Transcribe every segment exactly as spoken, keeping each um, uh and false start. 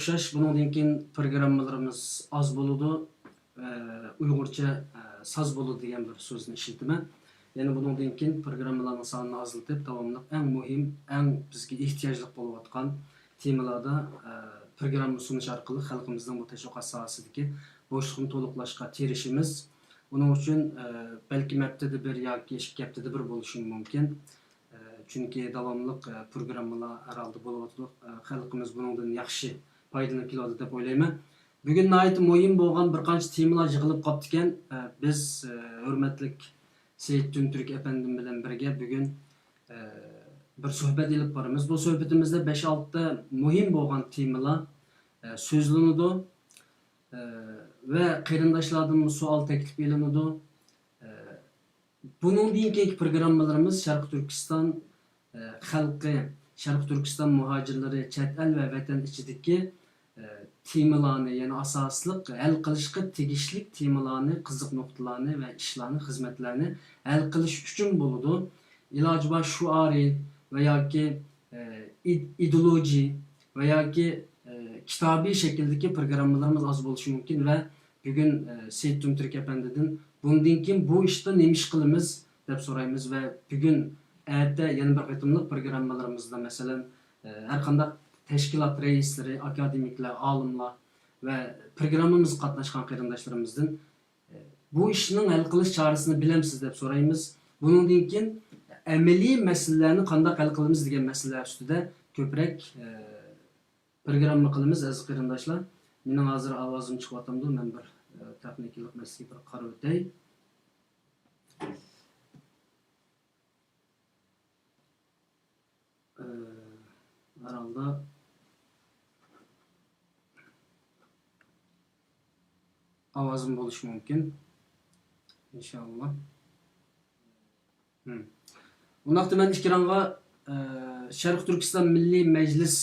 ئوخشاش، بۇنىڭدىن كېيىن پروگراممىلىرىمىز ئاز بولىدۇ، ئە، ئۇيغۇرچە، ئە، ساز بولىدۇ دېگەن بىر سۆزنى ئىشلىتىمەن. يەنە بۇنىڭدىن كېيىن پروگراممىلارنىڭ سانىنى ئازلىتىپ، داۋاملىق ئەڭ مۇھىم، ئەڭ بىزگە ئېھتىياجلىق بولۇۋاتقان تېمىلاردا، ئە، پروگرامما سۇنۇش ئارقىلىق خەلقىمىزنىڭ بۇ تەشۋىقات ساھەسىدىكى بوشلۇقنى تولۇقلاشقا تىرىشىمىز. ئۇنىڭ ئۈچۈن، ئە، بەلكىم ھەپتىدە بىر ياكى ئىككى ھەپتىدە بىر بولۇشى مۇمكىن. ئە، چۈنكى داۋاملىق، ئە، پروگراممىلار ھەر ھالدا بولۇۋاتىدۇ. ئە، خەلقىمىز بۇنىڭدىن ياخشى پايدىلىنىپ كېلىۋاتىدۇ دەپ ئويلايمەن. بۈگۈن ناھايىتى مۇھىم بولغان بىر قانچە تېمىلار يىغىلىپ قاپتىكەن. ئە، بىز، ئە، ھۆرمەتلىك سېيىت تۈمتۈرك ئەپەندىم بىلەن بىرگە بۈگۈن، ئە، بىر سۆھبەت ئېلىپ بارىمىز. بۇ سۆھبىتىمىزدە بەش-ئالتە مۇھىم بولغان تېمىلار، ئە، سۆزلىنىدۇ، ئە، ۋە قېرىنداشلاردىنمۇ سوئال تەكلىپ ئېلىنىدۇ. ئە، بۇنىڭدىن كېيىنكى پروگراممىلىرىمىز شەرقىي تۈركىستان، ئە، خەلقى، شەرقىي تۈركىستان مۇھاجىرلىرى، چەت ئەل ۋە ۋەتەن ئىچىدىكى، ئە، تېمىلارنى، يەنى ئاساسلىق ھەل قىلىشقا تېگىشلىك تېمىلارنى، قىزىق نۇقتىلارنى ۋە ئىشلارنى، خىزمەتلەرنى ھەل قىلىش ئۈچۈن بولىدۇ. ئىلاجى بار شوئارى ۋە ياكى، ئە، ئىد-، ئىدېئولوگىيە ۋە ياكى، ئە، كىتابىي شەكىلدىكى پروگراممىلىرىمىز ئاز بولۇشى مۇمكىن ۋە بۈگۈن، ئە، سېيىت تۈمتۈرك ئەپەندىدىن بۇندىن كېيىن بۇ ئىشتا نېمە ئىش قىلىمىز دەپ سورايمىز ۋە بۈگۈن، ئەتە يەنە بىر قېتىملىق پروگراممىلىرىمىزدا، مەسىلەن، ئە، ھەر قانداق تەشكىلات رەئىسلىرى، ئاكادېمىكلار، ئالىملار ۋە پروگراممىمىزغا قاتناشقان قېرىنداشلىرىمىزدىن، ئە، بۇ ئىشنىڭ ھەل قىلىش چارىسىنى بىلەمسىز دەپ سورايمىز. بۇنىڭدىن كېيىن ئەمەلىي مەسىلىلەرنى قانداق ھەل قىلىمىز دېگەن مەسىلىلەر ئۈستىدە كۆپرەك، ئە، پروگرامما قىلىمىز، ئەزىز قېرىنداشلار. مېنىڭ ھازىر ئاۋازىم چىقىۋاتامدۇ؟ مەن بىر، ئە، تېخنىكىلىق مەسىلىگە بىر قاراپ ئۆتەي. ئە، ھەر ھالدا ئاۋازىم بولۇشى مۇمكىن. ئىنشاللا. ھىم. ئۇنداقتا مەن ئېكرانغا، ئە، شەرقىي تۈركىستان مىللىي مەجلىس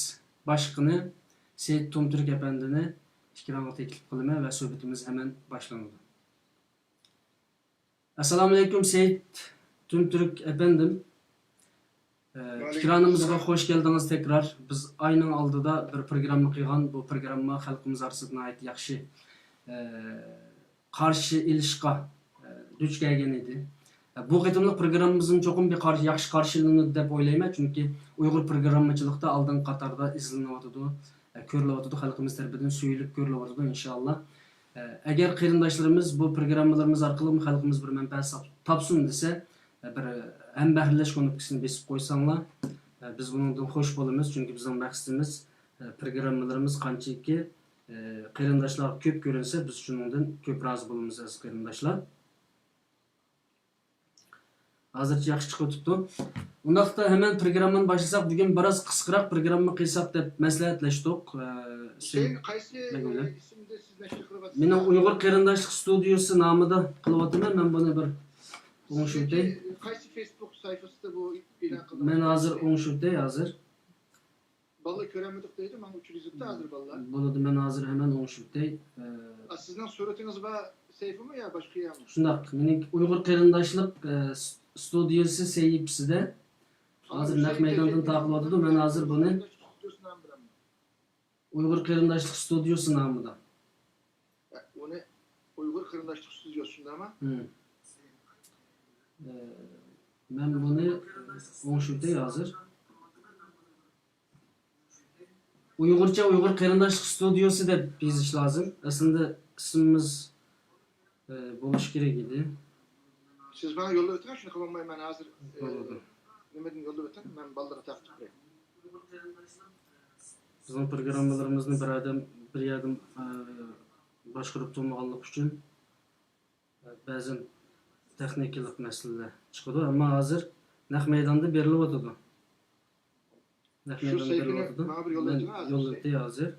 باشقىنى سېيىت تۇمتۈرك ئەپەندىنى ئېكرانغا تەكلىپ قىلىمەن ۋە سۆھبىتىمىز ھەمەن باشلىنىدۇ. ئەسسالامۇئەلەيكۇم، سېيىت تۈمتۈرك ئەپەندىم. ئە، ئىكرانىمىزغا خوش كەلدىڭىز تەكرار. بىز ئاينىڭ ئالدىدا بىر پروگرامما قىلغان. بۇ پروگرامما خەلقىمىز ئارىسىدا ناھايىتى ياخشى، ئە، قارشى ئېلىشقا، ئە، دۇچ كەلگەن ئىدى. ئە، بۇ قېتىملىق پروگراممىمىزمۇ چوقۇم بىر قارشى، ياخشى قارشى ئېلىنىدۇ دەپ ئويلايمەن، چۈنكى ئۇيغۇر پروگراممىچىلىقتا ئالدىنقى قاتاردا ئىزدىنىۋاتىدۇ، ئە، كۆرۈلۈۋاتىدۇ، خەلقىمىز تەرىپىدىن سۆيۈلۈپ كۆرۈلۈۋاتىدۇ، ئىنشائاللا. ئە، ئەگەر قېرىنداشلىرىمىز بۇ پروگراممىلىرىمىز ئارقىلىق خەلقىمىز بىر مەنپەئەت تاپ-، تاپسۇن دېسە، ئە، بىر ھەمبەھىرلەش كۇنۇپكىسىنى بېسىپ قويساڭلار، ئە، بىز بۇنىڭدىن خوش بولىمىز، چۈنكى بىزنىڭ مەقسىتىمىز، ئە، پروگراممىلىرىمىز قانچىكى، ئە، قېرىنداشلارغا كۆپ كۆرۈنسە، بىز شۇنىڭدىن كۆپ رازى بولىمىز، ئەزىز قېرىنداشلار. ھازىرچە ياخشى چىقىۋېتىپتۇ. ئۇنداقتا ھەمەن پروگراممىنى باشلىساق، بۈگۈن بىراز قىسقىراق پروگرامما قىلساق دەپ مەسلىھەتلەشتۇق. ئە، سېيىت، سېيىت، قايسى، بەگ ئە، بىلەن. ئىسىمدە سىز نەشر قىلىۋاتىسىز؟ مېنىڭ ئۇيغۇر قېرىنداشلىق ستۇدىيىسى نامىدا قىلىۋاتىمەن. مەن بۇنى بىر ئوڭشىۋېتەي. سىزنىڭكى قايسى فېيسبۇك ساھىپىسىدا بۇ ئېلان قىلىنغان؟ مەن ھازىر ئوڭشىۋېتەي، ھازىر. بالىلار كۆرەلمىدۇق دەيدۇ، ماڭا ئۇچۇر يېزىپتۇ ھازىر بالىلار. بولىدۇ، مەن ھازىر ھەمەن ئوڭشىۋېتەي. ئە، ئا، سىزنىڭ سۈرىتىڭىز بار سەھىپىمۇ يا باشقا يەرمۇ؟ شۇنداق، مېنىڭ ئۇيغۇر قېرىنداشلىق، ئە، س-، ستۇدىيىسى سەھىپىسىدە ھازىر نەق مەيداندىن تارقىلىۋاتىدۇ. مەن ھازىر بۇنى ئۇيغۇر قېرىنداشلىق ستۇدىيىسى نامىدا. ئە، ئۇنى ئۇيغۇر قېرىنداشلىق ستۇدىيىسى شۇنداقمۇ؟ ھىم. ئە، مەن بۇنى ئوڭشىۋېتەي ھازىر. ئۇيغۇرچە ئۇيغۇر قېرىنداشلىق ستۇدىيىسى دەپ يېزىش لازىم. ئەسلىدە ئىسمىمىز، ئە، بولۇشى كېرەك ئىدى. سىز ماڭا يوللاپ ئۆتۈڭ، شۇنى قىلالماي مەن ھازىر، ئە، بولىدۇ. نېمىدىن يوللاپ ئۆتۈڭ، مەن بالىلارغا تارقىتىپ بېرەي. بىزنىڭ پروگراممىلىرىمىزنى بىر ئادەم، بىر يەردىن، ئە، باشقۇرۇپ تۇرمىغانلىقى ئۈچۈن، بەزى تېخنىكىلىق مەسىلىلەر چىقىدۇ، ئەمما ھازىر نەق مەيداندا بېرىلىۋاتىدۇ. نەق مەيداندا بېرىلىۋاتىدۇ. ماڭا بىر يوللاپ ئۆتۈڭ ھازىر. يوللىتى ھازىر.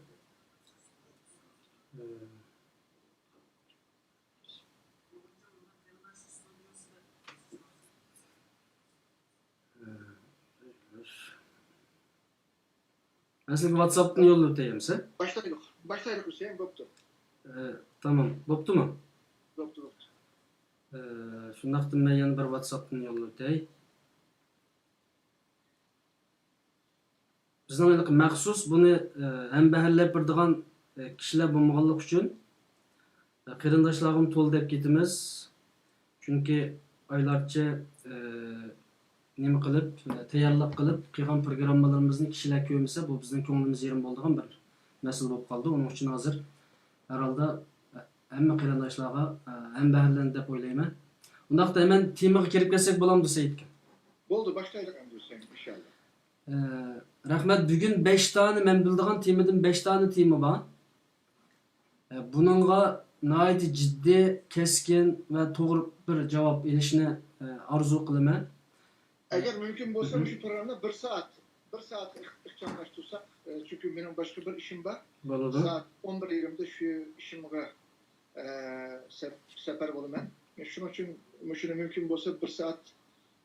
مەن سىزگە ۋاتساپتىن يوللىۋېتەي ئەمسە. باشلايلۇق. باشلايلۇق ھۈسەيىن، بوپتۇ. ئە، تامام. بوپتۇمۇ؟ بوپتۇ، بوپتۇ. ئە، شۇنداقتا مەن يەنە بىر ۋاتساپتىن يوللىۋېتەي. بىزنىڭ ھېلىقى مەخسۇس بۇنى، ئە، ھەمبەھىرلەپ بېرىدىغان، ئە، كىشىلەر بولمىغانلىقى ئۈچۈن، ئە، قېرىنداشلارغىمۇ تولا دەپ كېتىمىز. چۈنكى ئايلارچە، ئە، نېمە قىلىپ، ئە، تەييارلىق قىلىپ قىلغان پروگراممىلىرىمىزنى كىشىلەر كۆرمىسە، بۇ بىزنىڭ كۆڭلىمىز يېرىم بولىدىغان بىر مەسىلە بولۇپ قالدى. ئۇنىڭ ئۈچۈن ھازىر ھەر ھالدا، ئە، ھەممە قېرىنداشلارغا، ئە، ھەمبەھىرلەندى دەپ ئويلايمەن. ئۇنداقتا ھەمەن تېمىغا كىرىپ كەتسەك بولامدۇ، سەئىد ئاكا؟ بولدى، باشلايلى ئەمدى، ھۈسەيىن، ئىنشاللا. ئە، رەھمەت. بۈگۈن بەش دانە، مەن بىلىدىغان تېمىدىن بەش دانە تېما بار. ئە، بۇنىڭغا ناھايىتى جىددىي، كەسكىن ۋە توغرا بىر جاۋاب ئېلىشنى، ئە، ئارزۇ قىلىمەن. ئەگەر مۈمكىن بولسا، مۇشۇ پروگراممىنى بىر سائەت، بىر سائەتكە ئىخ-، ئىخچاملاشتۇرساق، ئە، چۈنكى مېنىڭ باشقا بىر ئىشىم بار. بولىدۇ. سائەت ئون بىر يېرىمدە شۇ ئىشىمغا، ئە، سەپ-، سەپەر بولىمەن. شۇنىڭ ئۈچۈن مۇشۇنى مۇمكىن بولسا بىر سائەت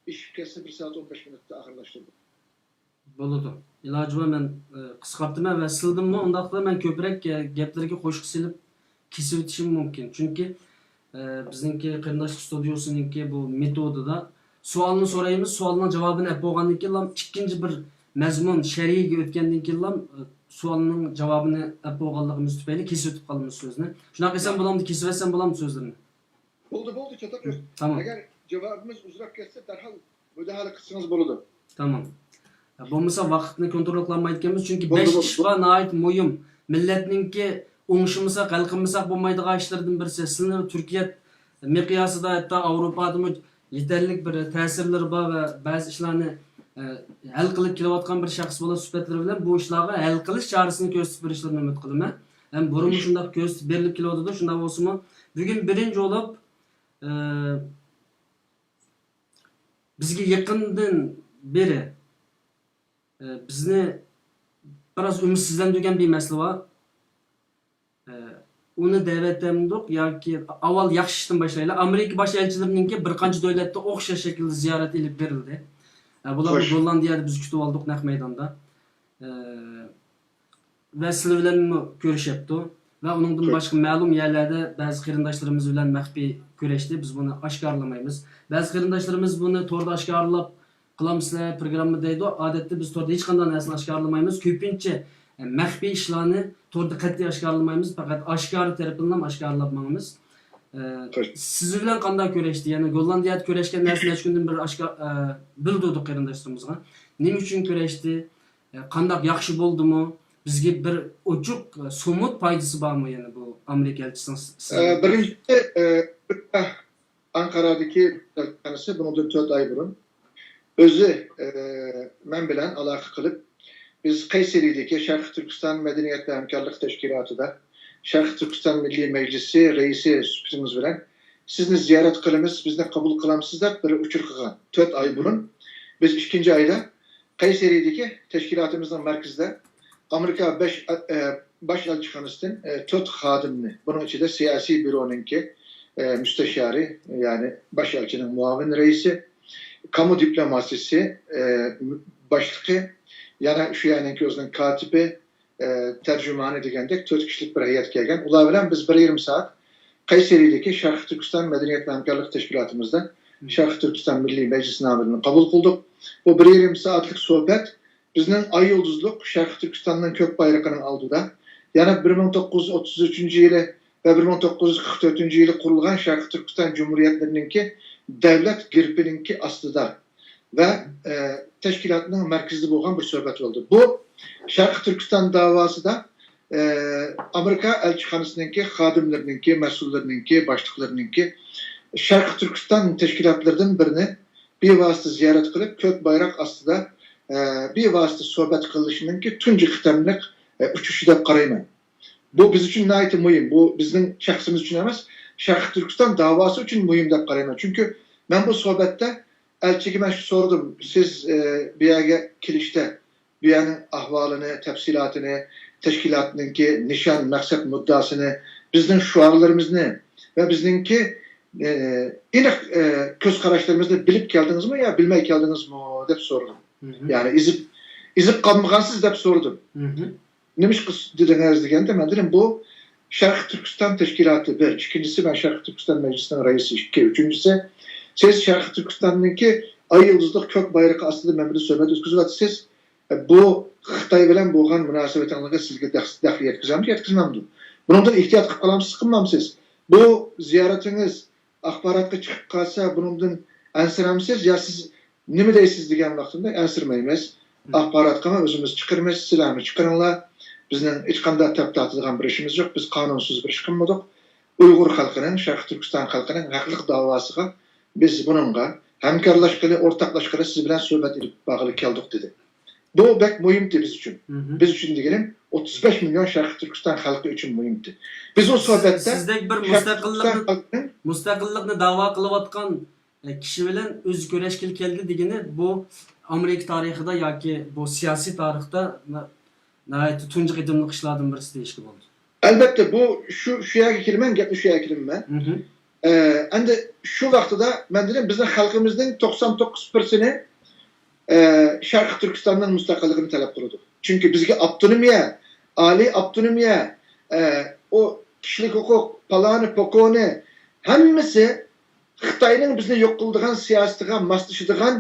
ئېشىپ كەتسە، بىر سائەت ئون بەش مىنۇتتا ئاخىرلاشتۇردۇق. بولىدۇ. ئىلاجى بار، مەن، ئە، قىسقارتىمەن ۋە سىلىدىنمۇ ئۇنداقتا مەن كۆپرەك، ئە، گەپلەرگە قوشۇق سېلىپ كېسىۋېتىشىم مۇمكىن. چۈنكى، ئە، بىزنىڭكى قېرىنداشلىق ستۇدىيوسىنىڭكى بۇ مېتودىدا سوئالنى سورايمىز، سوئالنىڭ جاۋابىنى ئەپ بولغاندىن كېيىنلا ئىككىنچى بىر مەزمۇن شەرھىگە ئۆتكەندىن كېيىنلا، ئە، سوئالنىڭ جاۋابىنى ئەپ بولغانلىقىمىز تۈپەيلى كېسىۋېتىپ قالىمىز سۆزنى. شۇنداق قىلسام بولامدۇ، كېسىۋەتسەم بولامدۇ سۆزلىرىنى؟ بولدى، بولدى، چاتاق يوق. تامام. ئەگەر جاۋابىمىز ئۇزراپ كەتسە، دەرھال مۇداخىلە قىلسىڭىز بولىدۇ. تامام. بولمىسا ۋاقىتنى كونترول قىلالمايدىكەنمىز، چۈنكى بولدى، بەش بولدى. ئىش بار، ناھايىتى مۇھىم. مىللەتنىڭكى ئوڭشىمىساق، ھەل قىلمىساق بولمايدىغان ئىشلىرىدىن بىرسى. سىلىنىڭ تۈركىيە مىقياسىدا، ھەتتا ئاۋروپادىمۇ يېتەرلىك بىر تەسىرلىرى بار ۋە بەزى ئىشلارنى، ئە، ھەل قىلىپ كېلىۋاتقان بىر شەخس بولۇش سۈپەتلىرى بىلەن بۇ ئىشلارغا ھەل قىلىش چارىسىنى كۆرسىتىپ بېرىشلىرىنى ئۈمىد قىلىمەن. ھەم بۇرۇنمۇ شۇنداق كۆرسىتىپ بېرىلىپ كېلىۋاتىدۇ، شۇنداق بولسىمۇ، بۈگۈن بىرىنچى بولۇپ، ئە، بىزگە يېقىندىن بېرى، ئە، بىزنى بىراز ئۈمىدسىزلەندۈرگەن بىر مەسىلە بار. ئە، ئۇنى دەۋەتەمدۇق ياكى ئاۋۋال ياخشى ئىشتىن باشلايلى. ئامېرىكا باش ئەلچىلىرىنىڭكى بىر قانچە دۆلەتتە ئوخشاش شەكىلدە زىيارەت ئېلىپ بېرىلدى. ئە، بۇلارنى خوش. گوللاندىيەدە بىز كۈتۈۋالدۇق نەق مەيداندا. ئە، ۋە سىلەر بىلەنمۇ كۆرۈشەپتۇ. ۋە ئۇنىڭدىن خوش. باشقا مەلۇم يەرلەردە بەزى قېرىنداشلىرىمىز بىلەن مەخپىي كۆرۈشتى. بىز بۇنى ئاشكارىلىمايمىز. بەزى قېرىنداشلىرىمىز بۇنى توردا ئاشكارىلاپ قىلامسىلەر پروگرامما دەيدۇ. ئادەتتە بىز توردا ھېچقانداق نەرسىنى ئاشكارىلىمايمىز. كۆپىنچە، ئە، مەخپىي ئىشلارنى توردا قەتئىي ئاشكارىلىمايمىز. پەقەت ئاشكارا تەرىپىنىلا ئاشكارىلاپ ماڭىمىز. ئە، خوش. سىز بىلەن قانداق كۆرۈشتى؟ يەنى گوللاندىيەدە كۆرۈشكەن نەرسىنى نەچچە كۈندىن بېرى ئاشكا-، ئە، بىلدۈردۇق قېرىنداشلىرىمىزغا. نېمە ئۈچۈن كۆرۈشتى؟ ئە، قانداق ياخشى بولدىمۇ؟ بىزگە بىر ئوچۇق، ئە، سومۇت پايدىسى بارمۇ يەنى بۇ ئامېرىكا ئەلچىسىنىڭ س-، ئە، سىزگە؟ بىرىنچىسى، ئە، ئانقارادىكى ئەلچىخانىسى بۇنىڭدىن تۆت ئاي بۇرۇن ئۆزى، ئە، مەن بىلەن ئالاقە قىلىپ، بىز قەيسەرىدىكى شەرقىي تۈركىستان مەدەنىيەت ۋە ھەمكارلىق تەشكىلاتىدا شەرقىي تۈركىستان مىللىي مەجلىسى رەئىسى سۈپىتىمىز بىلەن سىزنى زىيارەت قىلىمىز، بىزنى قوبۇل قىلامسىز دەپ بىر ئۇچۇر قىلغان. تۆت ئاي بۇرۇن بىز ئىككىنچى ئايدا قەيسەرىدىكى تەشكىلاتىمىزنىڭ مەركىزىدە ئامېرىكا بەش، ئە، باش ئەلچىخانىسىدىن، ئە، تۆت خادىمنى، بۇنىڭ ئىچىدە سىياسىي بيۇرونىڭكى، ئە، مۇستەشارى، يەنى باش ئەلچىنىڭ مۇئاۋىن رەئىسى، كامۇ دىپلوماتىيىسى، ئە، باشلىقى، يەنە شۇ يەرنىڭكى ئۆزىنىڭ كاتىپى، ئە، تەرجىمانى دېگەندەك تۆت كىشىلىك بىر ھەيئەت كەلگەن. ئۇلار بىلەن بىز بىر يېرىم سائەت قەيسەرىدىكى شەرقىي تۈركىستان مەدەنىيەت ۋە ھەمكارلىق تەشكىلاتىمىزدا شەرقىي تۈركىستان مىللىي مەجلىسى نامىدىن قوبۇل قىلدۇق. بۇ بىر يېرىم سائەتلىك سۆھبەت بىزنىڭ ئاي يۇلدۇزلۇق شەرقىي تۈركىستاننىڭ كۆك بايرىقىنىڭ ئالدىدا، يەنە بىر مىڭ توققۇز يۈز ئوتتۇز ئۈچىنچى يىلى ۋە بىر مىڭ توققۇز يۈز قىرىق تۆتىنچى يىلى قۇرۇلغان شەرقىي تۈركىستان جۇمھۇرىيەتلىرىنىڭكى دەۋلەت گېربىنىڭكى ئاستىدا ۋە، ئە، تەشكىلاتنىڭ مەركىزىدە بولغان بىر سۆھبەت بولدى. بۇ شەرقىي تۈركىستان داۋاسىدا، ئە، ئامېرىكا ئەلچىخانىسىنىڭكى خادىملىرىنىڭكى، مەسئۇللىرىنىڭكى، باشلىقلىرىنىڭكى شەرقىي تۈركىستان تەشكىلاتلىرىدىن بىرىنى بىۋاسىتە زىيارەت قىلىپ، كۆك بايراق ئاستىدا، ئە، بىۋاسىتە سۆھبەت قىلىشىنىڭكى تۇنجى قېتىملىق، ئە، ئۇچۇشى دەپ قارايمەن. بۇ بىز ئۈچۈن ناھايىتى مۇھىم. بۇ بىزنىڭ شەخسىمىز ئۈچۈن ئەمەس، شەرقىي تۈركىستان داۋاسى ئۈچۈن مۇھىم دەپ قارايمەن. چۈنكى مەن بۇ سۆھبەتتە ئەلچىگە مەن شۇ سورىدىم، سىز، ئە، بۇ يەرگە كېلىشتە بۇ يەرنىڭ ئەھۋالىنى، تەپسىلاتىنى، تەشكىلاتنىڭكى نىشان، مەقسەت، مۇددىئاسىنى، بىزنىڭ شوئارلىرىمىزنى ۋە بىزنىڭكى، ئە، ئېنىق، ئە، كۆز قاراشلىرىمىزنى بىلىپ كەلدىڭىزمۇ يا بىلمەي كەلدىڭىزمۇ دەپ سورىدىم. مھم. يەنى ئېزىپ، ئېزىپ قالمىغانسىز دەپ سورىدىم. مھم. نېمىشقا دېدىڭىز دېگەندە، مەن دېدىم، بۇ شەرقىي تۈركىستان تەشكىلاتى بىر، ئىككىنچىسى مەن شەرقىي تۈركىستان مەجلىسىنىڭ رەئىسى ئىككى، ئۈچىنچىسى سىز شەرقىي تۈركىستاننىڭكى ئاي يۇلدۇزلۇق كۆك بايرىقى ئاستىدا مەن بىلەن سۆھبەت ئۆتكۈزۈۋاتىسىز. بۇ خىتاي بىلەن بولغان مۇناسىۋىتىڭلارغا سىزگە دەخ-، دەخلى يەتكۈزەمدۇ، يەتكۈزمەمدۇ؟ بۇنىڭدىن ئېھتىيات قىلىپ قالامسىز، قىلمامسىز؟ بۇ زىيارىتىڭىز ئاخباراتقا چىقىپ قالسا، بۇنىڭدىن ئەنسىرەمسىز يا سىز نېمە دەيسىز دېگەن ۋاقتىمدا، ئەنسىرىمەيمىز. ئاخباراتقىمۇ ئۆزىمىز چىقىرىمىز، سىلەرمۇ چىقىرىڭلار. بىزنىڭ ھېچقانداق تەپ تارتىدىغان بىر ئىشىمىز يوق. بىز قانۇنسىز بىر ئىش قىلمىدۇق. ئۇيغۇر خەلقىنىڭ، شەرقىي تۈركىستان خەلقىنىڭ ھەقلىق داۋاسىغا بىز بۇنىڭغا ھەمكارلاشقىلى، ئورتاقلاشقىلى، سىز بىلەن سۆھبەت ئېلىپ بارغىلى كەلدۇق، دېدى. بۇ بەك مۇھىمتى بىز ئۈچۈن. مھم. بىز ئۈچۈن دېگىنىم، ئوتتۇز بەش مىليون شەرقىي تۈركىستان خەلقى ئۈچۈن مۇھىمتى. بىز ئۇ سۆھبەتتە سىزدەك بىر شەرقىي تۈركىستان مۇستەقىللىقنى، خەلقىنىڭ مۇستەقىللىقنى داۋا قىلىۋاتقان كىشى بىلەن ئۆزى كۆرۈشكىلى كەلدى دېگىنى، بۇ ئامېرىكا تارىخىدا ياكى بۇ سىياسىي تارىختا نا-، ناھايىتى تۇنجى قېتىملىق ئىشلاردىن بىرسى دېيىشكە بولىدۇ. ئەلبەتتە، بۇ شۇ، شۇ يەرگە كېلىمەن، گەپنى شۇ يەرگە كېلىمەن. مھم. ئە، ئەمدى شۇ ۋاقتىدا مەن دېدىم، بىزنىڭ خەلقىمىزنىڭ توقسان توققۇز پىرسېنتى، ئە، شەرقىي تۈركىستاننىڭ مۇستەقىللىقىنى تەلەپ قىلىدۇ. چۈنكى بىزگە ئاپتونومىيە، ئالىي ئاپتونومىيە، ئە، ئۇ كىشىلىك ھوقۇق، پالانى، پوكونى، ھەممىسى خىتاينىڭ بىزنى يوق قىلىدىغان سىياسىتىغا ماسلىشىدىغان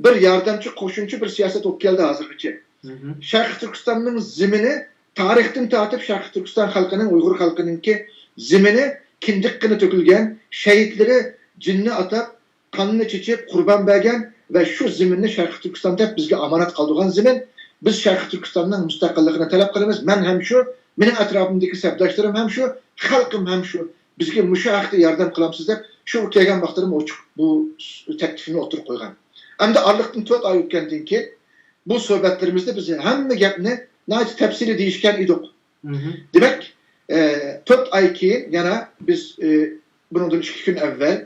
بىر ياردەمچى، قوشۇمچە بىر سىياسەت بولۇپ كەلدى ھازىرغىچە. مھم. شەرقىي تۈركىستاننىڭ زېمىنى تارىختىن تارتىپ شەرقىي تۈركىستان خەلقىنىڭ، ئۇيغۇر خەلقىنىڭكى زېمىنى كىندىك قېنى تۆكۈلگەن، شەھىدلىرى جېنىنى ئاتاپ، قانىنى چېچىپ، قۇربان بەرگەن ۋە شۇ زېمىننى شەرقىي تۈركىستان دەپ بىزگە ئامانەت قالدۇرغان زېمىن. بىز شەرقىي تۈركىستاننىڭ مۇستەقىللىقىنى تەلەپ قىلىمىز. مەن ھەم شۇ، مېنىڭ ئەتراپىمدىكى سەپداشلىرىم ھەم شۇ، خەلقىم ھەم شۇ. بىزگە مۇشۇ ھەقتە ياردەم قىلامسىز دەپ، شۇ كەلگەن ۋاقتىدىمۇ ئوچۇق بۇ تەكلىپنى ئوتتۇرىغا قويغان. ئەمدى ئارىلىقتىن تۆت ئاي ئۆتكەندىن كېيىن، بۇ سۆھبەتلىرىمىزدە بىز ھەممە گەپنى ناھايىتى تەپسىلىي دېيىشكەن ئىدۇق. مھم. دېمەك، ئە، تۆت ئاي كېيىن يەنە بىز، ئە، بۇنىڭدىن ئىككى كۈن ئەۋۋەل،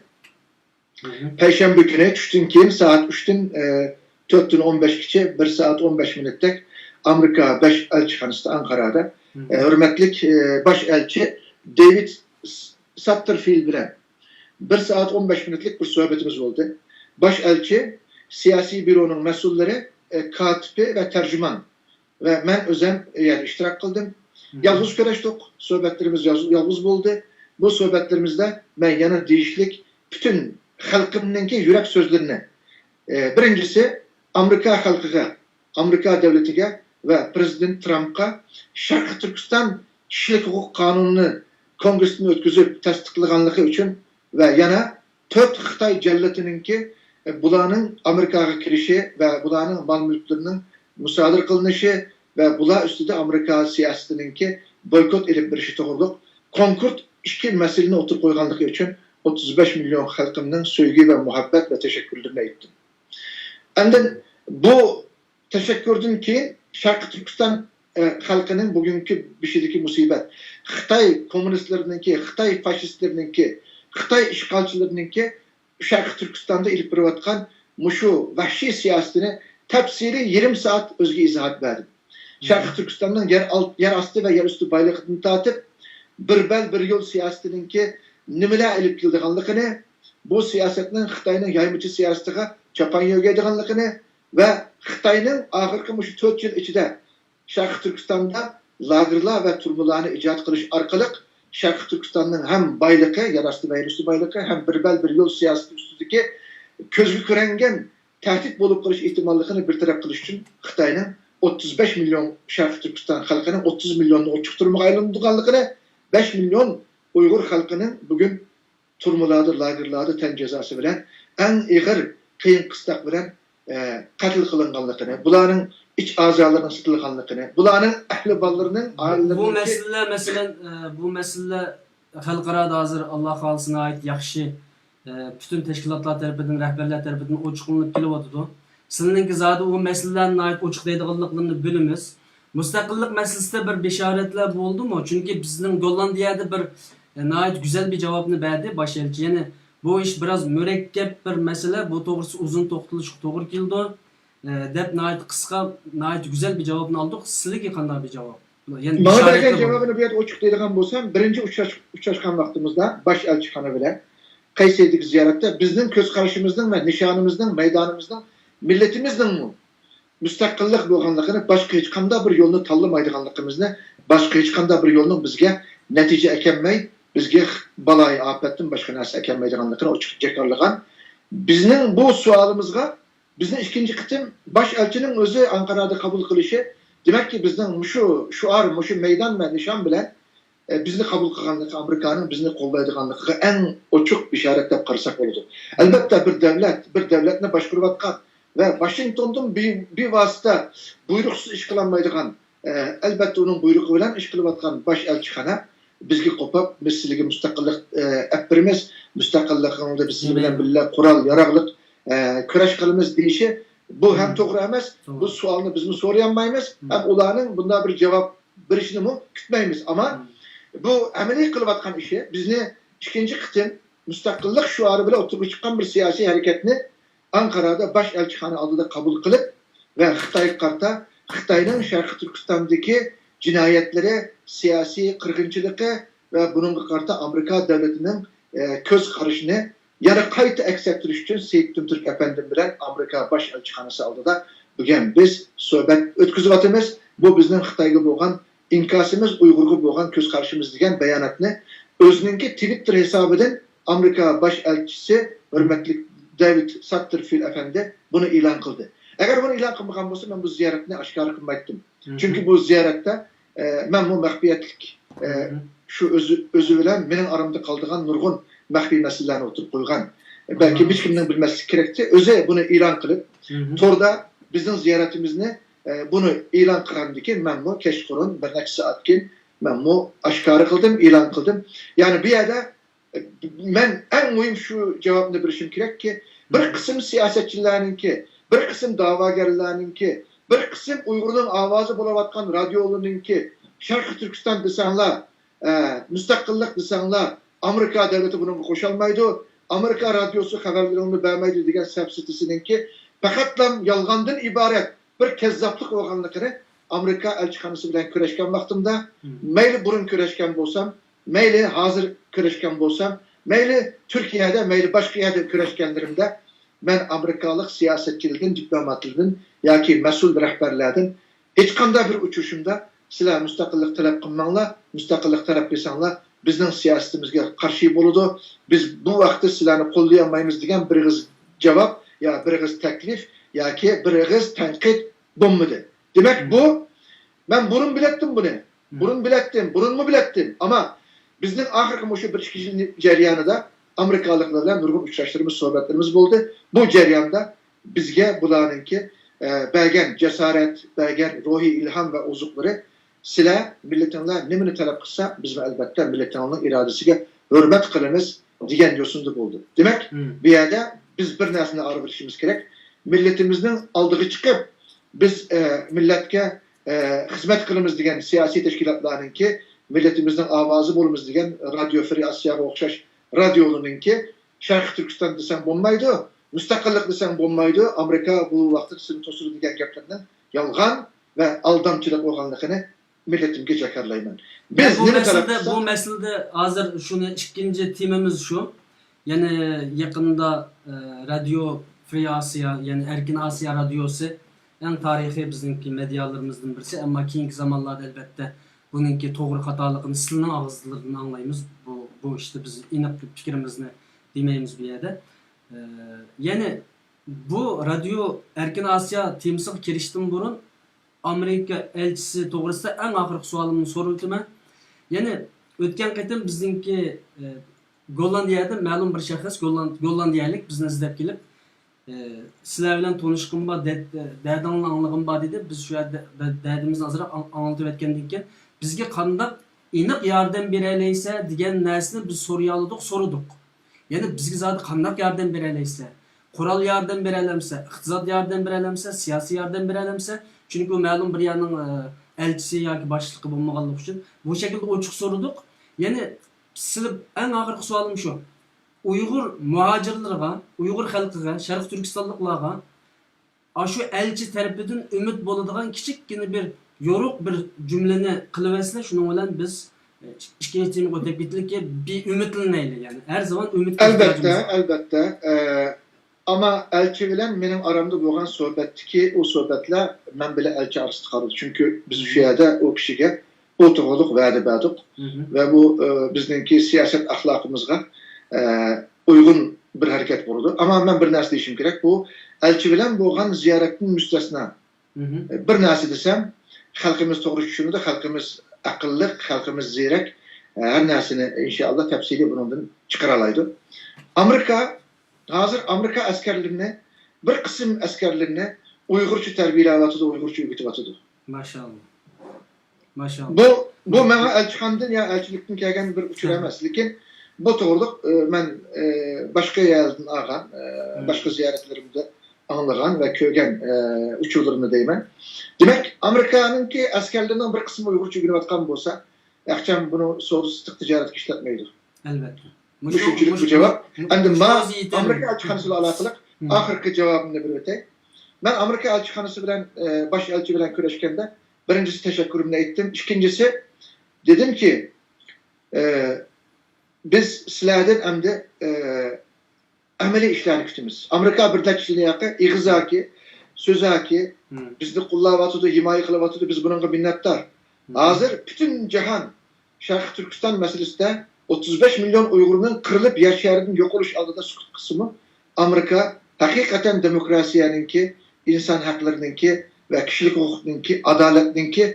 مھم. پەيشەنبە كۈنى چۈشتىن كېيىن سائەت ئۈچتىن، ئە، تۆتتىن ئون بەشكىچە بىر سائەت ئون بەش مىنۇتتەك ئامېرىكا باش ئەلچىخانىسىدا ئەنقارادا، مھم. ئە، ھۆرمەتلىك، ئە، باش ئەلچى دېۋىد س-، ساتتېرفىلد بىلەن بىر سائەت ئون بەش مىنۇتلۇق بىر سۆھبىتىمىز بولدى. باش ئەلچى، سىياسىي بيۇرونىڭ مەسئۇللىرى، ئە، كاتىپى ۋە تەرجىمان ۋە مەن ئۆزۈم يەنە ئىشتىراك قىلدىم. مھم. يالغۇز كۆرۈشتۇق، سۆھبەتلىرىمىز يالغۇز، يالغۇز بولدى. بۇ سۆھبەتلىرىمىزدە مەن يەنە دېيىشلىك پۈتۈن خەلقىمنىڭكى يۈرەك سۆزلىرىنى، ئى، بىرىنچىسى، ئامېرىكا خەلقىگە، ئامېرىكا دۆلىتىگە ۋە پىرېزىدېنت ترامپقا شەرقىي تۈركىستان كىشىلىك ھوقۇق قانۇنىنى كونگرېستىن ئۆتكۈزۈپ تەستىقلىغانلىقى ئۈچۈن ۋە يەنە تۆت خىتاي جەللىتىنىڭكى، ئە، بۇلارنىڭ ئامېرىكاغا كىرىشى ۋە بۇلارنىڭ مال-مۈلۈكلىرىنىڭ مۇسادىرە قىلىنىشى ۋە بۇلار ئۈستىدە ئامېرىكا سىياسىتىنىڭكى بويكوت ئېلىپ بېرىشى توغرۇلۇق كونكرېت ئىككى مەسىلىنى ئوتتۇرىغا قويغانلىقى ئۈچۈن ئوتتۇز بەش مىليون خەلقىمنىڭ سۆيگۈ ۋە مۇھەببەت ۋە تەشەككۈرلىرىنى ئېيتتىم. ئاندىن بۇ تەشەككۈردىن كېيىن شەرقىي تۈركىستان، ئە، خەلقىنىڭ بۈگۈنكى بېشىدىكى مۇسىبەت، خىتاي كوممۇنىستلىرىنىڭكى، خىتاي فاشىستلىرىنىڭكى، خىتاي ئىشغالچىلىرىنىڭكى شەرقىي تۈركىستاندا ئېلىپ بېرىۋاتقان مۇشۇ ۋەھشىي سىياسىتىنى تەپسىلىي يېرىم سائەت ئۆزىگە ئىزاھات بەردىم. شەرقىي تۈركىستاننىڭ يەر ئال-، يەر ئاستى ۋە يەر ئۈستى بايلىقىدىن تارتىپ، بىر بەل، بىر يول سىياسىتىنىڭكى نېمىلەر ئېلىپ كېلىدىغانلىقىنى، بۇ سىياسەتنىڭ خىتاينىڭ يايمىچە سىياسىتىغا چاپان يۆگەيدىغانلىقىنى ۋە خىتاينىڭ ئاخىرقى مۇشۇ تۆت يىل ئىچىدە شەرقىي تۈركىستاندا لاگېرلار ۋە تۈرمىلەرنى ئىجاد قىلىش ئارقىلىق شەرقىي تۈركىستاننىڭ ھەم بايلىقى، يەر ئاستى ۋە يەر ئۈستى بايلىقى، ھەم بىر بەل، بىر يول سىياسىتى ئۈستىدىكى كۆزگە كۆرۈنگەن تەھدىت بولۇپ قېلىش ئېھتىماللىقىنى بىر تەرەپ قىلىش ئۈچۈن خىتاينىڭ ئوتتۇز بەش مىليون شەرقىي تۈركىستان خەلقىنىڭ ئوتتۇز مىليوننى ئوچۇق تۈرمىگە ئايلاندۇرغانلىقىنى، بەش مىليون ئۇيغۇر خەلقىنىڭ بۈگۈن تۈرمىلەردە، لاگېرلاردا تەن جازاسى بىلەن ئەڭ ئېغىر قىيىن قىستاق بىلەن، ئە، قەتل قىلىنغانلىقىنى، بۇلارنىڭ ئىچ ئەزالىرىنىڭ سېتىلغانلىقىنى، بۇلارنىڭ ئەھلى بالىلىرىنىڭ، بۇ، بۇ ئائىلىلىرىنىڭكى مەسىلىلەر، مەسىلەن، ئە، بۇ مەسىلىلەر خەلقئارادا ھازىر، ئاللا خالىسا، ناھايىتى ياخشى، ئە، پۈتۈن تەشكىلاتلار تەرىپىدىن، رەھبەرلەر تەرىپىدىن ئوچۇقلىنىپ كېلىۋاتىدۇ. سىلىنىڭكى زادى ئۇ مەسىلىلەرنى ناھايىتى ئوچۇق دەيدىغانلىقلىرىنى بىلىمىز. مۇستەقىللىق مەسىلىسىدە بىر بېشارەتلەر بولدىمۇ؟ چۈنكى بىزنىڭ گوللاندىيەدە بىر، ئە، ناھايىتى گۈزەل بىر جاۋابنى بەردى باش ئەلچى. يەنى بۇ ئىش بىراز مۇرەككەپ بىر مەسىلە، بۇ توغرىسى ئۇزۇن توختىلىشقا توغرا كېلىدۇ، ئە، دەپ ناھايىتى قىسقا، ناھايىتى گۈزەل بىر جاۋابنى ئالدۇق. سىلىگە قانداق بىر جاۋاب؟ يەنى ماڭا بەرگەن بېشارەتلەر بولدى. جاۋابىنى بۇ يەردە ئوچۇق دەيدىغان بولسام، بىرىنچى ئۇچراش-، ئۇچراشقان ۋاقتىمىزدا باش ئەلچىخانا بىلەن قەيسەردىكى زىيارەتتە بىزنىڭ كۆز قارىشىمىزنىڭ ۋە نىشانىمىزنىڭ، مەيدانىمىزنىڭ مىللىتىمىزنىڭمۇ مۇستەقىللىق بولغانلىقىنى، باشقا ھېچقانداق بىر يولنى تاللىمايدىغانلىقىمىزنى، باشقا ھېچقانداق بىر يولنىڭ بىزگە نەتىجە ئەكەلمەي، بىزگە بالايىئاپەتتىن باشقا نەرسە ئەكەلمەيدىغانلىقىنى ئوچۇق جاكارلىغان. بىزنىڭ بۇ سوئالىمىزغا بىزنىڭ ئىككىنچى قېتىم باش ئەلچىنىڭ ئۆزى ئەنقارادا قوبۇل قىلىشى دېمەككى، بىزنىڭ مۇشۇ شوئار، مۇشۇ مەيدان ۋە نىشان بىلەن، ئە، بىزنى قوبۇل قىلغانلىقى، ئامېرىكانىڭ بىزنى قوللايدىغانلىقىغا ئەڭ ئوچۇق ئىشارەت دەپ قارىساق بولىدۇ. ئەلۋەتتە، بىر دۆلەت، بىر دۆلەتنى باشقۇرۇۋاتقان ۋە ۋاشىنگتوندىن بى-، بىۋاسىتە بۇيرۇقسىز ئىش قىلالمايدىغان، ئە، ئەلۋەتتە، ئۇنىڭ بۇيرۇقى بىلەن ئىش قىلىۋاتقان باش ئەلچىخانا بىزگە قوپاپ، «بىز سىلىگە مۇستەقىللىق، ئە، ئەپ بېرىمىز، مۇستەقىللىقىڭىزدا بىز سىلەر بىلەن بىللە قورال-ياراغلىق، ئە، كۈرەش قىلىمىز» دېيىشى، بۇ ھەم توغرا ئەمەس. بۇ سوئالنى بىزمۇ سورىيالمايمىز، ھەم ئۇلارنىڭ بۇنداق بىر جاۋاب بېرىشىنىمۇ كۈتمەيمىز. ئەمما بۇ ئەمەلىي قىلىۋاتقان ئىشى، بىزنى ئىككىنچى قېتىم مۇستەقىللىق شوئارى بىلەن ئوتتۇرىغا چىققان بىر سىياسىي ھەرىكەتنى ئانقارادا باش ئەلچىخانا ئالدىدا قوبۇل قىلىپ ۋە خىتايغا قارىتا، خىتاينىڭ شەرقىي تۈركىستاندىكى جىنايەتلىرى، سىياسىي قىرغىنچىلىقى ۋە بۇنىڭغا قارىتا ئامېرىكا دۆلىتىنىڭ، ئە، كۆز قارىشىنى يەنە قايتا ئەكس ئەتتۈرۈش ئۈچۈن سېيىت تۈنتۈرك ئەپەندىم بىلەن ئامېرىكا باش ئەلچىخانىسى ئالدىدا بۈگۈن بىز سۆھبەت ئۆتكۈزۈۋاتىمىز. بۇ بىزنىڭ خىتايغا بولغان ئىنكاسىمىز، ئۇيغۇرغا بولغان كۆز قارىشىمىز دېگەن باياناتنى ئۆزىنىڭكى تىۋىتتېر ھېسابىدىن ئامېرىكا باش ئەلچىسى ھۆرمەتلىك دېۋىد ساتتېرفىلد ئەپەندى بۇنى ئېلان قىلدى. ئەگەر بۇنى ئېلان قىلمىغان بولسا، مەن بۇ زىيارەتنى ئاشكارا قىلمايتتىم. چۈنكى بۇ زىيارەتتە، ئە، مەنمۇ مەخپىيەتلىك، ئە، شۇ ئۆزى، ئۆزى بىلەن مېنىڭ ئارامدا قالىدىغان نۇرغۇن مەخپىي مەسىلىلەرنى ئوتتۇرىغا قويغان. بەلكى ھېچكىمنىڭ بىلمەسلىكى كېرەكتى. ئۆزى بۇنى ئېلان قىلىپ، توردا بىزنىڭ زىيارىتىمىزنى، ئە، بۇنى ئېلان قىلغاندىن كېيىن مەنمۇ كەچقۇرۇن بىر نەچچە سائەت كېيىن مەنمۇ ئاشكارا قىلدىم، ئېلان قىلدىم. يەنى بۇ يەردە، ئە، مەن ئەڭ مۇھىم شۇ جاۋابنى بېرىشىم كېرەككى، بىر قىسىم سىياسەتچىلەرنىڭكى، بىر قىسىم دەۋاگەرلەرنىڭكى، بىر قىسىم ئۇيغۇرنىڭ ئاۋازى بولۇۋاتقان رادىيولىرىنىڭكى، شەرقىي تۈركىستان دېسەڭلار، ئە، مۇستەقىللىق دېسەڭلار، ئامېرىكا دۆلىتى بۇنىڭغا قوشۇلمايدۇ، ئامېرىكا رادىيوسى خەۋەرلىرىڭنى بەرمەيدۇ دېگەن سەپسېتىسىنىڭكى پەقەتلا يالغاندىن ئىبارەت بىر كەززاپلىق بولغانلىقىنى ئامېرىكا ئەلچىخانىسى بىلەن كۆرۈشكەن ۋاقتىمدا، مەيلى بۇرۇن كۆرۈشكەن بولسام، مەيلى ھازىر كۆرۈشكەن بولسام، مەيلى تۈركىيەدە، مەيلى باشقا يەردە كۆرۈشكەنلىرىمدە، مەن ئامېرىكالىق سىياسەتچىلەردىن، دىپلوماتلاردىن ياكى مەسئۇل رەھبەرلەردىن ھېچقانداق بىر ئۇچرىشىشىمدا، «سىلەر مۇستەقىللىق تەلەپ قىلماڭلار، مۇستەقىللىق تەلەپ قىلساڭلار، بىزنىڭ سىياسىتىمىزگە قارشى بولىدۇ، بىز بۇ ۋاقىتتا سىلەرنى قوللىيالمايمىز» دېگەن بىر ئېغىز جاۋاب يا بىر ئېغىز تەكلىپ ياكى بىر ئېغىز تەنقىد بولمىدى. دېمەك، بۇ، مەن بۇرۇن بىلەتتىم بۇنى. بۇرۇن بىلەتتىم، بۇرۇنمۇ بىلەتتىم. ئەمما بىزنىڭ ئاخىرقى مۇشۇ بىر ئىككى يىل جەريانىدا ئامېرىكالىقلار بىلەن نۇرغۇن ئۇچراشلىرىمىز، سۆھبەتلىرىمىز بولدى. بۇ جەرياندا بىزگە بۇلارنىڭكى، ئە، بەرگەن جاسارەت، بەرگەن روھىي ئىلھام ۋە ئوزۇقلىرى، «سىلەر، مىللىتىڭلار نېمىنى تەلەپ قىلسا، بىزمۇ ئەلۋەتتە مىللىتىڭلارنىڭ ئىرادىسىگە ھۆرمەت قىلىمىز» دېگەن يوسۇندا بولدى. دېمەك، بۇ يەردە بىز بىر نەرسىنى ئايرىۋېلىشىمىز كېرەك. مىللىتىمىزنىڭ ئالدىغا چىقىپ، بىز، ئە، مىللەتكە، ئە، خىزمەت قىلىمىز دېگەن سىياسىي تەشكىلاتلارنىڭكى، مىللىتىمىزنىڭ ئاۋازى بولىمىز دېگەن رادىيو فرىي ئاسىياغا ئوخشاش رادىيولارنىڭكى، «شەرقىي تۈركىستان دېسەڭ بولمايدۇ، مۇستەقىللىق دېسەڭ بولمايدۇ، ئامېرىكا بۇ ۋاقىتتا سېنى توسىدۇ» دېگەن گەپلەرنىڭ يالغان ۋە ئالدامچىلىق بولغانلىقىنى مىللىتىمگە جاكارلايمەن. بىز بۇ نېمە تەلەپ مەسىلىدە، قىلساق، بۇ مەسىلىدە ھازىر شۇنى ئىككىنچى تېمىمىز شۇ. يەنى يېقىندا، ئە، رادىيو فرىي ئاسىيا، يەنى ئەركىن ئاسىيا رادىيوسى ئەڭ تارىخىي بىزنىڭكى مېدىيالىرىمىزدىن بىرسى، ئەمما كېيىنكى زامانلاردا ئەلۋەتتە بۇنىڭكى توغرا خاتالىقىنى سىلىنىڭ ئاغزىلىرىدىن ئاڭلايمىز. بۇ، بۇ ئىشتا بىز ئېنىق پىكرىمىزنى دېمەيمىز بۇ يەردە. ئە، يەنى بۇ رادىيو ئەركىن ئاسىيا تېمىسىغا كىرىشتىن بۇرۇن ئامېرىكا ئەلچىسى توغرىسىدا ئەڭ ئاخىرقى سوئالىمنى سورۇۋېتىمەن. يەنى ئۆتكەن قېتىم بىزنىڭكى، ئە، گوللاندىيەدە مەلۇم بىر شەخس، گوللاند-، گوللاندىيەلىك بىزنى ئىزدەپ كېلىپ، ئە، «سىلەر بىلەن تونۇشقۇم بار، دە-، دەردىڭلارنى ئاڭلىغۇم بار» دېدى. بىز شۇ يەردە دە-، دەردىمىزنى ئازراق ئاڭ-، ئاڭلىتىۋەتكەندىن كېيىن، بىزگە قانداق ئېنىق ياردەم بېرەلەيسە دېگەن نەرسىنى بىز سورىيالىدۇق، سورىدۇق. يەنى بىزگە زادى قانداق ياردەم بېرەلەيسىلەر؟ قورال ياردەم بېرەلەمسە، ئىقتىساد ياردەم بېرەلەمسە، سىياسىي ياردەم بېرەلەمسە؟ چۈنكى ئۇ مەلۇم بىر يەرنىڭ، ئە، ئەلچىسى ياكى باشلىقى بولمىغانلىقى ئۈچۈن بۇ شەكىلدە ئوچۇق سورىدۇق. يەنى سىلى ئەڭ ئاخىرقى سوئالىم شۇ. ئۇيغۇر مۇھاجىرلىرىغا، ئۇيغۇر خەلقىگە، شەرقىي تۈركىستانلىقلارغا ئاشۇ ئەلچى تەرىپىدىن ئۈمىد بولىدىغان كىچىككىنە بىر يورۇق بىر جۈملىنى قىلىۋەتسىلە، شۇنىڭ بىلەن بىز، ئە، ئىككىنچى تېمىغا ئۆتۈپ كېتىلىكى، بىئۈمىدلىنەيلى، يەنى ھەر زامان ئۈمىدكە ئەلۋەتتە، ئېھتىياجىمىز بار. ئەلۋەتتە. ئە، ئەمما ئەلچى بىلەن مېنىڭ ئارامدا بولغان سۆھبەتتىكى ئۇ سۆھبەتلەر مەن بىلەن ئەلچى ئارىسىدا قالدى. چۈنكى بىز شۇ يەردە ئۇ كىشىگە بۇ توغرىلىق ۋەدە بەردۇق. ۋە بۇ، ئە، بىزنىڭكى سىياسەت ئەخلاقىمىزغا، ئە، ئۇيغۇن بىر ھەرىكەت بولىدۇ. ئەمما مەن بىر نەرسە دېيىشىم كېرەك. بۇ ئەلچى بىلەن بولغان زىيارەتتىن مۇستەسنا، ئە، بىر نەرسە دېسەم، خەلقىمىز توغرا چۈشىنىدۇ، خەلقىمىز ئەقىللىق، خەلقىمىز زېرەك، ھەر نەرسىنى ئىنشائاللا تەپسىلىي بۇنىڭدىن چىقىرالايدۇ. ئامېرىكا، ھازىر ئامېرىكا ئەسكەرلىرىنى، بىر قىسىم ئەسكەرلىرىنى ئۇيغۇرچە تەربىيەلەۋاتىدۇ، ئۇيغۇرچە ئۆگىتىۋاتىدۇ. ماشائاللا. ماشائاللا. بۇ، بۇ ماڭا ئەلچىخانىدىن يا ئەلچىلىكتىن كەلگەن بىر ئۇچۇر ئەمەس، لېكىن بۇ توغرىلىق، ئە، مەن، ئە، باشقا يەردىن ئالغان، ئە، باشقا زىيارەتلىرىمدە ئاڭلىغان ۋە كۆرگەن، ئە، ئۇچۇرلىرىمنى دەيمەن. دېمەك، ئامېرىكانىڭكى ئەسكەرلىرىنىڭ بىر قىسمى ئۇيغۇرچە ئۆگىنىۋاتقان بولسا، ئەخچام بۇنى سودا سېتىق تىجارەتكە ئىشلەتمەيدۇ. ئەلۋەتتە. مۇشۇنچىلىك بۇ جاۋاب. ئەمدى ما ئامېرىكا ئەلچىخانىسى بىلەن ئالاقىلىق ئاخىرقى جاۋابىمنى بېرىپ ئۆتەي. مەن ئامېرىكا ئەلچىخانىسى بىلەن، ئە، باش ئەلچى بىلەن كۆرۈشكەندە، بىرىنچىسى تەشەككۈرۈمنى ئېيتتىم. ئىككىنچىسى، دېدىمكى، ئە، بىز سىلەردىن ئەمدى، ئە، ئەمەلىي ئىشلارنى كۈتىمىز. ئامېرىكا بىر نەچچە يىلدىن ياقى ئېغىزدىكى، سۆزدىكى، بىزنى قوللاۋاتىدۇ، ھىمايە قىلىۋاتىدۇ، بىز بۇنىڭغا مىننەتدار. ھازىر پۈتۈن جاھان شەرقىي تۈركىستان مەسىلىسىدە ئوتتۇز بەش مىليون ئۇيغۇرنىڭ قىرىلىپ يەر شارىدىن يوقىلىش ئالدىدا سۈكۈت قىلسىمۇ، ئامېرىكا ھەقىقەتەن دېموكراتىيەنىڭكى، ئىنسان ھەقلىرىنىڭكى ۋە كىشىلىك ھوقۇقنىڭكى، ئادالەتنىڭكى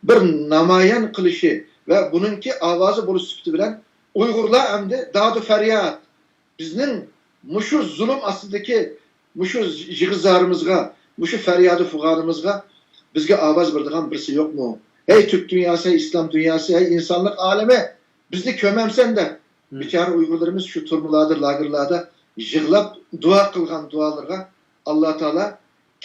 بىر نامايان قىلىشى ۋە بۇنىڭكى ئاۋازى بولۇش سۈپىتى بىلەن ئۇيغۇرلار ئەمدى دادۇ فەرياد، بىزنىڭ مۇشۇ زۇلۇم ئاستىدىكى مۇشۇ يىغا-زارىمىزغا، مۇشۇ پەريادى فىغانىمىزغا بىزگە ئاۋاز بېرىدىغان بىرسى يوقمۇ؟ ھەي تۈرك دۇنياسى، ھەي ئىسلام دۇنياسى، ھەي ئىنسانلىق ئالىمى، بىزنى كۆرمەمسەن دەپ، بىچارە ئۇيغۇرلىرىمىز شۇ تۈرمىلەردە، لاگېرلاردا يىغلاپ دۇئا قىلغان دۇئالىرىغا ئاللا تائالا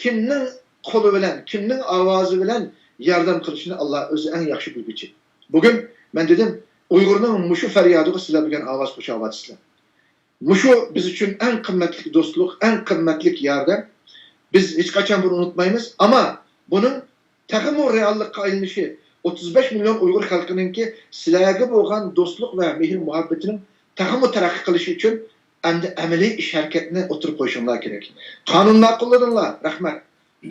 كىمنىڭ قولى بىلەن، كىمنىڭ ئاۋازى بىلەن ياردەم قىلىشىنى ئاللا ئۆزى ئەڭ ياخشى بىلگۈچى. بۈگۈن مەن دېدىم، ئۇيغۇرنىڭ مۇشۇ پەريادىغا سىلەر بۈگۈن ئاۋاز قوشاۋاتىسىلەر. مۇشۇ بىز ئۈچۈن ئەڭ قىممەتلىك دوستلۇق، ئەڭ قىممەتلىك ياردەم. بىز ھېچقاچان بۇنى ئۇنتۇمايمىز. ئەمما بۇنىڭ تېخىمۇ رېئاللىققا ئايلىنىشى، ئوتتۇز بەش مىليون ئۇيغۇر خەلقىنىڭكى سىلەرگە بولغان دوستلۇق ۋە مېھىر-مۇھەببىتىنىڭ تېخىمۇ تەرەققىي قىلىشى ئۈچۈن ئەمدى ئەمەلىي ئىش-ھەرىكەتنى ئوتتۇرىغا قويۇشۇڭلار كېرەك. قانۇن ماقۇللىدىڭلار، رەھمەت.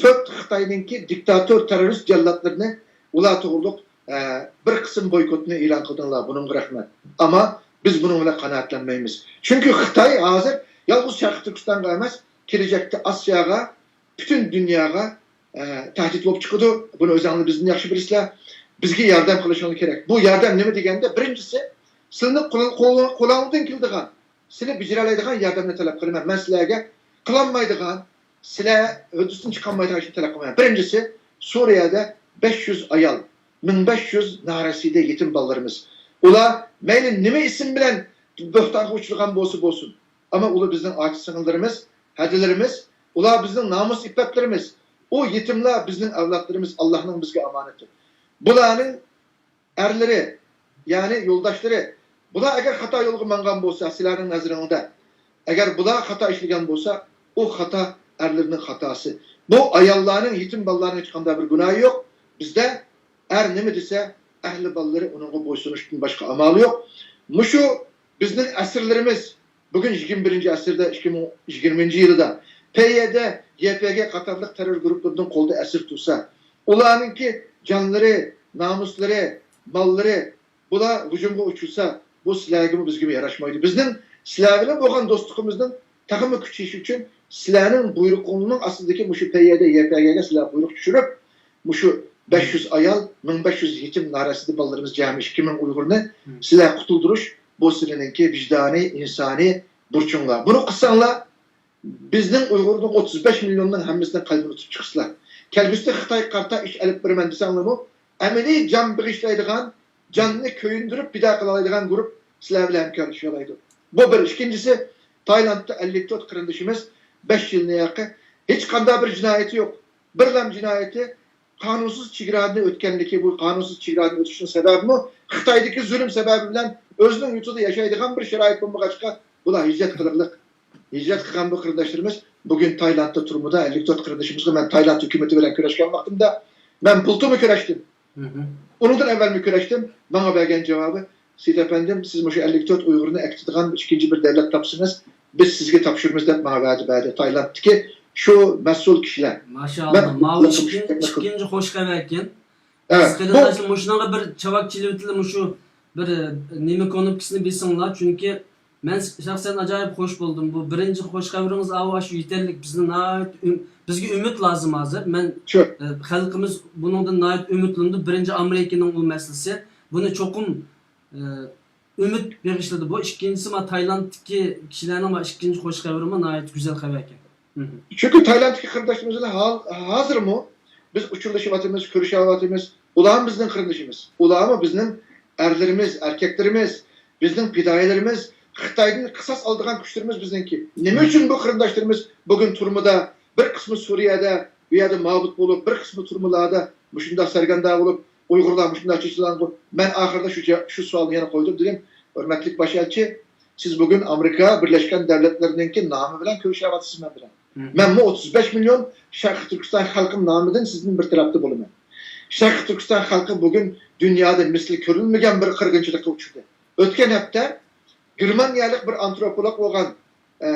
تۆت خىتاينىڭكى دىكتاتور، تېررورىست جاللاتلىرىنى، ئۇلار توغرۇلۇق، ئە، بىر قىسىم بويكوتنى ئېلان قىلدىڭلار، بۇنىڭغا رەھمەت. ئەمما بىز بۇنىڭ بىلەن قانائەتلەنمەيمىز. چۈنكى خىتاي ھازىر يالغۇز شەرقىي تۈركىستانغا ئەمەس، كېلىچەكتە ئاسىياغا، پۈتۈن دۇنياغا، ئە، تەھدىت بولۇپ چىقىدۇ. بۇنى ئۆزۈڭلار بىزدىن ياخشى بىلىسىلەر. بىزگە ياردەم قىلىشىڭلار كېرەك. بۇ ياردەم نېمە دېگەندە، بىرىنچىسى، سىلىنىڭ قول-، قول-، قولۇڭدىن كېلىدىغان، سىلى بېجىرەلەيدىغان ياردەمنى تەلەپ قىلىمەن. مەن سىلەرگە قىلالمايدىغان، سىلەر ھۆددىسىدىن چىقالمايدىغان ئىشنى تەلەپ قىلىمەن. بىرىنچىسى، سۈرىيەدە بەش يۈز ئايال، مىڭ بەش يۈز نارەسىدە يېتىم بالىلىرىمىز. ئۇلار مەيلى نېمە ئىسىم بىلەن بۆھتانغا ئۇچرىغان بولسا بولسۇن، ئەمما ئۇلار بىزنىڭ ئاچا-سىڭىللىرىمىز، ھەدىلىرىمىز، ئۇلار بىزنىڭ نامۇس-ئىپپەتلىرىمىز. ئۇ يېتىملار بىزنىڭ ئەۋلادلىرىمىز، ئاللانىڭ بىزگە ئامانىتى. بۇلارنىڭ ئەرلىرى، يەنى يولداشلىرى، بۇلار ئەگەر خاتا يولغا ماڭغان بولسا، سىلەرنىڭ نەزىرىڭلاردا، ئەگەر بۇلار خاتا ئىشلىگەن بولسا، ئۇ خاتا ئەرلىرىنىڭ خاتاسى. بۇ ئاياللارنىڭ، يېتىم بالىلارنىڭ ھېچقانداق بىر گۇناھى يوق. بىزدە ئەر نېمە دېسە، ئەھلى بالىلىرى ئۇنىڭغا بويسۇنۇشتىن باشقا ئامالى يوق. مۇشۇ بىزنىڭ ئەسىرلىرىمىز، بۈگۈن يىگىرمە بىرىنچى ئەسىردە، ئىككى مىڭ يىگىرمىنچى يىلىدا پەييەدە، يەپەگە قاتارلىق تېررور گۇرۇپپىلىرىنىڭ قولىدا ئەسىر تۇرسا، ئۇلارنىڭكى جانلىرى، نامۇسلىرى، ماللىرى، بۇلار ھۇجۇمغا ئۇچرىسا، بۇ سىلەرگىمۇ، بىزگىمۇ ياراشمايدۇ. بىزنىڭ سىلەر بىلەن بولغان دوستلۇقىمىزنىڭ تېخىمۇ كۈچىيىشى ئۈچۈن سىلەرنىڭ بۇيرۇقۇڭلارنىڭ ئاستىدىكى مۇشۇ پەييەدە، يەپەگەگە سىلەر بۇيرۇق چۈشۈرۈپ، مۇشۇ بەش يۈز ئايال، مىڭ بەش يۈز يېتىم نارەسىدە بالىلىرىمىز، جەمئىي ئىككى مىڭ ئۇيغۇرنى سىلەر قۇتۇلدۇرۇش، بۇ سىلەرنىڭكى ۋىجدانىي، ئىنسانىي بۇرچۇڭلار. بۇنى قىلساڭلار، بىزنىڭ ئۇيغۇرنىڭ ئوتتۇز بەش مىليوننىڭ ھەممىسىنىڭ قەلبىنى ئۇتۇپ چىقىسىلەر. كەلگۈسىدە خىتايغا قارىتا ئىش ئېلىپ بېرىمەن دېسەڭلارمۇ، ئەمەلىي جان بېغىشلايدىغان، جاننى كۆيۈندۈرۈپ پىدا قىلالايدىغان گۇرۇپ سىلەر بىلەن ھەمكارلىشالايدۇ. بۇ بىر. ئىككىنچىسى، تايلاندتا ئەللىك تۆت قېرىندىشىمىز بەش يىلنى ياقى ھېچقانداق بىر جىنايىتى يوق. بىرلام جىنايىتى قانۇنسىز چېگرادىن ئۆتكەنلىكى، بۇ قانۇنسىز چېگرادىن ئۆتۈشنىڭ سەۋەبىمۇ خىتايدىكى زۇلۇم سەۋەبى بىلەن ئۆزىنىڭ يۇرتىدا ياشايدىغان بىر شارائىت بولمىغاچقا، بۇلار ھىجرەت قىلغىلىق. ھىجرەت قىلغان بۇ قېرىنداشلىرىمىز بۈگۈن تايلاندتا تۈرمىدە، ئەللىك تۆت قېرىندىشىمىزغا مەن تايلاند ھۆكۈمىتى بىلەن كۆرۈشكەن ۋاقتىمدا، مەن بۇلتۇرمۇ كۆرۈشتۈم. ئۇنىڭدىن ئەۋۋەلمۇ كۆرۈشتۈم. ماڭا بەرگەن جاۋابى، سېيىت ئەپەندىم، سىز مۇشۇ ئەللىك تۆت ئۇيغۇرنى ئەكېتىدىغان ئىككىنچى بىر دۆلەت تاپسىڭىز، بىز سىزگە تاپشۇرىمىز دەپ ماڭا ۋەدە بەردى. تايلاندتىكى شۇ مەسئۇل كىشىلەر. ماشائاللا، ماۋۇ ئىككىنچى، ئىككىنچى خوش خەۋەركەن. سىز قېرىنداشلار مۇشۇنىڭغا بىر چاۋاك چېلىۋېتىڭلار، مۇشۇ بىر، ئە، نېمە كۇنۇپكىسىنى بېسىڭلار، چۈنكى مەن شەخسەن ئاجايىپ خوش بولدۇم. بۇ بىرىنچى خوش خەۋىرىڭىز ئاۋۇ ئاشۇ يېتەرلىك. بىزنى ناھايىتى ئۈم-، بىزگە ئۈمىد لازىم ھازىر. مەن، شۇ. ئە، خەلقىمىز بۇنىڭدىن ناھايىتى ئۈمىدلىنىدۇ. بىرىنچى ئامېرىكىنىڭ ئۇ مەسىلىسى. بۇنى چوقۇم، ئە، ئۈمىد بېغىشلىدى. بۇ ئىككىنچىسى، ما، تايلاندتىكى كىشىلەرنىڭ ما ئىككىنچى خوش خەۋىرىمۇ ناھايىتى گۈزەل خەۋەر ئىكەن. مھم. چۈنكى تايلاندتىكى قېرىنداشلىرىمىز بىلەن ھال-، ھازىرمۇ بىز ئۇچۇرلىشىۋاتىمىز، كۆرۈشۈۋاتىمىز. ئۇلارمۇ بىزنىڭ قېرىندىشىمىز. ئۇلارمۇ بىزنىڭ ئەرلىرىمىز، ئەركەكلىرىمىز، بىزنىڭ پىدائىيلىرىمىز. خىتايدىن قىساس ئالىدىغان كۈچلىرىمىز بىزنىڭكى. نېمە ئۈچۈن بۇ قېرىنداشلىرىمىز بۈگۈن تۈرمىدە، بىر قىسمى سۈرىيەدە، بۇ يەردە نابۇت بولۇپ، بىر قىسمى تۈرمىلەردە مۇشۇنداق سەرگەردان بولۇپ، ئۇيغۇرلار مۇشۇنداق چېچىلغانغۇ؟ مەن ئاخىرىدا شۇ جا-، شۇ سوئالنى يەنە قويدۇم، دېدىم، ھۆرمەتلىك باش ئەلچى، سىز بۈگۈن ئامېرىكا بىرلەشكەن دەۋلەتلىرىنىڭكى نامى بىلەن كۆرۈشۈۋاتىسىز مەن بىلەن. مم. مەنمۇ ئوتتۇز بەش مىليون شەرقىي تۈركىستان خەلقىم نامىدىن سىزدىن بىر تەرەپتە بولىمەن. شەرقىي تۈركىستان خەلقى بۈگۈن دۇنيادا مىسلى كۆرۈلمىگەن بىر قىرغىنچىلىققا ئۇچرىدى. ئۆتكەن ھەپتە گېرمانىيەلىك بىر ئانتروپولوگ بولغان، ئە،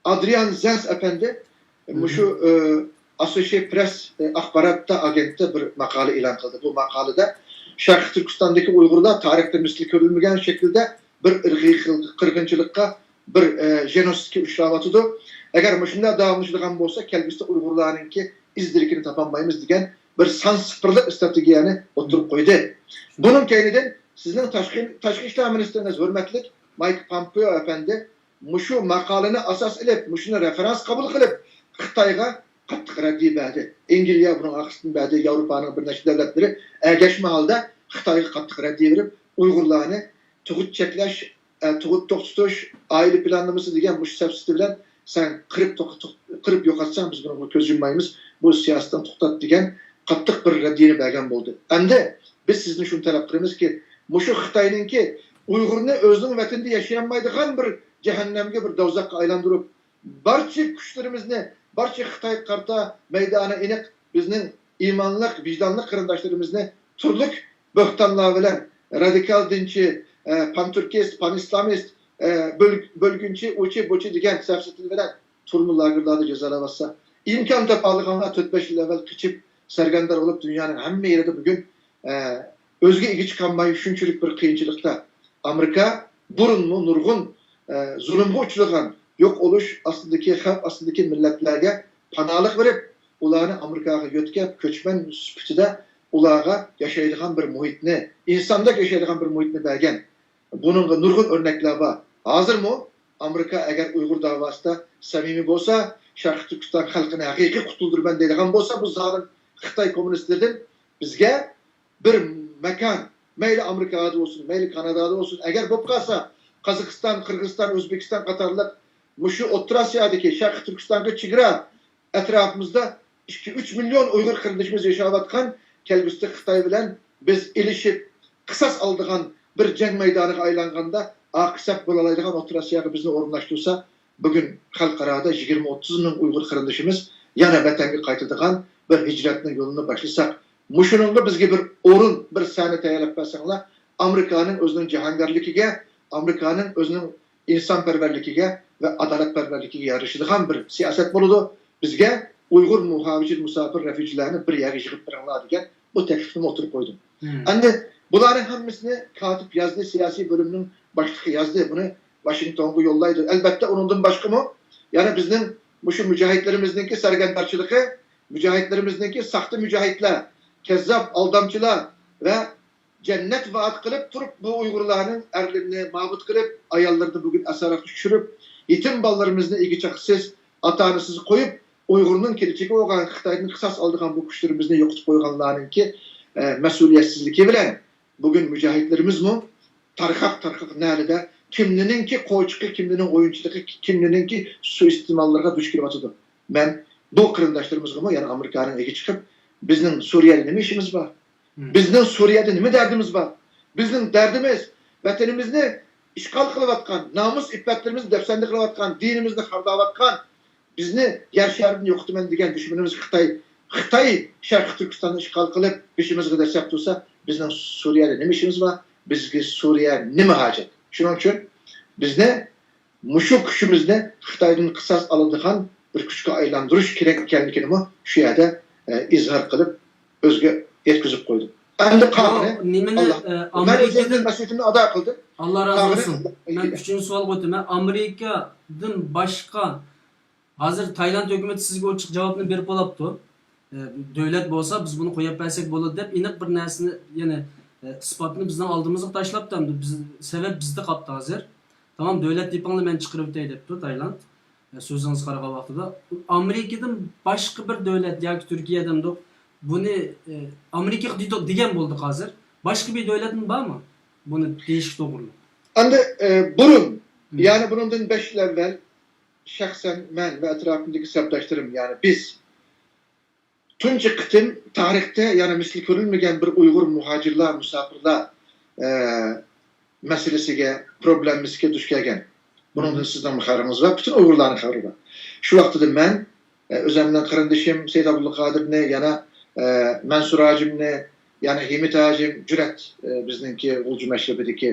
ئادرىيان زەنس ئەپەندى، مم، مۇشۇ، ئە، ئاسوشىيېتېد پرېس، ئە، ئاخبارات ئاگېنتىدا بىر ماقالە ئېلان قىلدى. بۇ ماقالىدە شەرقىي تۈركىستاندىكى ئۇيغۇرلار تارىختا مىسلى كۆرۈلمىگەن شەكىلدە بىر ئىرقىي قىرغىنچىلىققا، بىر، ئە، ژېنوسىدكە ئۇچراۋاتىدۇ. ئەگەر مۇشۇنداق داۋاملىشىدىغان بولسا، كەلگۈسىدە ئۇيغۇرلارنىڭكى ئىز دېرىكىنى تاپالمايمىز دېگەن بىر سان سىفىرلىق ئىستراتېگىيەنى ئوتتۇرىغا قويدى. بۇنىڭ كەينىدىن سىزنىڭ تاشقى، تاشقى ئىشلار مىنىستىرىڭىز ھۆرمەتلىك مايك پامپېئو ئەپەندى مۇشۇ ماقالىنى ئاساس ئېلىپ، مۇشۇنى رېفېرانس قوبۇل قىلىپ، خىتايغا قاتتىق رەددىيە بەردى. ئەنگلىيە بۇنىڭ ئارقىسىدىن بەردى، ياۋروپانىڭ بىر نەچچە دۆلەتلىرى ئەگەشمە ھالدا خىتايغا قاتتىق رەددىيە بېرىپ، ئۇيغۇرلارنى تۇغۇت چەكلەش، ئە، تۇغۇت توختىتىش، ئائىلە پىلانلىمىسى دېگەن مۇشۇ سەپسەتە بىلەن سەن قىرىپ توق-، توق-، قىرىپ يوقاتساڭ، بىز بۇنىڭغا كۆز يۇممايمىز، بۇ سىياسىتىڭ توختات دېگەن قاتتىق بىر رەددىيەنى بەرگەن بولدى. ئەمدى بىز سىزدىن شۇنى تەلەپ قىلىمىزكى، مۇشۇ خىتاينىڭكى ئۇيغۇرنى ئۆزىنىڭ ۋەتىنىدە ياشىيالمايدىغان بىر جەھەننەمگە، بىر دوزاخقا ئايلاندۇرۇپ، بارچە كۈچلىرىمىزنى، بارچە خىتايغا قارىتا مەيدانى ئېنىق بىزنىڭ ئىمانلىق، ۋىجدانلىق قېرىنداشلىرىمىزنى تۈرلۈك بۆھتانلار بىلەن، رادىكال دىنچى، ئە، پانتۈركىست، پانئىسلامىست، ئە، بۆل-، بۆلگۈنچى، ئۇچى، بۇچى دېگەن سەپسەتە بىلەن تۈرمە لاگېرلاردا جازالاۋاتسا، ئىمكان تاپالىغانلار تۆت بەش يىل ئەۋۋەل قېچىپ سەرگەردان بولۇپ، دۇنيانىڭ ھەممە يېرىدە بۈگۈن، ئە، ئۆزىگە ئىگە چىقالماي شۇنچىلىك بىر قىيىنچىلىقتا. ئامېرىكا بۇرۇنمۇ نۇرغۇن، ئە، زۇلۇمغا ئۇچرىغان، يوق بولۇش ئاستىدىكى، خەۋپ ئاستىدىكى مىللەتلەرگە پاناھلىق بېرىپ، ئۇلارنى ئامېرىكاغا يۆتكەپ، كۆچمەن سۈپىتىدە ئۇلارغا ياشايدىغان بىر مۇھىتنى، ئىنساندەك ياشايدىغان بىر مۇھىتنى بەرگەن. بۇنىڭغا نۇرغۇن ئۆرنەكلەر بار. ھازىرمۇ ئامېرىكا ئەگەر ئۇيغۇر داۋاسىدا سەمىمىي بولسا، شەرقىي تۈركىستان خەلقىنى ھەقىقىي قۇتۇلدۇرىمەن دەيدىغان بولسا، بۇ زالىم خىتاي كوممۇنىستلىرىدىن بىزگە بىر ماكان، مەيلى ئامېرىكادا بولسۇن، مەيلى كانادادا بولسۇن، ئەگەر بولۇپ قالسا، قازاقىستان، قىرغىزىستان، ئۆزبېكىستان قاتارلىق مۇشۇ ئوتتۇرا ئاسىيادىكى، شەرقىي تۈركىستانغا چېگرا ئەتراپىمىزدا ئىككى، ئۈچ مىليون ئۇيغۇر قېرىندىشىمىز ياشاۋاتقان، كەلگۈسىدە خىتاي بىلەن بىز ئېلىشىپ، قىساس ئالىدىغان بىر جەڭ مەيدانىغا ئايلانغاندا، ئاقىسەپ بولالايدىغان ئوتتۇرا ئاسىياغا بىزنى ئورۇنلاشتۇرسا، بۈگۈن خەلقئارادا يىگىرمە، ئوتتۇز مىڭ ئۇيغۇر قېرىندىشىمىز يەنە ۋەتەنگە قايتىدىغان بىر ھىجرەتنىڭ يولىنى باشلىساق، مۇشۇنىڭغا بىزگە بىر ئورۇن، بىر سەھنە تەييارلاپ بەرسەڭلار، ئامېرىكانىڭ ئۆزىنىڭ جاھانگەرلىكىگە، ئامېرىكانىڭ ئۆزىنىڭ ئىنسانپەرۋەرلىكىگە ۋە ئادالەتپەرۋەرلىكىگە يارىشىدىغان بىر سىياسەت بولىدۇ. بىزگە ئۇيغۇر مۇھاجىر، مۇساپىر، رېفۇجىلارنى بىر يەرگە يىغىپ بېرىڭلار دېگەن بۇ تەكلىپنى ئوتتۇرىغا قويدۇم. مم. ئەمدى بۇلارنىڭ ھەممىسىنى كاتىپ يازدى، سىياسىي بۆلۈمنىڭ باشلىقى يازدى، بۇنى ۋاشىنگتونغا يوللايدۇ. ئەلبەتتە، ئۇنىڭدىن باشقىمۇ يەنە بىزنىڭ مۇشۇ مۇجاھىدلىرىمىزنىڭكى سەرگەردانچىلىقى، مۇجاھىدلىرىمىزنىڭكى ساختا مۇجاھىدلار، كەززاپ، ئالدامچىلار ۋە جەننەت ۋەئدە قىلىپ تۇرۇپ، بۇ ئۇيغۇرلارنىڭ ئەرلىرىنى نابۇت قىلىپ، ئاياللىرىنى بۈگۈن ئاسارەتكە چۈشۈرۈپ، يېتىم بالىلىرىمىزنى ئىگە-چاقىسىز، ئاتا-ئانىسىز قويۇپ، ئۇيغۇرنىڭ كېلىچىكى بولغان خىتايدىن قىساس ئالىدىغان بۇ كۈچلىرىمىزنى يوقىتىپ قويغانلارنىڭكى، ئە، مەسئۇلىيەتسىزلىكى بىلەن بۈگۈن مۇجاھىدلىرىمىزمۇ تارقاق-تارقاق نەلىدە، كىملىنىڭكى قوچىقى، كىملىنىڭ ئويۇنچۇقى، كىملىنىڭكى سۇيىئىستېماللىرىغا دۇچ كېلىۋاتىدۇ. مەن بۇ قېرىنداشلىرىمىزغىمۇ يەنە ئامېرىكانىڭ ئېگى چىقىپ، بىزنىڭ سۈرىيەدە نېمە ئىشىمىز بار؟ مم. بىزنىڭ سۈرىيەدە نېمە دەردىمىز بار؟ بىزنىڭ دەردىمىز ۋەتىنىمىزنى ئىشغال قىلىۋاتقان، نامۇس ئىپپەتلىرىمىزنى دەپسەندە قىلىۋاتقان، دىنىمىزنى خارلاۋاتقان، بىزنى يەر شارىدىن يوقىتىمەن دېگەن دۈشمىنىمىز خىتاي. خىتاي شەرقىي تۈركىستاننى ئىشغال قىلىپ، بېشىمىزغا دەسسەپ تۇرسا، بىزنىڭ سۈرىيەدە نېمە ئىشىمىز بار؟ بىزگە سۈرىيە نېمە ھاجەت؟ شۇنىڭ ئۈچۈن بىزنى مۇشۇ كۈچىمىزنى خىتايدىن قىساس ئالىدىغان بىر كۈچكە ئايلاندۇرۇش كېرەك ئىكەنلىكىنىمۇ شۇ يەردە، ئە، ئىزھار قىلىپ، ئۆزىگە يەتكۈزۈپ قويدۇم. ئەمدى قالغىنى نېمىنى، ئاللا. ئە، مەن ئۆزۈمنىڭ مەسئۇلىيىتىمنى ئادا قىلدىم. ئاللا رازى بولسۇن. مەن ئۈچىنچى سوئالغا ئۆتىمەن. ئامېرىكىدىن باشقا، ھازىر تايلاند ھۆكۈمىتى سىزگە ئوچۇق جاۋابنى بېرىپ بولاپتۇ. ئە، دۆلەت بولسا، بىز بۇنى قويۇپ بەرسەك بولىدۇ دەپ، ئېنىق بىر نەرسىنى، يەنى، ئە، ئىسپاتنى بىزنىڭ ئالدىمىزغا تاشلاپتۇ. ئەمدى بىز، سەۋەب بىزدە قاپتۇ ھازىر. تامام، دۆلەت دېپىڭلار، مەن چىقىرىۋېتەي دەپتۇ تايلاند. ئە، سۆزىڭىز قارىغان ۋاقتىدا، ئامېرىكىدىن باشقا بىر دۆلەت ياكى تۈركىيە دەمدۇق، بۇنى، ئە، ئامېرىكىغا دېدۇق، دېگەن بولدۇق ھازىر. باشقا بىر دۆلەتمۇ بارمۇ بۇنى دېيىشكە توغرىلىق؟ ئەمدى، ئە، بۇرۇن، يەنى بۇنىڭدىن بەش يىل ئەۋۋەل شەخسەن مەن ۋە ئەتراپىمدىكى سەپداشلىرىم، يەنى بىز تۇنجى قېتىم تارىختا يەنە مىسلى كۆرۈلمىگەن بىر ئۇيغۇر مۇھاجىرلار، مۇساپىرلار، ئە، مەسىلىسىگە، پروبلېمىسىگە دۇچ كەلگەن. بۇنىڭدىن سىزنىڭمۇ خەۋىرىڭىز بار، پۈتۈن ئۇيغۇرلارنىڭ خەۋىرى بار. شۇ ۋاقتىدا مەن، ئە، ئۆزۈمنىڭ قېرىندىشىم سەيد ئابدۇلقادىرنى، يەنە، ئە، مەنسۇر ھاجىمنى، يەنە ھىمىت ھاجىم، جۈرەت، ئە، بىزنىڭكى غۇلجا مەشرىپىدىكى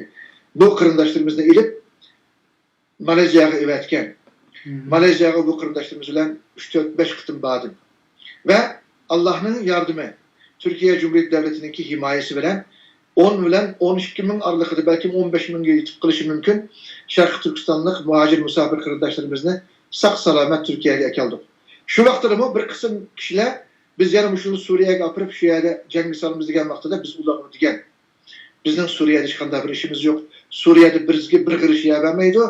بۇ قېرىنداشلىرىمىزنى ئېلىپ، مالايزىيەگە ئېۋەتكەن. مالايزىيەگە بۇ قېرىنداشلىرىمىز بىلەن ئۈچ، تۆت، بەش قېتىم باردىم. ۋە ئاللاھنىڭ ياردىمى، تۈركىيە جۇمھۇرىيەت دۆلىتىنىڭكى ھىمايىسى بىلەن ئون بىلەن ئون ئىككى مىڭ ئارىلىقىدا، بەلكىم ئون بەش مىڭغا يېتىپ قېلىشى مۇمكىن، شەرقىي تۈركىستانلىق مۇھاجىر مۇساپىر قېرىنداشلىرىمىزنى ساق-سالامەت تۈركىيەگە ئەكەلدۇق. شۇ ۋاقىتتىمۇ بىر قىسىم كىشىلەر، بىز يەنە مۇشۇنى سۈرىيەگە ئاپىرىپ، شۇ يەردە جەڭگە سالىمىز دېگەن ۋاقتىدا، بىز ئۇلارغا دېگەن، بىزنىڭ سۈرىيەدە ھېچقانداق بىر ئىشىمىز يوق. سۈرىيەدە بىزگە بىر قېرىش يەر بەرمەيدۇ.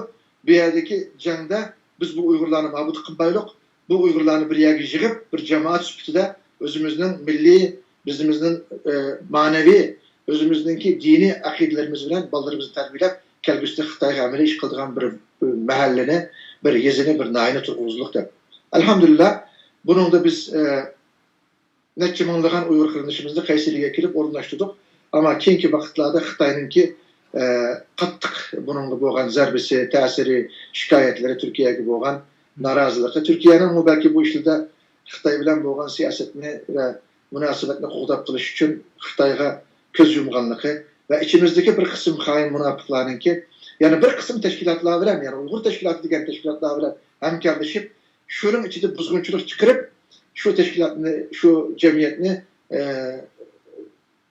بۇ يەردىكى جەڭدە بىز بۇ ئۇيغۇرلارنى نابۇت قىلمايلۇق. بۇ ئۇيغۇرلارنى بىر يەرگە يىغىپ، بىر جامائەت سۈپىتىدە ئۆزىمىزنىڭ مىللىي، ئۆزىمىزنىڭ، ئە، مانىۋى، ئۆزىمىزنىڭكى دىنىي ئەقىدىلىرىمىز بىلەن بالىلىرىمىزنى تەربىيەلەپ، كەلگۈسىدە خىتايغا ئەمەلىي ئىش قىلىدىغان بىر، بىر مەھەللىنى، بىر يېزىنى، بىر ناھىيەنى تۇرغۇزدۇق دەپ. ئەلھەمدۇلىللا، بۇنىڭدا بىز، ئە، نەچچە مىڭلىغان ئۇيغۇر قېرىندىشىمىزنى قەيسەرىگە كېلىپ ئورۇنلاشتۇردۇق. ئەمما كېيىنكى ۋاقىتلاردا خىتاينىڭكى، ئە، قاتتىق بۇنىڭغا بولغان زەربىسى، تەسىرى، شىكايەتلىرى، تۈركىيەگە بولغان نارازىلىقى، تۈركىيەنىڭمۇ بەلكى بۇ ئىشلىرىدا خىتاي بىلەن بولغان سىياسەتنى ۋە مۇناسىۋەتنى قوغداپ قېلىش ئۈچۈن خىتايغا كۆز يۇمغانلىقى ۋە ئىچىمىزدىكى بىر قىسىم خائىن مۇناپىقلارنىڭكى، يەنە بىر قىسىم تەشكىلاتلار بىلەن، يەنى ئۇيغۇر تەشكىلاتى دېگەن تەشكىلاتلار بىلەن ھەمكارلىشىپ، شۇنىڭ ئىچىدە بۇزغۇنچىلىق چىقىرىپ، شۇ تەشكىلاتنى، شۇ جەمئىيەتنى، ئە،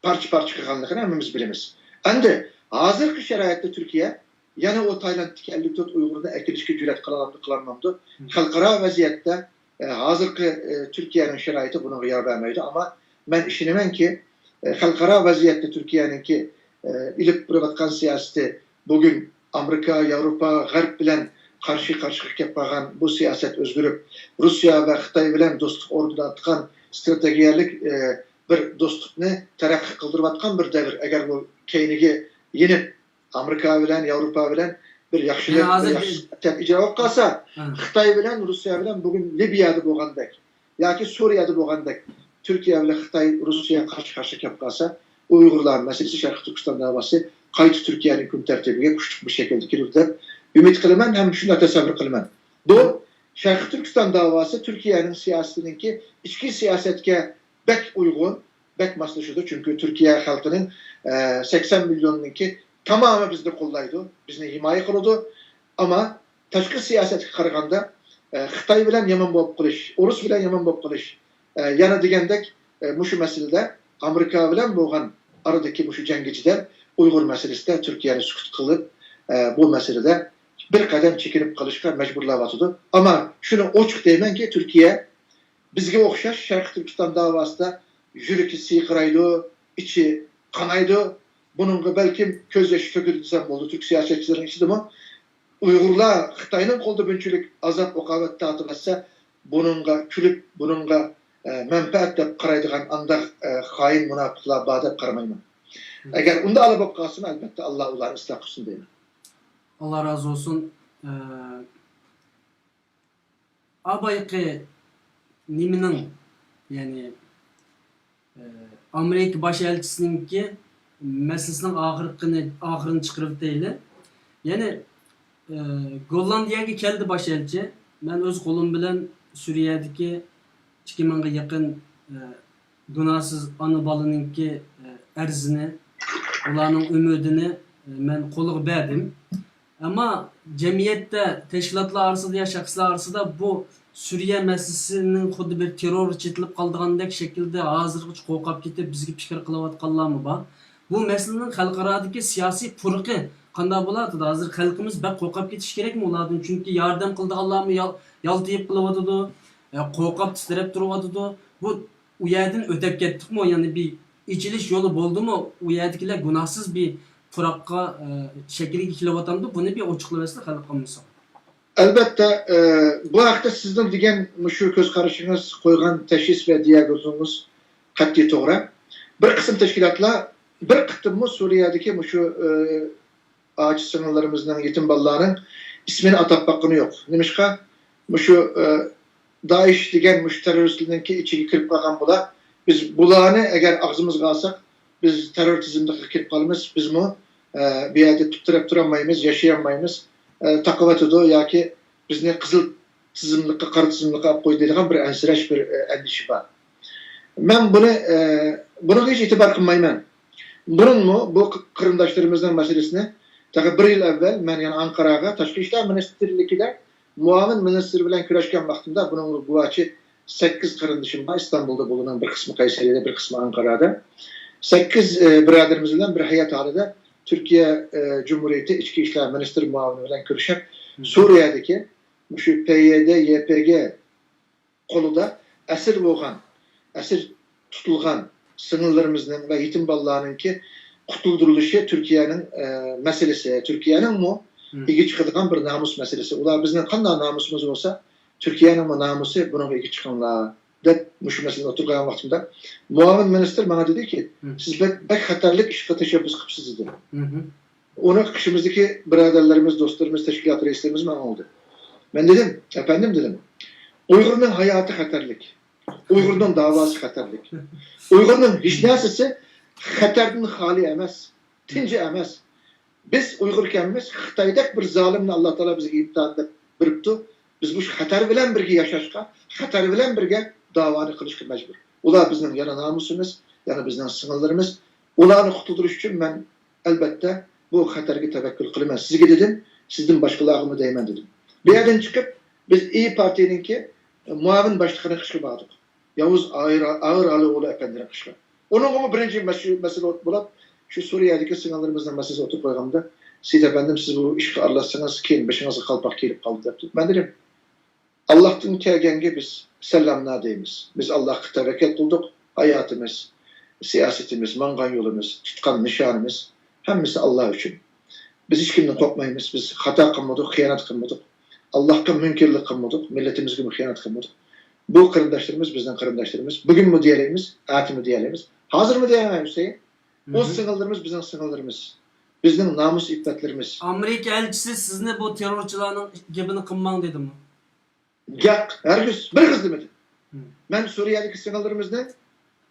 پارچە-پارچە قىلغانلىقىنى ھەممىمىز بىلىمىز. ئەمدى ھازىرقى شارائىتتا تۈركىيە يەنە ئۇ تايلاندتىكى ئەللىك تۆت ئۇيغۇرنى ئەكېلىشكە جۈرئەت قىلالامدۇ، قىلالمامدۇ؟ خەلقئارا ۋەزىيەتتە، ئە، ھازىرقى، ئە، تۈركىيەنىڭ شارائىتى بۇنىڭغا يار بەرمەيدۇ. ئەمما مەن ئىشىنىمەنكى، ئە، خەلقئارا ۋەزىيەتتە تۈركىيەنىڭكى، ئە، ئېلىپ بېرىۋاتقان سىياسىتى بۈگۈن ئامېرىكا، ياۋروپا، غەرب بىلەن قارشى-قارشىغا كەپ قالغان بۇ سىياسەت ئۆزگىرىپ، روسىيە ۋە خىتاي بىلەن دوستلۇق ئورنىتىۋاتقان ستراتېگىيەلىك، ئە، بىر دوستلۇقنى تەرەققىي قىلدۇرۇۋاتقان بىر دەۋر. ئەگەر بۇ كەينىگە يېنىپ، ئامېرىكا بىلەن، ياۋروپا بىلەن بىر ياخشى، يەنە ھازىر بىر ياخشى سىياسەت ئىجرا بولۇپ قالسا، خىتاي بىلەن روسىيە بىلەن بۈگۈن لىبىيەدە بولغاندەك، ياكى سۈرىيەدە بولغاندەك تۈركىيە بىلەن خىتاي، روسىيە قارشى-قارشى كەپ قالسا، ئۇيغۇرلار مەسىلىسى، شەرقىي تۈركىستان داۋاسى قايتا تۈركىيەنىڭ كۈن تەرتىپىگە كۈچلۈك بىر شەكىلدە كىرىدۇ دەپ ئۈمىد قىلىمەن ھەم شۇنداق تەسەۋۋۇر قىلىمەن. بۇ شەرقىي تۈركىستان داۋاسى تۈركىيەنىڭ سىياسىتىنىڭكى ئىچكى سىياسەتكە بەك ئۇيغۇن، بەك ماسلىشىدۇ. چۈنكى تۈركىيە خەلقىنىڭ، ئە، سەكسەن مىليوننىڭكى تامامى بىزنى قوللايدۇ، بىزنى ھىمايە قىلىدۇ. ئەمما تاشقى سىياسەتكە قارىغاندا، ئە، خىتاي بىلەن يامان بولۇپ قېلىش، ئۇرۇس بىلەن يامان بولۇپ قېلىش، ئە، يەنە دېگەندەك، ئە، مۇشۇ مەسىلىدە ئامېرىكا بىلەن بولغان ئارىدىكى مۇشۇ جەڭگى جىدەل ئۇيغۇر مەسىلىسىدە تۈركىيەنى سۈكۈت قىلىپ، ئە، بۇ مەسىلىدە بىر قەدەم چېكىنىپ قېلىشقا مەجبۇرلاۋاتىدۇ. ئەمما شۇنى ئوچۇق دەيمەنكى، تۈركىيە بىزگە ئوخشاش شەرقىي تۈركىستان داۋاسىدا يۈرىكى سىرقىرايدۇ، ئىچى قانايدۇ. بۇنىڭغا بەلكىم كۆز يېشى تۆكىدۇ دېسەم بولىدۇ. تۈرك سىياسەتچىلىرىنىڭ ئىچىدىمۇ ئۇيغۇرلار خىتاينىڭ قولىدا بۇنچىلىك ئازاب-ئوقۇبەت تارتىۋەتسە، بۇنىڭغا كۈلۈپ، بۇنىڭغا، ئە، مەنپەئەت دەپ قارايدىغان ئانداق، ئە، خائىن مۇناپىقلار بار دەپ قارىمايمەن. ئەگەر ئۇنداق ئالا بولۇپ قالسىمۇ، ئەلبەتتە، ئاللا ئۇلارنى ئىسلاھ قىلسۇن دەيمەن. ئاللا رازى بولسۇن. ئە، ئا بايىقى نېمىنىڭ، يەنى، ئە، ئامېرىكا باش ئەلچىسىنىڭكى مەسىلىسىنىڭ ئاخىرقىنى، ئاخىرىنى چىقىرىۋېتەيلى. يەنى، ئە، گوللاندىيەگە كەلدى باش ئەلچى. مەن ئۆز قولۇم بىلەن سۈرىيەدىكى ئىككى مىڭغا يېقىن، ئە، گۇناھسىز ئانا بالىنىڭكى، ئە، ئەرزىنى، ئۇلارنىڭ ئۈمىدىنى، ئە، مەن قولىغا بەردىم. ئەمما جەمئىيەتتە، تەشكىلاتلار ئارىسىدا يا شەخسلەر ئارىسىدا بۇ سۈرىيە مەسىلىسىنىڭ خۇددى بىر تېررور چېتىلىپ قالىدىغاندەك شەكىلدە ھازىرغىچە قورقۇپ كېتىپ، بىزگە پىكىر قىلىۋاتقانلارمۇ بار. بۇ مەسىلىنىڭ خەلقئارادىكى سىياسىي پۇرىقى قانداق بولۇۋاتىدۇ؟ ھازىر خەلقىمىز بەك قورقۇپ كېتىشى كېرەكمۇ ئۇلاردىن؟ چۈنكى ياردەم قىلىدىغانلارمۇ يال-، يالتىيىپ قېلىۋاتىدۇ، ئە، قورقۇپ تىترەپ تۇرۇۋاتىدۇ. بۇ ئۇ يەردىن ئۆتۈپ كەتتۇقمۇ؟ يەنى بىر ئېچىلىش يولى بولدىمۇ؟ ئۇ يەردىكىلەر گۇناھسىز بىر پۇراققا، ئە، شەكىلگە كېلىۋاتامدۇ؟ بۇنى بىر ئوچۇقلىۋەتسە خەلق ئاممىسىغا. ئەلۋەتتە، ئە، بۇ ھەقتە سىزنىڭ دېگەن مۇشۇ كۆز قارىشىڭىز، قويغان تەشخىس ۋە دىياگنوزىڭىز قەتئىي توغرا. بىر قىسىم تەشكىلاتلار بىر قېتىممۇ سۈرىيەدىكى مۇشۇ، ئە، ئاچا سىڭىللىرىمىزنىڭ، يېتىم بالىلارنىڭ ئىسمىنى ئاتاپ باققىنى يوق. نېمىشقا؟ مۇشۇ، ئە، دائىش دېگەن مۇشۇ تېررورىستلارنىڭكى ئىچىگە كىرىپ قالغان بۇلار. بىز بۇلارنى ئەگەر ئاغزىمىزغا ئالساق، بىز تېررور تىزىملىقىغا كىرىپ قالىمىز. بىزمۇ، ئە، بۇ يەردە تۇپتىراپ تۇرالمايمىز، ياشىيالمايمىز. ئە، تاقىۋاتىدۇ ياكى بىزنى قىزىل تىزىملىققا، قارا تىزىملىققا ئاپ قويدى دەيدىغان بىر ئەنسىرەش، بىر، ئە، ئەندىشە بار. مەن بۇنى، ئە، بۇنىڭغا ھېچ ئېتىبار قىلمايمەن. بۇرۇنمۇ بۇ قېرىنداشلىرىمىزنىڭ مەسىلىسىنى، تېخى بىر يىل ئەۋۋەل مەن يەنە ئانقاراغا، تاشقى ئىشلار مىنىستىرلىكىدە مۇئاۋىن مىنىستىر بىلەن كۆرۈشكەن ۋاقتىمدا بۇنىڭغا گۇۋاچى سەككىز قېرىندىشىم بار. ئىستانبۇلدا، بۇلارنىڭ بىر قىسمى قەيسەرىدە، بىر قىسمى ئانقارادا. سەككىز، ئە، بۇرادىرىمىز بىلەن بىر ھەيئەت ھالىدە تۈركىيە، ئە، جۇمھۇرىيىتى ئىچكى ئىشلار مىنىستىرى مۇئاۋىنى بىلەن كۆرۈشۈپ، سۈرىيەدىكى مۇشۇ پەي يەي دې، يەي پې گې قولىدا ئەسىر بولغان، ئەسىر تۇتۇلغان سىڭىللىرىمىزنىڭ ۋە يېتىم بالىلارنىڭكى قۇتۇلدۇرۇلۇشى تۈركىيەنىڭ، ئە، مەسىلىسى، تۈركىيەنىڭمۇ ئىگە چىقىدىغان بىر نامۇس مەسىلىسى. ئۇلار بىزنىڭ قانداق نامۇسىمىز بولسا، تۈركىيەنىڭمۇ نامۇسى، بۇنىڭغا ئىگە چىقىڭلار، دەپ مۇشۇ مەسىلىنى ئوتتۇرىغا قويغان ۋاقتىمدا، مۇئاۋىن مىنىستىر ماڭا دېدىكى، سىز بەك، بەك خەتەرلىك ئىشقا تەشەببۇس قىپسىز، دېدى. ئۇنى قېشىمىزدىكى بۇرادەرلىرىمىز، دوستلىرىمىز، تەشكىلات رەئىسلىرىمىز ماڭا ئۇندىدى. مەن دېدىم، ئەپەندىم، دېدىم، ئۇيغۇرنىڭ ھاياتى خەتەرلىك، ئۇيغۇرنىڭ داۋاسى خەتەرلىك، ئۇيغۇرنىڭ ھېچ نەرسىسى خەتەردىن خالىي ئەمەس، تىنچى ئەمەس. بىز ئۇيغۇر ئىكەنمىز، خىتايدەك بىر زالىمنى ئاللا تائالا بىزگە ئىمتىھان دەپ بېرىپتۇ. بىز مۇشۇ خەتەر بىلەن بىرگە ياشاشقا، خەتەر بىلەن بىرگە داۋانى قىلىشقا مەجبۇر. ئۇلار بىزنىڭ يەنە نامۇسىمىز، يەنە بىزنىڭ سىڭىللىرىمىز. ئۇلارنى قۇتۇلدۇرۇش ئۈچۈن مەن، ئەلبەتتە، بۇ خەتەرگە تەۋەككۈل قىلىمەن. سىزگە دېدىم، سىزدىن باشقىلارغىمۇ دەيمەن، دېدىم. بۇ يەردىن چىقىپ، بىز ئىي پارتىيىنىڭكى مۇئاۋىن باشلىقىنىڭ قېشىغا باردۇق. ياۋۇز ئاغىر، ئاغىر ئالىئوغلى ئەپەندىنىڭ قېشىغا. ئۇنىڭغىمۇ بىرىنچى مەسىلە، مەسىلە بولۇپ، شۇ سۈرىيەدىكى سىڭىللىرىمىزنىڭ مەسىلىسى ئوتتۇرىغا قويغاندا، سېيىت ئەپەندىم، سىز بۇ ئىشقا ئارىلاشسىڭىز، كېيىن بېشىڭىزغا قالپاق كىيىلىپ قالىدۇ، دەپتۇ. مەن دېدىم، ئاللاھتىن كەلگەنگە بىز سەللامنا دەيمىز. بىز ئاللاھقا تەۋەككەل قىلدۇق. ھاياتىمىز، سىياسىتىمىز، ماڭغان يولىمىز، تۇتقان نىشانىمىز، ھەممىسى ئاللا ئۈچۈن. بىز ھېچكىمدىن قورقمايمىز. بىز خاتا قىلمىدۇق، خىيانەت قىلمىدۇق. ئاللاھقا مۇنكەرلىك قىلمىدۇق، مىللىتىمىزگىمۇ خىيانەت قىلمىدۇق. بۇ قېرىنداشلىرىمىز بىزنىڭ قېرىنداشلىرىمىز. بۈگۈنمۇ دېيەلەيمىز، ئەتىمۇ دېيەلەيمىز. ھازىرمۇ دېيەلەيمەن، ھۈسەيىن. ئۇ سىڭىللىرىمىز بىزنىڭ سىڭىللىرىمىز. بىزنىڭ نامۇس ئىپپەتلىرىمىز. ئامېرىكا ئەلچىسى سىزنى بۇ تېررورچىلارنىڭ گېپىنى قىلماڭ دېدىمۇ؟ ياق، ھەرگىز، بىر قىز دېمىدى. مەن سۈرىيەدىكى سىڭىللىرىمىزنىڭ،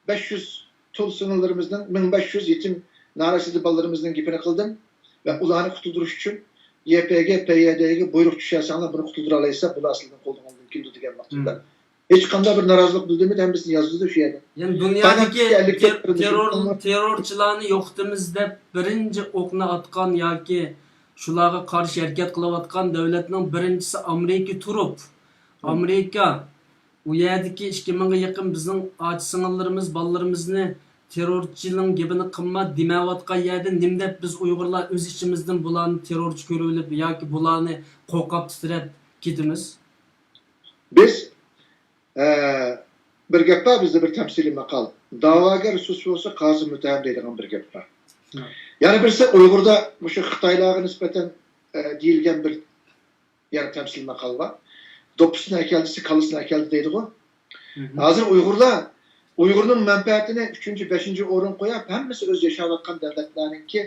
بەش يۈز تۇل سىڭىللىرىمىزنىڭ، مىڭ بەش يۈز يېتىم نارەسىدە بالىلىرىمىزنىڭ گېپىنى قىلدىم ۋە ئۇلارنى قۇتۇلدۇرۇش ئۈچۈن يەي پې گې، پې يەي دېگە بۇيرۇق چۈشەرسەڭلار، بۇنى قۇتۇلدۇرالايسىلەر، بۇلار سىلەرنىڭ قولىڭىزدىن كېلىدۇ، دېگەن ۋاقتىدا ھېچقانداق بىر نارازىلىق بىلدۈرمىدى، ھەممىسىنى يازدۇردى شۇ يەردە. يەنى دۇنيادىكى تايلاندتىكى ئەللىك تېر-، تۆت تېررور، تېررورچىلارنى يوقىتىمىز دەپ بىرىنچى ئوقنى ئاتقان ياكى شۇلارغا قارشى ھەرىكەت قىلىۋاتقان دۆلەتنىڭ بىرىنچىسى ئامېرىكا تۇرۇپ، ئامېرىكا ئۇ يەردىكى ئىككى مىڭغا يېقىن بىزنىڭ ئاچا سىڭىللىرىمىز، بالىلىرىمىزنى تېررورچىنىڭ گېپىنى قىلما دېمەۋاتقان يەردە نېمە دەپ بىز ئۇيغۇرلار ئۆز ئىچىمىزدىن بۇلارنى تېررورچى كۆرۈۋېلىپ ياكى بۇلارنى قورقۇپ تىترەپ كېتىمىز؟ بىز، ئە، بىر گەپ بار بىزدە، بىر تەمسىلىي ماقال، داۋاگەر سۇس بولسا، قازى مۇتتەھەم دەيدىغان بىر گەپ بار. يەنە بىرسى ئۇيغۇردا مۇشۇ خىتايلارغا نىسبەتەن، ئە، دېيىلگەن بىر يەنە تەمسىل ماقال بار. دوپپىسىنى ئەكەلدى، كاللىسىنى ئەكەلدى دەيدىغۇ. ھازىر ئۇيغۇرلار ئۇيغۇرنىڭ مەنپەئەتىنى ئۈچىنچى، بەشىنچى ئورۇنغا قويۇپ، ھەممىسى ئۆزى ياشاۋاتقان دۆلەتلەرنىڭكى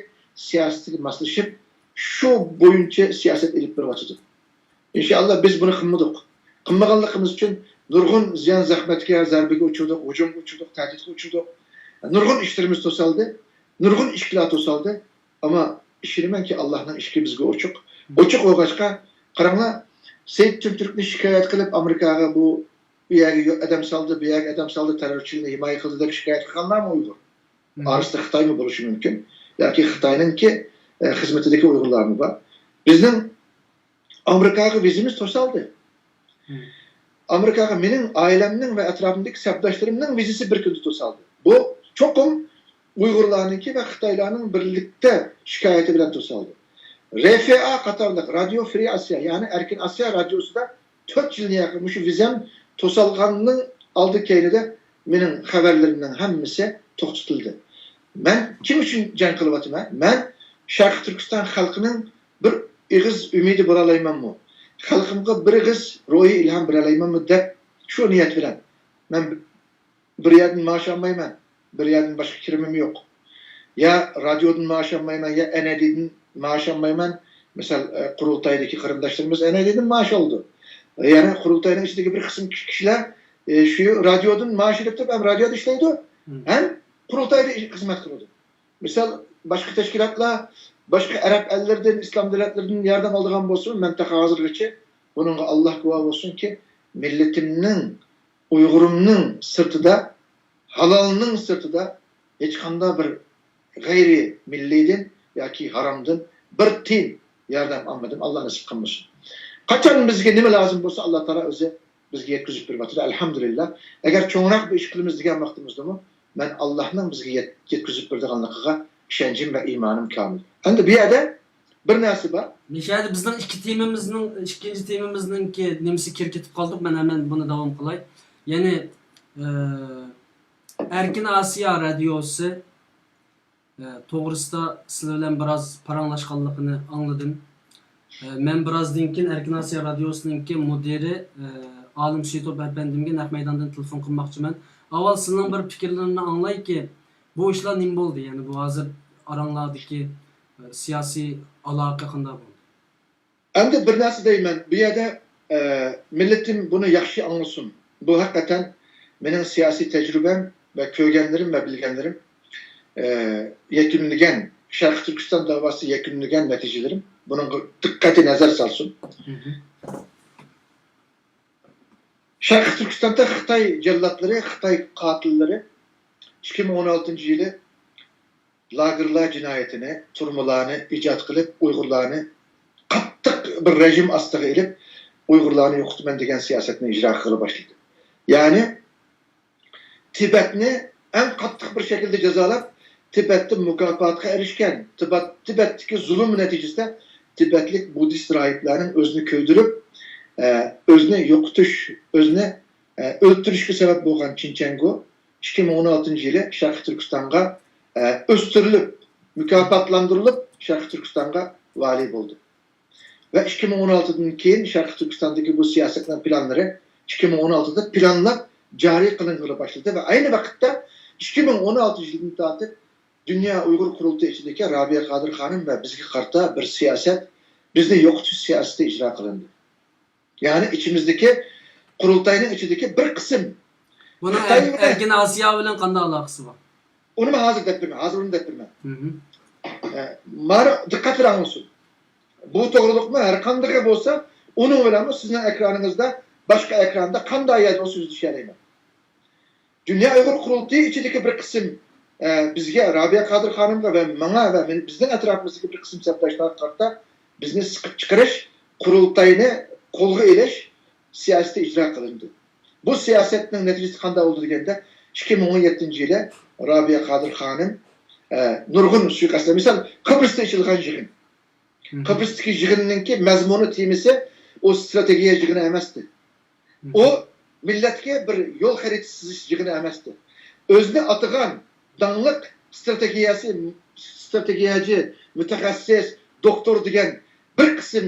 سىياسىتىگە ماسلىشىپ، شۇ بويىچە سىياسەت ئېلىپ بېرىۋاتىدۇ. ئىنشائاللا، بىز بۇنى قىلمىدۇق. قىلمىغانلىقىمىز ئۈچۈن نۇرغۇن زىيان زەخمەتكە، زەربىگە ئۇچرىدۇق، ھۇجۇمغا ئۇچرىدۇق، تەھدىتكە ئۇچرىدۇق. نۇرغۇن ئىشلىرىمىز توسالدى، نۇرغۇن ئىشىكلەر توسالدى. ئەمما ئىشىنىمەنكى، ئاللاھنىڭ ئىشىكى بىزگە ئوچۇق. ئوچۇق بولغاچقا، قاراڭلار، سېيىت تۈنتۈركنى شىكايەت قىلىپ ئامېرىكاغا، بۇ، بۇ يەرگە يو-، ئادەم سالدى، بۇ يەرگە ئادەم سالدى، تېررورچىلارنى ھىمايە قىلدى دەپ شىكايەت قىلغانلارمۇ ئۇيغۇر. ئارىسىدا خىتايمۇ بولۇشى مۇمكىن. ياكى خىتاينىڭكى، ئە، خىزمىتىدىكى ئۇيغۇرلارمۇ بار. بىزنىڭ ئامېرىكاغا ۋىزىمىز توسالدى. مم. ئامېرىكاغا مېنىڭ ئائىلەمنىڭ ۋە ئەتراپىمدىكى سەپداشلىرىمنىڭ ۋىزىسى بىر كۈندە توسالدى. بۇ چوقۇم ئۇيغۇرلارنىڭكى ۋە خىتايلارنىڭ بىرلىكتە شىكايىتى بىلەن توسالدى. رفا قاتارلىق، رادىيو فرى ئاسىيا، يەنى ئەركىن ئاسىيا رادىيوسىدا تۆت يىلنى يېقىن مۇشۇ ۋىزەم توسالغاننىڭ ئالدى كەينىدە مېنىڭ خەۋەرلىرىمنىڭ ھەممىسى توختىتىلدى. مەن كىم ئۈچۈن جەڭ قىلىۋاتىمەن؟ مەن شەرقىي تۈركىستان خەلقىنىڭ بىر ئېغىز ئۈمىدى بولالايمەنمۇ؟ خەلقىمغا بىر ئېغىز روھىي ئىلھام بېرەلەيمەنمۇ دەپ شۇ نىيەت بىلەن مەن بىر يەردىن مائاش ئالمايمەن، بىر يەردىن باشقا كىرىمىم يوق. يا رادىيودىن مائاش ئالمايمەن، يا ئەنئەددىدىن مائاش ئالمايمەن. مىسال، ئە، قۇرۇلتايدىكى قېرىنداشلىرىمىز ئەنئەددىدىن مائاش ئالىدۇ. يەنى قۇرۇلتاينىڭ ئىچىدىكى بىر قىسىم كىشىلەر، ئە، شۇ رادىيودىن مائاش ئېلىپ تۇرۇپ ھەم رادىيودا ئىشلەيدۇ، ھەم قۇرۇلتايدا خىزمەت قىلىدۇ. مىسال، باشقا تەشكىلاتلار، باشقا ئەرەب ئەللىرىدىن، ئىسلام دۆلەتلىرىدىن ياردەم ئالىدىغان بولسىمۇ، مەن تېخى ھازىرغىچە بۇنىڭغا ئاللاھ گۇۋاھ بولسۇنكى، مىللىتىمنىڭ، ئۇيغۇرۇمنىڭ سىرتىدا، ھالالنىڭ سىرتىدا ھېچقانداق بىر غەيرىي مىللىيدىن ياكى ھارامدىن بىر تىيىن ياردەم ئالمىدىم، ئاللاھ نېسىپ قىلمىسۇن. قاچان بىزگە نېمە لازىم بولسا، ئاللاھ تائالا ئۆزى بىزگە يەتكۈزۈپ بېرىۋاتىدۇ، ئەلھەمدۇلىللاھ. ئەگەر چوڭراق بىر ئىش قىلىمىز دېگەن ۋاقتىمىزدىمۇ، مەن ئاللاھنىڭ بىزگە يەت-، يەتكۈزۈپ بېرىدىغانلىقىغا ئىشەنچىم ۋە ئىمانىم كامىل. ئەمدى بۇ يەردە بىر نەرسە بار. مۇشۇ يەردە بىزنىڭ ئىككى تېمىمىزنىڭ، ئىككىنچى تېمىمىزنىڭكى نېمىسى كىرىپ كېتىپ قالدۇق. مەن ھەمەن بۇنى داۋام قىلاي. يەنى، ئە، ئەركىن ئاسىيا رادىيوسى، ئە، توغرىسىدا سىلەر بىلەن بىراز پاراڭلاشقانلىقىنى ئاڭلىدىم. ئە، مەن بىرازدىن كېيىن ئەركىن ئاسىيا رادىيوسىنىڭكى مۇدىرى، ئە، ئالىم سېيىتوپ ئەپەندىمگە نەق مەيداندىن تېلېفون قىلماقچىمەن. ئاۋۋال سىلىنىڭ بىر پىكىرلىرىنى ئاڭلايكى، بۇ ئىشلار نېمە بولدى؟ يەنى بۇ ھازىر ئاراڭلاردىكى، ئە، سىياسىي ئالاقە قانداق بولدى؟ ئەمدى بىر نەرسە دەيمەن، بۇ يەردە، ئە، مىللىتىم بۇنى ياخشى ئاڭلىسۇن. بۇ ھەقىقەتەن مېنىڭ سىياسىي تەجرىبەم ۋە كۆرگەنلىرىم ۋە بىلگەنلىرىم، ئە، يەكۈنلىگەن، شەرقىي تۈركىستان دەۋاسى يەكۈنلىگەن نەتىجىلىرىم. بۇنىڭغا دىققەتى نەزەر سالسۇن. مم. شەرقىي تۈركىستاندا خىتاي جاللاتلىرى، خىتاي قاتىللىرى ئىككى مىڭ ئون ئالتىنچى يىلى لاگېرلار جىنايىتىنى، تۈرمىلەرنى ئىجاد قىلىپ، ئۇيغۇرلارنى قاتتىق بىر رېجىم ئاستىغا ئېلىپ، ئۇيغۇرلارنى يوقىتىمەن دېگەن سىياسەتنى ئىجرا قىلغىلى باشلىدى. يەنى تىبەتنى ئەڭ قاتتىق بىر شەكىلدە جازالاپ، تىبەتتە مۇكاپاتقا ئېرىشكەن، تىبەت-، تىبەتتىكى زۇلۇم نەتىجىسىدە تىبەتلىك بۇددىست راھىبلارنىڭ ئۆزىنى كۆيدۈرۈپ، ئە، ئۆزىنى يوقىتىش، ئۆزىنى، ئە، ئۆلتۈرۈشكە سەۋەب بولغان چىن چەنگۇ ئىككى مىڭ ئون ئالتىنچى يىلى شەرقىي تۈركىستانغا، ئە، ئۆستۈرۈلۈپ، مۇكاپاتلاندۇرۇلۇپ، شەرقىي تۈركىستانغا ۋالىي بولدى. ۋە ئىككى مىڭ ئون ئالتىدىن كېيىن شەرقىي تۈركىستاندىكى بۇ سىياسەتنىڭ پىلانلىرى ئىككى مىڭ ئون ئالتىدا پىلانلاپ جارى قىلىنغىلى باشلىدى ۋە ئەينى ۋاقىتتا ئىككى مىڭ ئون ئالتىنچى يىلدىن تارتىپ دۇنيا ئۇيغۇر قۇرۇلتىيى ئىچىدىكى رابىيە قادىر خانىم ۋە بىزگە قارىتا بىر سىياسەت، بىزنى يوقىتىش سىياسىتى ئىجرا قىلىندى. يەنى ئىچىمىزدىكى، قۇرۇلتاينىڭ ئىچىدىكى بىر قىسىم بۇنىڭ خىتاي ئەر-، بىلەن ئەركىن ئاسىيا بىلەن قانداق ئالاقىسى بار؟ ئۇنىمۇ ھازىر دەپ بېرىمەن، ھازىر ئۇنى دەپ بېرىمەن. مھم. ئە، مانا دىققەت بىلەن ئاڭلىسۇن. بۇ توغرۇلۇقمۇ ھەر قاندىقى بولسا، ئۇنىڭ بىلەنمۇ سىزنىڭ ئېكرانىڭىزدا، باشقا ئېكراندا قانداق يەردە بولسا سۆزلىشەلەيمەن. دۇنيا ئۇيغۇر قۇرۇلتىيى ئىچىدىكى بىر قىسىم، ئە، بىزگە، رابىيە قادىر خانىمغا ۋە ماڭا ۋە مېنى، بىزنىڭ ئەتراپىمىزدىكى بىر قىسىم سەپداشلارغا قارىتا بىزنى سىقىپ چىقىرىش، قۇرۇلتاينى قولغا ئېلىش سىياسىتى ئىجرا قىلىندى. بۇ سىياسەتنىڭ نەتىجىسى قانداق بولدى دېگەندە، ئىككى مىڭ ئون يەتتىنچى يىلى رابىيە قادىر خانىم، ئە، نۇرغۇن سۇيىقەستلەر، مىسال، قىبرىستا ئېچىلغان يىغىن. مھم. قىبرىستىكى يىغىننىڭكى مەزمۇنى، تېمىسى ئۇ ستراتېگىيە يىغىنى ئەمەستى. مھم. ئۇ مىللەتكە بىر يول خەرىتە سىزىش يىغىنى ئەمەستى. ئۆزىنى ئاتىغان داڭلىق ستراتېگىيەسى، ستراتېگىيەچى، مۇتەخەسسىس، دوكتور دېگەن بىر قىسىم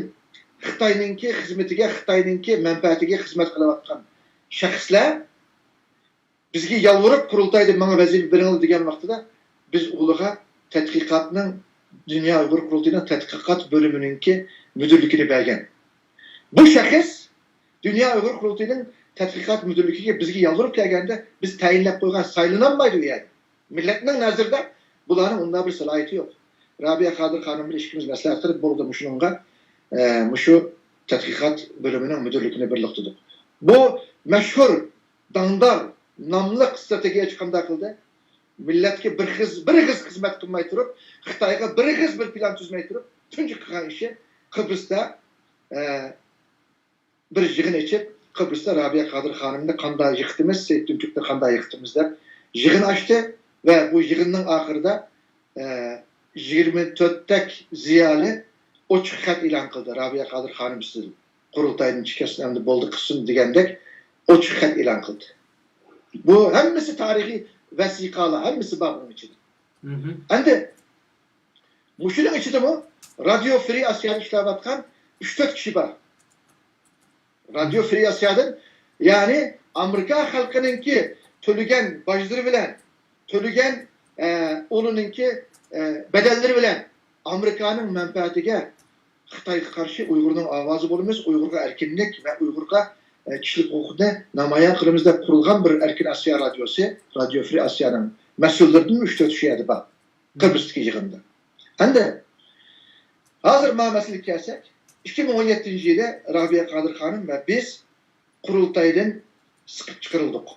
خىتاينىڭكى خىزمىتىگە، خىتاينىڭكى مەنپەئەتىگە خىزمەت قىلىۋاتقان شەخسلەر بىزگە يالۋۇرۇپ، قۇرۇلتايدا ماڭا ۋەزىپە بېرىڭلار دېگەن ۋاقتىدا، بىز ئۇلارغا تەتقىقاتنىڭ، دۇنيا ئۇيغۇر قۇرۇلتىيىنىڭ تەتقىقات بۆلۈمىنىڭكى مۇدىرلىكىنى بەرگەن. بۇ شەخس دۇنيا ئۇيغۇر قۇرۇلتىيىنىڭ تەتقىقات مۇدىرلىكىگە بىزگە يالۋۇرۇپ كەلگەندە، بىز تەيىنلەپ قويغان، سايلىنالمايدۇ ئۇ يەردە. مىللەتنىڭ نەزىرىدە بۇلارنىڭ ئۇنداق بىر سالاھىيىتى يوق. رابىيە قادىر خانىم بىلەن ئىككىمىز مەسلىھەت قىلىپ، بولدى، مۇشۇنىڭغا، ئە، مۇشۇ تەتقىقات بۆلۈمىنىڭ مۇدىرلىكىنى بىرلىكتە تۇتۇپ. بۇ مەشھۇر داڭدار، ناملىق ستراتېگىيەچى قانداق قىلدى؟ مىللەتكە بىر خىز-، بىر ئېغىز خىزمەت قىلماي تۇرۇپ، خىتايغا بىر ئېغىز بىر پىلان تۈزمەي تۇرۇپ، تۇنجى قىلغان ئىشى قىبرىستا، ئە، بىر يىغىن ئېچىپ، قىبرىستا رابىيە قادىر خانىمنى قانداق يىقىتىمىز، سېيىت تۈنچۈكنى قانداق يىقىتىمىز دەپ يىغىن ئاچتى ۋە بۇ يىغىننىڭ ئاخىرىدا، ئە، يىگىرمە تۆتتەك زىيالىي ئوچۇق خەت ئېلان قىلدى. رابىيە قادىر خانىم سىز قۇرۇلتايدىن چىقىسىز، ئەمدى بولدى قىلسۇن دېگەندەك ئوچۇق خەت ئېلان قىلدى. بۇ ھەممىسى تارىخىي ۋەسىقەلەر، ھەممىسى بار بۇنىڭ ئىچىدە. مهم. ئەمدى مۇشۇنىڭ ئىچىدىمۇ رادىيو فرى ئاسىيادا ئىشلەۋاتقان ئۈچ تۆت كىشى بار. رادىيو فرى ئاسىيادىن، يەنى ئامېرىكا خەلقىنىڭكى تۆلىگەن باجلىرى بىلەن، تۆلىگەن، ئە، ئۇلىنىڭكى، ئە، بەدەللىرى بىلەن ئامېرىكانىڭ مەنپەئەتىگە، خىتايغا قارشى ئۇيغۇرنىڭ ئاۋازى بولىمىز، ئۇيغۇرغا ئەركىنلىك ۋە ئۇيغۇرغا، ئە، كىشىلىك ھوقۇقنى نامايان قىلىمىز دەپ قۇرۇلغان بىر ئەركىن ئاسىيا رادىيوسى، رادىيو فرى ئاسىيانىڭ مەسئۇللىرىدىن ئۈچ تۆت شۇ يەردە بار. قىبرىستىكى يىغىندا. ئەمدى ھازىر ما مەسىلىگە كەلسەك، ئىككى مىڭ ئون يەتتىنچى يىلى رابىيە قادىر خانىم ۋە بىز قۇرۇلتايدىن سىقىپ چىقىرىلدۇق.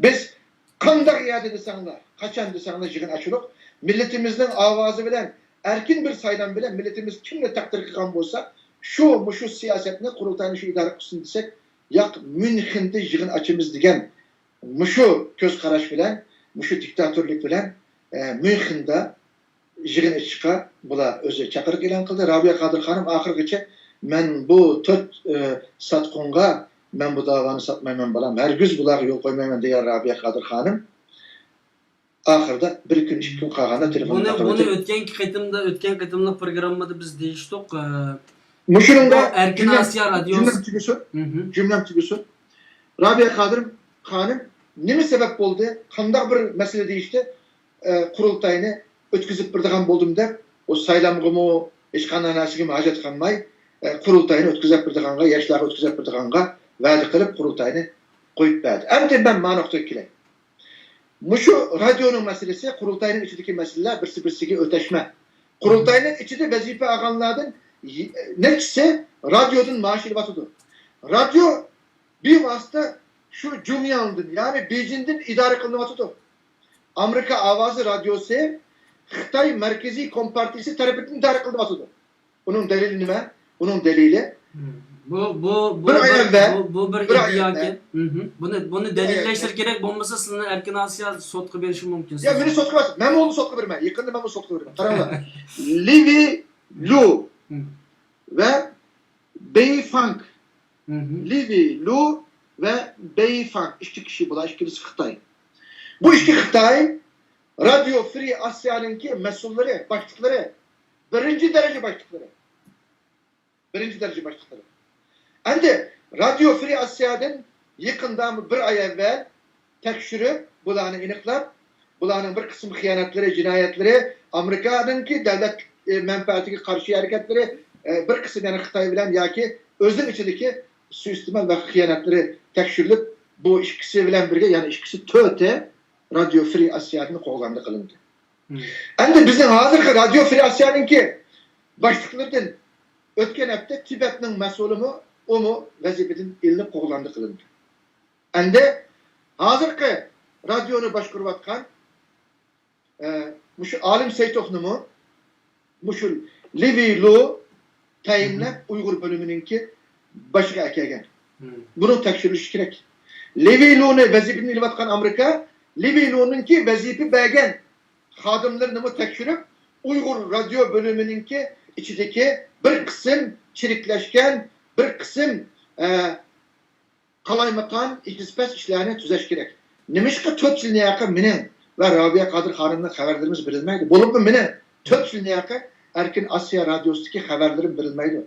بىز قانداق يەردە دېسەڭلار، قاچان دېسەڭلار يىغىن ئاچىلىپ، مىللىتىمىزنىڭ ئاۋازى بىلەن، ئەركىن بىر سايلام بىلەن مىللىتىمىز كىمنى تەقدىر قىلغان بولسا، شۇ، مۇشۇ سىياسەتنى قۇرۇلتاينى شۇ ئىدارە قىلسۇن دېسەك، ياق، ميۇنخېندا يىغىن ئاچىمىز دېگەن مۇشۇ كۆز قاراش بىلەن، مۇشۇ دىكتاتورلۇق بىلەن، ئە، ميۇنخېندا يىغىن ئېچىشقا بۇلار ئۆزى چاقىرىق ئېلان قىلدى. رابىيە قادىر خانىم ئاخىرغىچە، «مەن بۇ تۆت، ئە، ساتقۇنغا مەن بۇ داۋانى ساتمايمەن، بالام. ھەرگىز بۇلارغا يول قويمايمەن» دېگەن رابىيە قادىر خانىم ئاخىرىدا بىر كۈن، ئىككى كۈن قالغاندا تېلېفوننى بۇنى، بۇنى قاقىۋېتىپ، ئۆتكەنكى قېتىمدا، ئۆتكەن قېتىملىق پروگراممىدا بىز دېيىشتۇق. ئە، مۇشۇنىڭدا بۇ ئەركىن جۈملەم، ئاسىيا رادىيوسى. جۈملەم تۈگىسۇن. مھم. جۈملەم تۈگىسۇن. رابىيە قادىر خانىم نېمە سەۋەب بولدى، قانداق بىر مەسىلە دېيىشتى، ئە، قۇرۇلتاينى ئۆتكۈزۈپ بېرىدىغان بولدۇم دەپ، ئۇ سايلامغىمۇ، ھېچقانداق نەرسىگىمۇ ھاجەت قالماي، ئە، قۇرۇلتاينى ئۆتكۈزۈپ بېرىدىغانغا، ياشلارغا ئۆتكۈزۈپ بېرىدىغانغا ۋەدە قىلىپ، قۇرۇلتاينى قويۇپ بەردى. ئەمدى مەن مانا نۇقتىغا كېلەي. مۇشۇ رادىيونىڭ مەسىلىسى قۇرۇلتاينىڭ ئىچىدىكى مەسىلىلەر بىرسى-بىرسىگە ئۆتەشمە. قۇرۇلتاينىڭ ئىچىدە ۋەزىپە ئالغانلاردىن نەچچىسى رادىيودىن مائاش ئېلىۋاتىدۇ. رادىيو بىۋاسىتە شۇ جۇڭياڭدىن، يەنى بېيجىڭدىن ئىدارە قىلىنىۋاتىدۇ. ئامېرىكا ئاۋازى رادىيوسى خىتاي مەركىزىي كومپارتىيىسى تەرىپىدىن ئىدارە قىلىنىۋاتىدۇ. ئۇنىڭ دەلىلى نېمە؟ ئۇنىڭ دەلىلى، مم. بۇ، بۇ، بۇ بىر ئاي بىر، ئەۋۋەل، بۇ، بۇ بىر بىر ئاي ئىدىئاكەن. ئەۋۋەل. مھم. بۇنى، بۇنى بىر ئاي دەلىللەشتۈرۈش ئەۋۋەل. كېرەك، بولمىسا سىزنى ئەركىن ئاسىيا سوتقا بېرىشى مۇمكىن. يا، مېنى سوتقا بەرسە، مەنمۇ ئۇنى سوتقا بېرىمەن. يېقىندا مەنمۇ سوتقا بېرىمەن. قاراڭلار. لىۋى لۇ مم. ۋە بېي فاڭ. مھم. لىۋى لۇ ۋە بېي فاڭ. ئىككى كىشى بۇلار، ئىككىلىسى خىتاي. بۇ ئىككى خىتاي رادىيو فرى ئاسىيانىڭكى مەسئۇللىرى، باشلىقلىرى، بىرىنچى دەرىجە باشلىقلىرى. بىرىنچى دەرىجە باشلىقلىرى. ئەمدى رادىيو فرى ئاسىيادىن يېقىندا بىر ئاي ئەۋۋەل تەكشۈرۈپ، بۇلارنى ئېنىقلاپ، بۇلارنىڭ بىر قىسىم خىيانەتلىرى، جىنايەتلىرى، ئامېرىكانىڭكى دۆلەت، ئى، مەنپەئەتىگە قارشى ھەرىكەتلىرى، ئى، بىر قىسىم يەنە خىتاي بىلەن ياكى ئۆزىنىڭ ئىچىدىكى سۇيىئىستېمال ۋە خىيانەتلىرى تەكشۈرۈلۈپ، بۇ ئىككىسى بىلەن بىرگە يەنە ئىككىسى تۆتى رادىيو فرى ئاسىيادىن قوغلاندى قىلىندى. مم. ئەمدى بىزنىڭ ھازىرقى رادىيو فرى ئاسىيانىڭكى باشلىقلىرىدىن ئۆتكەن ھەپتە تىبەتنىڭ مەسئۇلىمۇ، ئۇمۇ ۋەزىپىدىن ئېلىنىپ قوغلاندى قىلىندى. ئەمدى ھازىرقى رادىيونى باشقۇرۇۋاتقان، ئە، مۇشۇ ئالىم سېيتوفنىمۇ مۇشۇ لىۋى لۇ تەيىنلەپ، مم، ئۇيغۇر بۆلۈمىنىڭكى باشىغا ئەكەلگەن. مم. بۇنىڭ تەكشۈرۈلۈشى كېرەك. لىۋى لۇنى ۋەزىپىدىن ئېلىۋاتقان ئامېرىكا لىۋى لۇنىڭكى ۋەزىپە بەرگەن خادىملىرىنىمۇ تەكشۈرۈپ، ئۇيغۇر رادىيو بۆلۈمىنىڭكى ئىچىدىكى بىر قىسىم چىرىكلەشكەن، بىر قىسىم، ئە، قالايمىقان، ئېگىز-پەس ئىشلارنى تۈزەش كېرەك. نېمىشقا تۆت يىلنى ياقى مېنىڭ ۋە رابىيە قادىر خانىمنىڭ خەۋەرلىرىمىز بېرىلمەيدۇ؟ بولۇپمۇ مېنىڭ تۆت يىلنى ياقى ئەركىن ئاسىيا رادىيوسىدىكى خەۋەرلىرىم بېرىلمەيدۇ؟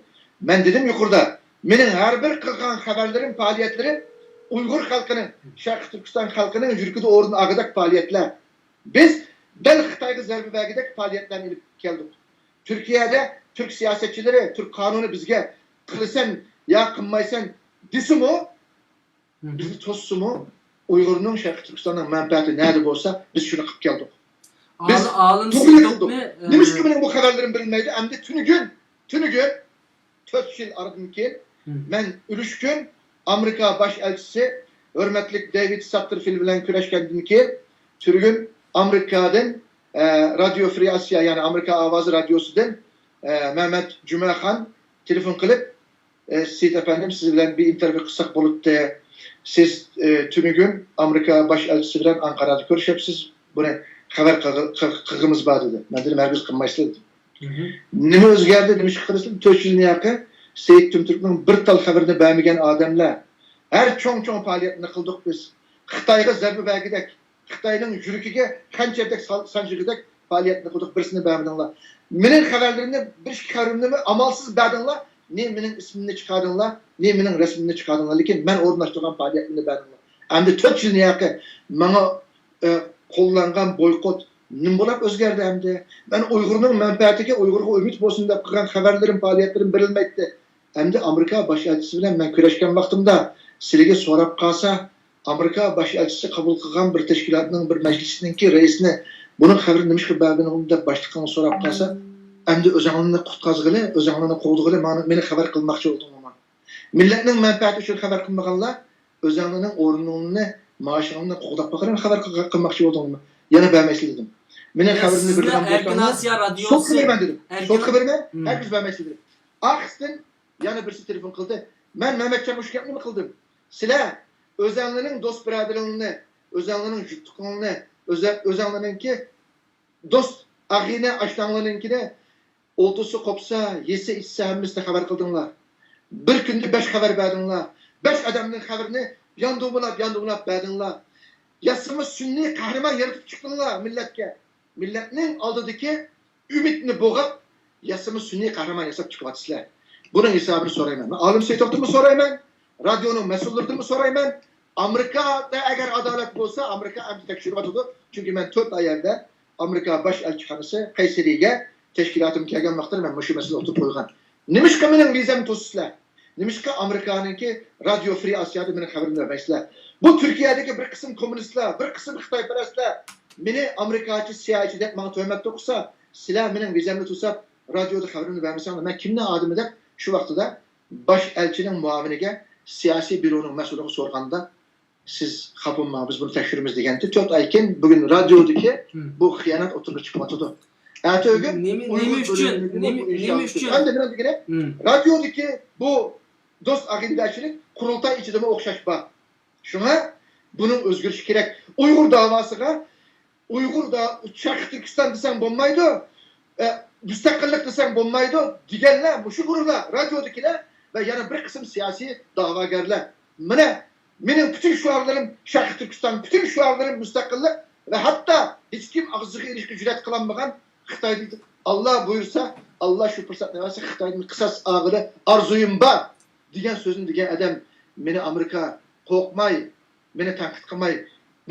مەن دېدىم يۇقىرىدا، مېنىڭ ھەر بىر قىلغان خەۋەرلىرىم، پائالىيەتلىرىم ئۇيغۇر خەلقىنىڭ، شەرقىي تۈركىستان خەلقىنىڭ يۈرىكىدە ئورۇن ئالغۇدەك پائالىيەتلەر. بىز دەل خىتايغا زەربە بەرگۈدەك پائالىيەتلەرنى ئېلىپ كەلدۇق. تۈركىيەدە تۈرك سىياسەتچىلىرى، تۈرك قانۇنى بىزگە قىلىسەن يا قىلمايسەن دېسىمۇ، مم، بىزنى توسسىمۇ، ئۇيغۇرنىڭ شەرقىي تۈركىستاننىڭ مەنپەئەتى نەدە بولسا، بىز شۇنى قىلىپ كەلدۇق. بىز ئال-، ئالىم توغرا سېيىتوفنى، قىلدۇق. ئە، نېمىشقا مېنىڭ بۇ خەۋەرلىرىم بېرىلمەيدۇ؟ ئەمدى تۈنۈگۈن، تۈنۈگۈن، تۆت يىل ئارىدىن كېيىن، مم، مەن ئۈلۈشكۈن ئامېرىكا باش ئەلچىسى ھۆرمەتلىك دېۋىد ساتتېرفىلد بىلەن كۆرۈشكەندىن كېيىن، تۈنۈگۈن ئامېرىكادىن، ئە، رادىيو فرى ئاسىيا، يەنى ئامېرىكا ئاۋازى رادىيوسىدىن، ئە، مەمەت جۈمەخان، تېلېفون قىلىپ، ئە، سېيىت ئەپەندىم، سىز بىلەن بىر ئىنتېرۋيۇ قىلساق بولىدۇ. سىز، ئە، تۈنۈگۈن ئامېرىكا باش ئەلچىسى بىلەن ئانقارادا كۆرۈشەپسىز. بۇنى خەۋەر قىلغ-، قىل-، قىلغىمىز بار دېدى. مەن دېدىم، ھەرگىز قىلمايسىلەر دېدىم. نېمە ئۆزگەردى؟ نېمىشقا قىلىسىلەر؟ تۆت يىلدىن ياقى سېيىت تۈمتۈركنىڭ بىر تال خەۋىرىنى بەرمىگەن ئادەملەر. ھەر چوڭ-چوڭ پائالىيەتنى قىلدۇق بىز. خىتايغا زەربە بەرگۈدەك، خىتاينىڭ يۈرىكىگە خەنجەردەك سال-، سانجىغۇدەك پائالىيەتنى قىلدۇق، بىرسىنى بەرمىدىڭلار. مېنىڭ خەۋەرلىرىمنى، بىر ئىككى خەۋىرىمنىمۇ ئامالسىز بەردىڭلار، نى مېنىڭ ئىسمىمنى چىقاردىڭلار، نى مېنىڭ رەسىمىمنى چىقاردىڭلار، لېكىن مەن ئورۇنلاشتۇرغان پائالىيەتلىرىمنى بەردىڭلار. ئەمدى تۆت يىلنى ياقى ماڭا، ئە، قوللانغان بويكوت نېمە بولاپ ئۆزگەردى ئەمدى؟ مەن ئۇيغۇرنىڭ مەنپەئەتىگە، ئۇيغۇرغا ئۈمىد بولسۇن دەپ قىلغان خەۋەرلىرىم، پائالىيەتلىرىم بېرىلمەيتتى. ئەمدى ئامېرىكا باش ئەلچىسى بىلەن مەن كۆرۈشكەن ۋاقتىمدا سىلىگە سوراپ قالسا، ئامېرىكا باش ئەلچىسى قوبۇل قىلغان بىر تەشكىلاتنىڭ بىر مەجلىسىنىڭكى رەئىسىنى بۇنىڭ خەۋىرىنى نېمىشقا بەرمىدىڭ دەپ باشلىقىڭغا سوراپ قالسا، ئەمدى ئۆزۈڭلارنى قۇتقازغىلى، ئۆزۈڭلارنى قوغدىغىلى ماڭا، مېنى خەۋەر قىلماقچى بولدۇڭلارمۇ؟ مىللەتنىڭ مەنپەئەتى ئۈچۈن خەۋەر قىلمىغانلار، ئۆزۈڭلارنىڭ ئورنۇڭنى، مائاشىڭلارنى قوغداپ باققىلى خەۋەر قىل-، قىلماقچى بولدۇڭلارمۇ؟ يەنە بەرمەيسىلەر دېدىم. مېنىڭ يا خەۋىرىمنى سىزنى بېرىدىغان ئەركىن بولساڭلار، ئاسىيا سوتقا رادىيوسى، بەرمەن دېدىم. ئەركىن سوتقا بەرمەن، مم. ھەرگىز بەرمەيسىلەر دېدىم. ئاخىرسىدىن يەنە بىرسى تېلېفون قىلدى. مەن مەمەتجان مۇشۇ گەپنىمۇ قىلدىم. سىلەر ئۆزەڭلارنىڭ دوست بۇرادىرىڭلارنى، ئۆزەڭلارنىڭ جۈپتۇقۇڭلارنى، ئۆزە-، ئۆزەڭلارنىڭكى دوست ئاغىنە ئاشناڭلارنىڭكىنى ئولتۇرسا قوپسا، يېسە ئىچسە ھەممىسىنى خەۋەر قىلدىڭلار. بىر كۈندە بەش خەۋەر بەردىڭلار. بەش ئادەمنىڭ خەۋىرىنى ياندۇمىلاپ، ياندۇملاپ بەردىڭلار. ياسىما سۈنئىي قەھرىمان يارىتىپ چىقتىڭلار مىللەتكە. مىللەتنىڭ ئالدىدىكى ئۈمىدنى بوغاپ، ياسىما سۈنئىي قەھرىمان ياساپ چىقىۋاتىسىلەر. بۇنىڭ ھېسابىنى سورايمەن. مەن ئالىم سېيىتوفتىنمۇ سورايمەن، رادىيونىڭ مەسئۇللىرىدىنمۇ سورايمەن. ئامېرىكادا ئەگەر ئادالەت بولسا، ئامېرىكا ئەمدى تەكشۈرۈۋاتىدۇ. چۈنكى مەن تۆت ئاي ئەۋۋەل ئامېرىكا باش ئەلچىخانىسى قەيسەرىگە تەشكىلاتىم كەلگەن ۋاقىتتا مەن مۇشۇ مەسىلىنى ئوتتۇرىغا قويغان. نېمىشقا مېنىڭ ۋىزامنى توسىسىلەر؟ نېمىشقا ئامېرىكانىڭكى رادىيو فرى ئاسىيادا مېنىڭ خەۋىرىمنى بەرمەيسىلەر؟ بۇ تۈركىيەدىكى بىر قىسىم كوممۇنىستلار، بىر قىسىم خىتايپەرەسلەر مېنى ئامېرىكاچە سىياسىي دەپ ماڭا تۆھمەت توقۇسا، سىلەر مېنىڭ ۋىزامنى توساپ، رادىيودا خەۋىرىمنى بەرمىسەڭلار، مەن كىمنىڭ ئادىمى دەپ شۇ ۋاقتىدا باش ئەلچىنىڭ مۇئاۋىنىگە، سىياسىي بيۇرونىڭ مەسئۇلىغا سورىغاندا، سىز خاپا بولماڭ، بىز بۇنى تەكشۈرىمىز دېگەنتى. تۆت ئاي كېيىن بۈگۈن رادىيودىكى مم. بۇ خىيانەت ئوتتۇرىغا چىقىۋاتىدۇ. ئەتە ئۆگۈن نېمە، نېمە ئۇيغۇر ئۈچۈن؟ بۆلۈمىنىڭكىمۇ نېمە، بۇ ئىشى نېمە ئۈچۈن؟ ئەمدى مېنىڭ دېگىنىم، مم. رادىيودىكى بۇ دوست ئاغىنىدارچىلىك قۇرۇلتاي ئىچىدىمۇ ئوخشاش بار. شۇڭا بۇنىڭ ئۆزگىرىشى كېرەك. ئۇيغۇر داۋاسىغا ئۇيغۇر دا-، شەرقىي تۈركىستان دېسەڭ بولمايدۇ، ئە، مۇستەقىللىق دېسەڭ بولمايدۇ دېگەنلەر مۇشۇ گۇرۇھلار، رادىيودىكىلەر ۋە يەنە بىر قىسىم سىياسىي داۋاگەرلەر. مانا، مېنىڭ پۈتۈن شوئارلىرىم شەرقىي تۈركىستان، پۈتۈن شوئارلىرىم مۇستەقىللىق ۋە ھەتتا ھېچكىم ئاغزىغا ئېلىشقا جۈرئەت قىلالمىغان خىتايدىن، ئاللا بۇيرۇسا، ئاللا شۇ پۇرسەتنى بەرسە، خىتايدىن قىساس ئالغىلى ئارزۇيۇم بار دېگەن سۆزنى دېگەن ئادەم مېنى ئامېرىكا قورقماي، مېنى تەنقىد قىلماي،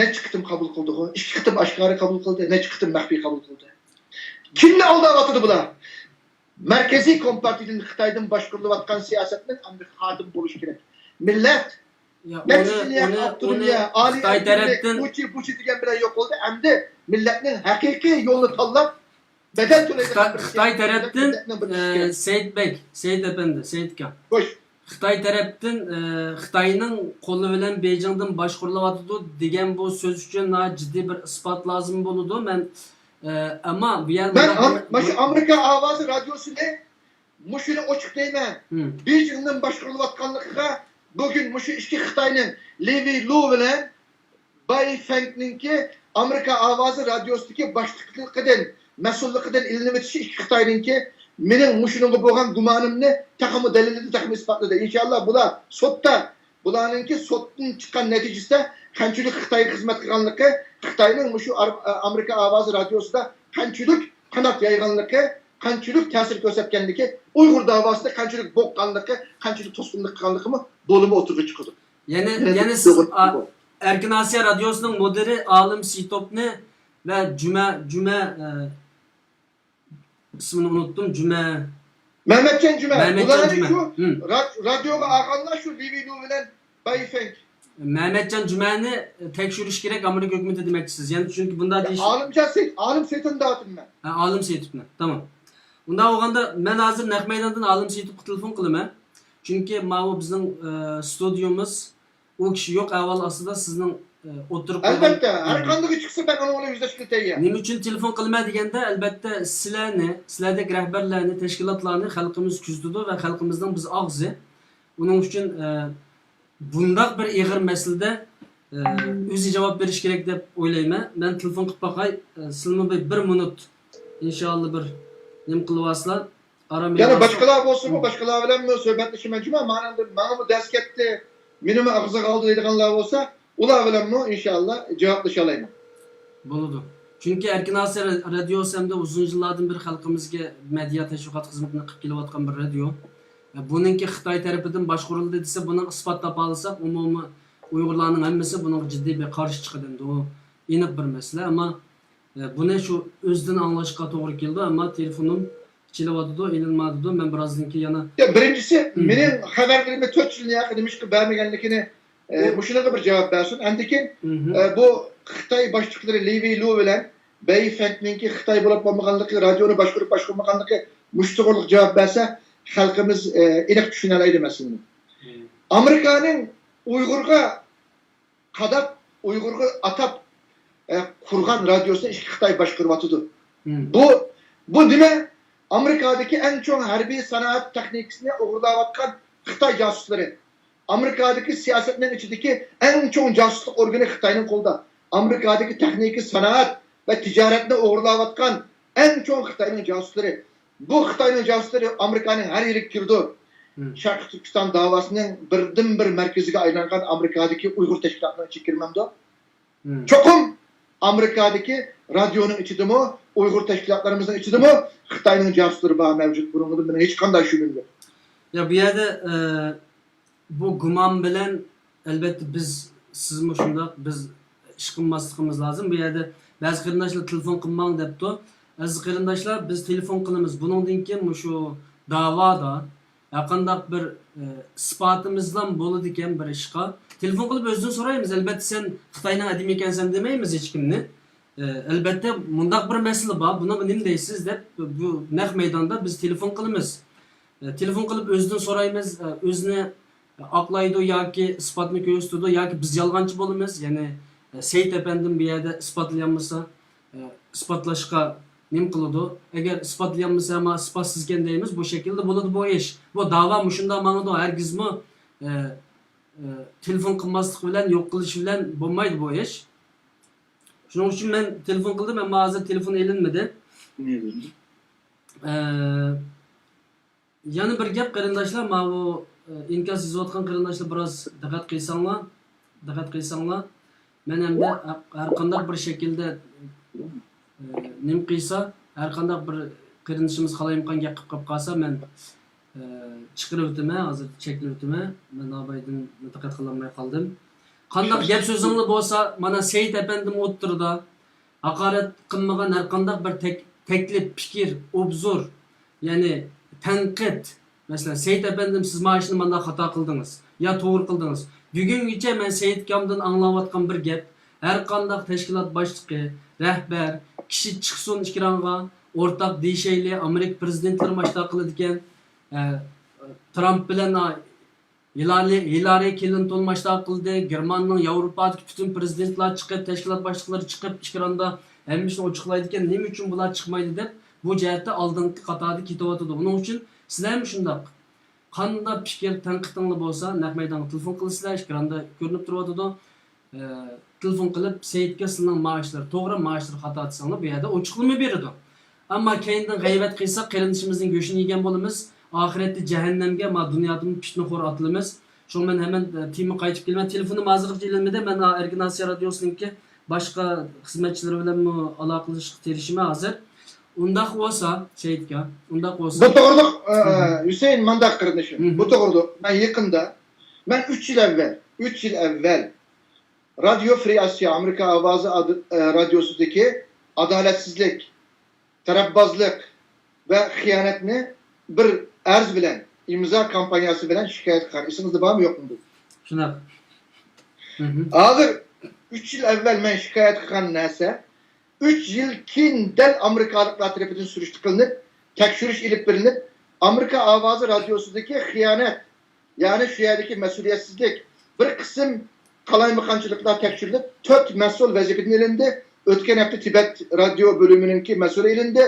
نەچچە قېتىم قوبۇل قىلدىغۇ؟ ئىككى قېتىم ئاشكارا قوبۇل قىلدى، نەچچە قېتىم مەخپىي قوبۇل قىلدى. كىمنى ئالداۋاتىدۇ بۇلار؟ مەركىزىي كومپارتىيىدىن، خىتايدىن باشقۇرۇلۇۋاتقان سىياسەتنىڭ ئەمدى خاتىمە بولۇشى كېرەك. مىللەت يا، نەچچە ئۇنى، ئۇنى، ئاپتونومىيە، ئۇنى ئالىي خىتاي ئەركىنلىك، تەرەپتىن بۇچى، بۇچى دېگەن بىلەن يوق بولدى. ئەمدى مىللەتنىڭ ھەقىقىي يولىنى تاللاپ، بەدەل تۆلەيدىغان خىتاي، بىر خىتاي سىياسىي تەرەپتىن، مىللەتنىڭ بىر ئە، كۈچى كېرەك. سەئىد بەگ، سەئىد ئەپەندى، سەئىد ئاكا. خوش. خىتاي تەرەپتىن، ئە، خىتاينىڭ قولى بىلەن بېيجىڭدىن باشقۇرۇلۇۋاتىدۇ دېگەن بۇ سۆز ئۈچۈن ناھايىتى جىددىي بىر ئىسپات لازىم بولىدۇ. مەن، ئە، ئەمما بۇ يەردە مەن مۇنداق ئام-، بىر، مانا شۇ ئامېرىكا ئاۋازى رادىيوسىنى مۇشۇنى ئوچۇق دەيمەن. مم. بېيجىڭدىن باشقۇرۇلۇۋاتقانلىقىغا بۈگۈن مۇشۇ ئىككى خىتاينىڭ لىۋى لۇ بىلەن باي فېڭنىڭكى ئامېرىكا ئاۋازى رادىيوسىدىكى باشلىقلىقىدىن، مەسئۇللۇقىدىن ئېلىنىۋېتىشى ئىككى خىتاينىڭكى مېنىڭ مۇشۇنىڭغا بولغان گۇمانىمنى تېخىمۇ دەلىللىدى، تېخىمۇ ئىسپاتلىدى. ئىنشاللا بۇلار سوتتا، بۇلارنىڭكى سوتتىن چىققان نەتىجىسىدە قانچىلىك خىتايغا خىزمەت قىلغانلىقى، خىتاينىڭ مۇشۇ ئار-، ئامېرىكا ئاۋازى رادىيوسىدا قانچىلىك قانات يايغانلىقى، قانچىلىك تەسىر كۆرسەتكەنلىكى، ئۇيغۇر داۋاسىدا قانچىلىك بوغقانلىقى، قانچىلىك توسقۇنلۇق قىلغانلىقىمۇ بولىمۇ ئوتتۇرىغا چىقىدۇ. يەنە، يەنە يەنە سىز، ئا، ئەركىن ئاسىيا رادىيوسىنىڭ مۇدىرى ئالىم سېيىتوفنى ۋە جۈمە، جۈمە، ئە، ئىسمىنى ئۇنتتۇم، جۈمە. مەمەتجان جۈمە. مەمەتجان بۇلارنى جۈمە. شۇ ھىم. را-، رادىيوغا ئالغانلار شۇ لىۋى لۇ بىلەن باي فېڭ. مەمەتجان جۈمەنى تەكشۈرۈش كېرەك ئامېرىكا ھۆكۈمىتى دېمەكچىسىز. يەنى چۈنكى بۇنداق دېيىش. ئالىمجان سېيىت، ئالىم سېيىتوفنى دەۋاتىمەن. ھە، ئالىم سېيىتوفنى. تامام. ئۇنداق بولغاندا مەن ھازىر نەق مەيداندىن ئالىم سېيىتوفقا تېلېفون قىلىمەن. چۈنكى ماۋۇ بىزنىڭ، ئە، ستۇدىيومىز ئۇ كىشى يوق ئەھۋال ئاستىدا سىزنىڭ ئوتتۇرىغا قويغان. ئەلۋەتتە، ھەر قاندىقى چىقسا، مەن ئۇنىڭ بىلەن يۈزلەشكىلى تەييار. نېمە ئۈچۈن تېلېفون قىلىمەن دېگەندە، ئەلۋەتتە، سىلەرنى، سىلەردەك رەھبەرلەرنى، تەشكىلاتلارنى خەلقىمىز كۆزىتىدۇ ۋە خەلقىمىزنىڭ بىز ئاغزى. ئۇنىڭ ئۈچۈن، ئە، بۇنداق بىر ئېغىر مەسىلىدە، ئە، ئۆزى جاۋاب بېرىش كېرەك دەپ ئويلايمەن. مەن تېلېفون قىلىپ باقاي، ئە، سىلىمۇ بىر، بىر مىنۇت، ئىنشائاللا، بىر نېمە قىلىۋالسىلا، ئارام يەنە بېرىۋالسا. باشقىلار بولسىمۇ، باشقىلار بىلەنمۇ سۆھبەتلىشىمەن جۇما. مانا، ماڭىمۇ دەرس كەتتى، مېنىمۇ ئاغزىغا ئالدى دەيدىغانلار بولسا، ئۇلار بىلەنمۇ ئىنشائاللا جاۋابلىشالايمەن. بولىدۇ. چۈنكى ئەركىن ئاسىيا رادىيوسى ھەمدە ئۇزۇن يىللاردىن بېرى خەلقىمىزگە مېدىيا تەشۋىقات خىزمىتىنى قىلىپ كېلىۋاتقان بىر رادىيو. بۇنىڭكى خىتاي تەرىپىدىن باشقۇرۇلدى دېسە، بۇنىڭ ئىسپات تاپالىساق، ئومۇمىي ئۇيغۇرلارنىڭ ھەممىسى بۇنىڭغا جىددىي بىر قارشى چىقىدۇ. ئېنىق بىر مەسىلە. ئەمما، ئە، بۇنى شۇ ئۆزىدىن ئاڭلاشقا توغرا كېلىدۇ، ئەمما تېلېفونۇم چېلىۋاتىدۇ، ئېلىنمايدۇ. مەن بىرازدىن كېيىن يەنە يا، بىرىنچىسى، مېنىڭ خەۋەرلىرىمنى تۆت يىل ياقى نېمىشقا بەرمىگەنلىكىنى، ئە، مۇشۇنىڭغا بىر جاۋاب بەرسۇن. ئاندىن كېيىن، ئە، بۇ خىتاي باشلىقلىرى لى ۋېيلۇ بىلەن بەي فەننىڭكى خىتاي بولۇپ بولمىغانلىقى، رادىيونى باشقۇرۇپ باشقۇرمىغانلىقى مۇشۇ توغرىلىق جاۋاب بەرسە، خەلقىمىز، ئە، ئېنىق چۈشىنەلەيدۇ مەسىلىنى. ئامېرىكانىڭ ئۇيغۇرغا قاداپ، ئۇيغۇرغا ئاتاپ، ئە، قۇرغان رادىيوسىنى ئىچكى خىتاي باشقۇرۇۋاتىدۇ. بۇ، بۇ نېمە؟ ئامېرىكادىكى ئەڭ چوڭ ھەربىي سانائەت تېخنىكىسىنى ئوغرىلاۋاتقان خىتاي جاسۇسلىرى. ئامېرىكادىكى سىياسەتنىڭ ئىچىدىكى ئەڭ چوڭ جاسۇسلۇق ئورگىنى خىتاينىڭ قولىدا. ئامېرىكادىكى تېخنىكا، سانائەت ۋە تىجارەتنى ئوغرىلاۋاتقان ئەڭ چوڭ خىتاينىڭ جاسۇسلىرى. بۇ خىتاينىڭ جاسۇسلىرى ئامېرىكانىڭ ھەر يېرىگە كىرىدۇ. شەرقىي تۈركىستان داۋاسىنىڭ بىردىنبىر مەركىزىگە ئايلانغان ئامېرىكادىكى ئۇيغۇر تەشكىلاتىنىڭ ئىچىگە كىرمەمدۇ؟ چوقۇم ئامېرىكادىكى رادىيونىڭ ئىچىدىمۇ، ئۇيغۇر تەشكىلاتلىرىمىزنىڭ ئىچىدىمۇ خىتاينىڭ جاسۇسلىرى بار مەۋجۇت. بۇنىڭدا مېنىڭ ھېچقانداق شۈبھەم يوق. يا، بۇ يەردە، ئە، بۇ گۇمان بىلەن، ئەلۋەتتە، بىز، سىزمۇ شۇنداق، بىز ئىش قىلماسلىقىمىز لازىم. بۇ يەردە بەزى قېرىنداشلار تېلېفون قىلماڭ دەپتۇ. ئەزىز قېرىنداشلار، بىز تېلېفون قىلىمىز. بۇنىڭدىن كېيىن مۇشۇ داۋادا ھەرقانداق بىر، ئە، ئىسپاتىمىزلا بولىدىكەن بىر ئىشقا. تېلېفون قىلىپ ئۆزىدىن سورايمىز. ئەلۋەتتە، سەن خىتاينىڭ ئادىمى ئىكەنسەن دېمەيمىز ھېچكىمنى. ئە، ئەلۋەتتە، مۇنداق بىر مەسىلە بار. بۇنىڭغا نېمە دەيسىز دەپ، بۇ نەق مەيداندا بىز تېلېفون قىلىمىز. ئە، تېلېفون قىلىپ ئۆزىدىن سورايمىز. ئە، ئۆزىنى ئاقلايدۇ ياكى ئىسپاتنى كۆرسىتىدۇ ياكى بىز يالغانچى بولىمىز. يەنى، ئە، سېيىت ئەپەندىم بۇ يەردە ئىسپاتلىيالمىسا، ئە، ئىسپاتلاشقا نېمە قىلىدۇ؟ ئەگەر ئىسپاتلىيالمىسا، ما ئىسپاتسىزكەن دەيمىز، بۇ شەكىلدە بولىدۇ بۇ ئىش. بۇ داۋا مۇشۇنداق ماڭىدۇ، ھەرگىزمۇ، ئە، ئە، تېلېفون قىلماسلىق بىلەن، يوق قىلىش بىلەن بولمايدۇ بۇ ئىش. شۇنىڭ ئۈچۈن مەن تېلېفون قىلدىم، ئەمما ھازىر تېلېفون ئېلىنمىدى. ئە، يەنە بىر گەپ، قېرىنداشلار، ماۋۇ، ئە، ئىنكاس يېزىۋاتقان قېرىنداشلار بىراز دىققەت قىلساڭلار، دىققەت قىلساڭلار. مەن ئەمدى ھە-، ھەر قانداق بىر شەكىلدە، ئە، نېمە قىلسا، ھەر قانداق بىر قېرىندىشىمىز قالايمىقان گەپ قىلىپ قېلىپ قالسا، مەن، ئە، چىقىرىۋېتىمەن، ھازىر چەكلىۋېتىمەن. مەن نابايدىن دىققەت قىلالماي قالدىم. قانداق گەپ سۆزۈڭلار بولسا، مانا سېيىت ئەپەندىم ئوتتۇرىدا، ھاقارەت قىلمىغان ھەر قانداق بىر تەك-، تەكلىپ، پىكىر، ئوبزور، يەنى تەنقىد. مەسىلەن، سېيىت ئەپەندىم، سىز مانا شۇنى مانداق خاتا قىلدىڭىز يا توغرا قىلدىڭىز. بۈگۈنگىچە مەن سېيىت ئاكامدىن ئاڭلاۋاتقان بىر گەپ، ھەر قانداق تەشكىلات باشلىقى، رەھبەر، كىشى چىقسۇن ئېكرانغا، ئورتاق دېيىشەيلى، ئامېرىكا پىرېزىدېنتلىرى ماشۇنداق قىلىدىكەن، ئە، ترامپ بىلەن ھىلارى، ھىلارى كلىنتون ماشۇنداق قىلدى، گېرمانىيەنىڭ، ياۋروپادىكى پۈتۈن پىرېزىدېنتلار چىقىپ، تەشكىلات باشلىقلىرى چىقىپ، ئېكراندا ھەممە ئىشنى ئوچۇقلايدىكەن، نېمە ئۈچۈن بۇلار چىقمايدۇ دەپ، بۇ جەھەتتە ئالدىنقى قاتاردا كېتىۋاتىدۇ. ئۇنىڭ ئۈچۈن سىلەرمۇ شۇنداق. قانداق پىكىر، تەنقىدىڭلار بولسا، نەق مەيدانغا تېلېفون قىلىسىلەر، ئېكراندا كۆرۈنۈپ تۇرۇۋاتىدۇ. ئە، تېلېفون قىلىپ، سېيىتكە سىلىنىڭ مائاشلىرى توغرا، مائاشلىرى خاتا دېسەڭلار، بۇ يەردە ئوچۇقلىما بېرىدۇ. ئەمما كەينىدىن غەيۋەت قىلساق، قېرىندىشىمىزنىڭ گۆشىنى يېگەن بولىمىز. ئاخىرەتتە جەھەننەمگە، ما دۇنيادىمۇ پىتنىخور ئاتىلىمىز. شۇڭا مەن ھەمەن، ئە، تېمىغا قايتىپ كېلىمەن. تېلېفونۇم ھازىرغىچە ئېلىنمىدى. مەن، ئا، ئەركىن ئاسىيا رادىيوسىنىڭكى باشقا خىزمەتچىلىرى بىلەنمۇ ئالاقىلىشىشقا تىرىشىمەن ھازىر. ئۇنداق بولسا، سېيىتكا، ئۇنداق بولسا. بۇ توغرىلىق، ئە، ھۈسەيىن، مانداق قېرىندىشىم. بۇ توغرىلىق مەن يېقىندا، مەن ئۈچ يىل ئەۋۋەل، ئۈچ يىل ئەۋۋەل رادىيو فرى ئاسىيا، ئامېرىكا ئاۋازى ئاد-، ئە، رادىيوسىدىكى ئادالەتسىزلىك، تەرەپبازلىق ۋە خىيانەتنى بىر ئەرز بىلەن، ئىمزا كامپانىيەسى بىلەن شىكايەت قىلغان. ئېسىڭىزدە بارمۇ يوقمۇ بۇ؟ شۇنداق. ھازىر ئۈچ يىل ئەۋۋەل مەن شىكايەت قىلغان نەرسە، ئۈچ يىل كېيىن دەل ئامېرىكالىقلار تەرىپىدىن سۈرۈشتە قىلىنىپ، تەكشۈرۈش ئېلىپ بېرىلىپ، ئامېرىكا ئاۋازى رادىيوسىدىكى خىيانەت، يەنى شۇ يەردىكى مەسئۇلىيەتسىزلىك، بىر قىسىم قالايمىقانچىلىقلار تەكشۈرۈلۈپ، تۆت مەسئۇل ۋەزىپىدىن ئېلىندى. ئۆتكەن ھەپتە تىبەت رادىيو بۆلۈمىنىڭكى مەسئۇلى ئېلىندى.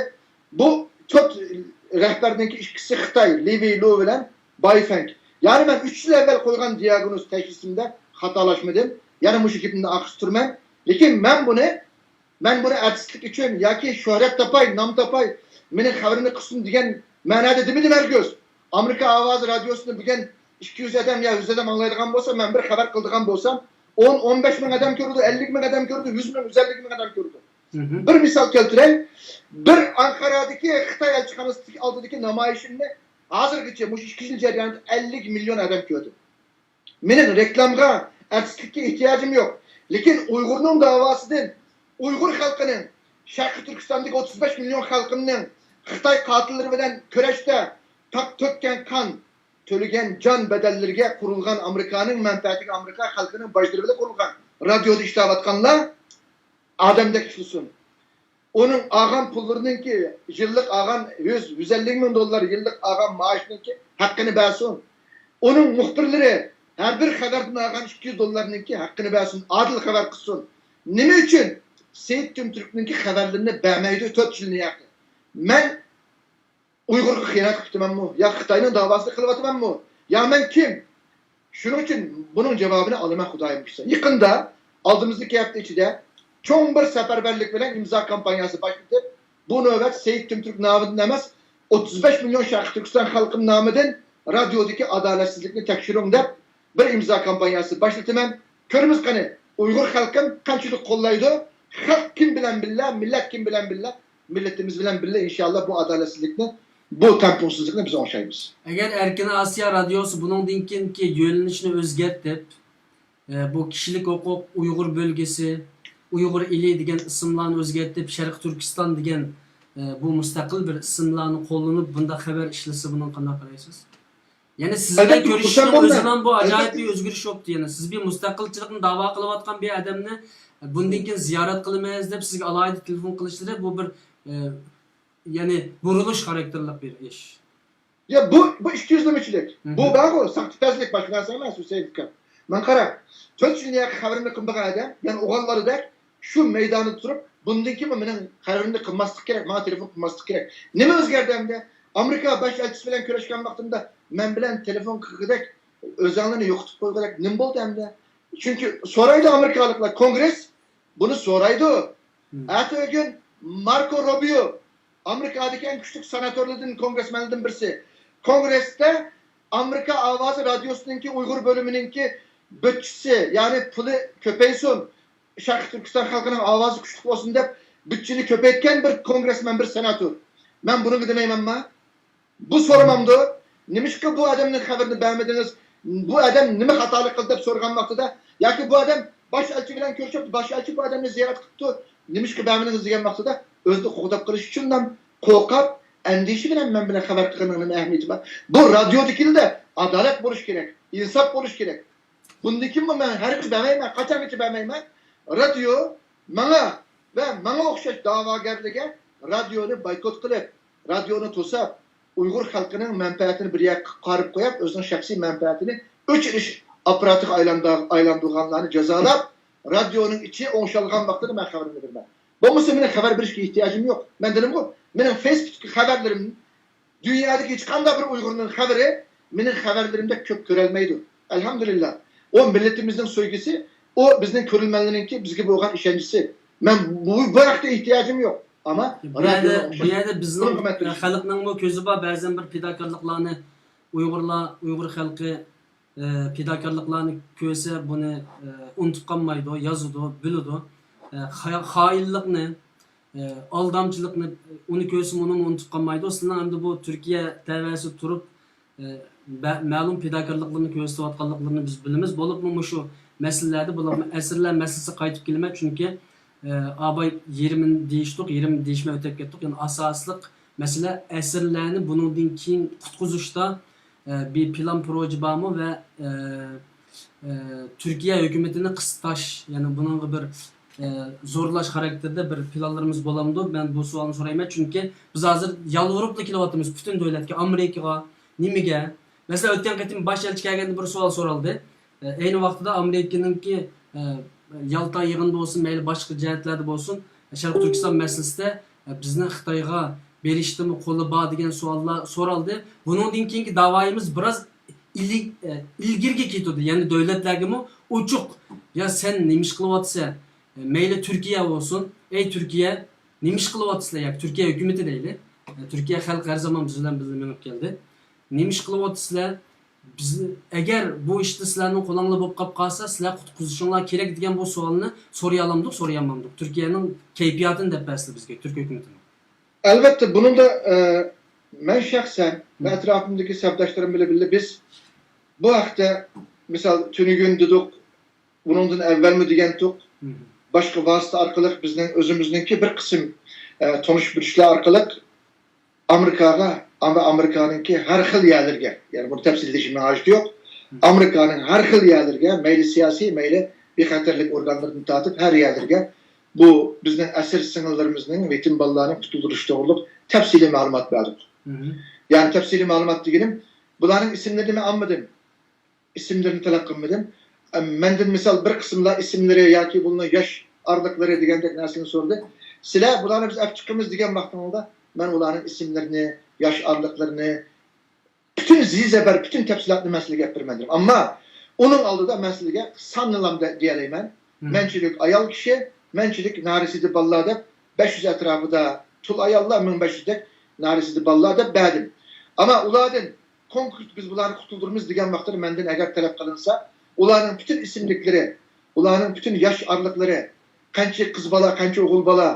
بۇ تۆت رەھبەرنىڭكى ئىككىسى خىتاي، لى ۋېيلۇ بىلەن باي فەنگ. يەنى مەن ئۈچ يىل ئەۋۋەل قويغان دىياگنوز تەشخىسىمدە خاتالاشمىدىم. يەنە مۇشۇ گېپىمنى ئاخىرسى تۇرىمەن. لېكىن مەن بۇنى، مەن بۇنى ئەرتىسلىك ئۈچۈن ياكى شۆھرەت تاپاي، نام تاپاي، مېنىڭ خەۋىرىمنى قىلسۇن دېگەن مەنەدە دېمىدىم ھەرگىز. ئامېرىكا ئاۋازى رادىيوسىنى بۈگۈن ئىككى يۈز ئادەم يا يۈز ئادەم ئاڭلايدىغان بولسا، مەن بىر خەۋەر قىلىدىغان بولسام، ئون، ئون بەش مىڭ ئادەم كۆرىدۇ، ئەللىك مىڭ ئادەم كۆرىدۇ، يۈز مىڭ، يۈز ئەللىك مىڭ ئادەم كۆرىدۇ. مھم. بىر مىسال كەلتۈرەي. بىر ئانقارادىكى خىتاي ئەلچىخانىسى ئالدىدىكى نامايىشىمنى ھازىرغىچە مۇشۇ ئىككى يىل جەريانىدا ئەللىك مىليون ئادەم كۆردى. مېنىڭ رېكلامىغا، ئەرتىسلىككە ئېھتىياجىم يوق. لېكىن ئۇيغۇرنىڭ داۋاسىدىن، ئۇيغۇر خەلقىنىڭ شەرقىي تۈركىستاندىكى ئوتتۇز بەش مىليون خەلقىمنىڭ خىتاي قاتىللىرى بىلەن كۈرەشتە تاق-، تۆككەن قان، تۆلىگەن جان بەدەللىرىگە قۇرۇلغان ئامېرىكانىڭ مەنپەئەتىگە ئامېرىكا خەلقىنىڭ باجلىرى بىلەن قۇرۇلغان رادىيودا ئىشلەۋاتقانلار ئادەمدەك ئىشلىسۇن. ئۇنىڭ ئالغان پۇللىرىنىڭكى، يىللىق ئالغان يۈز، يۈز ئەللىك مىڭ دوللار يىللىق ئالغان مائاشىنىڭكى ھەققىنى بەرسۇن. ئۇنىڭ مۇخبىرلىرى ھەر بىر خەۋەردىن ئالغان ئىككى يۈز دوللارنىڭكى ھەققىنى بەرسۇن. ئادىل خەۋەر قىلسۇن. نېمە ئۈچۈن سېيىت تۈمتۈركنىڭكى خەۋەرلىرىنى بەرمەيدۇ تۆت يىلنى ياقى؟ مەن ئۇيغۇرغا خىيانەت قىپتىمەنمۇ؟ يا خىتاينىڭ داۋاسىنى قىلىۋاتىمەنمۇ؟ يا مەن كىم؟ شۇنىڭ ئۈچۈن بۇنىڭ جاۋابىنى ئالىمەن خۇدايىم بۇيرۇسا. يېقىندا، ئالدىمىزدىكى ھەپتە ئىچىدە چوڭ بىر سەپەرۋەرلىك بىلەن ئىمزا كامپانىيەسى باشلىتىپ، بۇ نۆۋەت سېيىت تۈمتۈرك نامىدىن ئەمەس، ئوتتۇز بەش مىليون شەرقىي تۈركىستان خەلقىم نامىدىن رادىيودىكى ئادالەتسىزلىكنى تەكشۈرۈڭ دەپ، بىر ئىمزا كامپانىيەسى باشلىتىمەن. كۆرىمىز قېنى، ئۇيغۇر خەلقىم قانچىلىك قوللايدۇ، خەلق كىم بىلەن بىللە، مىللەت كىم بىلەن بىللە، مىللىتىمىز بىلەن بىللە، ئىنشاللا، بۇ ئادالەتسىزلىكنى، بۇ تەڭپۇڭسىزلىكنى بىز ئوڭشايمىز. ئەگەر ئەركىن ئاسىيا رادىيوسى بۇنىڭدىن كېيىنكى يۆنىلىشىنى ئۆزگەرتىپ، ئە، بۇ كىشىلىك ھوقۇق، ئۇيغۇر بۆلگىسى، ئۇيغۇر ئېلى دېگەن ئىسىملارنى ئۆزگەرتىپ، شەرقىي تۈركىستان دېگەن، ئە، بۇ مۇستەقىل بىر ئىسىملارنى قوللىنىپ، بۇنداق خەۋەر ئىشلىسە، بۇنىڭغا قانداق قارايسىز؟ يەنى سىز بىلەن ئەلۋەتتە، كۆرۈشۈشنىڭ خۇشال بولىمەن. ئۆزىلا بۇ ئاجايىپ ئەلۋەتتە. بىر ئۆزگىرىش بوپتۇ. يەنى سىز بىر مۇستەقىلچىلىقنى داۋا قىلىۋاتقان بىر ئادەمنى، بۇندىن كېيىن زىيارەت قىلىمىز دەپ سىزگە ئالاھىدە تېلېفون قىلىشلىرى، بۇ بىر، ئە، يەنى بۇرۇلۇش خاراكتېرلىق بىر ئىش. يا، بۇ، بۇ ئىككى يۈزلىمىچىلىك. مھم. بۇ بارغۇ، ساختىپەزلىك، باشقا نەرسە ئەمەس، ھۈسەيىن ئۇكام. ماڭا قارا، تۆت يىل ياقى خەۋىرىمنى قىلمىغان ئادەم، يەنى ئوغۇللىرىدەك شۇ مەيداندا تۇرۇپ، بۇندىن كېيىن مېنىڭ خەۋىرىمنى قىلماسلىق كېرەك، ماڭا تېلېفون قىلماسلىق كېرەك. نېمە ئۆزگەردى ئەمدى؟ ئامېرىكا باش ئەلچىسى بىلەن كۆرۈشكەن ۋاقتىمدا مەن بىلەن تېلېفون قىلغۇدەك، ئۆزۈڭلارنى يوقىتىپ قويغۇدەك نېمە بولدى ئەمدى؟ چۈنكى سورايدۇ ئامېرىكالىقلار، كونگرېس بۇنى سورايدۇ. مم. ئەتىگۈن ماركو روبىيو، ئامېرىكادىكى ئەڭ كۈچلۈك سېناتورلاردىن، كونگرېسمېنلاردىن بىرسى، كونگرېستا ئامېرىكا ئاۋازى رادىيوسىنىڭكى ئۇيغۇر بۆلۈمىنىڭكى بۆتچىسى، يەنى پۇلى كۆپەيسۇن، شەرقىي تۈركىستان خەلقىنىڭ ئاۋازى كۈچلۈك بولسۇن دەپ بۆتچىنى كۆپەيتكەن بىر كونگرېسمېن، بىر سېناتور. مەن بۇنىڭغا دېمەيمەنما؟ بۇ سورىمامدۇ؟ نېمىشقا بۇ ئادەمنىڭ خەۋىرىنى بەرمىدىڭىز؟ بۇ ئادەم نېمە خاتالىق قىلدى دەپ سورىغان ۋاقتىدا، ياكى بۇ ئادەم باش ئەلچى بىلەن كۆرۈشۈپتۇ، باش ئەلچى بۇ ئادەمنى زىيارەت قىپتۇ، نېمىشقا بەرمىدىڭىز دېگەن ۋاقتىدا، ئۆزىنى قوغداپ قېلىش ئۈچۈنلا قورقۇپ، ئەندىشە بىلەن مەن بىلەن خەۋەر قىلغىنىڭنىڭ نېمە ئەھمىيىتى بار؟ بۇ رادىيودىكىلەردە ئادالەت بولۇشى كېرەك، ئىنساپ بولۇشى كېرەك. بۇندىن كېيىنمۇ مەن ھەرگىز بەرمەيمەن، قاچانغىچە بەرمەيمەن؟ رادىيو ماڭا ۋە ماڭا ئوخشاش دەۋاگەرلەرگە رادىيونى بايكوت قىلىپ، رادىيونى توساپ، ئۇيغۇر خەلقىنىڭ مەنپەئەتىنى بىر يەرگە قارىپ قويۇپ، ئۆزىنىڭ شەخسىي مەنپەئەتىنى ئۆچۈرۈش ئاپپاراتىغا ئايلاندۇ-، ئايلاندۇرغانلارنى جازالاپ، رادىيونىڭ ئىچى ئوڭشالغان ۋاقتىدا مەن خەۋىرىمنى بېرىمەن. بولمىسا مېنىڭ خەۋەر بېرىشكە ئېھتىياجىم يوق. مەن دېدىمغۇ، مېنىڭ فېيسبۇكتىكى خەۋەرلىرىم دۇنيادىكى ھېچقانداق بىر ئۇيغۇرنىڭ خەۋىرى مېنىڭ خەۋەرلىرىمدەك كۆپ كۆرەلمەيدۇ. ئەلھەمدۇلىللا. ئۇ مىللىتىمىزنىڭ سۆيگۈسى، ئۇ بىزنىڭ كۆرۈرمەنلەرنىڭكى بىزگە بولغان ئىشەنچىسى. مەن بۇ، بۇ ھەقتە ئېھتىياجىم يوق. ئەمما بۇ يەردە، رادىيوغا بۇ ئوخشاش. يەردە بىزنىڭ بۇنىڭغا مەن تىرىشىمەن. خەلقنىڭمۇ كۆزى بار، بەزەن بىر پىداكارلىقلارنى ئۇيغۇرلار، ئۇيغۇر خەلقى ئە، پىداكارلىقلارنى كۆرسە، بۇنى، ئە، ئۇنتۇپ قالمايدۇ، يازىدۇ، بىلىدۇ. ئە، خا-، خائىنلىقنى، ئە، ئالدامچىلىقنى، ئۇنى كۆرسە، ئۇنىمۇ ئۇنتۇپ قالمايدۇ. سىلەرنىڭ ئەمدى بۇ تۈركىيە تەۋەسىدە تۇرۇپ، ئە، بە-، مەلۇم پىداكارلىقلىرىنى كۆرسىتىۋاتقانلىقلىرىنى بىز بىلىمىز. بولۇپمۇ مۇشۇ مەسىلىلەردە، بولۇپمۇ ئەسىرلەر مەسىلىسىگە قايتىپ كېلىمەن، چۈنكى ئە، ئاباي يېرىمىنى دېيىشتۇق، يېرىمىنى دېيىشمەي ئۆتۈپ كەتتۇق. يەنى ئاساسلىق مەسىلە ئەسىرلەرنى بۇنىڭدىن كېيىن قۇتقۇزۇشتا، ئە، بىر پىلان پروژە بارمۇ ۋە، ئە، ئە، تۈركىيە ھۆكۈمىتىنى قىستاش، يەنى بۇنىڭغا بىر، ئە، زورلاش خاراكتېرىدە بىر پىلانلىرىمىز بولامدۇ؟ مەن بۇ سوئالنى سورايمەن، چۈنكى بىز ھازىر يالۋۇرۇپلا كېلىۋاتىمىز پۈتۈن دۆلەتكە، ئامېرىكىغا، نېمىگە؟ مەسىلەن، ئۆتكەن قېتىم باش ئەلچى كەلگەندە بىر سوئال سورالدى. ئەينى ۋاقتىدا ئامېرىكىنىڭكى، ئە، يالتا يىغىنىدا بولسۇن، مەيلى باشقا جەھەتلەردە بولسۇن، شەرقىي تۈركىستان مەسىلىسىدە، ئە، بىزنىڭ خىتايغا بېرىشتىمۇ قولى بار دېگەن سوئاللار سورالدى. بۇنىڭدىن كېيىنكى داۋايىمىز بىراز ئىلى-، ئە، ئىلگىرىگە كېتىدۇ. يەنى دۆلەتلەرگىمۇ ئوچۇق، يا سەن نېمە ئىش قىلىۋاتىسەن؟ مەيلى تۈركىيە بولسۇن، ئەي تۈركىيە، نېمە ئىش قىلىۋاتىسىلەر؟ ياكى تۈركىيە ھۆكۈمىتى دەيلى. ئە، تۈركىيە خەلقى ھەر زامان بىز بىلەن بىللە مېڭىپ كەلدى. نېمە ئىش قىلىۋاتىسىلەر؟ بىز، ئەگەر بۇ ئىشتا سىلەرنىڭ قولۇڭلار بولۇپ قاپ قالسا، سىلەر قۇتقۇزۇشۇڭلار كېرەك دېگەن بۇ سوئالنى سورىيالامدۇق، سورىيالمامدۇق؟ تۈركىيەنىڭ كەيپىياتىنى دەپ بەرسىلە بىزگە، تۈرك ھۆكۈمىتىنىڭ. ئەلۋەتتە، بۇنىڭدا، ئە، مەن شەخسەن ۋە ئەتراپىمدىكى سەپداشلىرىم بىلەن بىللە بىز بۇ ھەقتە، مىسال، تۈنۈگۈن دېدۇق، بۇنىڭدىن ئەۋۋەلمۇ دېگەنتۇق، باشقا ۋاسىتە ئارقىلىق بىزنىڭ ئۆزىمىزنىڭكى بىر قىسىم، ئە، تونۇش بىلىشلەر ئارقىلىق ئامېرىكاغا، ئەمما ئامېرىكانىڭكى ھەر خىل يەرلىرىگە، يەنى بۇنى تەپسىلىي دېيىشىمنىڭ ھاجىتى يوق. ئامېرىكانىڭ ھەر خىل يەرلىرىگە، مەيلى سىياسىي، مەيلى بىخەتەرلىك ئورگانلىرىدىن تارتىپ ھەر يەرلىرىگە بۇ بىزنىڭ ئەسىر سىڭىللىرىمىزنىڭ، يېتىم بالىلارنى قۇتۇلدۇرۇش توغرۇلۇق تەپسىلىي مەلۇمات بەردۇق. يەنى تەپسىلىي مەلۇمات دېگىنىم، بۇلارنىڭ ئىسىملىرىنى مەن ئالمىدىم. ئىسىملىرىنى تەلەپ قىلمىدىم. ئە، مەندىن مىسال بىر قىسىملار ئىسىملىرى ياكى بۇلارنىڭ ياش ئارىلىقلىرى دېگەندەك نەرسىنى سورىدى. سىلەر بۇلارنى بىز ئەپ چىقىمىز دېگەن ۋاقتىڭلاردا مەن ئۇلارنىڭ ئىسىملىرىنى، ياش ئارىلىقلىرىنى، پۈتۈن زىيزەبەر، پۈتۈن تەپسىلاتنى مەن سىلەرگە ئەپ بېرىمەن دېدىم. ئەمما ئۇنىڭ ئالدىدا مەن سىلەرگە ساننىلا دە-، دېيەلەيمەن. مەنچىلىك ئايال كىشى، مەنچىلىك نارەسىدە بالىلار دەپ، بەش يۈز ئەتراپىدا تۇل ئاياللار، مىڭ بەش يۈزدەك نارەسىدە بالىلار دەپ بەردىم. ئەمما ئۇلاردىن كونكرېت بىز بۇلارنى قۇتۇلدۇرىمىز دېگەن ۋاقىتتا مەندىن ئەگەر تەلەپ قىلىنسا، ئۇلارنىڭ پۈتۈن ئىسىملىكلىرى، ئۇلارنىڭ پۈتۈن ياش ئارىلىقلىرى، قانچە قىز بالا، قانچە ئوغۇل بالا،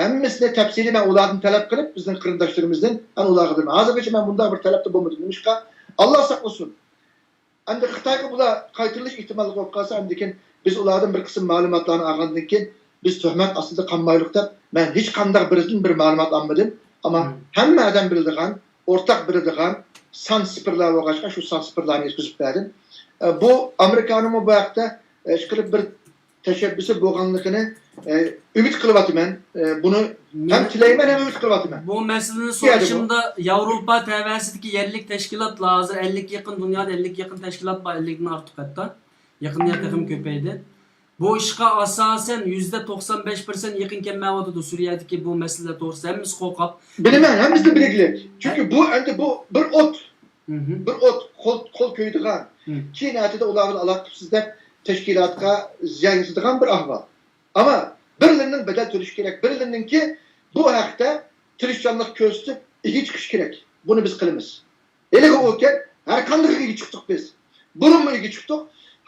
ھەممىسىنى تەپسىلىي مەن ئۇلاردىن تەلەپ قىلىپ، بىزنىڭ قېرىنداشلىرىمىزدىن مەن ئۇلارغا دېدىم. ھازىرغىچە مەن بۇنداق بىر تەلەپتە بولمىدىم. نېمىشقا؟ ئاللا ساقلىسۇن. ئەمدى خىتايغا بۇلار قايتۇرۇلۇش ئېھتىماللىقى بولۇپ قالسا، ئاندىن كېيىن بىز ئۇلاردىن بىر قىسىم مەلۇماتلارنى ئالغاندىن كېيىن، بىز تۆھمەت ئاستىدا قالمايلۇق دەپ، مەن ھېچقانداق بىرىدىن بىر مەلۇمات ئالمىدىم. ئەمما ھەممە ئادەم بىلىدىغان، ئورتاق بىلىدىغان سان سىپىرلار بولغاچقا، شۇ سان سىپىرلارنى يەتكۈزۈپ بەردىم. ئە، بۇ ئامېرىكانىڭمۇ بۇ ھەقتە، ئە، ئىشقىلىپ بىر تەشەببۇسى بولغانلىقىنى، ئە، ئۈمىد قىلىۋاتىمەن. ئە، بۇنى ھەم تىلەيمەن، ھەم ئۈمىد قىلىۋاتىمەن. بۇ مەسىلىنى سورىشىمدا، ياۋروپا تەۋەسىدىكى يەرلىك تەشكىلاتلار، ھازىر ئەللىككە يېقىن، دۇنيادا ئەللىككە يېقىن تەشكىلات بار، ئەللىكتىن ئارتۇق ھەتتا. يېقىندا تېخىمۇ كۆپەيدى. بۇ ئىشقا ئاساسەن يۈزدە توقسان بەش پىرسەنت يېقىن كەلمەيۋاتىدۇ سۈرىيەدىكى بۇ مەسىلىلەر توغرىسىدا. ھەممىسى قورقاپ. بىلىمەن، ھەممىسىنى بىلگۈلۈك. چۈنكى بۇ ئەمدى بۇ بىر ئوت. بىر ئوت، قول، قول كۆيىدىغان. كېيىن ئەتىدە ئۇلار بىلەن ئالاقە قىپسىز دەپ تەشكىلاتقا زىيان يېتىدىغان بىر ئەھۋال. ئەمما بىرلىرىنىڭ بەدەل تۆلىشى كېرەك، بىرلىرىنىڭكى بۇ ھەقتە تىرىشچانلىق كۆرسىتىپ ئىگە چىقىشى كېرەك. بۇنى بىز قىلىمىز. ھېلىغۇ ئۇكەم، ھەر قانداق ئىگە چىقتۇق بىز. بۇرۇنمۇ ئىگە چىقتۇق،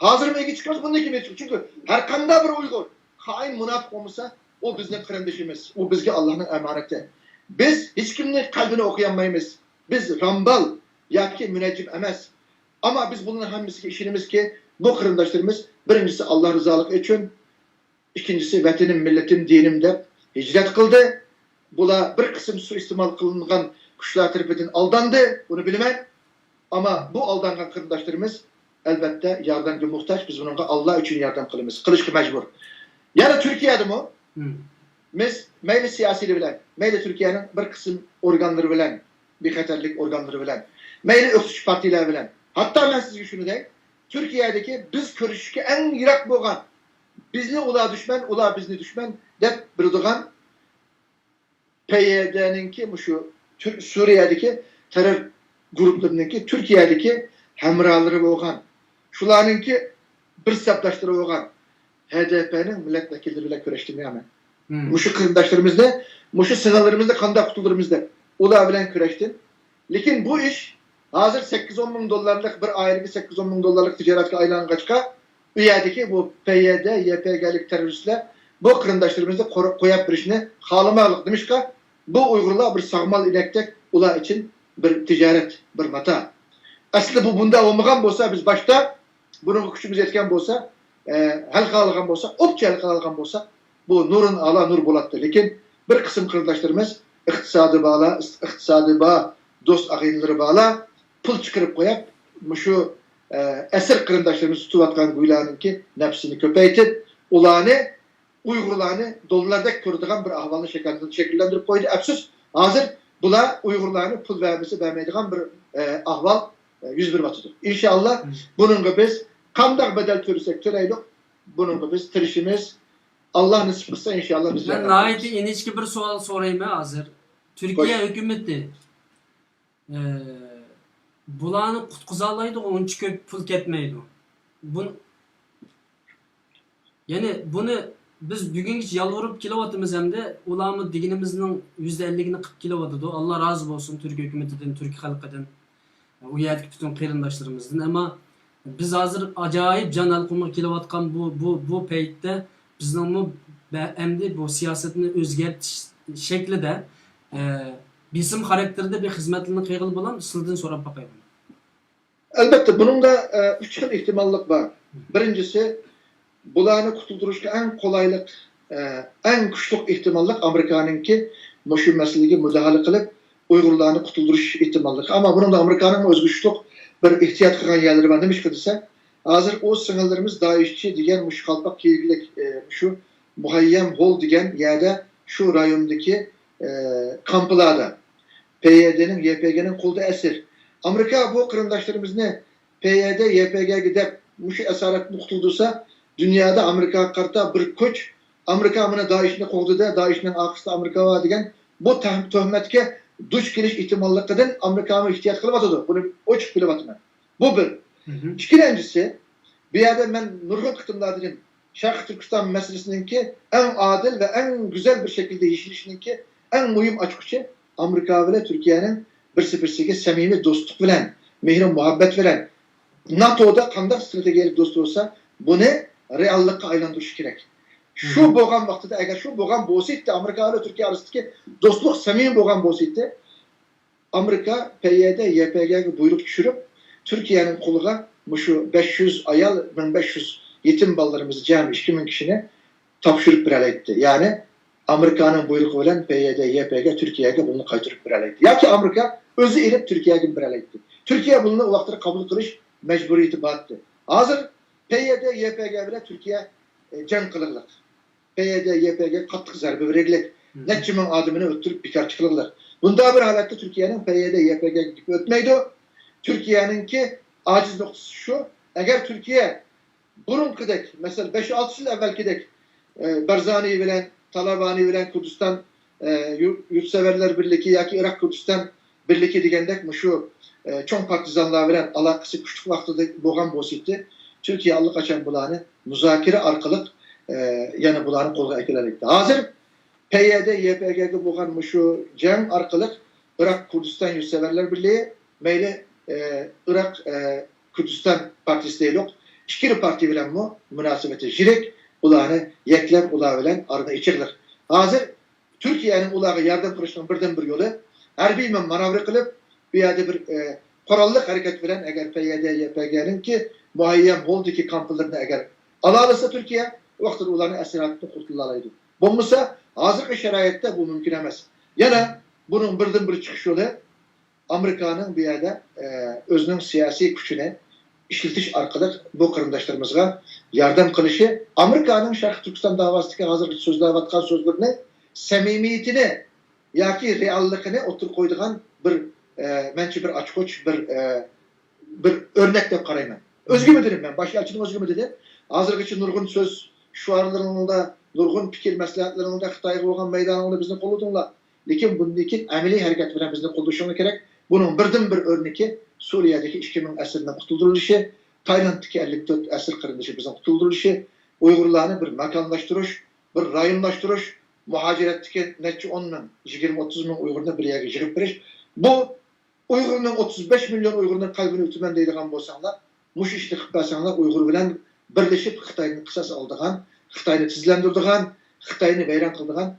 ھازىرمۇ ئىگە چىقىمىز، بۇندىن كېيىن چىقىمىز. چۈنكى ھەر قانداق بىر ئۇيغۇر خائىن، مۇناپىق بولمىسا، ئۇ بىزنىڭ قېرىندىشىمىز، ئۇ بىزگە ئاللاھنىڭ ئامانىتى. بىز ھېچكىمنىڭ قەلبىنى ئوقۇيالمايمىز. بىز رامبال ياكى مۇنەججىم ئەمەس. ئەمما بىز بۇنىڭ ھەممىسىگە ئىشىنىمىزكى، بۇ قېرىنداشلىرىمىز بىرىنچىسى ئاللا رىزالىقى ئۈچۈن، ئىككىنچىسى ۋەتىنىم، مىللىتىم، دىنىم دەپ ھىجرەت قىلدى. بۇلار بىر قىسىم سۇيىئىستېمال قىلىنغان كۈچلەر تەرىپىدىن ئالداندى، بۇنى بىلىمەن. ئەمما بۇ ئالدانغان قېرىنداشلىرىمىز ئەلۋەتتە ياردەمگە موھتاج، بىز بۇنىڭغا ئاللا ئۈچۈن ياردەم قىلىمىز، قىلىشقا مەجبۇر. يەنە تۈركىيەدىمۇ بىز مەيلى سىياسىيلار بىلەن، مەيلى تۈركىيەنىڭ بىر قىسىم ئورگانلىرى بىلەن، بىخەتەرلىك ئورگانلىرى بىلەن، مەيلى ئۆكتىچى پارتىيىلار بىلەن. ھەتتا مەن سىزگە شۇنى دەي، تۈركىيەدىكى بىز كۆرۈشۈشكە ئەڭ يىراق بولغان، بىزنى ئۇلار دۈشمەن، ئۇلار بىزنى دۈشمەن دەپ بىلىدىغان پەييەدەنىڭكى مۇشۇ تۈر-، سۈرىيەدىكى تېررور گۇرۇپپىلىرىنىڭكى تۈركىيەدىكى ھەمراھلىرى بولغان، شۇلارنىڭكى بىر سەپداشلىرى بولغان ھەدەپەنىڭ مىللەت ۋەكىللىرى بىلەن كۆرۈشتۈم يا مەن. مۇشۇ قېرىنداشلىرىمىزنى، مۇشۇ سىڭىللىرىمىزنى قانداق قۇتۇلدۇرىمىز دەپ، ئۇلار بىلەن كۆرۈشتۈم. لېكىن بۇ ئىش ھازىر سەككىز ئون مىڭ دوللارلىق، بىر ئائىلىگە سەككىز ئون مىڭ دوللارلىق تىجارەتكە ئايلانغاچقا، ئۇ يەردىكى بۇ پەييەدە، يەپەگەلىك تېررورىستلار بۇ قېرىنداشلىرىمىزنى قورۇ-، قويۇپ بېرىشنى خالىمايدۇ. نېمىشقا؟ بۇ ئۇيغۇرلار بىر ساغمال ئىنەكتەك، ئۇلار ئۈچۈن بىر تىجارەت، بىر ماتا. ئەسلىدە بۇ بۇنداق بولمىغان بولسا، بىز باشتا بۇنىڭغا كۈچىمىز يەتكەن بولسا، ئە، ھەل قىلالىغان بولسا، ئوپچە ھەل قىلالىغان بولسا، بۇ نۇرۇن ئالا نۇر بولاتتى. لېكىن بىر قىسىم قېرىنداشلىرىمىز ئىقتىسادى بارلار، ئىقتىسادى بار دوست ئاغىنىلىرى بارلار پۇل چىقىرىپ قويۇپ، مۇشۇ، ئە، ئەسىر قېرىنداشلىرىمىز تۇتۇۋاتقان گۇيلارنىڭكى نەپسىنى كۆپەيتىپ، ئۇلارنى، ئۇيغۇرلارنى دوللاردەك كۆرىدىغان بىر ئەھۋالنى شەكىللەندۈرۈپ، شەكىللەندۈرۈپ قويدى. ئەپسۇس، ھازىر بۇلار ئۇيغۇرلارنى پۇل بەرمىسە بەرمەيدىغان بىر، ئە، ئەھۋال، ئە، يۈز بېرىۋاتىدۇ. ئىنشائاللا، بۇنىڭغا بىز قانداق بەدەل تۆلىسەك تۆلەيلۇق، بۇنىڭغا بىز تىرىشىمىز. ئاللا نېسىپ قىلسا، ئىنشاللا بىز مەن ناھايىتى ئىنچىكە بىر سوئال سورايمەن ھازىر. تۈركىيە ھۆكۈمىتى، ئە، بۇلارنى قۇتقۇزالايدىغۇ، ئۇنچە كۆپ پۇل كەتمەيدۇ. بۇ، يەنى بۇنى بىز بۈگۈنگىچە يالۋۇرۇپ كېلىۋاتىمىز ھەمدە ئۇلارمۇ دېگىنىمىزنىڭ يۈزدە ئەللىكىنى قىلىپ كېلىۋاتىدۇ. ئاللا رازى بولسۇن تۈرك ھۆكۈمىتىدىن، تۈرك خەلقىدىن، ئۇ يەردىكى پۈتۈن قېرىنداشلىرىمىزدىن. ئەمما بىز ھازىر ئاجايىپ جان ھالقۇمغا كېلىۋاتقان بۇ، بۇ، بۇ پەيتتە بىزنىڭمۇ بە-، ئەمدى بۇ سىياسەتنى ئۆزگەرتىش شەكلىدە، ئە، بېسىم خاراكتېرىدە بىر خىزمەتلىرىنى قىلغىلى بولامدۇ؟ سىلىدىن سوراپ باقاي بۇنى. ئەلبەتتە، بۇنىڭدا، ئە، ئۈچ خىل ئېھتىماللىق بار. بىرىنچىسى، بۇلارنى قۇتۇلدۇرۇشقا ئەڭ قولايلىق، ئە، ئەڭ كۈچلۈك ئېھتىماللىق ئامېرىكانىڭكى مۇشۇ مەسىلىگە مۇداخىلە قىلىپ، ئۇيغۇرلارنى قۇتۇلدۇرۇش ئېھتىماللىقى. ئەمما بۇنىڭدا ئامېرىكانىڭمۇ ئۆزى كۈچلۈك بىر ئېھتىيات قىلغان يەرلىرى بار. نېمىشقا دېسە، ھازىر ئۇ سىڭىللىرىمىز دائىشچى دېگەن مۇشۇ قالپاق كىيگۈلۈك، ئە، مۇشۇ مۇخەييەم ھول دېگەن يەردە، شۇ رايوندىكى، ئە، كامپلاردا پيدنىڭ، يەپگنىڭ قولىدا ئەسىر. ئامېرىكا بۇ قېرىنداشلىرىمىزنى پيد، يەپگگە دەپ مۇشۇ ئەسارەتتىن قۇتۇلدۇرسا، دۇنيادا ئامېرىكاغا قارىتا بىر كۈچ، ئامېرىكا مانا دائىشنى قوغدىدى، دائىشنىڭ ئارقىسىدا ئامېرىكا بار دېگەن بۇ تەھ-، تۆھمەتكە دۇچ كېلىش ئېھتىماللىقىدىن ئامېرىكامۇ ئېھتىيات قىلىۋاتىدۇ. بۇنى ئوچۇق بىلىۋاتىمەن. بۇ بىر. ئىككىنچىسى، بۇ يەردە مەن نۇرغۇن قېتىملار دېدىم، شەرقىي تۈركىستان مەسىلىسىنىڭكى ئەڭ ئادىل ۋە ئەڭ گۈزەل بىر شەكىلدە يېشىلىشىنىڭكى ئەڭ مۇھىم ئاچقۇچى ئامېرىكا بىلەن تۈركىيەنىڭ بىرسى-بىرسىگە سەمىمىي دوستلۇق بىلەن، مېھرى مۇھەببەت بىلەن، ناتودا قانداق ستراتېگىيەلىك دوست بولسا، بۇنى رېئاللىققا ئايلاندۇرۇشى كېرەك. شۇ بولغان ۋاقتىدا، ئەگەر شۇ بولغان بولسا ئىدى، ئامېرىكا بىلەن تۈركىيە ئارىسىدىكى دوستلۇق سەمىمىي بولغان بولسا ئىدى، ئامېرىكا پيد، يەپگگە بۇيرۇق چۈشۈرۈپ، تۈركىيەنىڭ قولىغا مۇشۇ بەش يۈز ئايال، مىڭ بەش يۈز يېتىم بالىلىرىمىز، جەمئىي ئىككى مىڭ كىشىنى تاپشۇرۇپ بېرەلەيتتى. يەنى ئامېرىكانىڭ بۇيرۇقى بىلەن پيد، يەپگە تۈركىيەگە بۇنى قايتۇرۇپ بېرەلەيتتى. ياكى ئامېرىكا ئۆزى ئېلىپ تۈركىيەگە بېرەلەيتتى. تۈركىيە بۇنى ئۇ ۋاقىتتا قوبۇل قىلىش مەجبۇرىيىتى بارتتى. ھازىر پيد، يەپگە بىلەن تۈركىيە، ئە، جەڭ قىلىقلىق. پيد، يەپگە قاتتىق زەربە بېرىگلىك، نەچچە مىڭ ئادىمىنى ئۆلتۈرۈپ بىكار چىقىرىقلىق. بۇنداق بىر ھالەتتە تۈركىيەنىڭ پيد، يەپگگە گېپى ئۆتمەيدۇ. تۈركىيەنىڭكى ئاجىز نۇقتىسى شۇ، ئەگەر تۈركىيە بۇرۇنقىدەك، مەسىلەن، بەش-ئالتە يىل ئەۋۋەلكىدەك، ئە، بارزانى بىلەن، تالابانى بىلەن كۇردىستان، ئە، يۇ-، يۇرتسەۋەرلەر بىرلىكى ياكى ئىراق كۇردىستان بىرلىكى دېگەندەك مۇشۇ، ئە، چوڭ پارتىزانلار بىلەن ئالاقىسى كۈچلۈك ۋاقتىدا بولغان بولسىدى، تۈركىيە ئاللىقاچان بۇلارنى مۇزاكىرە ئارقىلىق، ئە، يەنە بۇلارنى قولغا ئەكېلەلەيتتى. ھازىر پيد، يەپگگە بولغان مۇشۇ جەڭ ئارقىلىق ئىراق كۇردىستان يۇرتسەۋەرلەر بىرلىكى، مەيلى، ئە، ئىراق، ئە، كۇردىستان پارتىيىسى دەيلۇق، ئىككىلا پارتىيە بىلەنمۇ مۇناسىۋىتى يىرىك، ئۇلارنى يەكلەپ، ئۇلار بىلەن ئارىنى ئېچىقلىق. ھازىر تۈركىيەنىڭ ئۇلارغا ياردەم قىلىشنىڭ بىردىنبىر يولى ھەربىي مانېۋىر قىلىپ، بۇ يەردە بىر، ئە، قوراللىق ھەرىكەت بىلەن ئەگەر پيد، يەپگنىڭكى مۇخەييەم ھولدىكى كامپلىرىنى ئەگەر ئالالىسا تۈركىيە، ۋاقتىدا ئۇلارنى ئەسىر ھالىتىدىن قۇتۇلالايدۇ. بولمىسا، ھازىرقى شارائىتتا بۇ مۇمكىن ئەمەس. يەنە بۇنىڭ بىردىنبىر چىقىش يولى ئامېرىكانىڭ بۇ يەردە، ئە، ئۆزىنىڭ سىياسىي كۈچىنى ئىشلىتىش ئارقىلىق بۇ قېرىنداشلىرىمىزغا ياردەم قىلىشى، ئامېرىكانىڭ شەرقىي تۈركىستان داۋاسىدىكى ھازىرقى سۆزلەۋاتقان سۆزلىرىنىڭ سەمىمىيىتىنى ياكى رېئاللىقىنى ئوتتۇرىغا قويىدىغان بىر، ئە، مەنچە بىر ئاچقۇچ، بىر، ئە، بىر ئۆرنەك دەپ قارايمەن. ئۆزگىمۇ دېدىم مەن، باش ئەلچىنىڭ ئۆزگىمۇ دېدى. ھازىرغىچە نۇرغۇن سۆز شوئارلىرىڭدا، نۇرغۇن پىكىر مەسلىھەتلىرىڭدە خىتايغا بولغان مەيدانىڭدا بىزنى قوللىدىڭلار. لېكىن بۇندىن كېيىن ئەمەلىي ھەرىكەت بىلەن بىزنى قوللىشىڭلار كېرەك. بۇنىڭ بىردىنبىر ئۆرنىكى سۈرىيەدىكى ئىككى مىڭ ئەسىرنىڭ قۇتۇلدۇرۇلۇشى، تايلاندتىكى ئەللىك تۆت ئەسىر قېرىندىشى بىزنىڭ قۇتۇلدۇرۇلۇشى، ئۇيغۇرلارنى بىر ماكانلاشتۇرۇش، بىر رايونلاشتۇرۇش، مۇھاجىرەتتىكى نەچچە ئون مىڭ، يىگىرمە ئوتتۇز مىڭ ئۇيغۇرنى بىر يەرگە يىغىپ بېرىش. بۇ ئۇيغۇرنىڭ، ئوتتۇز بەش مىليون ئۇيغۇرنىڭ قەلبىنى ئۆتىمەن دەيدىغان بولساڭلار، مۇشۇ ئىشنى قىلىپ بەرسەڭلار، ئۇيغۇر بىلەن بىرلىشىپ خىتايدىن قىساس ئالىدىغان، خىتاينى تىزلەندۈرىدىغان، خىتاينى ۋەيران قىلىدىغان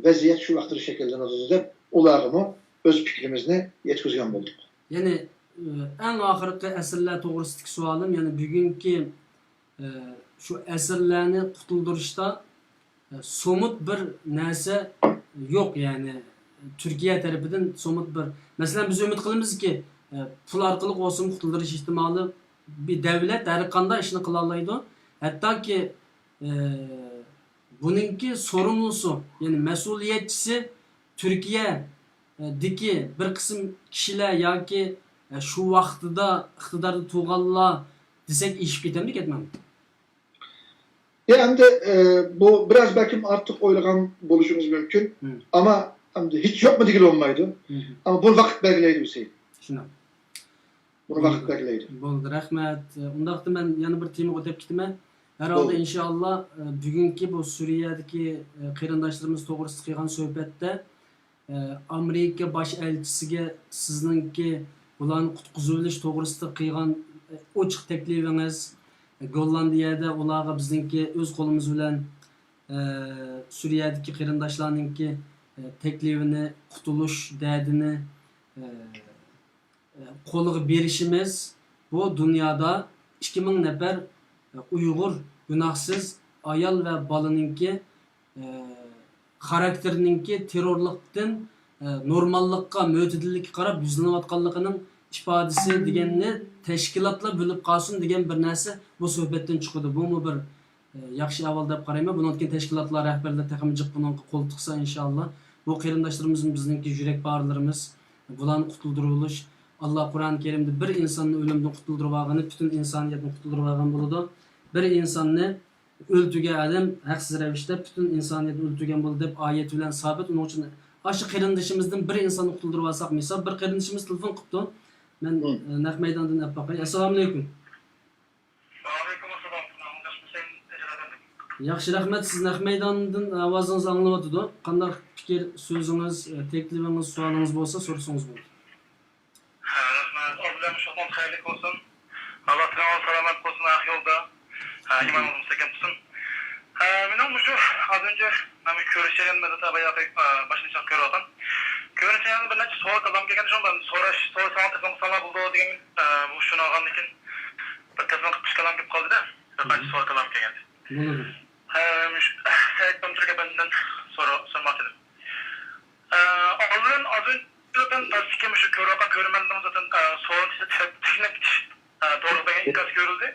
ۋەزىيەت شۇ ۋاقىتتا شەكىللىنىدۇ دەپ، ئۇلارغىمۇ ئۆز پىكرىمىزنى يەتكۈزگەن بولدۇق. يەنى، ئەڭ ئاخىرقى ئەسىرلەر توغرىسىدىكى سوئالىم، يەنى بۈگۈنكى، ئە، شۇ ئەسىرلەرنى قۇتۇلدۇرۇشتا، ئە، سومۇت بىر نەرسە يوق، يەنى تۈركىيە تەرىپىدىن سومۇت بىر، مەسىلەن، بىز ئۈمىد قىلىمىزكى، ئە، پۇل ئارقىلىق بولسىمۇ قۇتۇلدۇرۇش ئېھتىمالى، بىر دەۋلەت ھەر قانداق ئىشنى قىلالايدۇ، ھەتتاكى ئى، بۇنىڭكى سورۇملۇسى، يەنى مەسئۇلىيەتچىسى تۈركىيەدىكى بىر قىسىم كىشىلەر ياكى، ئە، شۇ ۋاقتىدا ئىقتىداردا تۇرغانلار، دېسەك ئېشىپ كېتەمدىكەن مانا. يا، ئەمدى، ئە، بۇ بىراز بەلكىم ئارتۇق ئويلىغان بولۇشىڭىز مۇمكىن. مم. ئەمما ئەمدى ھېچ يوقمۇ دېگىلى بولمايدۇ. مم. ئەمما بۇنى ۋاقىت بەلگىلەيدۇ، ھۈسەيىن. شۇنداق. بۇنى ۋاقىت بەلگىلەيدۇ. بولدى، رەھمەت. ئۇنداقتا مەن يەنە بىر تېمىغا ئۆتۈپ كېتىمەن. ھەر ھالدا، بولدى. ئىنشائاللا، بۈگۈنكى بۇ سۈرىيەدىكى قېرىنداشلىرىمىز توغرىسىدا قىلغان سۆھبەتتە، ئامېرىكا باش ئەلچىسىگە سىزنىڭكى بۇلارنى قۇتقۇزۇۋېلىش توغرىسىدا قىلغان ئوچۇق تەكلىپىڭىز، گوللاندىيەدە ئۇلارغا بىزنىڭكى ئۆز قولىمىز بىلەن سۈرىيەدىكى قېرىنداشلارنىڭكى تەكلىپىنى، قۇتۇلۇش دەردىنى، قولىغا بېرىشىمىز بۇ دۇنيادا ئىككى مىڭ نەپەر ئۇيغۇر گۇناھسىز ئايال ۋە بالىنىڭكى، خاراكتېرىنىڭكى تېررورلۇقتىن نورماللىققا، مۆتىدىللىككە قاراپ يۈزلىنىۋاتقانلىقىنىڭ ئىپادىسى دېگەننى تەشكىلاتلار بىلىپ قالسۇن دېگەن بىر نەرسە بۇ سۆھبەتتىن چىقىدۇ. بۇمۇ بىر ياخشى ئەھۋال دەپ قارايمەن. بۇنىڭدىن كېيىن تەشكىلاتلار رەھبەرلىرى تېخىمۇ جىق بۇنىڭغا قول تىقسا، ئىنشائاللا، بۇ قېرىنداشلىرىمىز بىزنىڭكى يۈرەك پارىلىرىمىز، بۇلارنى قۇتۇلدۇرۇۋېلىش. ئاللا قۇرئان كەرىمدە بىر ئىنساننى ئۆلۈمدىن قۇتۇلدۇرۇۋالغىنى پۈتۈن ئىنسانىيەتنى قۇتۇلدۇرۇۋالغان بولىدۇ. بىر ئىنساننى ئۆلتۈرگەن ئادەم ھەقسىز رەۋىشتە پۈتۈن ئىنسانىيەتنى ئۆلتۈرگەن بولىدۇ دەپ ئايەت بىلەن سابىت. ئۇنىڭ ئۈچۈن ئاشۇ قېرىندىشىمىزدىن بىر ئىنساننى قۇتۇلدۇرۇۋالساق، مىسال، بىر قېرىندىشىمىز تېلېفون قىپتۇ. مەن، مم. ئە، نەق مەيداندىن ئەپ باقاي. ئەسسالامۇئەلەيكۇم. ۋەئەلەيكۇم ئەسسالام. ياخشى، رەھمەت. سىز نەق مەيداندىن ئاۋازىڭىز ئاڭلىنىۋاتىدۇ. قانداق پىكىر، سۆزىڭىز، ئە، تەكلىپىڭىز، سوئالىڭىز بولسا سورىسىڭىز بولىدۇ. ھە، رەھمەت. ئالدى بىلەن شۇ كۈن خەيرلىك بولسۇن. ئاللا تېنىڭىز سالامەت بولسۇن، ھەق يولدا. ھە، ئىمانىڭىز مۇستەھكەم تۇرسۇن. ھە، مېنىڭ مۇشۇ ئازۇنچە مەن بۇ كۆرۈش جەريانىدا باياقى، ئە، باشلىنىشىغا كۆرۈۋاتقان. كۆرۈش جەريانىدا بىر نەچچە سوئال كالام كەلگەن، شۇڭا مەن سوراش، سوئال ساڭا تېلېفون قىلساڭلار بولىدۇ دېگەن، ئە، بۇ شۇنى ئالغاندىن كېيىن بىر تېلېفون قىلىپ كالام كېلىپ قالدى-دە. بىر قانچە سوئال كالام كەلگەن. بولىدۇ. ھە، مۇشۇ سەئىد تامچۇرك ئەپەندىدىن سورا-، سورىماقچى ئىدىم. ئە، ئالدىن ئازۇنچە تاسدىكى مۇشۇ كۆرۈۋاتقان كۆرۈرمەنلىرىمىز زادى، ئە، سوئال تەكلىپ قىلىش، ئە، توغرىلىق دېگەن ئىنكاس كۆرۈلدى.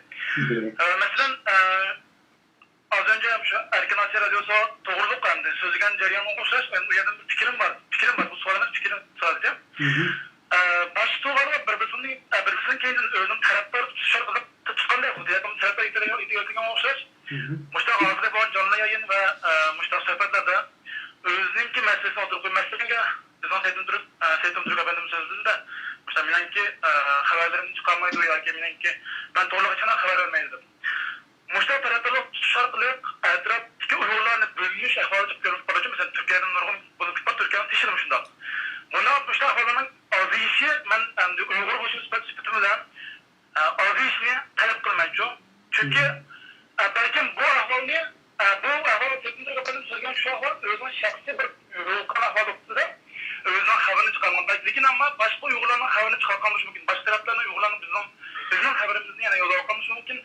ئە، مەسىلەن، ئە، ئازۇنچە مۇشۇ ئەركىن ئاسىيا رادىيوسى توغرۇلۇق ئەمدى سۆزلىگەن جەريانغا ئوخشاش، ئەمدى ئۇ يەردىن بىر پىكرىم بار. پىكرىم بار، بۇ سوئال ئەمەس، پىكرىم سادىچە. ئە، باشقا تۇلغىلار بىر-بىرسىنىڭ، ئە، بىر-بىرسىنىڭ كەينىدىن ئۆزىنىڭ تەرەپدار تۇتۇشلار قىلىپ چىققاندەك خۇددى ھەركىم تەرەپدار ئېتىۋاتقان ئوخشاش. مۇشۇنداق ھازىر بولغان جانلىق يايىن ۋە، ئە، مۇشۇنداق سۆھبەتلەردە ئۆزىنىڭكى مەسىلىسىنى ئوتتۇرىغا قويۇپ، مەسىلەنگە بىزنىڭ سەيدىم تۈرك، ئە، سەيدىم تۈرك ئەپەندىم سۆزلىدى-دە، مۇشۇنداق مېنىڭكى، ئە، خەۋەرلىرىمنى چىقارمايدۇ ياكى مېنىڭكى، مەن توغرىلىق ھېچقانداق خەۋەر بەرمەيدۇ دەپ. مۇشۇنداق تەرەپدارلىق تۇتۇش ئارقىلىق ئەتراپتىكى ئۇيغۇرلارنى بۆلۈش ئەھۋالى كۆرۈنۈپ قالىدۇ. مەسىلەن، تۈركىيەدىن نۇرغۇن بولۇپ كېتىپ، تۈركىيەنىڭ تېشىدا مۇشۇنداق. مۇنداق مۇشۇنداق ئەھۋاللارنىڭ ئازىيىشى، مەن ئەمدى ئۇيغۇر بولۇشۇم سۈپەت-، سۈپىتىم بىلەن، ئە، ئازىيىشىنى تەلەپ قىلىمەنچۇ. چۈنكى، ئە، بەلكىم بۇ ئەھۋالنى، ئە، بۇ ئەھۋال تېخنىكىلىق ئەپەندىم سۆزلىگەن شۇ ئەھۋال ئۆزىنىڭ شەخسىي بىر ۋۇلقان ئەھۋالى ئۈستىدە ئۆزىنىڭ خەۋىرىنى چىقارغان. لېكىن ئەمما باشقا ئۇيغۇرلارنىڭ خەۋىرىنى چىقارغان بولۇشى مۇمكىن. باشقا تەرەپلەرنىڭ ئۇيغۇرلارنىڭ بىزنىڭ، بىزنىڭ خەۋىرىمىزنى يەنە يوللاۋاتقان بولۇشى مۇمكىن.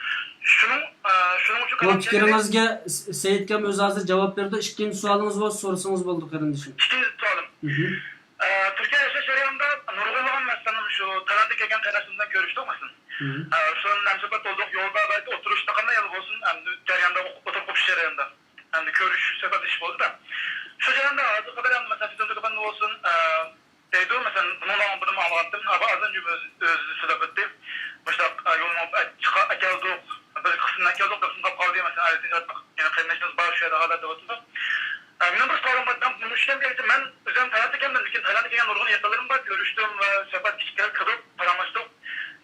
شۇنىڭ، ئە، شۇنىڭ ئۈچۈن بۇ كالام كەلگەن. پىكرىڭىزگە س-، سەئىدكام ئۆزى ھازىر جاۋاب بېرىدۇ. ئىككىنچى سوئالىڭىز بولسا سورىسىڭىز بولىدۇ، قېرىندىشىم. ئىككىنچى سوئالىم. مھم. ئە، تۈركىيە ياشاش جەريانىدا نۇرغۇنلىغان مەسىلەن شۇ تايلانددىن كەلگەن قېرىنداشلىرىم بىلەن كۆرۈشتۇق مەسىلەن. مھم. ئە، شۇنى ھەمسۆھبەت بولدۇق، يولدا بەلكى ئولتۇرۇشتا قانداق يەردە بولسۇن، ئەمدى جەرياندا ئوتۇرۇپ ئوقۇش جەريانىدا. ئەمدى كۆرۈش، سۆھبەتلىشىش بولدى-دە. شۇ جەرياندا ھازىرغا قەدەر ئەمدى مەسىلەن، سىزدىن بولسۇن، ئە، دەيدۇ، مەسىلەن، بۇنىڭ بىرنى ئاڭلىغانتىم. ئابا ئازدىن ئۆزى، ئۆزى سۆزلەپ ئۆتتى. مۇشۇنداق، ئە، يولنى ئەكەلدۇق، بىر قىسمىنى ئەكەلدۇق، بىر قىسمى قاپ قالدى، مەسىلەن، ئەلىسىنگە يەنە قېرىندىشىمىز بار شۇ يەردە ھازىر دەۋاتىدۇ. ئە، مېنىڭ بىر سوئالىم بار. مەن مۇشۇ يەرگە، مەن ئۆزۈم تايلاندتا كەلدىم، لېكىن تايلاندتا كەلگەن نۇرغۇن يېقىنلىرىم بار، كۆرۈشتۈم ۋە سۆھبەتلىشىپ كىرىپ، كىردۇق، پاراڭلاشتۇق.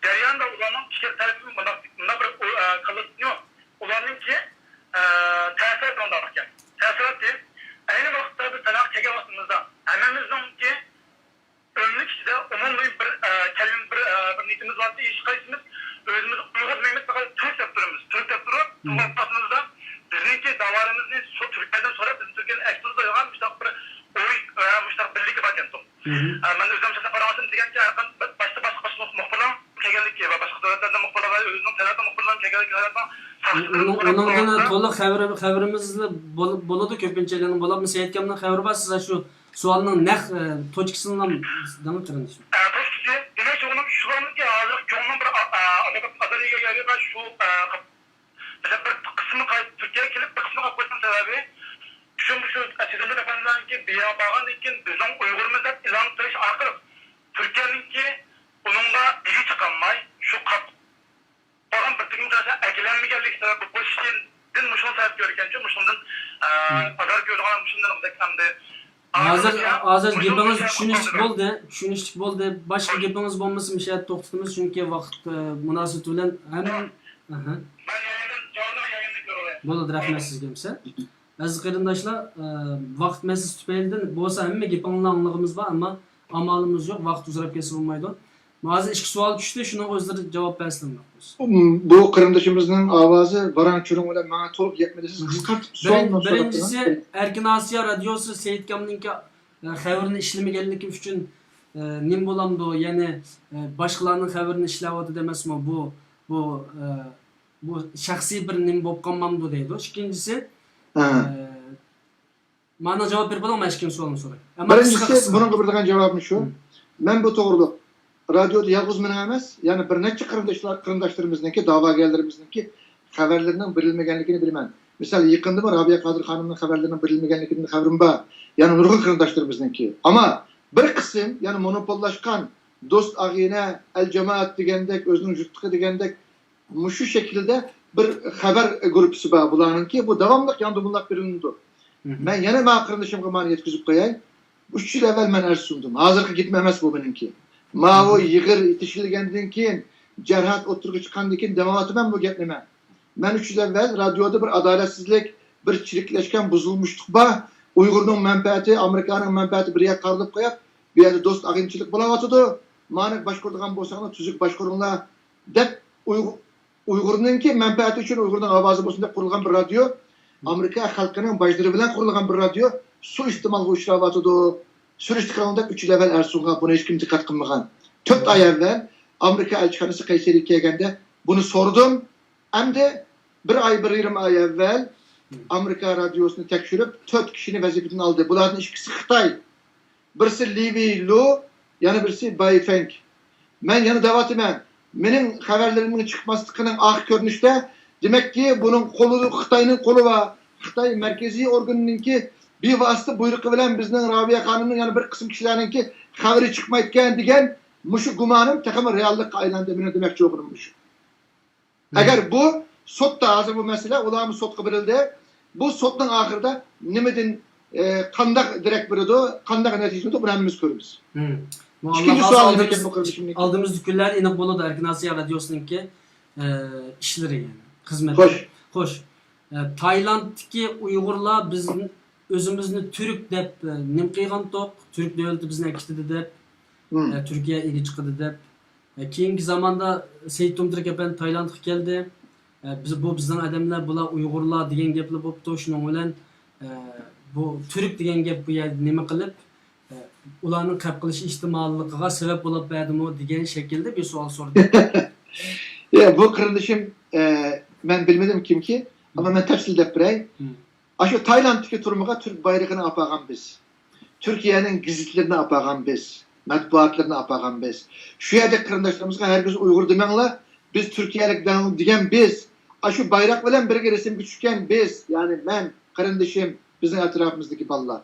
جەرياندا ئۇلارنىڭ پىكىر تەرىپى مۇنداق، مۇنداق بىر، ئۇ، ئە، قىلىق-، يوق. ئۇلارنىڭكى، ئە، تەسىراتى مۇنداق ئىكەن. تەسىراتى، ئەينى ۋاقىتتا بىز تايلاندقا كەلگەن ۋاقتىمىزدا ھەممىمىزنىڭكى ئۆملۈك ئىچىدە ئومۇمىي بىر، ئە، كەلىمە، بىر، ئە، بىر نىيىتىمىز باركى، ھېچقايسىمىز ئۆزىمىزنى ئۇيغۇر دېمەيمىز، پەقەت تۈرك دەپ تۇرىمىز. تۈرك دەپ تۇرۇپ، مم. تۇرغان ۋاقتىمىزدا بىزنىڭكى داۋالىرىمىزنى شۇ تۈركلەردىن سوراپ، بىزنى تۈركىيەدىن ئەكىرىپ قويىدىغان مۇشۇنداق بىر ئوي ۋە مۇشۇنداق بىرلىكى باركەن. مم. ئە، مەن ئۆزۈم شەخسەن قارىغاندا دېگەنكى، ھەر قان-، باشتا باشقا، باشقا مۇخ-، مۇخبىرلار كەلگەنلىكى ۋە باشقا دۆلەتلەردىن مۇخبىرلار ۋە ئۆزىنىڭ تەيلاندنىڭ مۇخبىرلىرىمۇ كەلگەنلىكى ھالەتنىڭ ساقچىلىرىنى ئۇنىڭ، سوراپ ئۇنىڭدىن قالغاندا تولۇق خەۋىرى-، خەۋىرىمىز بول-، بولىدۇ كۆپىنچە. بولۇپمۇ سەئىدكامنىڭ خەۋىرى بار، سىز شۇ سوئالنىڭ نەق، ئە، توچكىسىنى دەڭ قېرىندىشىم. ئە، توچكىسى، دېمەك، شۇنىڭ، شۇلارنىڭكى ھازىرقى كۆڭلۈمنىڭ بىر، ئە، ئە، ئازاب، ئازاب يېگەن يېرى بار، شۇ، ئە، مەسىلەن، بىر قىسمى قايتىپ، تۈركىيەگە كېلىپ، بىر قىسمى قاپقاچقان سەۋەبى، شۇ، شۇ، ئە، سىزدىن ئەپەندىلەرنىڭكى بىيا بارغاندىن كېيىن بىزنىڭ ئۇيغۇرمىز دەپ ئېلان قىلىش ئارقىلىق تۈركىيەنىڭكى ئۇنىڭغا بېشى چىقالماي، شۇ قاپ-، قالغان بىر ھازىر، ھازىر گېپىڭىز چۈشىنىشلىك بولدى، چۈشىنىشلىك بولدى. باشقا گېپىڭىز بولمىسا، مۇشۇ يەردە توختىتىمىز، چۈنكى ۋاقىت، ئە، مۇناسىۋىتى بىلەن ھەم، ئەھە. بولىدۇ، رەھمەت سىزگە ھەمسە. ئەزىز قېرىنداشلار، ئە، ۋاقىت مەسىلىسى تۈپەيلىدىن بولسا ھەممە گېپىڭلارنى ئاڭلىغىمىز بار، ئەمما ئامالىمىز يوق، ۋاقىت ئۇزىراپ كەتسە بولمايدۇ. ھازىر ئىككى سوئال چۈشتى، شۇنىڭغا ئۆزلىرى جاۋاب بەرسىلەر ماقۇل. بۇ قېرىندىشىمىزنىڭ ئاۋازى ۋاراڭ-چۇرۇڭ بىلەن ماڭا تولۇق يەتمىدى. سىز قىسقارتىپ سوئالنى سوراپ بېرىڭ. بىرىنچىسى، ئەركىن ئاسىيا رادىيوسى سېيىتكامنىڭكى، ئە، خەۋىرىنى ئىشلىمىگەنلىكى ئۈچۈن، ئە، نېمە بولامدۇ؟ يەنى، ئە، باشقىلارنىڭ خەۋىرىنى ئىشلەۋاتىدۇ ئەمەسمۇ؟ بۇ، بۇ، ئە، بۇ شەخسىي بىر نېمە بولۇپ قالمامدۇ دەيدۇ. ئىككىنچىسى، ھە. ئە، مانا جاۋاب بېرىپ بولۇڭ، مەن ئىككىنچى سوئالنى سوراي. ئەمما بىرىنچىسى، قىسقا، قىسقا. بۇنىڭغا بېرىدىغان جاۋابىم شۇ. مم. مەن بۇ توغرىلىق رادىيودا يالغۇز مېنىڭ ئەمەس، يەنە بىر نەچچە قېرىنداشلار، قېرىنداشلىرىمىزنىڭكى، داۋاگەرلىرىمىزنىڭكى خەۋەرلىرىنىڭ بېرىلمىگەنلىكىنى بىلىمەن. مىسال، يېقىندىمۇ رابىيە قادىر خانىمنىڭ خەۋەرلىرىنىڭ بېرىلمىگەنلىكىدىن خەۋىرىم بار. يەنە نۇرغۇن قېرىنداشلىرىمىزنىڭكى. ئەمما بىر قىسىم، يەنە مونوپوللاشقان دوست ئاغىنە، ئەل جامائەت دېگەندەك، ئۆزىنىڭ جۇتلۇقى دېگەندەك، مۇشۇ شەكىلدە بىر خەۋەر گۇرۇپپىسى بار بۇلارنىڭكى، بۇ داۋاملىق ياندۇمۇرلاپ بېرىلىدۇ. مم. مەن يەنە مانا قېرىندىشىمغا مانا يەتكۈزۈپ قوياي. ئۈچ يىل ئەۋۋەل مەن ئەرز سۇندۇم. ھازىرقى گېپىم ئەمەس بۇ مېنىڭكى. ماۋۇ مم. يىغىر يېتىشىلگەندىن كېيىن، جەرھات ئوتتۇرىغا چىققاندىن كېيىن دەۋاتىمەن بۇ گەپنى مەن. مەن ئۈچ يىل ئەۋۋەل رادىيودا بىر ئادالەتسىزلىك، بىر چىرىكلەشكەن بۇزۇلمۇشلۇق بار. ئۇيغۇرنىڭ مەنپەئەتى، ئامېرىكانىڭ مەنپەئەتى بىر يەرگە قارىلىپ قويۇپ، بۇ يەردە دوست ئاغىنىچىلىك بولاۋاتىدۇ. مانا باشقۇرىدىغان بولساڭلار تۈزۈك باشقۇرۇڭلار، دەپ ئۇيغۇ-، ئۇيغۇرنىڭكى مەنپەئەتى ئۈچۈن ئۇيغۇرنىڭ ئاۋازى بولسۇن دەپ قۇرۇلغان بىر رادىيو، ئامېرىكا خەلقىنىڭ باجلىرى بىلەن قۇرۇلغان بىر رادىيو سۇئىستېمالغا ئۇچراۋاتىدۇ. سۈرۈشتە قىلىڭ دەپ ئۈچ يىل ئەۋۋەل ئەرز سۇنغان، بۇنى ھېچكىم دىققەت قىلمىغان. تۆت ئاي ئەۋۋەل ئامېرىكا ئەلچىخانىسى قەيسەرىگە كەلگەندە بۇنى سورىدىم. ئەمدى بىر ئاي، بىر يېرىم ئاي ئەۋۋەل ئامېرىكا رادىيوسىنى تەكشۈرۈپ، تۆت كىشىنى ۋەزىپىدىن ئالدى. بۇلاردىن ئىككىسى خىتاي. بىرسى لىۋېي لۇ، يەنە بىرسى باي فېڭ. مەن يەنە دەۋاتىمەن، مېنىڭ خەۋەرلىرىمنىڭ چىقماسلىقىنىڭ ئاخىر كۆرۈنۈشتە، دېمەككى، بۇنىڭ قولىدا خىتاينىڭ قولى بار. خىتاي مەركىزىي ئورگىنىنىڭكى بىۋاسىتە بۇيرۇقى بىلەن بىزنىڭ رابىيە خانىمنىڭ يەنە بىر قىسىم كىشىلەرنىڭكى خەۋىرى چىقمايدىكەن دېگەن مۇشۇ گۇمانىم تېخىمۇ رېئاللىققا ئايلاندى. مېنىڭ دېمەكچى بولغىنىم مۇشۇ. ئەگەر بۇ سوتتا، ھازىر بۇ مەسىلە، ئۇلارمۇ سوتقا بېرىلدى. بۇ سوتنىڭ ئاخىرىدا نېمىدىن، ئە، قانداق دېرەك بېرىدۇ، قانداق نەتىجە بېرىدۇ، بۇنى ھەممىمىز كۆرىمىز. مم. ئىككىنچى سوئال نېمىكەن بۇ قېرىندىشىمنىڭكى؟ ئالدىمىزدىكى كۈنلەردە ئېنىق بولىدۇ ئەركىن ئاسىيا رادىيوسىنىڭكى، ئە، ئىشلىرى، يەنى خىزمەت. خوش. خوش. ئە، تايلاندتىكى ئۇيغۇرلار بىز ئۆزىمىزنى تۈرك دەپ، ئە، نېمە قىلغانتۇق، تۈرك دۆلىتى بىزنى ئەكېتىدۇ دەپ، مم. ئە، تۈركىيە ئىگە چىقىدۇ دەپ. ئە، كېيىنكى زاماندا سېيىت تومتۈرك ئەپەندى تايلاندقا كەلدى. ئە، بىز، بۇ بىزنىڭ ئادەملەر، بۇلار ئۇيغۇرلار دېگەن گەپلەر بوپتۇ. شۇنىڭ بىلەن، ئە، بۇ تۈرك دېگەن گەپ بۇ يەردە نېمە قىلىپ، ئە، ئۇلارنىڭ قەپ قىلىش ئېھتىماللىقىغا سەۋەب بولۇپ بەردىمۇ دېگەن شەكىلدە بىر سوئال سورىدى. يا، بۇ قېرىندىشىم، ئە، مەن بىلمىدىم كىمكى، ئەمما مەن تەپسىلىي دەپ بېرەي. مم. ئاشۇ تايلاندتىكى تۈرمىگە تۈرك بايرىقىنى ئاپارغان بىز. تۈركىيەنىڭ گېزىتلىرىنى ئاپارغان بىز. مەتبۇئاتلىرىنى ئاپارغان بىز. شۇ يەردىكى قېرىنداشلىرىمىزغا ھەرگىز ئۇيغۇر دېمەڭلار، بىز تۈركىيەلىك دەڭ دېگەن بىز. ئاشۇ بايراق بىلەن بىرگە رەسىمگە چۈشكەن بىز. يەنى مەن، قېرىندىشىم، بىزنىڭ ئەتراپىمىزدىكى بالىلار.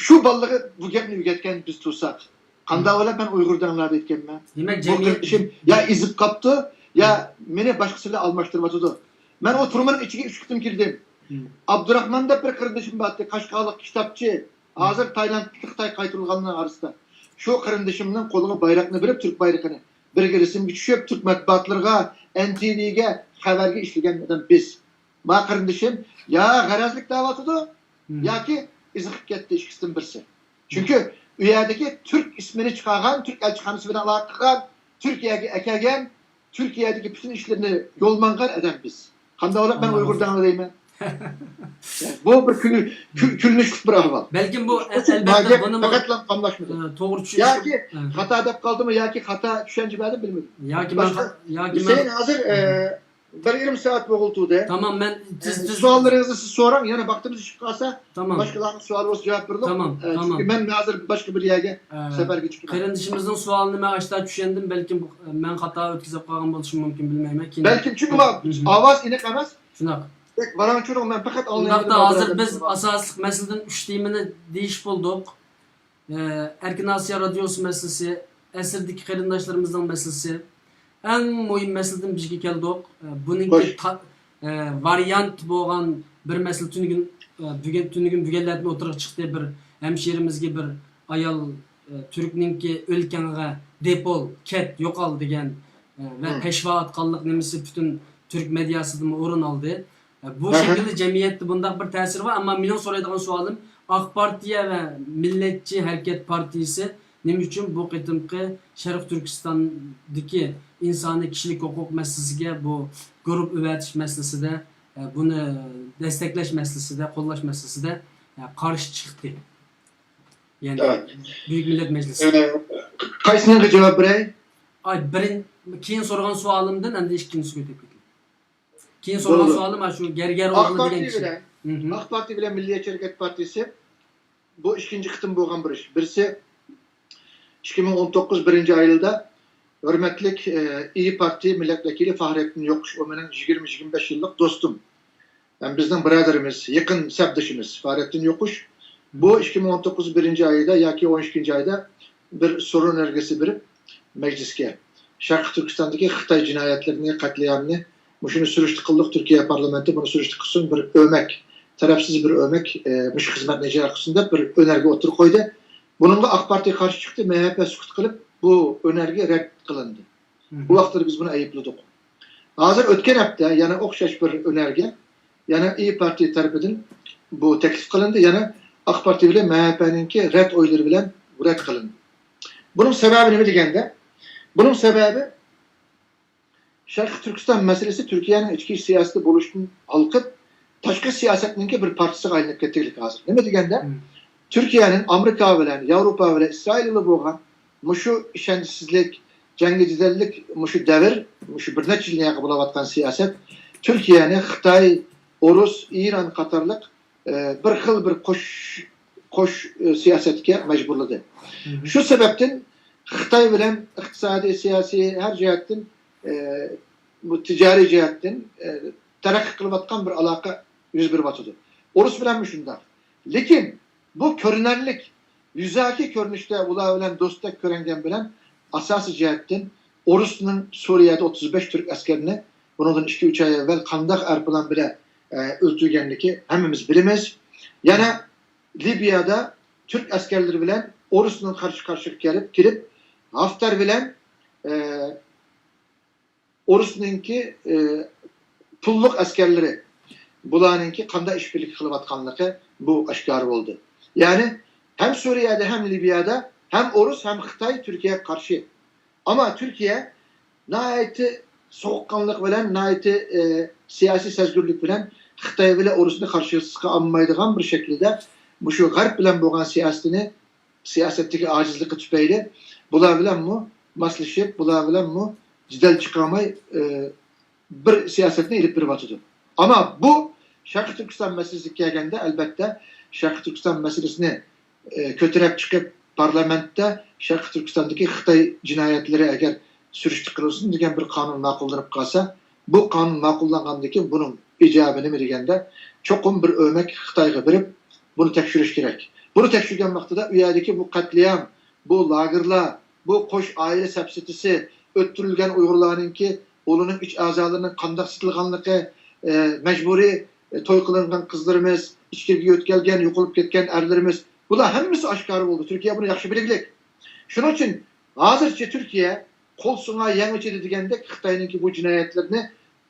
شۇ بالىلارغا بۇ گەپنى ئۆگەتكەن بىز تۇرساق. قانداق بولۇپ مەن ئۇيغۇر دەڭلار دەيدىكەنمەن؟ دېمەك، بۇ جەمئىيەت قېرىندىشىم يا ئېزىپ قاپتۇ، يا مېنى باشقىسى بىلەن ئالماشتۇرۇۋاتىدۇ. مەن ئۇ تۈرمىنىڭ ئىچىگە ئۈچ قېتىم كىردىم. مم. ئابدۇراخمان دەپ بىر قېرىندىشىم بارتتى، قاشقالىق كىتابچى. ھازىر تايلاندلىق خىتاي قايتۇرۇلغانلار ئارىسىدا. شۇ قېرىندىشىمنىڭ قولىغا بايراقنى بېرىپ، تۈرك بايرىقىنى، بىرگە رەسىمگە چۈشۈپ، تۈرك مەتبۇئاتلىرىغا، ئەن تى ۋىگە خەۋەرگە ئىشلىگەن ئادەم بىز. ما قېرىندىشىم يا غەرەزلىك دەۋاتىدۇ، مم. ياكى ئېزىقىپ كەتتى، ئىككىسىدىن بىرسى. چۈنكى ئۇ يەردىكى تۈرك ئىسمىنى چىقارغان، تۈرك ئەلچىخانىسى بىلەن ئالاقە قىلغان، تۈركىيەگە ئەكەلگەن، تۈركىيەدىكى پۈتۈن ئىشلىرىنى يوللانغان ئادەم بىز. قانداق بولۇپ مەن ئۇيغۇر دەڭلار دەيمەن؟ بۇ بىر كۈل-، كۈل-، كۈلۈنۈشلۈك بىر ئەھۋال. بەلكىم بۇ، ئەلۋەتتە، بۇنىمۇ پەقەتلا قاملاشمىدى. ئە، توغرا چۈشىنىش. ياكى خاتا دەپ قالدىمۇ، ياكى خاتا چۈشەنچە بەردىم، بىلمىدىم. ياكى مەن، ياكى مەن ھازىر، ئە، بىر يېرىم سائەت بولغىلى تۇردى. تامام، مەن تېز، ئە، تېز سوئاللىرىڭىزنى سىز سوراڭ، يەنە ۋاقتىمىز ئېشىپ قالسا، تامام، باشقىلارنىڭ سوئالى بولسا جاۋاب بېرىلىڭ. تامام، ئە، تامام. چۈنكى مەن ھازىر باشقا بىر يەرگە، ئە، سەپەرگە چىقىمەن. قېرىندىشىمىزنىڭ سوئالىنى مەن ئاشتا چۈشەندىم، بەلكىم، ئە، مەن خاتا ئۆتكۈزۈپ قالغان بولۇشۇم مۇمكىن، بىلمەيمەن. كېيىن بەلكىم، چۈنكى ئاۋاز ئېنىق ئەمەس. شۇنداق. بەك ۋاراڭ-چۇرۇڭ، مەن پەقەت ئاڭلايدىغان. شۇنداقتا، ھازىر بىز ئاساسلىق مەسىلىدىن ئۈچ تېمىنى دېيىش بولدۇق. ئەركىن ئاسىيا رادىيوسى مەسىلىسى، ئەسىردىكى قېرىنداشلىرىمىزنىڭ مەسىلىسى، ئەڭ مۇھىم مەسىلىدىن بىزگە كەلدۇق. بۇنىڭكى خوش. تا-، ۋارىيانت بولغان بىر مەسىلە تۈنۈگۈن بۈگۈن، تۈنۈگۈن بۈگۈنلەردىن ئوتتۇرىغا چىقتى. بىر ھەمشىرىمىزگە بىر ئايال، ئە، تۈركنىڭكى «ئۆلكەڭگە دېپول، كەت، يوقال» دېگەن، ئە، ۋە «پەشۋا ئاتقانلىق» نېمىسى پۈتۈن تۈرك مېدىياسىدىمۇ ئورۇن ئالدى. ئە، بۇ شەكىلدە جەمئىيەتتە بۇنداق بىر تەسىرى بار. ئەمما مېنىڭ سورايدىغان سوئالىم، ئاق پارتىيە ۋە مىللەتچى ھەرىكەت پارتىيىسى نېمە ئۈچۈن بۇ قېتىمقى شەرقىي تۈركىستاندىكى ئىنسانىي كىشىلىك ھوقۇق مەسىلىسىگە، بۇ گۇرۇپ ئەۋەتىش مەسىلىسىدە، ئە، بۇنى دەستەكلەش مەسىلىسىدە، قوللاش مەسىلىسىدە، ئە، قارشى چىقتى؟ يەنى بۈيۈك مىللەت مەجلىسى. ئە، قايسىنىڭغا جاۋاب بېرەي؟ ئاي، بىرىن-، كېيىن سورىغان سوئالىمدىن ئەمدى ئىككىنچىسىگە ئۆتۈپ كېتىڭ. كېيىن سورىغان سوئالىم شۇ گەرگەر ئوغلى دېگەن كىشى. ئاق پارتىيە بىلەن مىللىيەتچى ھەرىكەت پارتىيىسى، بۇ ئىككىنچى قېتىم بولغان بىر ئىش. بىرسى، ئىككى مىڭ ئون توققۇز بىرىنچى ئايلىدا ھۆرمەتلىك، ئى، ئىيى پارتىيە مىللەت ۋەكىلى فاخرەتتىن يوقۇش، ئۇ مېنىڭ يىگىرمە، يىگىرمە بەش يىللىق دوستۇم. ھەم بىزنىڭ بۇرادىرىمىز، يېقىن سەپدىشىمىز فاخرەتتىن يوقۇش. بۇ ئىككى مىڭ ئون توققۇز بىرىنچى ئايدا ياكى ئون ئىككىنچى ئايدا بىر سورۇن ئەرگىسى بېرىپ مەجلىسكە، شەرقىي تۈركىستاندىكى خىتاي جىنايەتلىرىنى، قەتلىئامنى، مۇشۇنى سۈرۈشتە قىلدۇق، تۈركىيە پارلامېنتى بۇنى سۈرۈشتە قىلسۇن، بىر ئۆمەك، تەرەپسىز بىر ئۆمەك، ئە، مۇشۇ خىزمەتنى ئىجرا قىلسۇن دەپ بىر ئۆنەرگە ئوتتۇرىغا قويدى. بۇنىڭغا ئاق پارتىيە قارشى چىقتى، مەھەپە سۈكۈت قىلىپ، بۇ ئۆنەرگە رەت قىلىندى. بۇ ۋاقىتلىرى بىز بۇنى ئەيىبلىدۇق. ھازىر ئۆتكەن ھەپتە يەنە ئوخشاش بىر ئۆنەرگە، يەنە ئىيى پارتىيە تەرىپىدىن بۇ تەكلىپ قىلىندى، يەنە ئاق پارتىيە بىلەن مەھەپەنىڭكى رەت ئويلىرى بىلەن رەت قىلىندى. بۇنىڭ سەۋەبى نېمە دېگەندە، بۇنىڭ سەۋەبى شەرقىي تۈركىستان مەسىلىسى تۈركىيەنىڭ ئىچكى سىياسىتى بولۇشتىن ھالقىپ، تاشقى سىياسەتنىڭكى بىر پارچىسىغا ئايلىنىپ كەتكەنلىكى ھازىر. نېمە دېگەندە، تۈركىيەنىڭ ئامېرىكا بىلەن، ياۋروپا بىلەن، ئىسرائىل بىلەن بولغان مۇشۇ ئىشەنچسىزلىك، جەڭگى جېدەللىك، مۇشۇ دەۋر، مۇشۇ بىر نەچچە يىلدىن ياقى بولاۋاتقان سىياسەت تۈركىيەنى خىتاي، ئۇرۇس، ئىران قاتارلىق، ئە، بىر خىل بىر قوش، قوش، ئە، سىياسەتكە مەجبۇرلىدى. شۇ سەۋەبتىن خىتاي بىلەن ئىقتىسادىي، سىياسىي، ھەر جەھەتتىن، ئە، بۇ تىجارىي جەھەتتىن، ئە، تەرەققىي قىلىۋاتقان بىر ئالاقە يۈز بېرىۋاتىدۇ. ئۇرۇس بىلەنمۇ شۇنداق. لېكىن بۇ كۆرۈنەرلىك، يۈزاكى كۆرۈنۈشتە ئۇلار بىلەن دوستتەك كۆرۈنگەن بىلەن ئاساسىي جەھەتتىن ئۇرۇسنىڭ سۈرىيەدە ئوتتۇز بەش تۈرك ئەسكەرنى بۇنىڭدىن ئىككى، ئۈچ ئاي ئەۋۋەل قانداق ئەرپىلان بىلەن، ئە، ئۆلتۈرگەنلىكى ھەممىمىز بىلىمىز. يەنە لىبىيادا تۈرك ئەسكەرلىرى بىلەن ئۇرۇسنىڭ قارشى قارشىغا كېلىپ، كېلىپ، ھافتەر بىلەن، ئە، ئۇرۇسنىڭكى، ئى، پۇللۇق ئەسكەرلىرى، بۇلارنىڭكى قانداق ئىشبىرلىكى قىلىۋاتقانلىقى بۇ ئاشكارا بولدى. يەنى ھەم سۈرىيەدە، ھەم لىبىيادا، ھەم ئۇرۇس، ھەم خىتاي تۈركىيەگە قارشى. ئەمما تۈركىيە ناھايىتى سوغۇققانلىق بىلەن، ناھايىتى، ئى، سىياسىي سەزگۈرلۈك بىلەن خىتاي بىلەن ئۇرۇسنى قارشىلىققا ئالمايدىغان بىر شەكىلدە مۇشۇ غەرب بىلەن بولغان سىياسىتىنى سىياسەتتىكى ئاجىزلىقى تۈپەيلى بۇلار بىلەنمۇ ماسلىشىپ، بۇلار بىلەنمۇ جېدەل چىقارماي، ئى، بىر سىياسەتنى ئېلىپ بېرىۋاتىدۇ. ئەمما بۇ شەرقىي تۈركىستان مەسىلىسىگە كەلگەندە، ئەلبەتتە، شەرقىي تۈركىستان مەسىلىسىنى، ئى، كۆتۈرۈپ چىقىپ، پارلامېنتتا شەرقىي تۈركىستاندىكى خىتاي جىنايەتلىرى ئەگەر سۈرۈشتە قىلىنسۇن دېگەن بىر قانۇن ماقۇللىنىپ قالسا، بۇ قانۇن ماقۇللانغاندىن كېيىن بۇنىڭ ئىجابى نېمە دېگەندە، چوقۇم بىر ئۆمەك خىتايغا بېرىپ، بۇنى تەكشۈرۈش كېرەك. بۇنى تەكشۈرگەن ۋاقتىدا ئۇ يەردىكى بۇ قەتلىئام، بۇ لاگېرلار، بۇ قوش ئائىلە سەپسېتىسى، ئۆلتۈرۈلگەن ئۇيغۇرلارنىڭكى، ئۇلارنىڭ ئىچ ئەزالىرىنىڭ قانداق سېتىلغانلىقى، ئە، مەجبۇرىي، ئە، توي قىلىنغان قىزلىرىمىز، ئىچكىرىگە يۆتكەلگەن، يوقىلىپ كەتكەن ئەرلىرىمىز، بۇلار ھەممىسى ئاشكارا بولدى. تۈركىيە بۇنى ياخشى بىلگلىك. شۇنىڭ ئۈچۈن ھازىرچە تۈركىيە قول سۇنغان يەڭ ئېچىدۇ دېگەندەك خىتاينىڭكى بۇ جىنايەتلىرىنى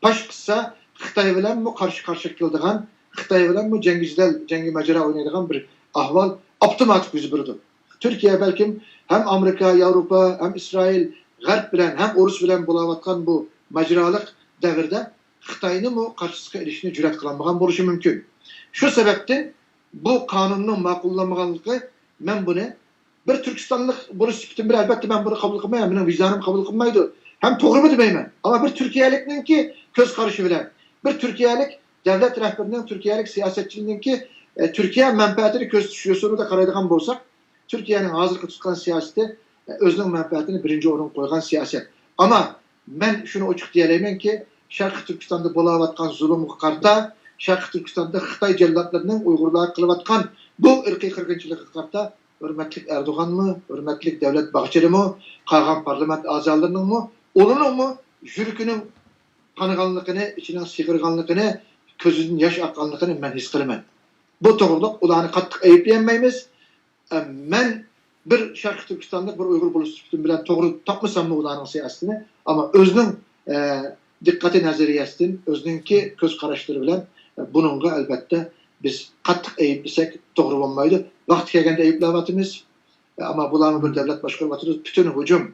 پاش قىلسا، خىتاي بىلەنمۇ قارشى قارشىغا كېلىدىغان، خىتاي بىلەنمۇ جەڭگى جېدەل، جەڭگى ماجىرا ئوينايدىغان بىر ئەھۋال ئاپتوماتىك يۈز بېرىدۇ. تۈركىيە بەلكىم ھەم ئامېرىكا، ياۋروپا، ھەم ئىسرائىل، غەرب بىلەن، ھەم ئۇرۇس بىلەن بولاۋاتقان بۇ ماجىرالىق دەۋردە خىتاينىمۇ قارشىسىغا ئېلىشنى جۈرئەت قىلالمىغان بولۇشى مۇمكىن. شۇ سەۋەبتىن بۇ قانۇننىڭ ماقۇللانمىغانلىقى، مەن بۇنى بىر تۈركىستانلىق بولۇش سۈپىتىم بىلەن، ئەلبەتتە، مەن بۇنى قابۇل قىلمايمەن، مېنىڭ ۋىجدانىم قابۇل قىلمايدۇ. ھەم توغرىمۇ دېمەيمەن. ئەمما بىر تۈركىيەلىكنىڭكى كۆز قارىشى بىلەن، بىر تۈركىيەلىك دۆلەت رەھبىرىنىڭ، تۈركىيەلىك سىياسەتچىنىڭكى، ئە، تۈركىيە مەنپەئەتىنى كۆزىتىش يوسۇنىدا قارايدىغان بولساق، تۈركىيەنىڭ ھازىرقى تۇتقان سىياسىتى، ئە، ئۆزىنىڭ مەنپەئەتىنى بىرىنچى ئورۇنغا قويغان سىياسەت. ئەمما مەن شۇنى ئوچۇق دېيەلەيمەنكى، شەرقىي تۈركىستاندا بولاۋاتقان زۇلۇمغا قارىتا، شەرقىي تۈركىستاندا خىتاي جاللاتلىرىنىڭ ئۇيغۇرلارغا قىلىۋاتقان بۇ ئىرقىي قىرغىنچىلىقىغا قارىتا ھۆرمەتلىك ئەردوغانمۇ، ھۆرمەتلىك دۆلەت باغچىلىمۇ، قالغان پارلامېنت ئەزالىرىنىڭمۇ، ئۇلارنىڭمۇ يۈرىكىنىڭ قانىغانلىقىنى، ئىچىنىڭ سىغىرغانلىقىنى، كۆزىدىن ياش ئاققانلىقىنى مەن ھېس قىلىمەن. بۇ توغرىلىق ئۇلارنى قاتتىق ئەيىبلىيەلمەيمىز. ئە، مەن بىر شەرقىي تۈركىستانلىق، بىر ئۇيغۇر بولۇش سۈپىتىم بىلەن توغرا تاپمىساممۇ ئۇلارنىڭ سىياسىتىنى، ئەمما ئۆزىنىڭ، ئە، دىققىتى نەزەرىيەسىدىن، ئۆزىنىڭكى كۆز قاراشلىرى بىلەن، ئە، بۇنىڭغا ئەلۋەتتە بىز قاتتىق ئەيىبلىسەك توغرا بولمايدۇ. ۋاقتى كەلگەندە ئەيىبلەۋاتىمىز. ئەمما بۇلارمۇ بىر دۆلەت باشقۇرۇۋاتىدۇ. پۈتۈن ھۇجۇم،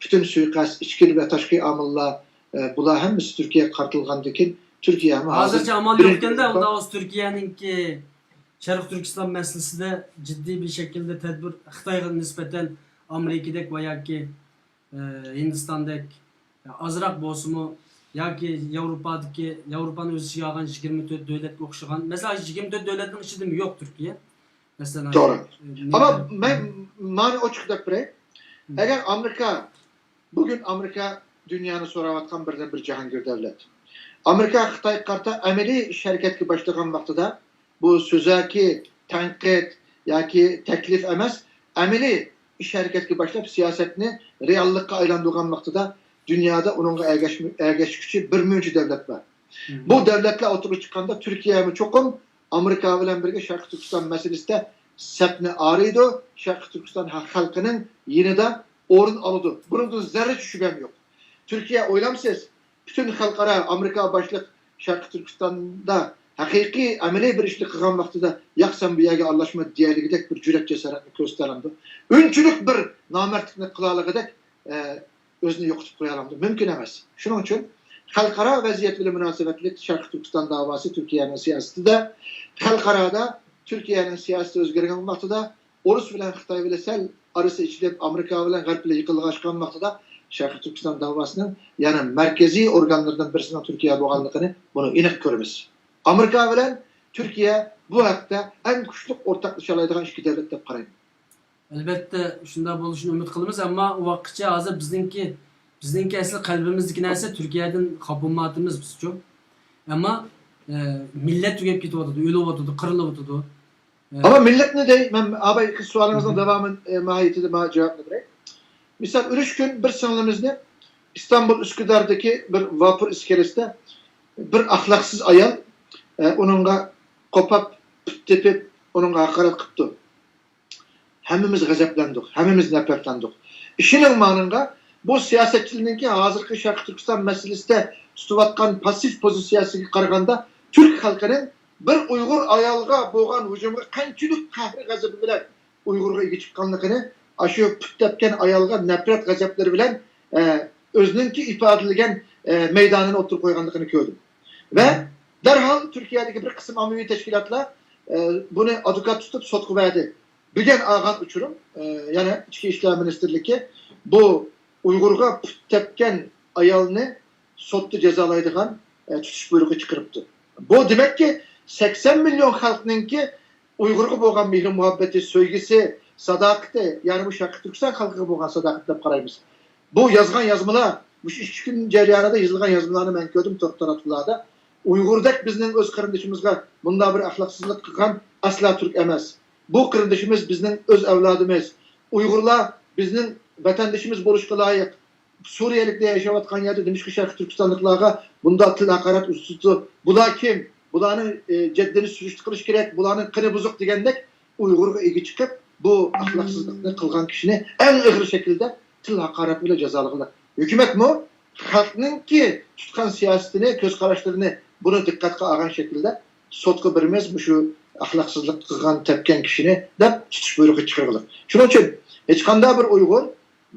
پۈتۈن سۇيىقەست، ئىچكىرى ۋە تاشقى ئامىللار، ئە، بۇلار ھەممىسى تۈركىيەگە قارىتىلغاندىن كېيىن، تۈركىيەمۇ ھازىر ھازىرچە ئامال يوق بىرىنچى ئىكەندە، توپتا ئۇنداق بولسا تۈركىيەنىڭكى شەرقىي تۈركىستان مەسىلىسىدە جىددىي بىر شەكىلدە تەدبىر خىتايغا نىسبەتەن ئامېرىكىدەك ۋە ياكى، ئە، ھىندىستاندەك ئازراق بولسىمۇ ياكى ياۋروپادىكى، ياۋروپانى ئۆز ئىچىگە ئالغان يىگىرمە تۆت دۆلەتكە ئوخشىغان. مەسىلەن، يىگىرمە تۆت دۆلەتنىڭ ئىچىدىمۇ يوق تۈركىيە. مەسىلەن، توغرا. ئە، ئەمما نېمە مەن مانى ئوچۇق دەپ بېرەي. مم. ئەگەر ئامېرىكا، بۈگۈن ئامېرىكا دۇنيانى سوراۋاتقان بىردىنبىر جاھانگىر دۆلەت. ئامېرىكا خىتايغا قارىتا ئەمەلىي ئىش ھەرىكەتكە باشلىغان ۋاقتىدا، بۇ سۆزەكى تەنقىد ياكى تەكلىپ ئەمەس، ئەمەلىي ئىش ھەرىكەتكە باشلاپ، سىياسەتنى رېئاللىققا ئايلاندۇرغان ۋاقتىدا دۇنيادا ئۇنىڭغا ئەگەشمە-، ئەگەشكۈچى بىر مۇنچە دۆلەت بار. مم. بۇ دۆلەتلەر ئوتتۇرىغا چىققاندا تۈركىيەمۇ چوقۇم ئامېرىكا بىلەن بىرگە شەرقىي تۈركىستان مەسىلىسىدە سەپنى ئايرىيدۇ، شەرقىي تۈركىستان خەلقىنىڭ يېنىدا ئورۇن ئالىدۇ. بۇنىڭدا زەررىچە شۈبھەم يوق. تۈركىيە ئويلامسىز، پۈتۈن خەلقئارا ئامېرىكا باشلىق شەرقىي تۈركىستاندا ھەقىقىي ئەمەلىي بىر ئىشنى قىلغان ۋاقتىدا، ياق، سەن بۇ يەرگە ئارىلاشما دېيەلىگۈدەك بىر جۈرئەت جاسارەتنى كۆرسىتەلەمدۇ؟ ئۈنچىلىك بىر نامەردلىكنى قىلالىغۇدەك، ئە، ئۆزىنى يوقىتىپ قويالامدۇ؟ مۇمكىن ئەمەس. شۇنىڭ ئۈچۈن خەلقئارا ۋەزىيەت بىلەن مۇناسىۋەتلىك شەرقىي تۈركىستان داۋاسى تۈركىيەنىڭ سىياسىتىدە، خەلقئارادا تۈركىيەنىڭ سىياسىتى ئۆزگەرگەن ۋاقتىدا ئورۇس بىلەن خىتاي بىلەن سەل ئارىسى ئېچىلىپ، ئامېرىكا بىلەن غەرب بىلەن يېقىنلاشقان ۋاقتىدا شەرقىي تۈركىستان داۋاسىنىڭ يەنە مەركىزىي ئورگانلىرىدىن بىرسىنىڭ تۈركىيە بولغانلىقىنى بۇنى ئېنىق كۆرىمىز. ئامېرىكا بىلەن تۈركىيە بۇ ھەقتە ئەڭ كۈچلۈك ئورتاقلىشالايدىغان ئىككى دۆلەت دەپ قارايمەن. ئەلۋەتتە، شۇنداق بولۇشىنى ئۈمىد قىلىمىز، ئەمما ئۇ ۋاقىتقىچە ھازىر بىزنىڭكى، بىزنىڭكى ئەسلى قەلبىمىزدىكى نەرسە تۈركىيەدىن خاپا بولمايۋاتىمىز بىزچۇ. ئەمما، ئە، مىللەت تۈگەپ كېتىۋاتىدۇ، ئۆلۈۋاتىدۇ، قىرىلىۋاتىدۇ. ئە، ئەمما مىللەتنى دەي، مەن ئاباي سوئالىڭىزنىڭ مم. داۋامى، ئە، ماھىيىتىدە مانا جاۋابنى بېرەي. مىسال، ئۈرۈش كۈن بىر سىڭلىمىزنى ئىستانبۇل ئۈسكۈداردىكى بىر ۋاپۇر ئىسكىلىسىدە بىر ئەخلاقسىز ئايال، ئە، ئۇنىڭغا قوپاپ پۇت تېپىپ، ئۇنىڭغا ھاقارەت قىپتۇ. ھەممىمىز غەزەپلەندۇق، ھەممىمىز نەپرەتلەندۇق. ئىشىنىڭ مانىڭغا، بۇ سىياسەتچىلەرنىڭكى ھازىرقى شەرقىي تۈركىستان مەسىلىسىدە تۇتۇۋاتقان پاسسىپ پوزىتسىيەسىگە قارىغاندا، تۈرك خەلقىنىڭ بىر ئۇيغۇر ئايالغا بولغان ھۇجۇمغا قانچىلىك قەھرى غەزىپى بىلەن ئۇيغۇرغا ئىگە چىققانلىقىنى ئاشۇ پۇت تەپكەن ئايالغا نەپرەت غەزەپلىرى بىلەن، ئە، ئۆزىنىڭكى ئىپادىلىگەن، ئە، مەيدانىنى ئوتتۇرىغا قويغانلىقىنى كۆردۈم. ۋە دەرھال تۈركىيەدىكى بىر قىسىم ئاممىۋى تەشكىلاتلار، ئە، بۇنى ئادۋوكات تۇتۇپ سوتقا بەردى. بۈگۈن ئالغان ئۇچۇرۇم، ئە، يەنە ئىچكى ئىشلار مىنىستىرلىكى بۇ ئۇيغۇرغا پۇت تەپكەن ئايالنى سوتتا جازالايدىغان، ئە، تۇتۇش بۇيرۇقى چىقىرىپتۇ. بۇ دېمەككى، سەكسەن مىليون خەلقنىڭكى ئۇيغۇرغا بولغان مېھرى-مۇھەببىتى، سۆيگۈسى، ساداقىتى، يەنى بۇ شەرقىي تۈركىستان خەلقىگە بولغان ساداقىتى دەپ قارايمىز. بۇ يازغان يازمىلار، مۇشۇ ئىككى كۈن جەريانىدا يېزىلغان يازمىلارنى مەن كۆردۈم تور تاراتقۇلاردا. ئۇيغۇردەك بىزنىڭ ئۆز قېرىندىشىمىزغا مۇنداق بىر ئەخلاقسىزلىق قىلغان ئەسلا تۈرك ئەمەس. بۇ قېرىندىشىمىز بىزنىڭ ئۆز ئەۋلادىمىز. ئۇيغۇرلار بىزنىڭ ۋەتەندىشىمىز بولۇشقا لايىق. سۇرىيەلىكلەر ياشاۋاتقان يەردە نېمىشقا شەرقىي تۈركىستانلىقلارغا بۇنداق تىل ھاقارەت ئۇزىتىدۇ؟ بۇلار كىم؟ بۇلارنىڭ، ئى، جەددىنى سۈرۈشتە قىلىش كېرەك، بۇلارنىڭ قېنى بۇزۇق دېگەندەك ئۇيغۇرغا ئىگە چىقىپ، بۇ ئەخلاقسىزلىقنى قىلغان كىشىنى ئەڭ ئېغىر شەكىلدە تىل ھاقارەت بىلەن جازالىغىلى. ھۆكۈمەتمۇ خەلقنىڭكى تۇتقان سىياسىتىنى، كۆز قاراشلىرىنى بۇنى دىققەتكە ئالغان شەكىلدە سوتقا بېرىمىز، مۇشۇ ئەخلاقسىزلىق قىلغان، تەپكەن كىشىنى دەپ تۇتۇش بۇيرۇقى چىقىرغىلى. شۇنىڭ ئۈچۈن ھېچقانداق بىر ئۇيغۇر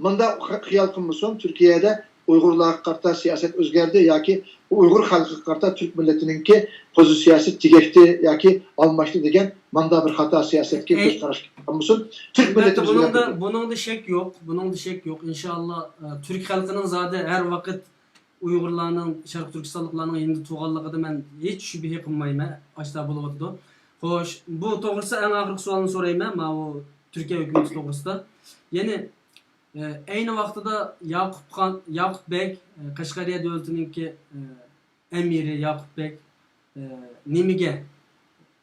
مۇنداق خىيال قىلمىسۇن، تۈركىيەدە ئۇيغۇرلارغا قارىتا سىياسەت ئۆزگەردى ياكى ئۇيغۇر خەلقىگە قارىتا تۈرك مىللىتىنىڭكى پوزىتسىيەسى تېگەشتى ياكى ئالماشتى دېگەن مانداق بىر خاتا سىياسەتكە ئەي، كۆز قاراش قىلمىسۇن. تۈرك ئەلبەتتە، مىللىتىمىز بۇنىڭدا، بۇنىڭدا شەك يوق، بۇنىڭدا شەك يوق. ئىنشائاللا، ئە، تۈرك خەلقىنىڭ زادى ھەر ۋاقىت ئۇيغۇرلارنىڭ، شەرقىي تۈركىستانلىقلارنىڭ يېنىدا تۇرغانلىقىدا مەن ھېچ شۈبھە قىلمايمەن. ئاشتا بولۇۋاتىدۇ. خوش، بۇ توغرىسىدا ئەڭ ئاخىرقى سوئالنى سورايمەن، ماۋۇ تۈركىيە ھۆكۈمىتى توغرىسىدا. يەنى، ئە، ئەينى ۋاقتىدا ياقۇپ خان، ياقۇپ بەگ، ئە، قەشقەرىيە دۆلىتىنىڭكى، ئە، ئەمىرى ياقۇپ بەگ، ئە، نېمىگە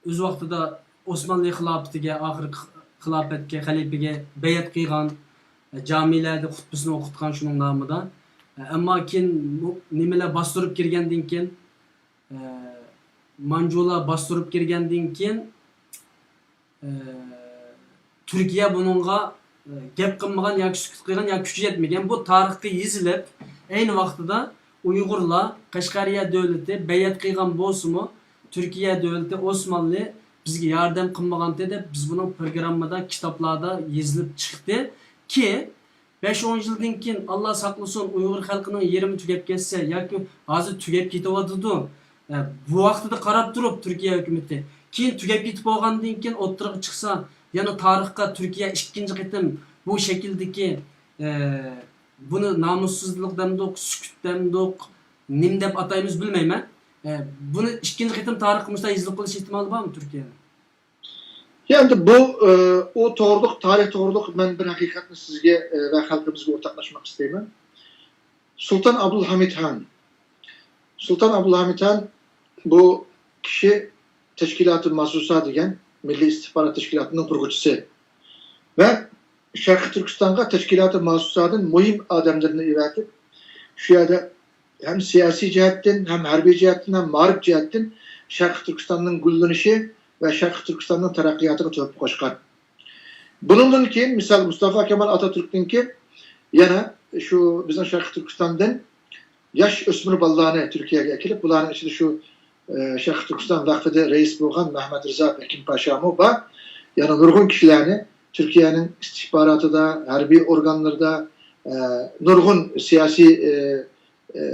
ئۆز ۋاقتىدا ئوسمانلى خىلاپىتىگە، ئاخىرقى خىلاپەتكە، خەلىپىگە بەيئەت قىلغان، ئە، جامىلەردە خۇتبىسىنى ئوقۇتقان شۇنىڭ نامىدا. ئە، ئەمما كېيىن بۇ نېمىلەر باستۇرۇپ كىرگەندىن كېيىن، ئە، مانجۇلار باستۇرۇپ كىرگەندىن كېيىن، ئە، تۈركىيە بۇنىڭغا، ئە، گەپ قىلمىغان ياكى سۈكۈت قىلغان ياكى كۈچى يەتمىگەن. بۇ تارىخقا يېزىلىپ، ئەينى ۋاقتىدا ئۇيغۇرلار، قەشقەرىيە دۆلىتى بەيئەت قىلغان بولسىمۇ، تۈركىيە دۆلىتى، ئوسمانلى بىزگە ياردەم قىلمىغانتى دەپ، بىز بۇنىڭ پروگراممىدا، كىتابلاردا يېزىلىپ چىقتى. كېيىن بەش-ئون يىلدىن كېيىن، ئاللا ساقلىسۇن، ئۇيغۇر خەلقىنىڭ يېرىمى تۈگەپ كەتسە ياكى ھازىر تۈگەپ كېتىۋاتىدۇ. ئە، بۇ ۋاقتىدا قاراپ تۇرۇپ تۈركىيە ھۆكۈمىتى، كېيىن تۈگەپ كېتىپ بولغاندىن كېيىن ئوتتۇرىغا چىقسا، يەنە تارىخقا تۈركىيە ئىككىنچى قېتىم بۇ شەكىلدىكى، ئە، بۇنى نامۇسسىزلىق دەمدۇق، سۈكۈت دەمدۇق، نېمە دەپ ئاتايمىز بىلمەيمەن. ئە، بۇنى ئىككىنچى قېتىم تارىخقا مۇشۇنداق يېزىلىپ قېلىش ئېھتىمالى بارمۇ تۈركىيەنىڭ؟ يا ئەمدى بۇ، ئە، ئۇ توغرىلىق، تارىخ توغرىلىق مەن بىر ھەقىقەتنى سىزگە، ئە، ۋە خەلقىمىزگە ئورتاقلاشماق ئىستەيمەن. سۇلتان ئابدۇلھامىد خان. سۇلتان ئابدۇلھامىد خان بۇ كىشى تەشكىلاتى ماسۇسا دېگەن مىللىي ئىستىخبارات تەشكىلاتىنىڭ قۇرغۇچىسى. ۋە شەرقىي تۈركىستانغا تەشكىلاتى ماسۇسادىن مۇھىم ئادەملىرىنى ئەۋەتىپ، شۇ يەردە ھەم سىياسىي جەھەتتىن، ھەم ھەربىي جەھەتتىن، ھەم مائارىپ جەھەتتىن شەرقىي تۈركىستاننىڭ گۈللىنىشى ۋە شەرقىي تۈركىستاننىڭ تەرەققىياتىغا تۆھپە قوشقان. بۇنىڭدىن كېيىن، مىسال، مۇستافا كامال ئاتاتۈركنىڭكى يەنە شۇ بىزنىڭ شەرقىي تۈركىستاندىن ياش ئۆسمۈر بالىلارنى تۈركىيەگە ئەكېلىپ، بۇلارنىڭ ئىچىدە شۇ، ئە، شەرقىي تۈركىستان ۋەقفىدە رەئىس بولغان مەھمەت رىزا بەكىم پاشامۇ بار. يەنە نۇرغۇن كىشىلەرنى تۈركىيەنىڭ ئىستىخباراتىدا، ھەربىي ئورگانلىرىدا، ئە، نۇرغۇن سىياسىي، ئە، ئە،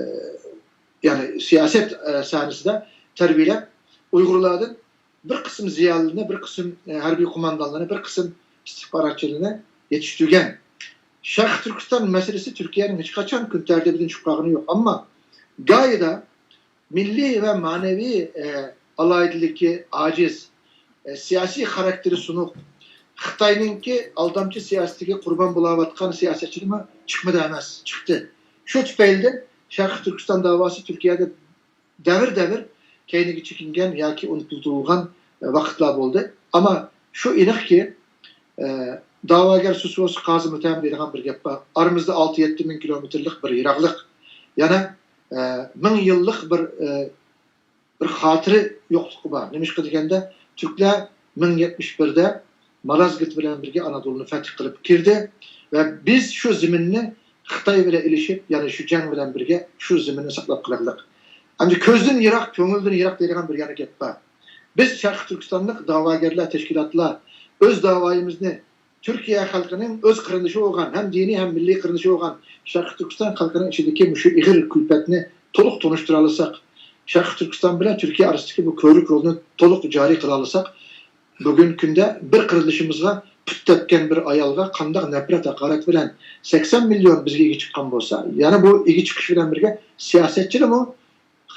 يەنى سىياسەت، ئە، سەھنىسىدە تەربىيەلەپ، ئۇيغۇرلاردىن بىر قىسىم زىيالىيلىرىنى، بىر قىسىم، ئە، ھەربىي قوماندانلىرىنى، بىر قىسىم ئىستىخباراتچىلىرىنى يېتىشتۈرگەن. شەرقىي تۈركىستان مەسىلىسى تۈركىيەنىڭ ھېچقاچان كۈن تەرتىپىدىن چۈشۈپ قالغىنى يوق. ئەمما گاھىدا مىللىي ۋە مەنىۋى، ئە، ئالاھىدىلىكى ئاجىز، ئە، سىياسىي خاراكتېرى سۇنۇق، خىتاينىڭكى ئالدامچى سىياسىتىگە قۇربان بولاۋاتقان سىياسەتچىلىرىمۇ چىقمىدى ئەمەس، چىقتى. شۇ تۈپەيلىدىن شەرقىي تۈركىستان داۋاسى تۈركىيەدە دەۋر-دەۋر كەينىگە چېكىنگەن ياكى ئۇنتۇلدۇرۇلغان ۋاقىتلار بولدى. ئەمما شۇ ئېنىقكى، ئە، داۋاگەر سۇسى بولسا قازى مۇتتەھەم دەيدىغان بىر گەپ بار. ئارىمىزدا ئالتە-يەتتە مىڭ كىلومېتىرلىق بىر يىراقلىق. يەنە، ئە، مىڭ يىللىق بىر، ئە، بىر خاتىرە يوقلۇقى بار. نېمىشقا دېگەندە، تۈركلەر مىڭ يەتمىش بىردە مالازگىرت بىلەن بىرگە ئانادولۇنى فەتھ قىلىپ كىردى ۋە بىز شۇ زېمىننى خىتاي بىلەن ئېلىشىپ، يەنى شۇ جەڭ بىلەن بىرگە شۇ زېمىننى ساقلاپ قالايلىق. ئەمدى كۆزدىن يىراق، كۆڭۈلدىن يىراق دەيدىغان بىر يەنە گەپ بار. بىز شەرقىي تۈركىستانلىق داۋاگەرلەر، تەشكىلاتلار ئۆز داۋايىمىزنى تۈركىيە خەلقىنىڭ ئۆز قېرىندىشى بولغان، ھەم دىنىي، ھەم مىللىي قېرىندىشى بولغان شەرقىي تۈركىستان خەلقىنىڭ ئىچىدىكى مۇشۇ ئېغىر كۈلپەتنى تولۇق تونۇشتۇرالىساق، شەرقىي تۈركىستان بىلەن تۈركىيە ئارىسىدىكى بۇ كۆۋرۈك رولنى تولۇق جارى قىلالىساق، بۈگۈنكى كۈندە بىر قېرىندىشىمىزغا پۇت تەپكەن بىر ئايالغا قانداق نەپرەت، ھاقارەت بىلەن سەكسەن مىليون بىزگە ئىگە چىققان بولسا، يەنە بۇ ئىگە چىقىش بىلەن بىرگە سىياسەتچىلىمۇ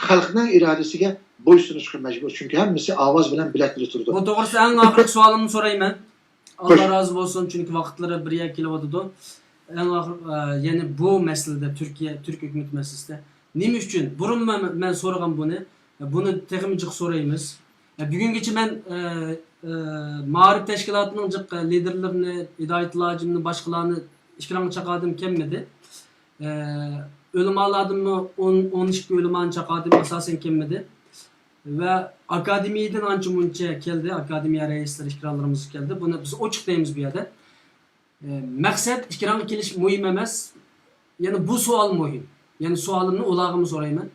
خەلقنىڭ ئىرادىسىگە بويسۇنۇشقا مەجبۇر. چۈنكى ھەممىسى ئاۋاز بىلەن بېلەت بىلەن تۇرىدۇ. بۇ توغرىسىدا ئەڭ ئاخىرقى سوئالىمنى سورايمەن. ئاللا رازى بولسۇن، چۈنكى ۋاقىتلىرى بىر يەرگە كېلىۋاتىدۇ. ئەڭ ئاخىر، ئە، يەنى بۇ مەسىلىدە، تۈركىيە، تۈرك ھۆكۈمىتى مەسىلىسىدە نېمە ئۈچۈن؟ بۇرۇن مەن، مەن سورىغان بۇنى. بۇنى تېخىمۇ جىق سورايمىز. ئە، بۈگۈنگىچە مەن، ئە، ئە، مائارىپ تەشكىلاتىنىڭ جىق، ئە، لىدېرلىرىنى، ھىدايەتۇللا ھاجىمنى، باشقىلارنى ئېكرانغا چاقاردىم، كەلمىدى. ئە، ئۆلىمالادىنمۇ ئون، ئون ئىككى ئۆلىمانى چاقاردىم، ئاساسەن كەلمىدى. ۋە ئاكادېمىيەدىن ئانچە مۇنچە كەلدى، ئاكادېمىيە رەئىسلىرى، ئېكرانلىرىمىزغا كەلدى. بۇنى بىز ئوچۇق دەيمىز بۇ يەردە. ئە، مەقسەت ئېكرانغا كېلىش مۇھىم ئەمەس. يەنى بۇ سوئال مۇھىم. يەنى سوئالىمنى ئۇلارغىمۇ سورايمەن.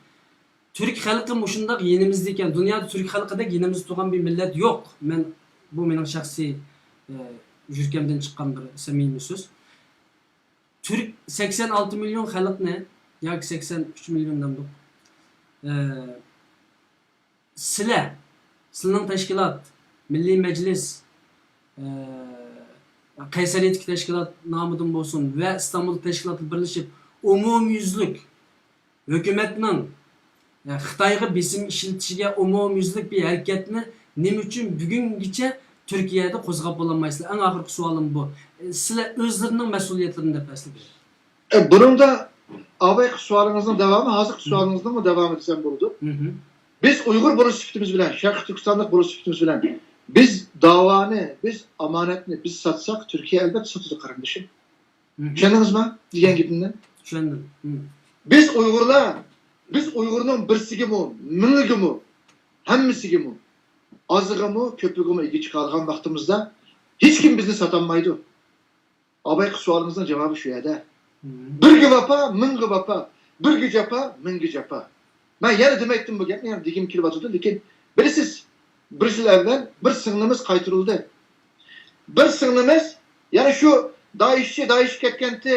تۈرك خەلقى مۇشۇنداق يېنىمىزدا ئىكەن، دۇنيادا تۈرك خەلقىدەك يېنىمىزدا تۇرغان بىر مىللەت يوق. مەن، بۇ مېنىڭ شەخسىي، ئە، يۈرىكىمدىن چىققان بىر سەمىمىي سۆز. تۈرك سەكسەن ئالتە مىليون خەلقنى ياكى سەكسەن ئۈچ مىليون دەمدۇق، ئە، سىلە، سىلىنىڭ تەشكىلات، مىللىي مەجلىس، ئە، قەيسەرىيەدىكى تەشكىلات نامىدىن بولسۇن ۋە ئىستانبۇلدا تەشكىلاتلار بىرلىشىپ، ئومۇميۈزلۈك ھۆكۈمەتنىڭ، ئە، خىتايغا بېسىم ئىشلىتىشىگە ئومۇميۈزلۈك بىر ھەرىكەتنى نېمە ئۈچۈن بۈگۈنگىچە تۈركىيەدە قوزغاپ بولالمايسىلەر؟ ئەڭ ئاخىرقى سوئالىم بۇ. ئە، سىلەر ئۆزلىرىنىڭ مەسئۇلىيەتلىرىنى دەپ بەرسىلە. ئە، بۇنىڭدا ئاۋايقى سوئالىڭىزنىڭ داۋامى، ھازىرقى سوئالىڭىزنىڭمۇ داۋامى دېسەم بولىدۇ. بىز ئۇيغۇر بولۇش سۈپىتىمىز بىلەن، شەرقىي تۈركىستانلىق بولۇش سۈپىتىمىز بىلەن، بىز داۋانى، بىز ئامانەتنى بىز ساتساق، تۈركىيە ئەلۋەتتە ساتىدۇ، قېرىندىشىم. چۈشەندىڭىزمۇ دېگەن گېپىمنى؟ چۈشەندىم. بىز ئۇيغۇرلار، بىز ئۇيغۇرنىڭ بىرسىگىمۇ، مىڭىگىمۇ، ھەممىسىگىمۇ ئازىغىمۇ، كۆپىگىمۇ ئىگە چىقالىغان ۋاقتىمىزدا ھېچكىم بىزنى ساتالمايدۇ. ئابايقى سوئالىڭىزنىڭ جاۋابى شۇ يەردە. مم. بىرگە ۋاپا، مىڭغا ۋاپا. بىرگە جاپا، مىڭغا جاپا. مەن يەنە دېمەيتتىم بۇ گەپنى، يەنە دېگۈم كېلىۋاتىدۇ. لېكىن بىلىسىز، بىر يىل ئەۋۋەل بىر سىڭلىمىز قايتۇرۇلدى. بىر سىڭلىمىز، يەنى شۇ دائىشچى، دائىشقا كەتكەنتى،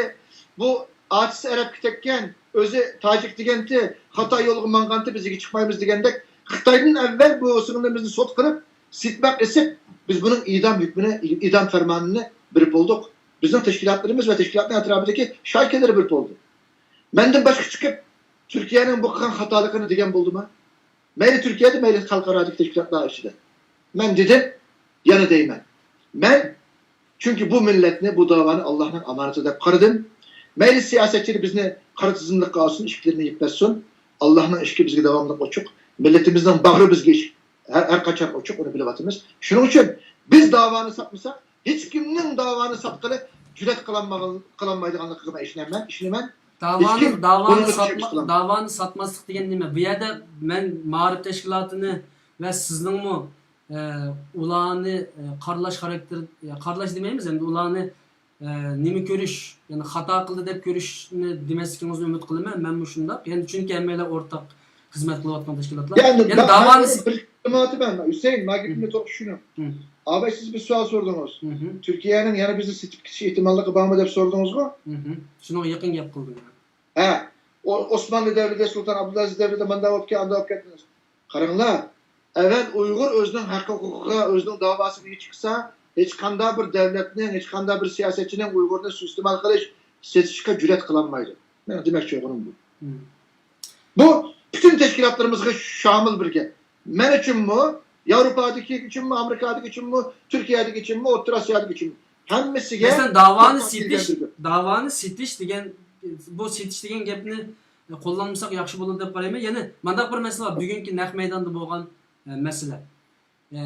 بۇ ئاچىسى ئەرەبكە كەتكەن، ئۆزى تاجىك دېگەنتى، خاتا يولغا ماڭغانتى، بىز ئىگە چىقمايمىز دېگەندەك، خىتايدىن ئەۋۋەل بۇ سىڭلىمىزنى سوت قىلىپ، سىتماق ئېسىپ، بىز بۇنىڭ ئىدام ھۆكمىنى، ئىدام پەرمانىنى بېرىپ بولدۇق. بىزنىڭ تەشكىلاتلىرىمىز ۋە تەشكىلاتنىڭ ئەتراپىدىكى شايكىلىرى بېرىپ بولدى. مەندىن باشقا چىقىپ، تۈركىيەنىڭ بۇ قىلغان خاتالىقىنى دېگەن بولدىما؟ مەيلى تۈركىيەدە، مەيلى خەلقئارادىكى تەشكىلاتلار ئىچىدە. مەن دېدىم، يەنە دەيمەن. مەن، چۈنكى بۇ مىللەتنى، بۇ داۋانى ئاللاھنىڭ ئامانىتى دەپ قارىدىم. مەيلى سىياسەتچىلىر بىزنى قارا تىزىملىققا ئالسۇن، ئىشىكلىرىنى يېپىپ بەرسۇن. ئاللاھنىڭ ئىشىكى بىزگە داۋاملىق ئوچۇق. مىللىتىمىزنىڭ باغرى بىزگە ئىچ-، ھەر، ھەر قاچان ئوچۇق، ئۇنى بىلىۋاتىمىز. شۇنىڭ ئۈچۈن بىز داۋانى ساتمىساق، ھېچكىمنىڭ داۋانى ساتقىلى جۈرئەت قىلالمىغان-، قىلالمايدىغانلىقىغا مەن ئىشىنەمەن، ئىشىنىمەن. داۋانى، ھېچكىم داۋانى بۇنىڭغا ساتما-، چىقىش قىلالمايدۇ. داۋانى ساتماسلىق دېگەن نېمە؟ بۇ يەردە مەن مائارىپ تەشكىلاتىنى ۋە سىزنىڭمۇ، ئە، ئۇلارنى، ئە، قارىلاش خاراكتېر-، يا، قارىلاش دېمەيمىز ئەمدى، ئۇلارنى، ئە، نېمە كۆرۈش، يەنى خاتا قىلدى دەپ كۆرۈشنى دېمەسلىكىڭىزنى ئۈمىد قىلىمەن. مەنمۇ شۇنداق. يەنى چۈنكى ھەممەيلەن ئورتاق خىزمەت قىلىۋاتقان تەشكىلاتلار. يەنى يەنى داۋانى داۋانى س- بىر خىزمىتى مەن، ھۈسەيىن، ما گېپىمنى مم. توغرا چۈشىنىڭ. مم. ئاباي، سىز بىر سوئال سورىدىڭىز. مم. تۈركىيەنىڭ يەنە بىزنى سېتىپ كېتىش ئېھتىماللىقى بارمۇ دەپ سورىدىڭىزغۇ؟ مم. شۇنىڭغا يېقىن گەپ قىلدىم. ھە، ئو-، ئوسمانلى دەۋرىدە، سۇلتان ئابدۇلئەزىز دەۋرىدە مانداق بولۇپ كەل، ئانداق بولۇپ كەتتىڭىز. قاراڭلار، ئەۋەل ئۇيغۇر ئۆزىنىڭ ھەق ھوقۇقىغا، ئۆزىنىڭ داۋاسىغا ئىگە چىقسا، ھېچقانداق بىر دەۋلەتنىڭ، ھېچقانداق بىر سىياسەتچىنىڭ ئۇيغۇرنى سۇيىئىستېمال قىلىش، سېتىشقا جۈرئەت قىلالمايدۇ. مېنىڭ دېمەكچى بولغىنىم بۇ. مم. بۇ پۈتۈن تەشكىلاتلىرىمىزغا شامىل بىر گەپ. مەن ئۈچۈنمۇ، ياۋروپادىكى ئۈچۈنمۇ، ئامېرىكادىكى ئۈچۈنمۇ، تۈركىيەدىكى ئۈچۈنمۇ، ئوتتۇرا ئاسىيادىكى ئۈچۈنمۇ، ھەممىسىگە مەسىلەن، داۋانى سېتىش، داۋانى سېتىش دېگەن، بۇ سېتىش دېگەن گەپنى قوللانمىساق ياخشى بولىدۇ دەپ قارايمەن. يەنە مانداق بىر مەسىلە بار. بۈگۈنكى نەق مەيداندا بولغان، ئە، مەسىلە. ئە،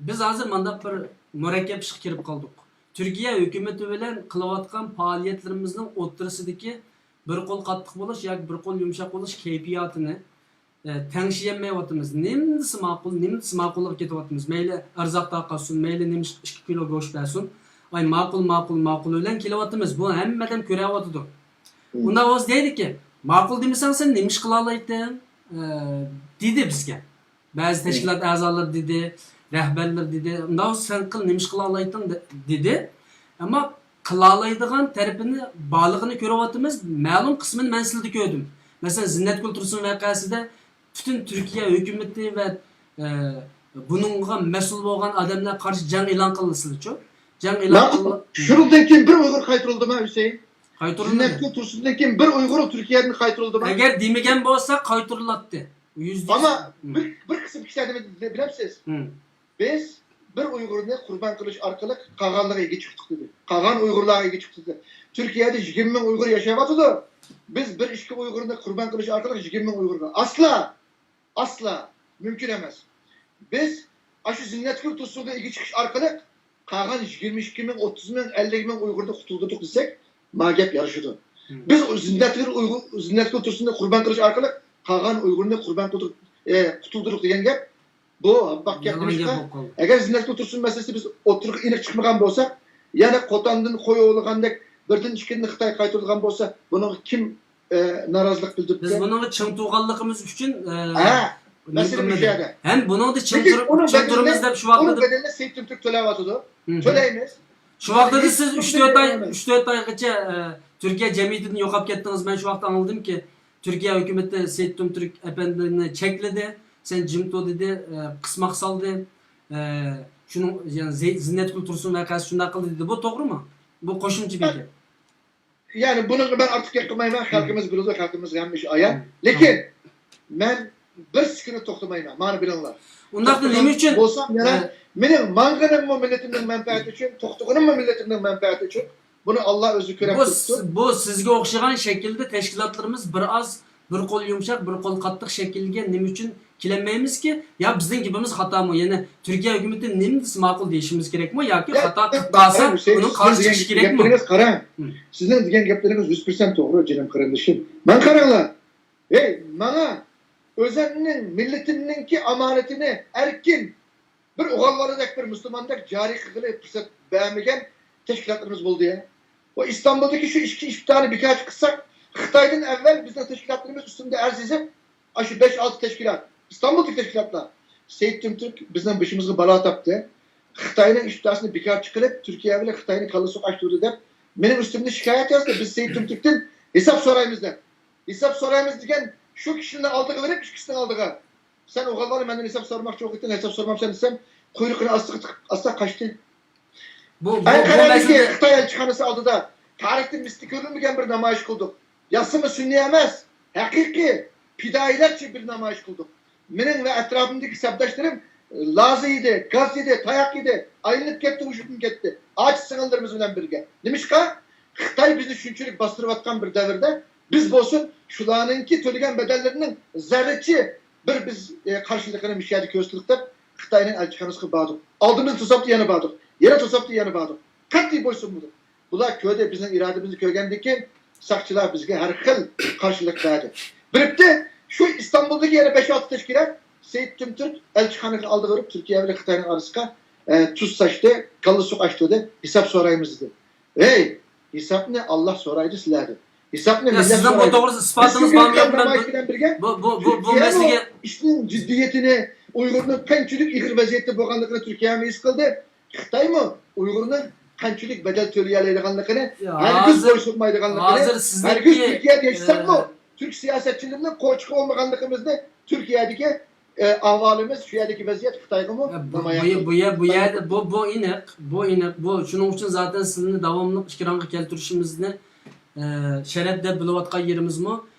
بىز ھازىر مانداق بىر مۇرەككەپ ئىشقا كىرىپ قالدۇق. تۈركىيە ھۆكۈمىتى بىلەن قىلىۋاتقان پائالىيەتلىرىمىزنىڭ ئوتتۇرىسىدىكى بىر قول قاتتىق بولۇش ياكى بىر قول يۇمشاق بولۇش كەيپىياتىنى، ئە، تەڭشىيەلمەيۋاتىمىز. نېمىسى ماقۇل، نېمىسى ماقۇللۇققا كېتىۋاتىمىز. مەيلى ئەرزاق تارقاتسۇن، مەيلى نېمە ئىككى كىلو گۆش بەرسۇن. ئاي، ماقۇل، ماقۇل، ماقۇل بىلەن كېلىۋاتىمىز. بۇ ھەممە ئادەم كۆرەۋاتىدۇ. مم. ئۇنداق بولسا دەيدىكى، ماقۇل دېمىسەڭ سەن نېمە ئىش قىلالايتتىڭ؟ ئە، دېدى بىزگە. بەزى تەشكىلات ئەزالىرى دېدى، رەھبەرلەر دېدى، ئۇنداق سەن قىل، نېمە ئىش قىلالايتتىڭ دە-، دېدى. ئەمما قىلالايدىغان تەرىپىنى بارلىقىنى كۆرۈۋاتىمىز، مەلۇم قىسمىنى مەن سىلىدە كۆردۈم. مەسىلەن، زىننەتگۈل تۇرسۇن ۋەقەسىدە پۈتۈن تۈركىيە ھۆكۈمىتى ۋە، ئە، بۇنىڭغا مەسئۇل بولغان ئادەملەر قارشى جەڭ ئېلان قىلدى سىلىچۇ. جەڭ ئېلان قىلدى. شۇنىڭدىن كېيىن بىر ئۇيغۇر قايتۇرۇلدىمۇ، ھۈسەيىن؟ قايتۇرۇلدى. زىننەتگۈل تۇرسۇندىن كېيىن بىر ئۇيغۇر تۈركىيەدىن قايتۇرۇلدىمۇ؟ ئەگەر دېمىگەن بولسا، قايتۇرۇلاتتى. يۈزدە يۈز. ئەمما بىر، بىر قىسىم كىشىلەر نېمە دېدى بىلەمسىز؟ بىز بىر ئۇيغۇرنى قۇربان قىلىش ئارقىلىق قالغانلىرىغا ئىگە چىقتۇق دېدى. قالغان ئۇيغۇرلارغا ئىگە چىقتۇق دېدى. تۈركىيەدە يىگىرمە مىڭ ئۇيغۇر ياشاۋاتىدۇ. بىز بىر ئىككى ئۇيغۇرنى قۇربان قىلىش ئارقىلىق يىگىرمە مىڭ ئۇيغۇرغا. ئاسلا! ئاسلا! مۇمكىن ئەمەس. بىز ئاشۇ زىننەتگۈل تۇرسۇنغا ئىگە چىقىش ئارقىلىق قالغان يىگىرمە ئىككى مىڭ، ئوتتۇز مىڭ، ئەللىك مىڭ ئۇيغۇرنى قۇتۇلدۇردۇق دېسەك، ما گەپ يارىشىدۇ. مم. بىز ئۇ زىننەتگۈل ئۇيغۇر، زىننەتگۈل تۇرسۇننى قۇربان قىلىش ئارقىلىق قالغان ئۇيغۇرنى قۇربان قىلدۇق، ئە، قۇتۇلدۇردۇق دېگەن گەپ، بۇ بەك گەپ يالغان گەپ نېمىشقا؟ بولۇپ قالدى. ئەگەر زىننەتگۈل تۇرسۇن مەسىلىسى بىز ئوتتۇرىغا ئېنىق چىقمىغان بولساق، يەنە قوتاندىن قوي ئوۋلىغاندەك بىردىن ئىككىدىن خىتاي قايتۇرىدىغان بولسا، بۇنىڭغا كىم ئە، نارازىلىق بىلدۈرۈپتۇ. بىز بۇنىڭغا چىڭ تۇرغانلىقىمىز ئۈچۈن، ئە، ھە، مەسىلە مۇشۇ يەردە. ھەم بۇنىڭدا چىڭ لېكىن تۇر-، ئۇنىڭ چىڭ بەدىلىنى، تۇرىمىز دەپ شۇ ئۇنىڭ ۋاقتىدا بەدىلىنى سېيىت تۈرك تۆلەۋاتىدۇ. مم. تۆلەيمىز. شۇ ۋاقتىدا سىز ئۈچ تۆت ئاي، ئۈچ تۆت ئايغىچە، ئە، تۈركىيە جەمئىيىتىدىن يوقاپ كەتتىڭىز. مەن شۇ ۋاقىتتا ئاڭلىدىمكى، تۈركىيە ھۆكۈمىتى سېيىت تۈرك ئەپەندىنى چەكلىدى. سەن جىم تۇر دېدى، ئە، قىسماق سالدى. ئە، شۇنىڭ، يەنى زى-، زىننەتگۈل تۇرسۇن ۋەقەسى شۇنداق قىلدى دېدى. بۇ توغرىمۇ؟ بۇ قوشۇمچە بىر گەپ. يەنى بۇنىڭغا مەن ئارتۇق گەپ قىلمايمەن، خەلقىمىز بىلىدۇ، خەلقىمىزگە ھەممە ئىش ئايان. لېكىن مەن بىر سېكۇنت توختىمايمەن، مانا بىلىڭلار. ئۇنداقتا نېمە ئۈچۈن؟ بولسام يەنە مېنىڭ ماڭغىنىممۇ مىللىتىمنىڭ مەنپەئەتى ئۈچۈن، توختىغىنىممۇ مىللىتىمنىڭ مەنپەئەتى ئۈچۈن. بۇنى ئاللا ئۆزى كۆرۈپ تۇرۇپتۇ. بۇ سىزگە ئوخشىغان شەكىلدە تەشكىلاتلىرىمىز بىر ئاز بىر قول يۇمشاق، بىر قول قاتتىق شەكىلگە نېمە ئۈچۈن كېلەلمەيمىزكى؟ يا بىزنىڭ گېپىمىز خاتامۇ؟ يەنى تۈركىيە ھۆكۈمىتى نېمە دېسە ماقۇل دېيىشىمىز كېرەكمۇ ياكى خاتا قىلىپ قالسا ئۇنىڭ قارشى چىقىش كېرەكمۇ؟ قاراڭ. سىزنىڭ دېگەن گەپلىرىڭىز يۈز پىرسەنت توغرا، جېنىم قېرىندىشىم. ماڭا قاراڭلار. ھەي، ماڭا ئۆزۈمنىڭ مىللىتىمنىڭكى ئامانىتىنى ئەركىن بىر ئوغۇل بالىدەك، بىر مۇسۇلماندەك جارى قىلغىلى پۇرسەت بەرمىگەن تەشكىلاتلىرىمىز بولدى يا. ۋە ئىستانبۇلدىكى شۇ ئىككى ئىپتارنى بىكارچە قىلساق، خىتايدىن ئەۋۋەل بىزنىڭ تەشكىلاتلىرىمىز ئۈستىمىزدە ئەرز يېزىپ، ئاشۇ بەش-ئالتە تەشكىلات، ئىستانبۇلدىكى تەشكىلاتلار، سېيىت تۈمتۈرك بىزنىڭ بېشىمىزغا بالا تاپتى. خىتاينىڭ ئىپتاسىنى بىكارچە قىلىپ، تۈركىيە بىلەن خىتاينى كاللا سوقاشتۇردى دەپ، مېنىڭ ئۈستۈمدە شىكايەت يازدى. بىز سېيىت تۈمتۈركتىن ھېساب سورايمىز دەپ. ھېساب سورايمىز دېگەن شۇ كىشىنى ئالدىغا بېرىپ، ئىككىسىنىڭ ئالدىغا، سەن ئوغۇل بالا مەندىن ھېساب سورىماقچى بولۇپ كەتتىڭ، ھېساب سورىمامسەن دېسەم، قۇيرۇقىنى ئاستا، ئاستا قاچتى. بۇ، بۇ، بۇ ئەنقەرەدىكى مەسىلىدە خىتاي ئەلچىخانىسى ئالدىدا تارىختا مىسلى كۆرۈلمىگەن بىر نامايىش قىلدۇق. يازسىمۇ سۈننىي ئەمەس، ھەقىقىي پىدائىيلارچە بىر نامايىش قىلدۇق. مېنىڭ ۋە ئەتراپىمدىكى سەپداشلىرىم لازا يېدى، گاز يېدى، تاياق يېدى، ئايلىنىپ كەتتى، ۋۇجۇدتىن كەتتى. ئاچا سىڭىللىرىمىز بىلەن بىرگە. نېمىشقا؟ خىتاي بىزنى شۇنچىلىك باستۇرۇۋاتقان بىر دەۋردە بىز بولسۇن شۇلارنىڭكى تۆلىگەن بەدەللىرىنىڭ زەررىچە بىر بىز، ئە، قارشىلىقىنى مۇشۇ يەردە كۆرسىتىلىق دەپ خىتاينىڭ ئەلچىخانىسىغا باردۇق. ئالدىمىزدا توساتتى يەنە باردۇق. يەنە توساتتى يەنە باردۇق. قەتئىي بويسۇنمىدۇق. بۇلار كۆردى، بىزنىڭ ئىرادىمىزنى كۆرگەندىن كېيىن ساقچىلار بىزگە ھەر خىل قارشىلىق بەردى. بىرىپتە شۇ ئىستانبۇلدىكى يەنە بەش-ئالتە تەشكىلات سېيىت تۈمتۈرك ئەلچىخانىغا ئالدىغا بېرىپ تۈركىيە بىلەن خىتاينىڭ ئارىسىغا، ئە، تۇز ساچتى، كاللا سوقاشتۇردى، ھېساب سورايمىز دېدى. ھەي، ھېسابنى ئاللا سورايدۇ سىلەردىن. ھېسابنى يا، مىللەت سىزنىڭ بۇ سورايدۇ. توغرىسىدا ئىسپاتىڭىز بارمۇ يوق؟ بىلمەيمەن. بۇ، بۇ، بۇ، بۇ تۈركىيەمۇ مەسىلىگە ئىشنىڭ جىددىيىتىنى، ئۇيغۇرنىڭ قانچىلىك ئېغىر ۋەزىيەتتە بولغانلىقىنى تۈركىيەمۇ ھېس قىلدى. خىتايمۇ ئۇيغۇرنىڭ قانچىلىك بەدەل تۆلىيەلەيدىغانلىقىنى يا، ھەرگىز ھازىر، بويسۇنمايدىغانلىقىنى، ھازىر سىزنىڭكى، ھەرگىز تۈركىيەدە ياشىساقمۇ، ئە، تۈرك سىياسەتچىلىرىنىڭ قوچىقى بولمىغانلىقىمىزنى تۈركىيەدىكى، ئە، ئەھۋالىمىز، شۇ يەردىكى ۋەزىيەت خىتايغىمۇ يا، بۇ، نامايان بۇ، قىلدى. بۇ يەر، بۇ يەردە، بۇ، بۇ ئېنىق، بۇ ئېنىق. بۇ، شۇنىڭ ئۈچۈن زاتەن سىزنى داۋاملىق ئېكرانغا كەلتۈرۈشىمىزنى، ئە، شەرەپ دەپ بىلىۋاتقان يېرىمىزمۇ،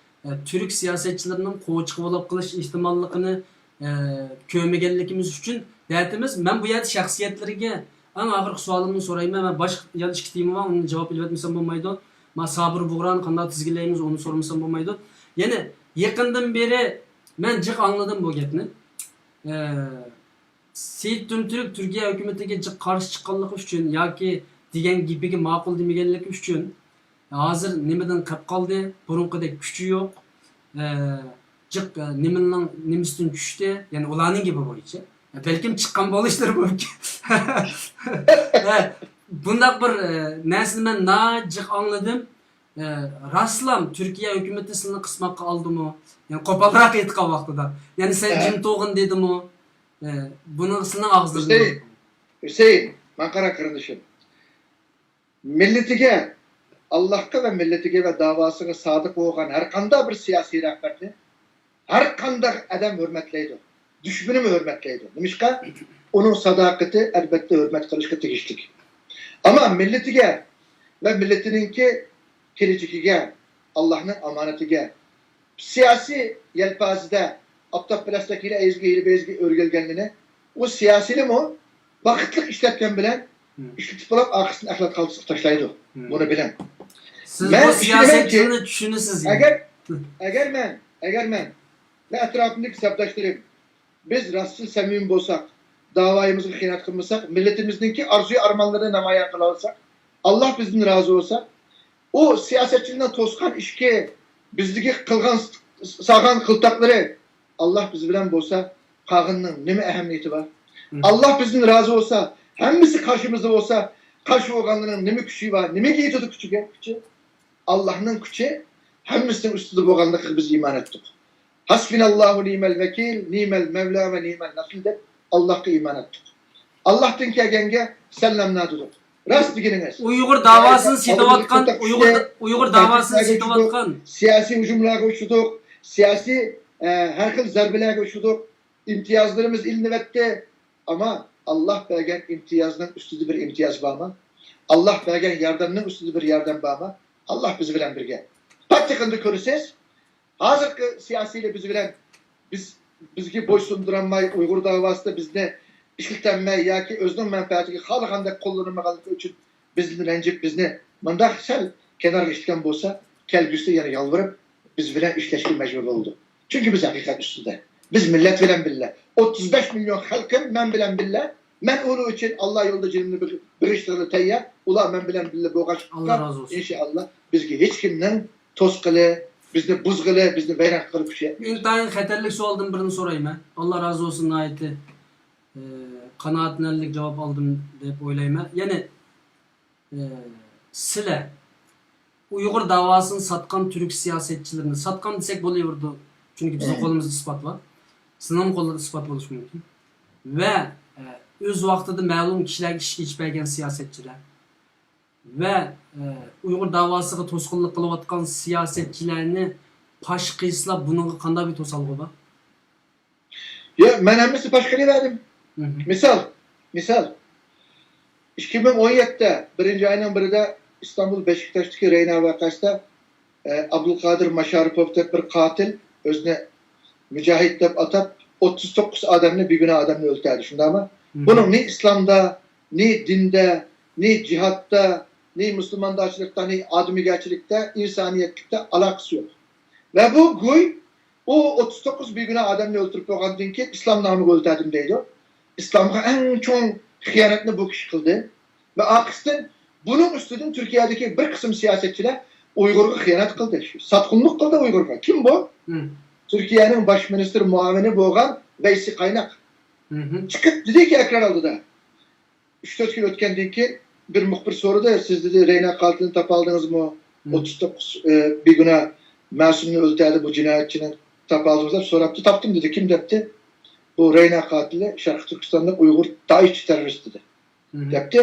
ئە، تۈرك سىياسەتچىلىرىنىڭ قوچىقى بولۇپ قېلىش ئېھتىماللىقىنى، ئە، كۆرمىگەنلىكىمىز ئۈچۈن دەتىمىز. مەن بۇ يەردە شەخسىيەتلىرىگە ئەڭ ئاخىرقى سوئالىمنى سورايمەن. مەن باشقا يەنە ئىككى تېما بار، ئۇنى جاۋاب ئېلىۋەتمىسەم بولمايدۇ. ما سابىر بۇغرانى قانداق تىزگىنلەيمىز، ئۇنى سورىمىسام بولمايدۇ. يەنى يېقىندىن بېرى مەن جىق ئاڭلىدىم بۇ گەپنى. ئە، سېيىت تۈمتۈرك تۈركىيە ھۆكۈمىتىگە جىق قارشى چىققانلىقى ئۈچۈن ياكى دېگەن گېپىگە ماقۇل دېمىگەنلىكى ئۈچۈن ھازىر نېمىدىن قېپ قالدى؟ بۇرۇنقىدەك كۈچى يوق. ئە، جىق، ئە، نېمىنىڭ، نېمىسىدىن چۈشتى؟ يەنى ئۇلارنىڭ گېپى بويىچە. بەلكىم چىققان بولۇشلىرى مۇمكىن. ئە، بۇنداق بىر، ئە، نەرسىنى مەن ناھايىتى جىق ئاڭلىدىم. ئە، راستلام تۈركىيە ھۆكۈمىتى سىلىنى قىسماققا ئالدىمۇ؟ يەنى قوپالراق ئېيتقان ۋاقتىدا. يەنى سەن جىم تۇرغىن دېدىمۇ؟ ئە، بۇنى سىلىنىڭ ئاغزىدىن ھۈسەيىن، ھۈسەيىن، ماڭا قارا قېرىندىشىم. مىللىتىگە، ئاللاھقا ۋە مىللىتىگە ۋە داۋاسىغا سادىق بولغان ھەر قانداق بىر سىياسىي رەھبەرنى ھەر قانداق ئادەم ھۆرمەتلەيدۇ. دۈشمىنىمۇ ھۆرمەتلەيدۇ. نېمىشقا؟ ئۇنىڭ ساداقىتى ئەلبەتتە ھۆرمەت قىلىشقا تېگىشلىك. ئەمما مىللىتىگە ۋە مىللىتىنىڭكى كېلىچىكىگە، ئاللاھنىڭ ئامانىتىگە، سىياسىي يەلپازىدە ئاپتاپپەرەسلىك ھىيلە-ئەيزگە، ھىيلە-بېيىزگە ئۆرگەلگەنلىرىنى ئۇ سىياسىيلىمۇ ۋاقىتلىق ئىشلەتكەن بىلەن ئىشلىتىپ بولۇپ ئارقىسىدىن ئەخلەت قالتىسىغا تاشلايدۇ. بۇنى بىلىڭ. سىز مەن بۇ ئىشىنىمەنكى، سىياسەتچىلەرنى چۈشىنىسىز يا. ئەگەر، ئەگەر مەن، ئەگەر مەن ۋە ئەتراپىمدىكى سەپداشلىرىم بىز راستچىل سەمىمىي بولساق، داۋايىمىزغا خىيانەت قىلمىساق، مىللىتىمىزنىڭكى ئارزۇ-ئارمانلىرىنى نامايان قىلالىساق، ئاللا بىزدىن رازى بولسا، ئۇ سىياسەتچىلەرنىڭ توسقان ئىشىكى، بىزدىكى قىلغان، سالغان قىلتاقلىرى، ئاللا بىز بىلەن بولسا، قالغىنىنىڭ نېمە ئەھمىيىتى بار؟ ئاللا بىزدىن رازى بولسا، ھەممىسى قارشىمىزدا بولسا، قارشى بولغانلارنىڭ نېمە كۈچى بار، نېمىگە يېتىدۇ كۈچىگە، كۈچى؟ ئاللانىڭ كۈچى ھەممىسىنىڭ ئۈستىدە بولغانلىقىغا بىز ئىمان ئەتتۇق. ھەسبىنەللاھۇ نىئمەل ۋەكىل، نىئمەل مەۋلا ۋە نىئمەل نەسىر دەپ ئاللاھقا ئىمان ئەتتۇق. ئاللاھتىن كەلگەنگە سەللەمنا دېدۇق. راست دېگىنىڭىز. ئۇيغۇر داۋاسىنى سېتىۋاتقان، ئالدىمىزغا ئۇيغۇر، ئۇيغۇر داۋاسىنى سېتىۋاتقان. سىياسىي ھۇجۇملارغا ئۇچرىدۇق، سىياسىي، ئە، ھەر خىل زەربىلەرگە ئۇچرىدۇق. ئىمتىيازلىرىمىز ئېلىنىۋەتتى. ئەمما ئاللا بەرگەن ئىمتىيازنىڭ ئۈستىدە بىر ئىمتىياز بارمۇ؟ ئاللا بەرگەن ياردەمنىڭ ئۈستىدە بىر ياردەم بارمۇ؟ ئاللا بىز بىلەن بىرگە. پات يېقىندا كۆرىسىز، ھازىرقى سىياسىيلار بىز بىلەن، بىز، بىزگە بويسۇندۇرالماي، ئۇيغۇر داۋاسىدا بىزنى ئىشلىتەلمەي ياكى ئۆزىنىڭ مەنپەئەتىگە خالىغاندەك قوللىنالمىغانلىقى ئۈچۈن بىزدىن رەنجىپ، بىزنى مۇنداق سەل كەنارغا ئىتكەن بولسا، كەلگۈسىدە يەنە يالۋۇرۇپ، بىز بىلەن ئىشلەشكە مەجبۇر بولىدۇ. چۈنكى بىز ھەقىقەت ئۈستىدە. بىز مىللەت بىلەن بىللە. ئوتتۇز بەش مىليون خەلقىم مەن بىلەن بىللە. مەن ئۇنىڭ ئۈچۈن ئاللا يولىدا جېنىمنى بېغىشلىغىلى تەييار. ئۇلار مەن بىلەن بىللە بولغاچقا، ئاللا رازى بولسۇن. ئىنشائاللا، بىزگە ھېچكىمنىڭ توسقىلى، بىزنى بۇزغىلى، بىزنى ۋەيران قىلغىلى كۈچى يەتمەيدۇ. ئىنتايىن خەتەرلىك سوئالدىن بىرنى سورايمەن. ئاللا رازى بولسۇن، ناھايىتى، ئى، قانائەتلىنەرلىك جاۋاب ئالدىم دەپ ئويلايمەن. يەنى، ئى، سىلەر ئۇيغۇر داۋاسىنى ساتقان تۈرك سىياسەتچىلىرىنى، ساتقان دېسەك بولۇۋېرىدۇ، چۈنكى بىزنىڭ قولىمىزدا ئىسپات بار. سىلەرنىڭ قولىدا ئىسپات بولۇشى مۇمكىن. ۋە، ئى، ئۆز ۋاقتىدا مەلۇم كىشىلەرگە ئىشىك ئېچىپ بەرگەن سىياسەتچىلەر ۋە، ئى، ئۇيغۇر داۋاسىغا توسقۇنلۇق قىلىۋاتقان سىياسەتچىلەرنى پاش قىلسىلا، بۇنىڭغا قانداق بىر توسالغۇ بار؟ ياق، مەن ھەممىسىنى پاش قىلىۋەردىم. مىسال، مىسال، ئىككى مىڭ ئون يەتتە بىرىنچى ئاينىڭ بىرىدە ئىستانبۇل بەشىكتاشتىكى رەينا ۋەقەسىدە، ئە، ئابدۇلقادىر ماشارىپوف دەپ بىر قاتىل، ئۆزىنى مۇجاھىد دەپ ئاتاپ، ئوتتۇز توققۇز ئادەمنى، بىگۇناھ ئادەمنى ئۆلتۈردى، شۇنداقمۇ؟ بۇنىڭ نى ئىسلامدا، نى دىندا، نى جىھادتا، نى مۇسۇلماندارچىلىقتا، نى ئادىمىيگەرچىلىكتە، ئىنسانىيەتلىكتە ئالاقىسى يوق. ۋە بۇ گۇي، ئۇ ئوتتۇز توققۇز بىگۇناھ ئادەمنى ئۆلتۈرۈپ بولغاندىن كېيىن، ئىسلام نامىغا ئۆلتۈردۈم دەيدۇ. ئىسلامغا ئەڭ چوڭ خىيانەتنى بۇ كىشى قىلدى. ۋە ئارقىسىدىن بۇنىڭ ئۈستىدىن تۈركىيەدىكى بىر قىسىم سىياسەتچىلەر ئۇيغۇرغا خىيانەت قىلدى. ساتقۇنلۇق قىلدى ئۇيغۇرغا. كىم بۇ؟ تۈركىيەنىڭ باش مىنىستىر مۇئاۋىنى بولغان ۋەيسى قايناق چىقىپ دېدىكى، ئەكران ئالدىدا، ئۈچ تۆت كۈن ئۆتكەندىن كېيىن بىر مۇخبىر سورىدى، سىز، دېدى، رەينا قاتىلىنى تاپالدىڭىزمۇ؟ ئوتتۇز توققۇز، ئە، بىگۇناھ مەسۇمنى ئۆلتۈردى بۇ جىنايەتچىنى، تاپالدىڭىزمۇ دەپ سوراپتۇ. تاپتىم، دېدى. كىم دەپتۇ؟ بۇ رەينا قاتىلى شەرقىي تۈركىستانلىق ئۇيغۇر دائىشچى تېررورىست، دېدى. دەپتۇ.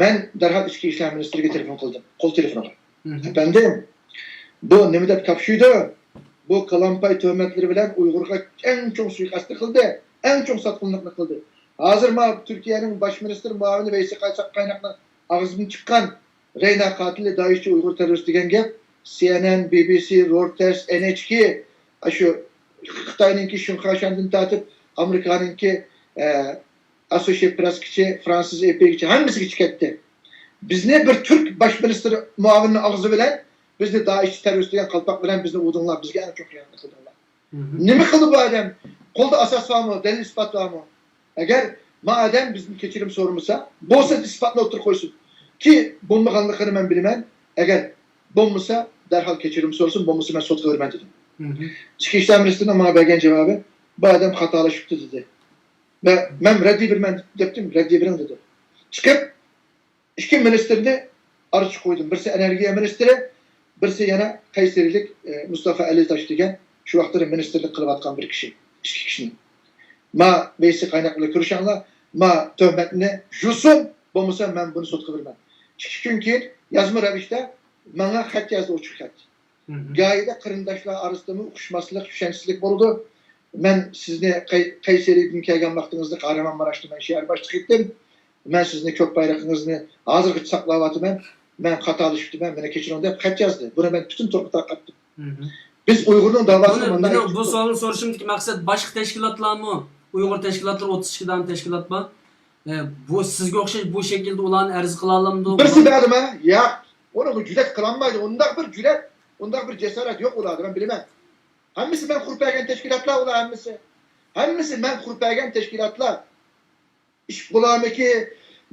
مەن دەرھال ئىچكى ئىشلار مىنىستىرىگە تېلېفون قىلدىم، قول تېلېفونىغا. ئەپەندىم، بۇ نېمە دەپ كاپشىيدۇ؟ بۇ قالاپاي تۆھمەتلىرى بىلەن ئۇيغۇرغا ئەڭ چوڭ سۇيىقەستنى قىلدى، ئەڭ چوڭ ساتقۇنلۇقنى قىلدى. ھازىر مانا تۈركىيەنىڭ باش مىنىستىر مۇئاۋىنى ۋەيسى قايناقنىڭ ئاغزىدىن چىققان رەينا قاتىلى دائىشچى ئۇيغۇر تېررورىست دېگەن گەپ سى ئېن ئېن، بى بى سى، رويتېرس، ئېن ئېيچ كېي، ئاشۇ خىتاينىڭكى شىنخۇا شاندىن تارتىپ ئامېرىكانىڭكى، ئە، ئاسوشىيېتېد پرېسسىگىچە، فرانسىز ئېپېگىچە، ھەممىسىگىچە كەتتى. بىزنى بىر تۈرك باش مىنىستىر مۇئاۋىنىنىڭ ئاغزى بىلەن، بىزنى دائىشچى تېررورىست دېگەن قالپاق بىلەن بىزنى ئۇدۇڭلار، بىزگە ئەڭ چوڭ خىيانەتنى قىلدىڭلار. نېمە قىلدى بۇ ئادەم؟ قولدا ئاساس بارمۇ؟ دەلىل ئىسپات بارمۇ؟ ئەگەر ما ئادەم بىزدىن كەچۈرۈم سورىمىسا، بولسا ئىسپاتنى ئوتتۇرىغا قويسۇن. كى، بولمىغانلىقىنى مەن بىلىمەن. ئەگەر بولمىسا، دەرھال كەچۈرۈم سورىسۇن، بولمىسا مەن سوتقا بېرىمەن، دېدىم. ئىچكى ئىشلار مىنىستىرىنىڭ ماڭا بەرگەن جاۋابى، بۇ ئادەم خاتالىشىپتۇ، دېدى. مەن، مەن رەددىي بېرىمەن دەپتىم، رەددىي بېرىڭ، دېدى. چىقىپ، ئىككى مىنىستىرنى ئارىغا قويدۇم. بىرسى ئېنېرگىيە مىنىستىرى، بىرسى يەنە قەيسەرىلىك، ئە، مۇستافا ئەلىتاش دېگەن شۇ ۋاقىتلىرى مىنىستىرلىق قىلىۋاتقان بىر كىشى، ئىككى كىشىنى. ما ۋەيسى قايناق بىلەن كۆرۈشەڭلار، ما تۆھمەتنى يۇسۇن، بولمىسا مەن بۇنى سوتقا بېرىمەن. ئىككى كۈن كېيىن يازما رەۋىشتە ماڭا خەت يازدى، ئوچۇق خەت. گاھىدا قېرىنداشلار ئارىسىدىمۇ ئۇقۇشماسلىق، چۈشەنچىسىزلىك بولىدۇ. مەن سىزنى قەي-، قەيسەرىدىن كەلگەن ۋاقتىڭىزدا قەھرىمان ماراشتا مەن شەھەر باشلىقى ئىدىم. مەن سىزنى كۆك بايرىقىڭىزنى ھازىرغىچە ساقلاۋاتىمەن. مەن خاتالىشىپتىمەن، مېنى كەچۈرۈڭ دەپ خەت يازدى. بۇنى مەن پۈتۈن تورغا تارقاتتىم. بىز ئۇيغۇرنىڭ داۋاسىنى بۇنى، مۇنداق مېنىڭ بۇ سوئالنى سورىشىمدىكى مەقسەت، باشقا تەشكىلاتلارمۇ، ئۇيغۇر تەشكىلاتلىرى ئوتتۇز ئىككى دانە تەشكىلات بار. ئە، بۇ سىزگە ئوخشاش بۇ شەكىلدە ئۇلارنى ئەرز قىلالامدۇ؟ بىرسى بەردىما؟ ياق. ئۇنى بۇ جۈرئەت قىلالمايدۇ. ئۇنداق بىر جۈرئەت، ئۇنداق بىر جاسارەت يوق ئۇلاردا، مەن بىلىمەن. ھەممىسى مەن قۇرۇپ بەرگەن تەشكىلاتلار ئۇلار ھەممىسى. ھەممىسى مەن قۇرۇپ بەرگەن تەشكىلاتلار. ئىش بولارمىكى،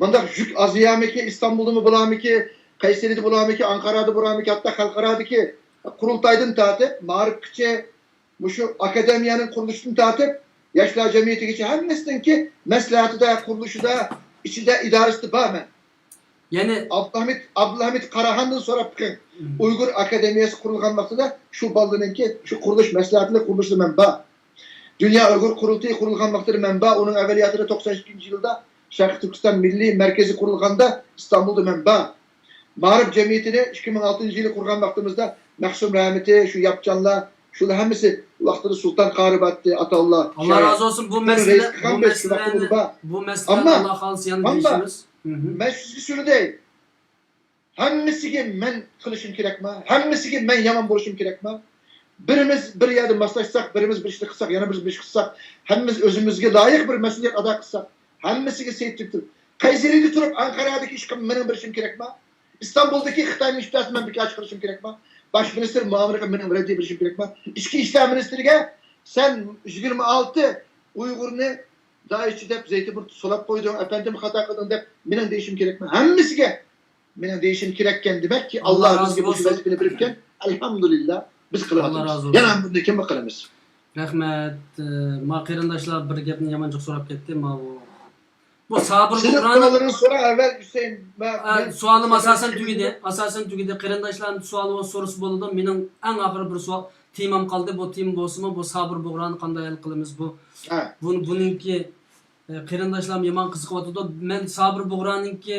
مۇنداق يۈك ئازىيارمىكى، ئىستانبۇلدىمۇ بولارمىكى، قەيسەرىدە بولارمىكى، ئانقارادا بولارمىكى، ھەتتا خەلقئارادىكى قۇرۇلتايدىن تارتىپ، مائارىپقىچە، مۇشۇ ئاكادېمىيەنىڭ قۇرۇلۇشىدىن تارتىپ، ياشلار جەمئىيىتىگىچە ھەممىسىنىڭكى مەسلىھەتىدە، قۇرۇلۇشىدا، ئىچىدە، ئىدارىسىدە بار مەن. يەنى ئابدۇلھەمىد، ئابدۇلھەمىد قاراخاندىن سوراپ بېقىڭ. ئۇيغۇر ئاكادېمىيەسى قۇرۇلغان ۋاقتىدا شۇ بالىنىڭكى شۇ قۇرۇلۇش مەسلىھەتىدە، قۇرۇلۇشىدا مەن بار. دۇنيا ئۇيغۇر قۇرۇلتىيى قۇرۇلغان ۋاقتىدا مەن بار. ئۇنىڭ ئەۋەلىياتىدا توقسان ئىككىنچى يىلدا شەرقىي تۈركىستان مىللىي مەركىزى قۇرۇلغاندا ئىستانبۇلدا مەن بار. مائارىپ جەمئىيىتىنى ئىككى مىڭ ئالتىنچى يىلى قۇرغان ۋاقتىمىزدا مەخسۇم رەھمىتى، شۇ ياپچانلار، شۇلار ھەممىسى ۋاقتىدا سۇلتان قارى بارتتى، ئاتاللا، ئاللا شايە. رازى بولسۇن. بۇ مەسىلە، بۇ مەسىلىنى، بۇ مەسىلىنى ئاللا خالىسا يەنە دېيىشىمىز. مەن سىزگە سۆزلەي. ھەممىسىگە مەن قىلىشىم كېرەكما؟ ھەممىسىگە مەن يامان بولۇشۇم كېرەكما؟ بىرىمىز بىر يەردە ماسلاشساق، بىرىمىز بىر ئىشنى قىلساق، يەنە بىرىمىز بىر ئىش قىلساق، ھەممىمىز ئۆزىمىزگە لايىق بىر مەسئۇلىيەت ئادا قىلساق، ھەممىسىگە سېيىت تۈرۈپ، قەيسەرىدە تۇرۇپ ئانقارادىكى ئىشقا مېنىڭ بىر ئىشىم كېرەكما؟ ئىستانبۇلدىكى خىتاينىڭ ئىش بىلەن مەن بىر كاچ قىلىشىم كېرەكما؟ باش مىنىستىر مۇئاۋىنىغا مېنىڭ رەددىي بېرىشىم كېرەكما؟ ئىچكى ئىشلار مىنىستىرىگە سەن يىگىرمە ئالتە ئۇيغۇرنى دائىشچى دەپ زەيتىبۇرۇتتا سولاپ قويدۇڭ، ئەپەندىم خاتا قىلدىڭ دەپ مېنىڭ دېيىشىم كېرەكما؟ ھەممىسىگە مېنىڭ دېيىشىم كېرەككەن، دېمەككى، ئاللا بىزگە مۇشۇ ۋەزىپىنى بېرىپكەن. ئەلھەمدۇلىللا، بىز قىلىۋاتىمىز. يەنە بۇندىن كېيىن قىلىمىز. رەھمەت. ئە، ما قېرىنداشلار بىر گەپنى يامان جىق سوراپ كەتتى. ماۋۇ بۇ سابىر سىزنىڭ بۇغرانىڭ سوئاللىرىڭىزنى سوراڭ ئەۋۋەل، ھۈسەيىن. مە-، ئە، مەن سوئالىم ئاساسەن تۈگىدى. ئاساسەن تۈگىدى. قېرىنداشلارنىڭ سوئالى بولسا سورىسا بولىدۇ. مېنىڭ ئەڭ ئاخىرى بىر سوئال، تېمام قالدى. بۇ تېما بولسىمۇ، بۇ سابىر بۇغرانى قانداق ھەل قىلىمىز؟ بۇ، ھە. بۇ، بۇنىڭكى، ئە، قېرىنداشلارمۇ يامان قىزىقىۋاتىدۇ. مەن سابىر بۇغرانىڭكى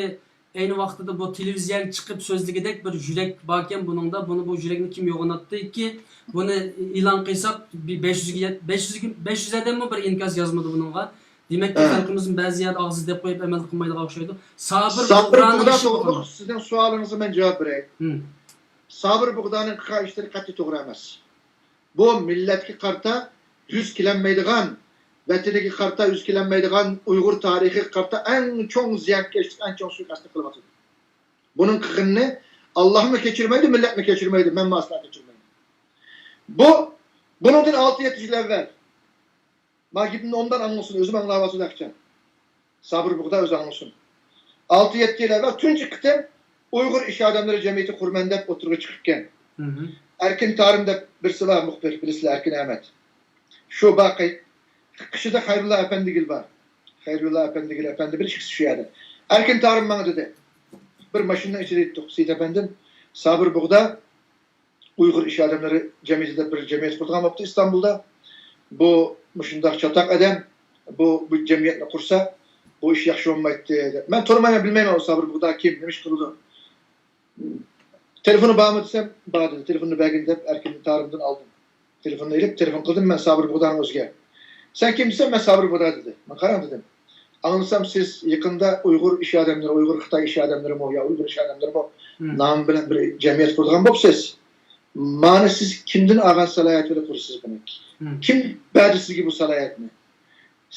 ئەينى ۋاقتىدا بۇ تېلېۋىزىيەگە چىقىپ سۆزلىگۈدەك بىر يۈرەك باركەن بۇنىڭدا. بۇنى، بۇ يۈرەكنى كىم يوغىناتتىكى؟ بۇنى ئېلان قىلساق، بى-، بەش يۈزگە يەت-، بەش يۈزگە، بەش يۈز ئادەممۇ بىر ئىنكاس يازمىدى بۇنىڭغا. دېمەككى، ھە. خەلقىمىزمۇ بەزى يەردە ئاغزى دەپ قويۇپ ئەمەل قىلمايدىغان ئوخشايدۇ. سابىر سابىر بۇغرانىڭ بۇغدا ئىشى توغرۇلۇق بۇ. سىزنىڭ سوئالىڭىزغا مەن جاۋاب بېرەي. ھىم. سابىر بۇغدانىڭ قىلغان ئىشلىرى قەتئىي توغرا ئەمەس. بۇ مىللەتكە قارىتا يۈز كېلەلمەيدىغان، ۋەتىنىگە قارىتا يۈز كېلەلمەيدىغان، ئۇيغۇر تارىخىغا قارىتا ئەڭ چوڭ زىيانكەشلىك، ئەڭ چوڭ سۇيىقەستنى قىلىۋاتىدۇ. بۇنىڭ قىلغىنىنى ئاللاھمۇ كەچۈرمەيدۇ، مىللەتمۇ كەچۈرمەيدۇ، مەنمۇ ئاسلا كەچۈرمەيمەن. بۇ، بۇنىڭدىن ئالتە يەتتە يىل ئەۋۋەل، ما گېپىمنى ئوبدان ئاڭلىسۇن، ئۆزۈم ئاڭلاۋاتىدۇ ھەقىچان. سابىر بۇغدا ئۆزى ئاڭلىسۇن. ئالتە يەتتە يىل ئەۋۋەل تۇنجى قېتىم ئۇيغۇر ئىش ئادەملىرى جەمئىيىتى قۇرىمەن دەپ ئوتتۇرىغا چىقىپكەن. مھم. ئەركىن تارىم دەپ بىرسى بار، مۇخبىر، بىلىسىلەر، ئەركىن ئەمەت. شۇ باقى قېشىدا خەيرۇللا ئەپەندىگىل بار. خەيرۇللا ئەپەندىگىل ئەپەندى بىر ئىككىسى شۇ يەردە. ئەركىن تارىم ماڭا دېدى. بىر ماشىنىنىڭ ئىچىدە ئېيتتۇق، سېيىت ئەپەندىم، سابىر بۇغدا ئۇيغۇر ئىش ئادەملىرى جەمئىيىتى دەپ بىر جەمئىيەت قۇرىدىغان بوپتۇ ئىستانبۇلدا. بۇ مۇشۇنداق چاتاق ئادەم، بۇ، بۇ جەمئىيەتنى قۇرسا، بۇ ئىش ياخشى بولمايتتى دەپ. مەن تونۇمايمەن، بىلمەيمەن ئۇ سابىر بۇغدا كىم، نېمە ئىش قىلىدۇ. تېلېفونى بارمۇ دېسەم، بار دېدى. تېلېفوننى بەرگىن دەپ ئەركىن تارىمدىن ئالدىم. تېلېفوننى ئېلىپ، تېلېفون قىلدىم مەن سابىر بۇغدانىڭ ئۆزىگە. سەن كىم دېسەم، مەن سابىر بۇغدا دېدى. مەن قاراڭ دېدىم. ئاڭلىسام، سىز يېقىندا ئۇيغۇر ئىش ئادەملىرى، ئۇيغۇر خىتاي ئىش ئادەملىرىمۇ يا ئۇيغۇر ئىش ئادەملىرىمۇ مم. نامى بىلەن بىر جەمئىيەت قۇرىدىغان بوپسىز. مانا سىز كىمدىن ئالغان سالاھىيەت بىلەن قۇرىسىز بۇنى؟ مم. كىم بەردى سىزگە بۇ سالاھىيەتنى؟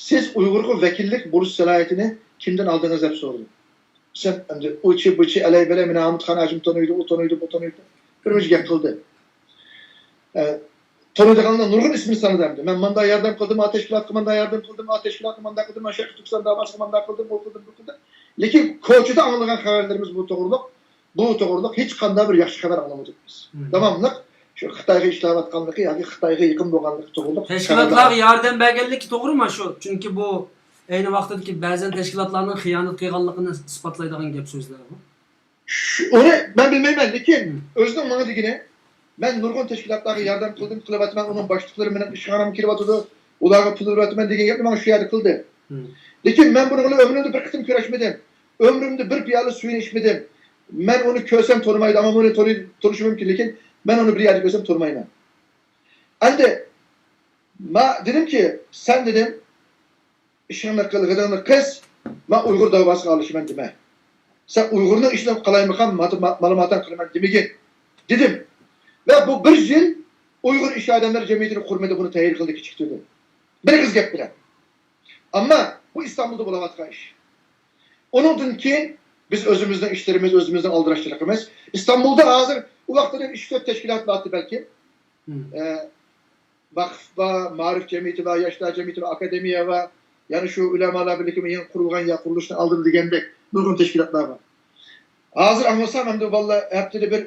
سىز ئۇيغۇرغا ۋەكىللىك بولۇش سالاھىيىتىنى كىمدىن ئالدىڭىز دەپ سورىدىم. سەن ئەمدى ئۇچى بۇچى ئەلەي بەلەي مېنى ئامىتخان ھاجىم تونۇيدۇ، ئۇ تونۇيدۇ، بۇ تونۇيدۇ. بىر مۇنچە گەپ قىلدى. ئە، تونۇيدىغانلار نۇرغۇن ئىسمىنى سانىدى ئەمدى. مەن مانداق ياردەم قىلدىم، ئا تەشكىلاتقا مانداق ياردەم قىلدىم، ئا تەشكىلاتقا مانداق قىلدىم، مەن شەرقىي تۈركىستان داۋاسىغا مانداق قىلدىم، ئۇ قىلدىم، بۇ قىلدىم. لېكىن كوچىدا ئاڭلىغان خەۋەرلىرىمىز بۇ توغرۇلۇق، بۇ توغرۇلۇق ھېچقانداق بىر ياخشى خەۋەر ئاڭلىمىدۇق بىز. مم. داۋاملىق شۇ خىتايغا ئىشلەۋاتقانلىقى ياكى خىتايغا يېقىن بولغانلىقى توغرۇلۇق تەشكىلاتلارغا خەۋەر. ياردەم بەرگەنلىكى توغرىمۇ شۇ؟ چۈنكى بۇ ئەينى ۋاقتىدىكى بەزەن تەشكىلاتلارنىڭ خىيانەت قىلغانلىقىنى ئىسپاتلايدىغان گەپ سۆزلەر بۇ. شۇ، ئۇنى مەن بىلمەيمەن، لېكىن مم. ئۆزىنىڭ ماڭا دېگىنى، مەن نۇرغۇن تەشكىلاتلارغا ياردەم قىلدىم، قىلىۋاتىمەن، ئۇنىڭ باشلىقلىرى مېنىڭ ئىشخانامغا كېلىۋاتىدۇ، ئۇلارغا پۇل بېرىۋاتىمەن دېگەن گەپنى ماڭا شۇ يەردە قىلدى. مم. لېكىن مەن بۇنىڭ بىلەن ئۆمرۈمدە بىر قېتىم كۆرۈشمىدىم. ئۆمرۈمدە بىر پىيالە سۈيىنى ئىچمىدىم. مەن ئۇنى كۆرسەم تونۇمايدۇ، ئەمما بۇنى تونۇي-، تونۇشى مۇمكىن، لېكىن مەن ئۇنى بىر يەردە كۆرسەم تونۇمايمەن. ئەمدى ما-، دېدىمكى، سەن دېدىم، ئىشىڭنى قىل، غېدىڭنى قىس، مەن ئۇيغۇر داۋاسىغا ئارىلىشىمەن دېمە. سەن ئۇيغۇرنىڭ ئىشىنى قالايمىقان ماتا-، ما-، مالا-ماتان قىلىمەن دېمىگىن، دېدىم. ۋە بۇ بىر يىل ئۇيغۇر ئىش ئادەملىرى جەمئىيىتىنى قۇرمىدى، بۇنى تەھرىر قىلدى، كېچىكتۈردى. بىر ئېغىز گەپ بىلەن. ئەمما بۇ ئىستانبۇلدا بولۇۋاتقان ئىش. ئۇنىڭدىن كېيىن بىز ئۆزىمىزنىڭ ئىشلىرىمىز، ئۆزىمىزنىڭ ئالدىراشچىلىقىمىز. ئىستانبۇلدا ھازىر ئۇ ۋاقىتتا ئۈچ تۆت تەشكىلات بارتى بەلكىم. مم. ئە، ۋەقىف بار، مائارىپ جەمئىيىتى بار، ياشلار جەمئىيىتى بار، ئاكادېمىيە بار. يەنە شۇ ئۆلەمالار بىرلىكىمۇ يېڭى قۇرۇلغان يا قۇرۇلۇشنىڭ ئالدىدا دېگەندەك نۇرغۇن تەشكىلاتلار بار. ھازىر ئاڭلىسام، ئەمدى بالىلار ھەپتىدە بىر،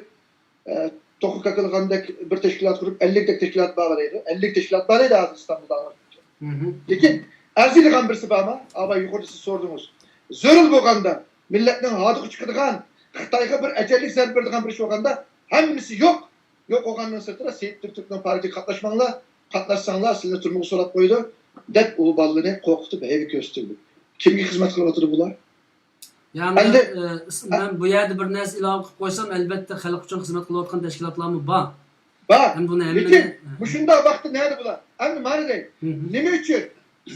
ئە، توخۇ كاكىلىغاندەك بىر تەشكىلات قۇرۇپ، ئەللىكتەك تەشكىلات بار دەيدۇ. ئەللىك تەشكىلات بار دەيدۇ ھازىر ئىستانبۇلدا. مھم. لېكىن ئەرزىيدىغان بىرسى بارمۇ؟ ئاۋا يۇقىرىدا سىز سورىدىڭىز. زۆرۈر بولغاندا، مىللەتنىڭ ھادىقى چىقىدىغان، خىتايغا بىر ئەجەللىك زەربە بېرىدىغان بىر ئىش بولغاندا، ھەممىسى يوق. يوق بولغاندىن سىرتىدا، سېيىت تۈركنىڭ پائالىيىتىگە قاتناشماڭلار، قاتناشساڭلار سىلىنى تۈرمىگە سولاپ قويىدۇ، دەپ ئۇ بالىنى قورقۇتۇپ ھەيۋە كۆرسىتىۋىدى. كىمگە خىزمەت قىلىۋاتىدۇ بۇلار؟ يا، مەن، ئەمدى ئى، ئىس-، مەن بۇ يەردە بىر نەرسە ئىلاۋە قىلىپ قويسام، ئەلۋەتتە خەلق ئۈچۈن خىزمەت قىلىۋاتقان تەشكىلاتلارمۇ بار. بار. ھەم بۇنى ھەممىنى لېكىن مۇشۇنداق ۋاقىتتا نەدە بۇلار؟ ئەمدى مانا دەي. مھم. نېمە ئۈچۈن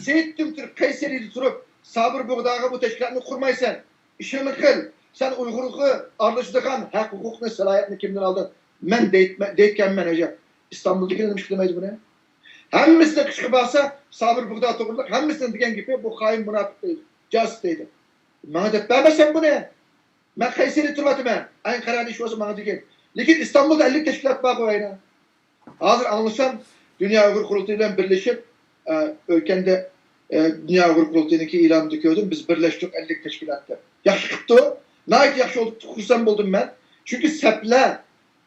سېيىت تۈمتۈر قەيسەرىدە تۇرۇپ، سابىر بۇغداغا بۇ تەشكىلاتنى قۇرمايسەن؟ ئىشىڭنى قىل. سەن ئۇيغۇرغا ئارىلىشىدىغان ھەق، ھوقۇقنى، سالاھىيەتنى كىمدىن ئالدىڭ؟ مەن دەيت-، دەيتكەنمەن، ئەجەب. ئىستانبۇلدىكىلەر نېمىشقا دېمەيدۇ بۇنى؟ ھەممىسىنىڭ قېشىغا بارسا، سابىر بۇغدا توغرىلىق ھەممىسىنىڭ دېگەن گېپى، بۇ خائىن مۇناپىق دەيدۇ، جاسۇس دەيدۇ. ماڭا دەپ بەرمە سەن بۇنى. مەن قەيسەردە تۇرۇۋاتىمەن. ئەنقەرەدە ئىش بولسا ماڭا دېگىن. لېكىن ئىستانبۇلدا ئەللىك تەشكىلات بار ئەينى. ھازىر ئاڭلىسام، دۇنيا ئۇيغۇر قۇرۇلتىيى بىلەن بىرلىشىپ، ئە، ئۆلكەندە، ئە، دۇنيا ئۇيغۇر قۇرۇلتىيىنىڭكى ئېلانىدا كۆردۈم، بىز بىرلەشتۇق ئەللىك تەشكىلات دەپ. ياخشى قىپتۇ. ناھايىتى ياخشى بولدى، خۇرسەن بولدۇم مەن. چۈنكى سەپلەر،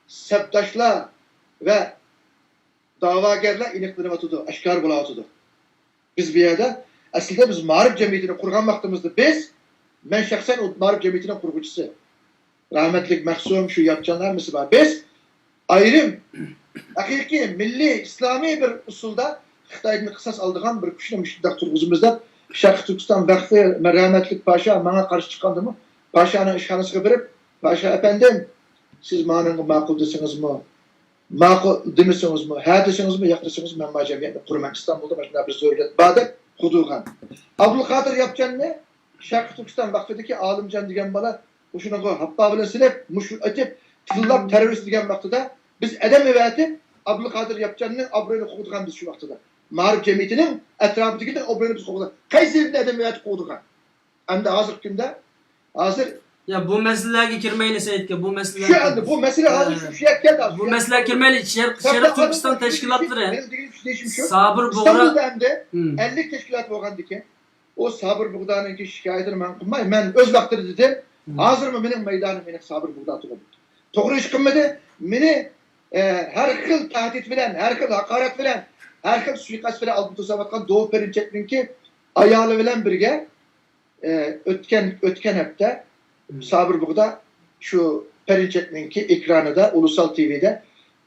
سەپداشلار ۋە دەۋاگەرلەر ئېنىقلىنىۋاتىدۇ، ئاشكارا بولاۋاتىدۇ. بىز بۇ يەردە ئەسلىدە بىز مائارىپ جەمئىيىتىنى قۇرغان ۋاقتىمىزدا بىز، مەن شەخسەن ئۇ مائارىپ جەمئىيىتىنىڭ قۇرغۇچىسى، رەھمەتلىك مەخسۇم، شۇ ياپچانلار ھەممىسى بار. بىز ئايرىم، ھەقىقىي مىللىي ئىسلامىي بىر ئۇسۇلدا خىتايدىن قىساس ئالىدىغان بىر كۈچنى مۇشۇنداق تۇرغۇزىمىز دەپ، شەرقىي تۈركىستان ۋەقفى رەھمەتلىك پاشا ماڭا قارشى چىققاندىمۇ، پاشانىڭ ئىشخانىسىغا بېرىپ، پاشا ئەپەندىم، سىز مانىڭغا ماقۇل دېسىڭىزمۇ، ماقۇل دېمىسىڭىزمۇ، ھە دېسىڭىزمۇ، ياق دېسىڭىزمۇ، مەن ما جەمئىيەتنى قۇرىمەن، ئىستانبۇلدا مانا شۇنداق بىر زۆرۈرىيەت بار دەپ قۇدۇرغان. ئابدۇلقادىر ياپچاننى شەرقىي تۈركىستان ۋەقفىدىكى ئالىمجان دېگەن بالا مۇشۇنىڭغا ھاپپا بىلەن سېلىپ، مۇشۇ ئېتىپ، تىللاپ تېررورىست دېگەن ۋاقتىدا، بىز ئادەم ئەۋەتىپ، ئابدۇلقادىر ياپچاننىڭ ئابرۇيىنى قوغدىغان بىز شۇ ۋاقتىدا. مائارىپ جەمئىيىتىنىڭ ئەتراپىدىكىلەرنىڭ ئابرۇيىنى بىز قوغدىغان. قايسى يېرىدىن ئادەم ئەۋەتىپ قوغدىغان؟ ئەمدى ھازىرقى كۈندە، ھازىر يا، بۇ مەسىلىلەرگە كىرمەيلى، سەئىدكە، بۇ مەسىلىلەرگە. شۇ ئەمدى، بۇ مەسىلە ھازىر شۇ، شۇ يەرگە كەلدى ھازىر. بۇ مەسىلىگە كىرمەيلى، شەرق-، شەرقىي تۈركىستان تەشكىلاتلىرى، مېنىڭ دېگىنىم شۇ، دېيىشىم شۇ. سابىر بۇغرا ئىستانبۇلدا ئەمدى ئەللىك تەشكىلات بولغاندىكىن، ئۇ سابىر بۇغدانىڭكى شىكايىتىنى مەن قىلماي، مەن ئۆز ۋاقتىدا دېدىم، ھازىرمۇ مېنىڭ مەيدانىم ئېنىق سابىر بۇغدا تۇرۇپ. توغرا ئىش قىلمىدى. مېنى، ئە، ھەر خىل تەھدىت بىلەن، ھەر خىل ھاقارەت بىلەن، ھەر خىل سۇيىقەست بىلەن ئالدىن توسۇۋاتقان دوۋا پېرىنچەكنىڭكى ئايالى بىلەن بىرگە، ئە، ئۆتكەن، ئۆتكەن ھەپتە سابىر بۇغدا شۇ پېرىنچەكنىڭكى ئېكرانىدا، ئۇلۇسال تىۋىدە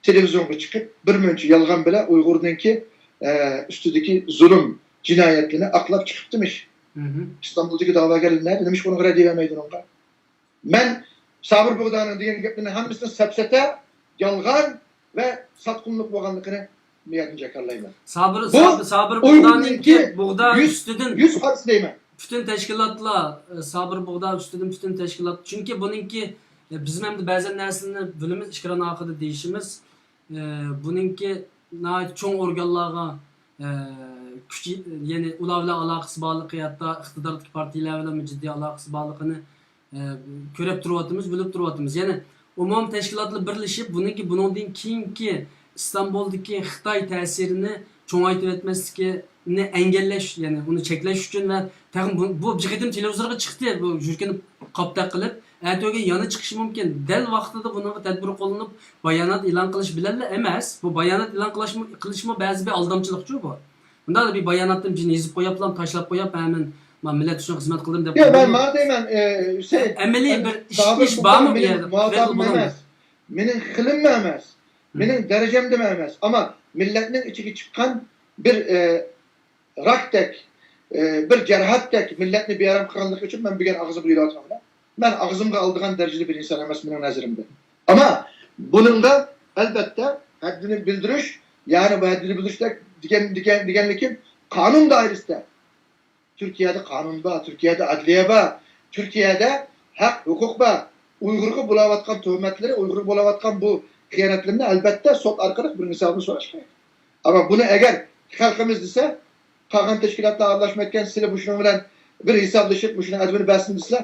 تېلېۋىزىيونغا چىقىپ، بىر مۇنچە يالغان بىلەن ئۇيغۇرنىڭكى، ئە، ئۈستىدىكى زۇلۇم، جىنايەتلىرىنى ئاقلاپ چىقىپتىمىش. ئىستانبۇلدىكى داۋاگەرلەر نېمىشقا ئۇنىڭغا رەت دېيەلمەيدۇ ئۇنىڭغا؟ مەن سابىر بۇغدانىڭ دېگەن گەپلىرىنىڭ ھەممىسىنى سەپسەتە، يالغان ۋە ساتقۇنلۇق بولغانلىقىنى بۇ يەردىن جاكارلايمەن. سابىر، بۇ سابىر، سابىر بۇغدانىڭكى ئۇيغۇرنىڭكى بۇغدا يۈز، ئۈستىدىن يۈز پارچە دەيمەن. پۈتۈن تەشكىلاتلار، ئە، سابىر بۇغدا ئۈستىدىن پۈتۈن تەشكىلات. چۈنكى بۇنىڭكى، ئە، بىزمۇ ئەمدى بەزەن نەرسىلەرنى بىلىمىز، ئىكران ھەققىدە دېيىشىمىز. ئە، بۇنىڭكى ناھايىتى چوڭ ئورگانلارغا، ئە، كۈچ، يەنى ئۇلار بىلەن ئالاقىسى بارلىقى، ھەتتا ئىقتىدارىدىكى پارتىيىلەر بىلەنمۇ جىددىي ئالاقىسى بارلىقىنى ئە، كۆرۈپ تۇرۇۋاتىمىز، بىلىپ تۇرۇۋاتىمىز. يەنى ئومۇمىي تەشكىلاتلار بىرلىشىپ، بۇنىڭكى، بۇنىڭدىن كېيىنكى ئىستانبۇلدىكى خىتاي تەسىرىنى چوڭايتىۋەتمەسلىكىنى ئەنگىللەش، يەنى ئۇنى چەكلەش ئۈچۈن ۋە تېخى بۇ، بۇ بىر قېتىم تېلېۋىزورغا چىقتى، بۇ يۈرىكىنى قاپتەك قىلىپ. ئەتىگۈن يەنە چىقىشى مۇمكىن. دەل ۋاقتىدا بۇنىڭغا تەدبىر قوللىنىپ، بايانات ئېلان قىلىش بىلەنلا ئەمەس، بۇ بايانات ئېلان قىلىشمۇ، قىلىشمۇ بەزى بىر ئالدامچىلىقچۇ بۇ. مۇنداق بىر باياناتنى بىر يېزىپ قويۇپلا، تاشلاپ قويۇپ، ھە، مەن، مەن مىللەت ئۈچۈن خىزمەت قىلدىم دەپ ياق، مەن بولمايدۇ. ماڭا دەيمەن، ئە، سەي-، ئەمەلىي بىر ئىش، سابىر ئىش بارمۇ بۇ يەردە؟ مۇھاتابىم ئەمەس، مېنىڭ خىلىم ئەمەس، مېنىڭ دەرىجەمدىمۇ ئەمەس. ئەمما مىللەتنىڭ ئىچىگە چىققان بىر، ئە، راكتەك، ئە، بىر جەرھاتتەك مىللەتنى بىئارام قىلغانلىقى ئۈچۈن مەن بۈگۈن ئاغزىمغا ئېلىۋاتىمەن. مەن ئاغزىمغا ئالىدىغان دەرىجىدە بىر ئىنسان ئەمەس مېنىڭ نەزىرىمدە. ئەمما بۇنىڭدا ئەلۋەتتە ھەددىنى بىلدۈرۈش، يەنى بۇ ھەددىنى بىلدۈرۈش دەپ دېگەن، دېگەن، دېگەنلىكىم قانۇن دائىرىسىدە، تۈركىيەدە قانۇن بار، تۈركىيەدە ئەدلىيە بار، تۈركىيەدە ھەق، ھوقۇق بار. ئۇيغۇرغا بولاۋاتقان تۆھمەتلىرى، ئۇيغۇرغا بولاۋاتقان بۇ خىيانەتلىرىنى ئەلۋەتتە سوت ئارقىلىق بۇنىڭ ھېسابىنى سوراش كېرەك. ئەمما بۇنى ئەگەر خەلقىمىز دېسە، قالغان تەشكىلاتلار ئارىلاشمايدىكەن، سىلەر مۇشۇنىڭ بىلەن بىر ھېسابلىشىپ، مۇشۇنىڭ ئەدىپىنى بەرسۇن دېسىلە،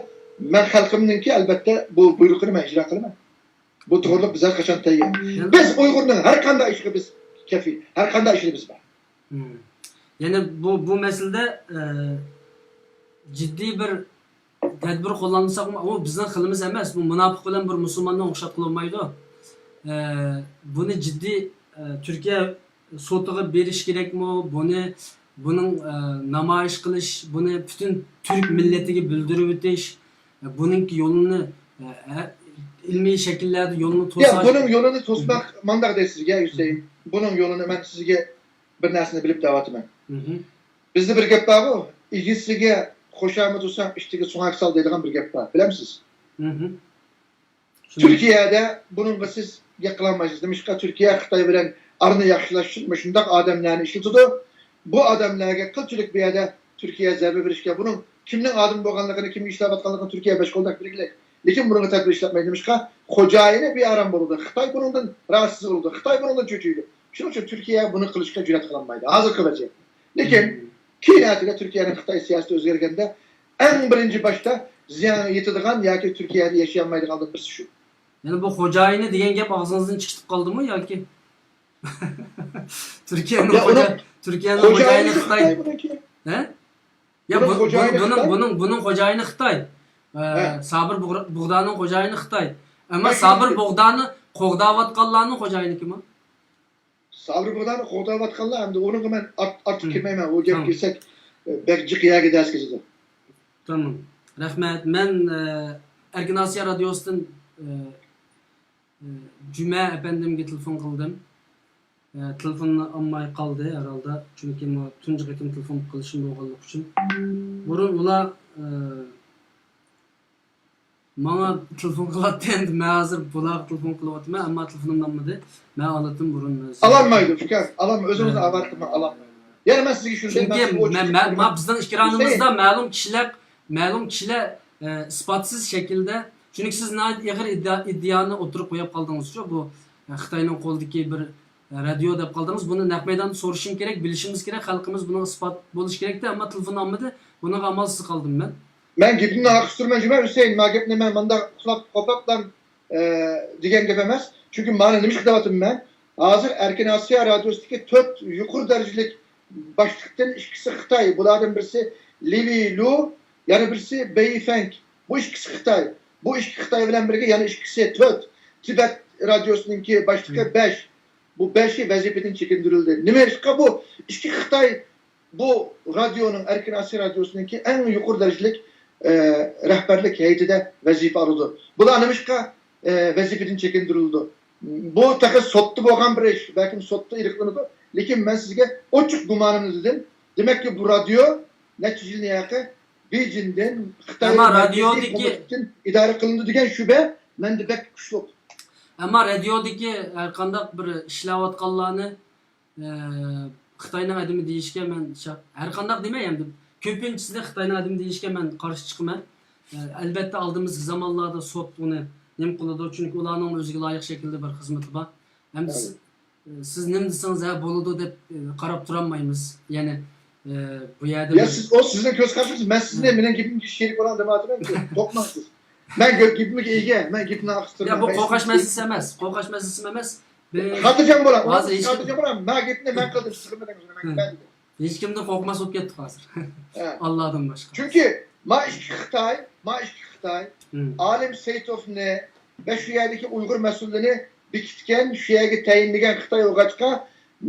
مەن خەلقىمنىڭكى ئەلۋەتتە بۇ بۇيرۇقىنى مەن ئىجرا قىلىمەن. بۇ توغرۇلۇق بىز ھەر قاچان تەييار. بىز ئۇيغۇرنىڭ ھەر قانداق ئىشىغا بىز كەفىل، ھەر قانداق ئىشىدا بىز بار. مم. يەنى بۇ، بۇ مەسىلىدە، ئە، جىددىي بىر تەدبىر قوللانمىساقمۇ، ئۇ بىزنىڭ خىلىمىز ئەمەس، بۇ مۇناپىق بىلەن بىر مۇسۇلماننى ئوخشاتقىلى بولمايدۇ. ئە، بۇنى جىددىي، ئە، تۈركىيە سوتىغا بېرىش كېرەكمۇ؟ بۇنى، بۇنىڭ، ئە، نامايىش قىلىش، بۇنى پۈتۈن تۈرك مىللىتىگە بىلدۈرۈۋېتىش، ئە، بۇنىڭكى يولىنى، ئە، ئە، ئىلمىي شەكىللەردە يولىنى ياق، توساش. بۇنىڭ يولىنى توسماق مانداق دەي سىزگە، ھۈسەيىن. بۇنىڭ يولىنى مەن سىزگە بىر نەرسىنى بىلىپ دەۋاتىمەن. مھم. بىزدە بىر گەپ بارغۇ، «ئىگىسىگە خۇشامەت ئۇرساڭ، ئىتىگە سۆڭەك سال» دەيدىغان بىر گەپ بار، بىلەمسىز؟ مھم. شۇنداق. تۈركىيەدە بۇنىڭغا سىز گەپ قىلالمايسىز. نېمىشقا؟ تۈركىيە خىتاي بىلەن ئارىنى ياخشىلاش ئۈچۈن مۇشۇنداق ئادەملەرنى ئىشلىتىدۇ. بۇ ئادەملەرگە قىلچىلىك بۇ يەردە تۈركىيە زەربە بېرىشكە، بۇنىڭ كىمنىڭ ئادىمى بولغانلىقىنى، كىمگە ئىشلەۋاتقانلىقىنى تۈركىيە بەش قولدەك بىلگۈلۈك. لېكىن بۇنىڭغا تەدبىر ئىشلەتمەيدۇ. نېمىشقا؟ خوجايىنى بىئارام بولىدۇ. خىتاي بۇنىڭدىن راھەتسىز بولىدۇ. خىتاي بۇنىڭدىن چۆچۈيدۇ. شۇنىڭ ئۈچۈن تۈركىيە بۇنى قىلىشقا جۈرئەت قىلالمايدۇ. ھازىرقى ۋەزىيەتتە. لېكىن مم. كېيىن ئەتىگە تۈركىيەنىڭ خىتاي سىياسىتى ئۆزگەرگەندە، ئەڭ بىرىنچى باشتا زىيان يېتىدىغان ياكى تۈركىيەدە ياشىيالمايدىغانلار بىرسى شۇ. يەنە بۇ خوجايىنى دېگەن گەپ ئاغزىڭىزدىن چىقىپ قالدىمۇ ياكى؟ تۈركىيەنىڭ يا، خوجا-، ئۇنىڭ تۈركىيەنىڭ خوجايىنى خوجايىنى خىتاي. خىتاي بۇنىڭكى. ھە؟ يا، بۇنىڭ بۇ-، خوجايىنى بۇنىڭ، خىتاي؟ بۇنىڭ، بۇنىڭ خوجايىنى خىتاي. ئە، ھە. سابىر بۇغرا-، بۇغدانىڭ خوجايىنى خىتاي. ئەمما مەن سابىر شۇنى بۇغدانى قوغداۋاتقانلارنىڭ خوجايىنى كىم ئۇ؟ سابىر بۇغدانى قوغداۋاتقانلار، ئەمدى ئۇنىڭغا مەن ئارت-، ئارتۇق مم. كىرمەيمەن. ئۇ گەپكە تامام. كىرسەك، بەك جىق يەرگە دەرس كېتىدۇ. تامام. رەھمەت. مەن، ئە، ئەركىن ئاسىيا رادىيوسىدىن، ئە، ئە، جۈمە ئەپەندىمگە تېلېفون قىلدىم. ئە، تېلېفوننى ئالماي قالدى ھەرھالدا. چۈنكى ماڭا تۇنجى قېتىم تېلېفون قىلىشىم بولغانلىقى ئۈچۈن. بۇرۇن ئۇلار، ئە، ماڭا تېلېفون قىلاتتى ئەمدى. مەن ھازىر بۇلارغا تېلېفون قىلىۋاتىمەن، ئەمما تېلېفونۇمنى ئالمىدى. مەن ئالاتتىم بۇرۇن. ئالالمايدۇ، ئۇكام، ئالالمايدۇ. ئۆزىڭىزنى ئاۋارە قىلماڭ، ئالالمايدۇ. يەنە مەن سىزگە شۇنى دەيمەن، چۈنكى مەن، مەن، ما بىزنىڭ ئېكرانىمىزدا مەلۇم كىشىلەر، مەلۇم كىشىلەر، ئە، ئىسپاتسىز شەكىلدە، چۈنكى سىز ناھايىتى ئېغىر ئىدىئا-، ئىدىئانى ئوتتۇرىغا قويۇپ قالدىڭىزچۇ، بۇ، ئە، خىتاينىڭ قولىدىكى بىر، ئە، رادىيو دەپ قالدىڭىز. بۇنى نەق مەيداندا سورىشىم كېرەك، بىلىشىمىز كېرەك، خەلقىمىز بۇنىڭغا ئىسپات بولۇشى كېرەكتى، ئەمما تېلېفون ئالمىدى. بۇنىڭغا ئامالسىز قالدىم مەن. مەن گېپىمنى ئاخىرلاشتۇرىمەن جۈمە ھۈسەيىن، ما گەپنى مەن مانداق ئۇخلاپ قوپاپلا، ئە، دېگەن گەپ ئەمەس. چۈنكى مانا نېمە ئىش دەۋاتىمەن مەن. ھازىر ئەركىن ئاسىيا رادىيوسىدىكى تۆت يۇقىرى دەرىجىلىك باشلىقتىن ئىككىسى خىتاي. بۇلاردىن بىرسى لىۋى لۇ، يەنە بىرسى بېي فەنگ. بۇ ئىككىسى خىتاي. بۇ ئىككى خىتاي بىلەن بىرگە يەنە ئىككىسى تۆت. تىبەت رادىيوسىنىڭكى باشلىقى بەش. بۇ بەشى ۋەزىپىدىن چېكىندۈرۈلدى. نېمە ئىشقا بۇ ئىككى خىتاي بۇ رادىيونىڭ، ئەركىن ئاسىيا رادىيوسىنىڭكى ئەڭ يۇقىرى دەرىجىلىك، ئە، رەھبەرلىك ھەيئىتىدە ۋەزىپە ئالىدۇ. بۇلار نېمىشقا، ئە، ۋەزىپىدىن چېكىندۈرۈلىدۇ؟ بۇ تېخى سوتتا بولغان بىر ئىش، بەلكىم سوتتا ئېنىقلىنىدۇ. لېكىن مەن سىزگە ئوچۇق گۇمانىمنى دېدىم. دېمەككى، بۇ رادىيو نەچچە يىلنى ياقى بېيجىڭدىن، خىتاي ئەمما مەركىزىي رادىيودىكى كومىتېتتىن ئىدارە قىلىنىدۇ دېگەن شۈبھە مەندە بەك كۈچلۈك. ئەمما رادىيودىكى ھەر قانداق بىر ئىشلەۋاتقانلارنى ئە، خىتاينىڭ ئادىمى دېيىشكە مەن شا-، ھەر قانداق دېمەي ئەمدى، كۆپىنچىسىنى خىتاينىڭ ئادىمى دېيىشكە مەن قارشى چىقىمەن. ئە، ئەلۋەتتە، ئالدىمىزدىكى زامانلاردا سوت ئۇنى نېمە قىلىدۇ، چۈنكى ئۇلارنىڭ ئۆزىگە لايىق شەكىلدە بىر خىزمىتى بار. ئەمدى سىز، ئە، سىز نېمە دېسىڭىز، ھە، بولىدۇ دەپ، ئە، قاراپ تۇرالمايمىز. يەنى، ئە، بۇ يەردە يا بىر سىز، ئۇ سىزنىڭ كۆز قارىشىڭىز، مەن سىزنى مېنىڭ گېپىمگە شېرىك بولاڭ دېمەيۋاتىمەنكى، قورقماڭ سىز. مەن گەپ-، گېپىمگە ئىگە، مەن گېپىمنى ئاخىرلاشتۇرىمەن. يا، بۇ قورقۇش مەسىلىسى ئەمەس، قورقۇش مەسىلىسى ئەمەس. خاتىرجەم بولاڭ، ھازىر ھېچ كىم، خاتىرجەم بولاڭ، مەن گېپىنى مەن قىلدىم، سىز قىلمىدىڭىز، مەن، مەن دېدىم. ھېچ كىمدىن قورقماس بولۇپ كەتتۇق ھازىر. ئاللادىن باشقا. چۈنكى ما ئىككى خىتاي، ما ئىككى خىتاي، ئالىم سېيىتوفنى ۋە شۇ يەردىكى ئۇيغۇر مەسئۇللىرىنى بېكىتكەن، شۇ يەرگە تەيىنلىگەن خىتاي بولغاچقا،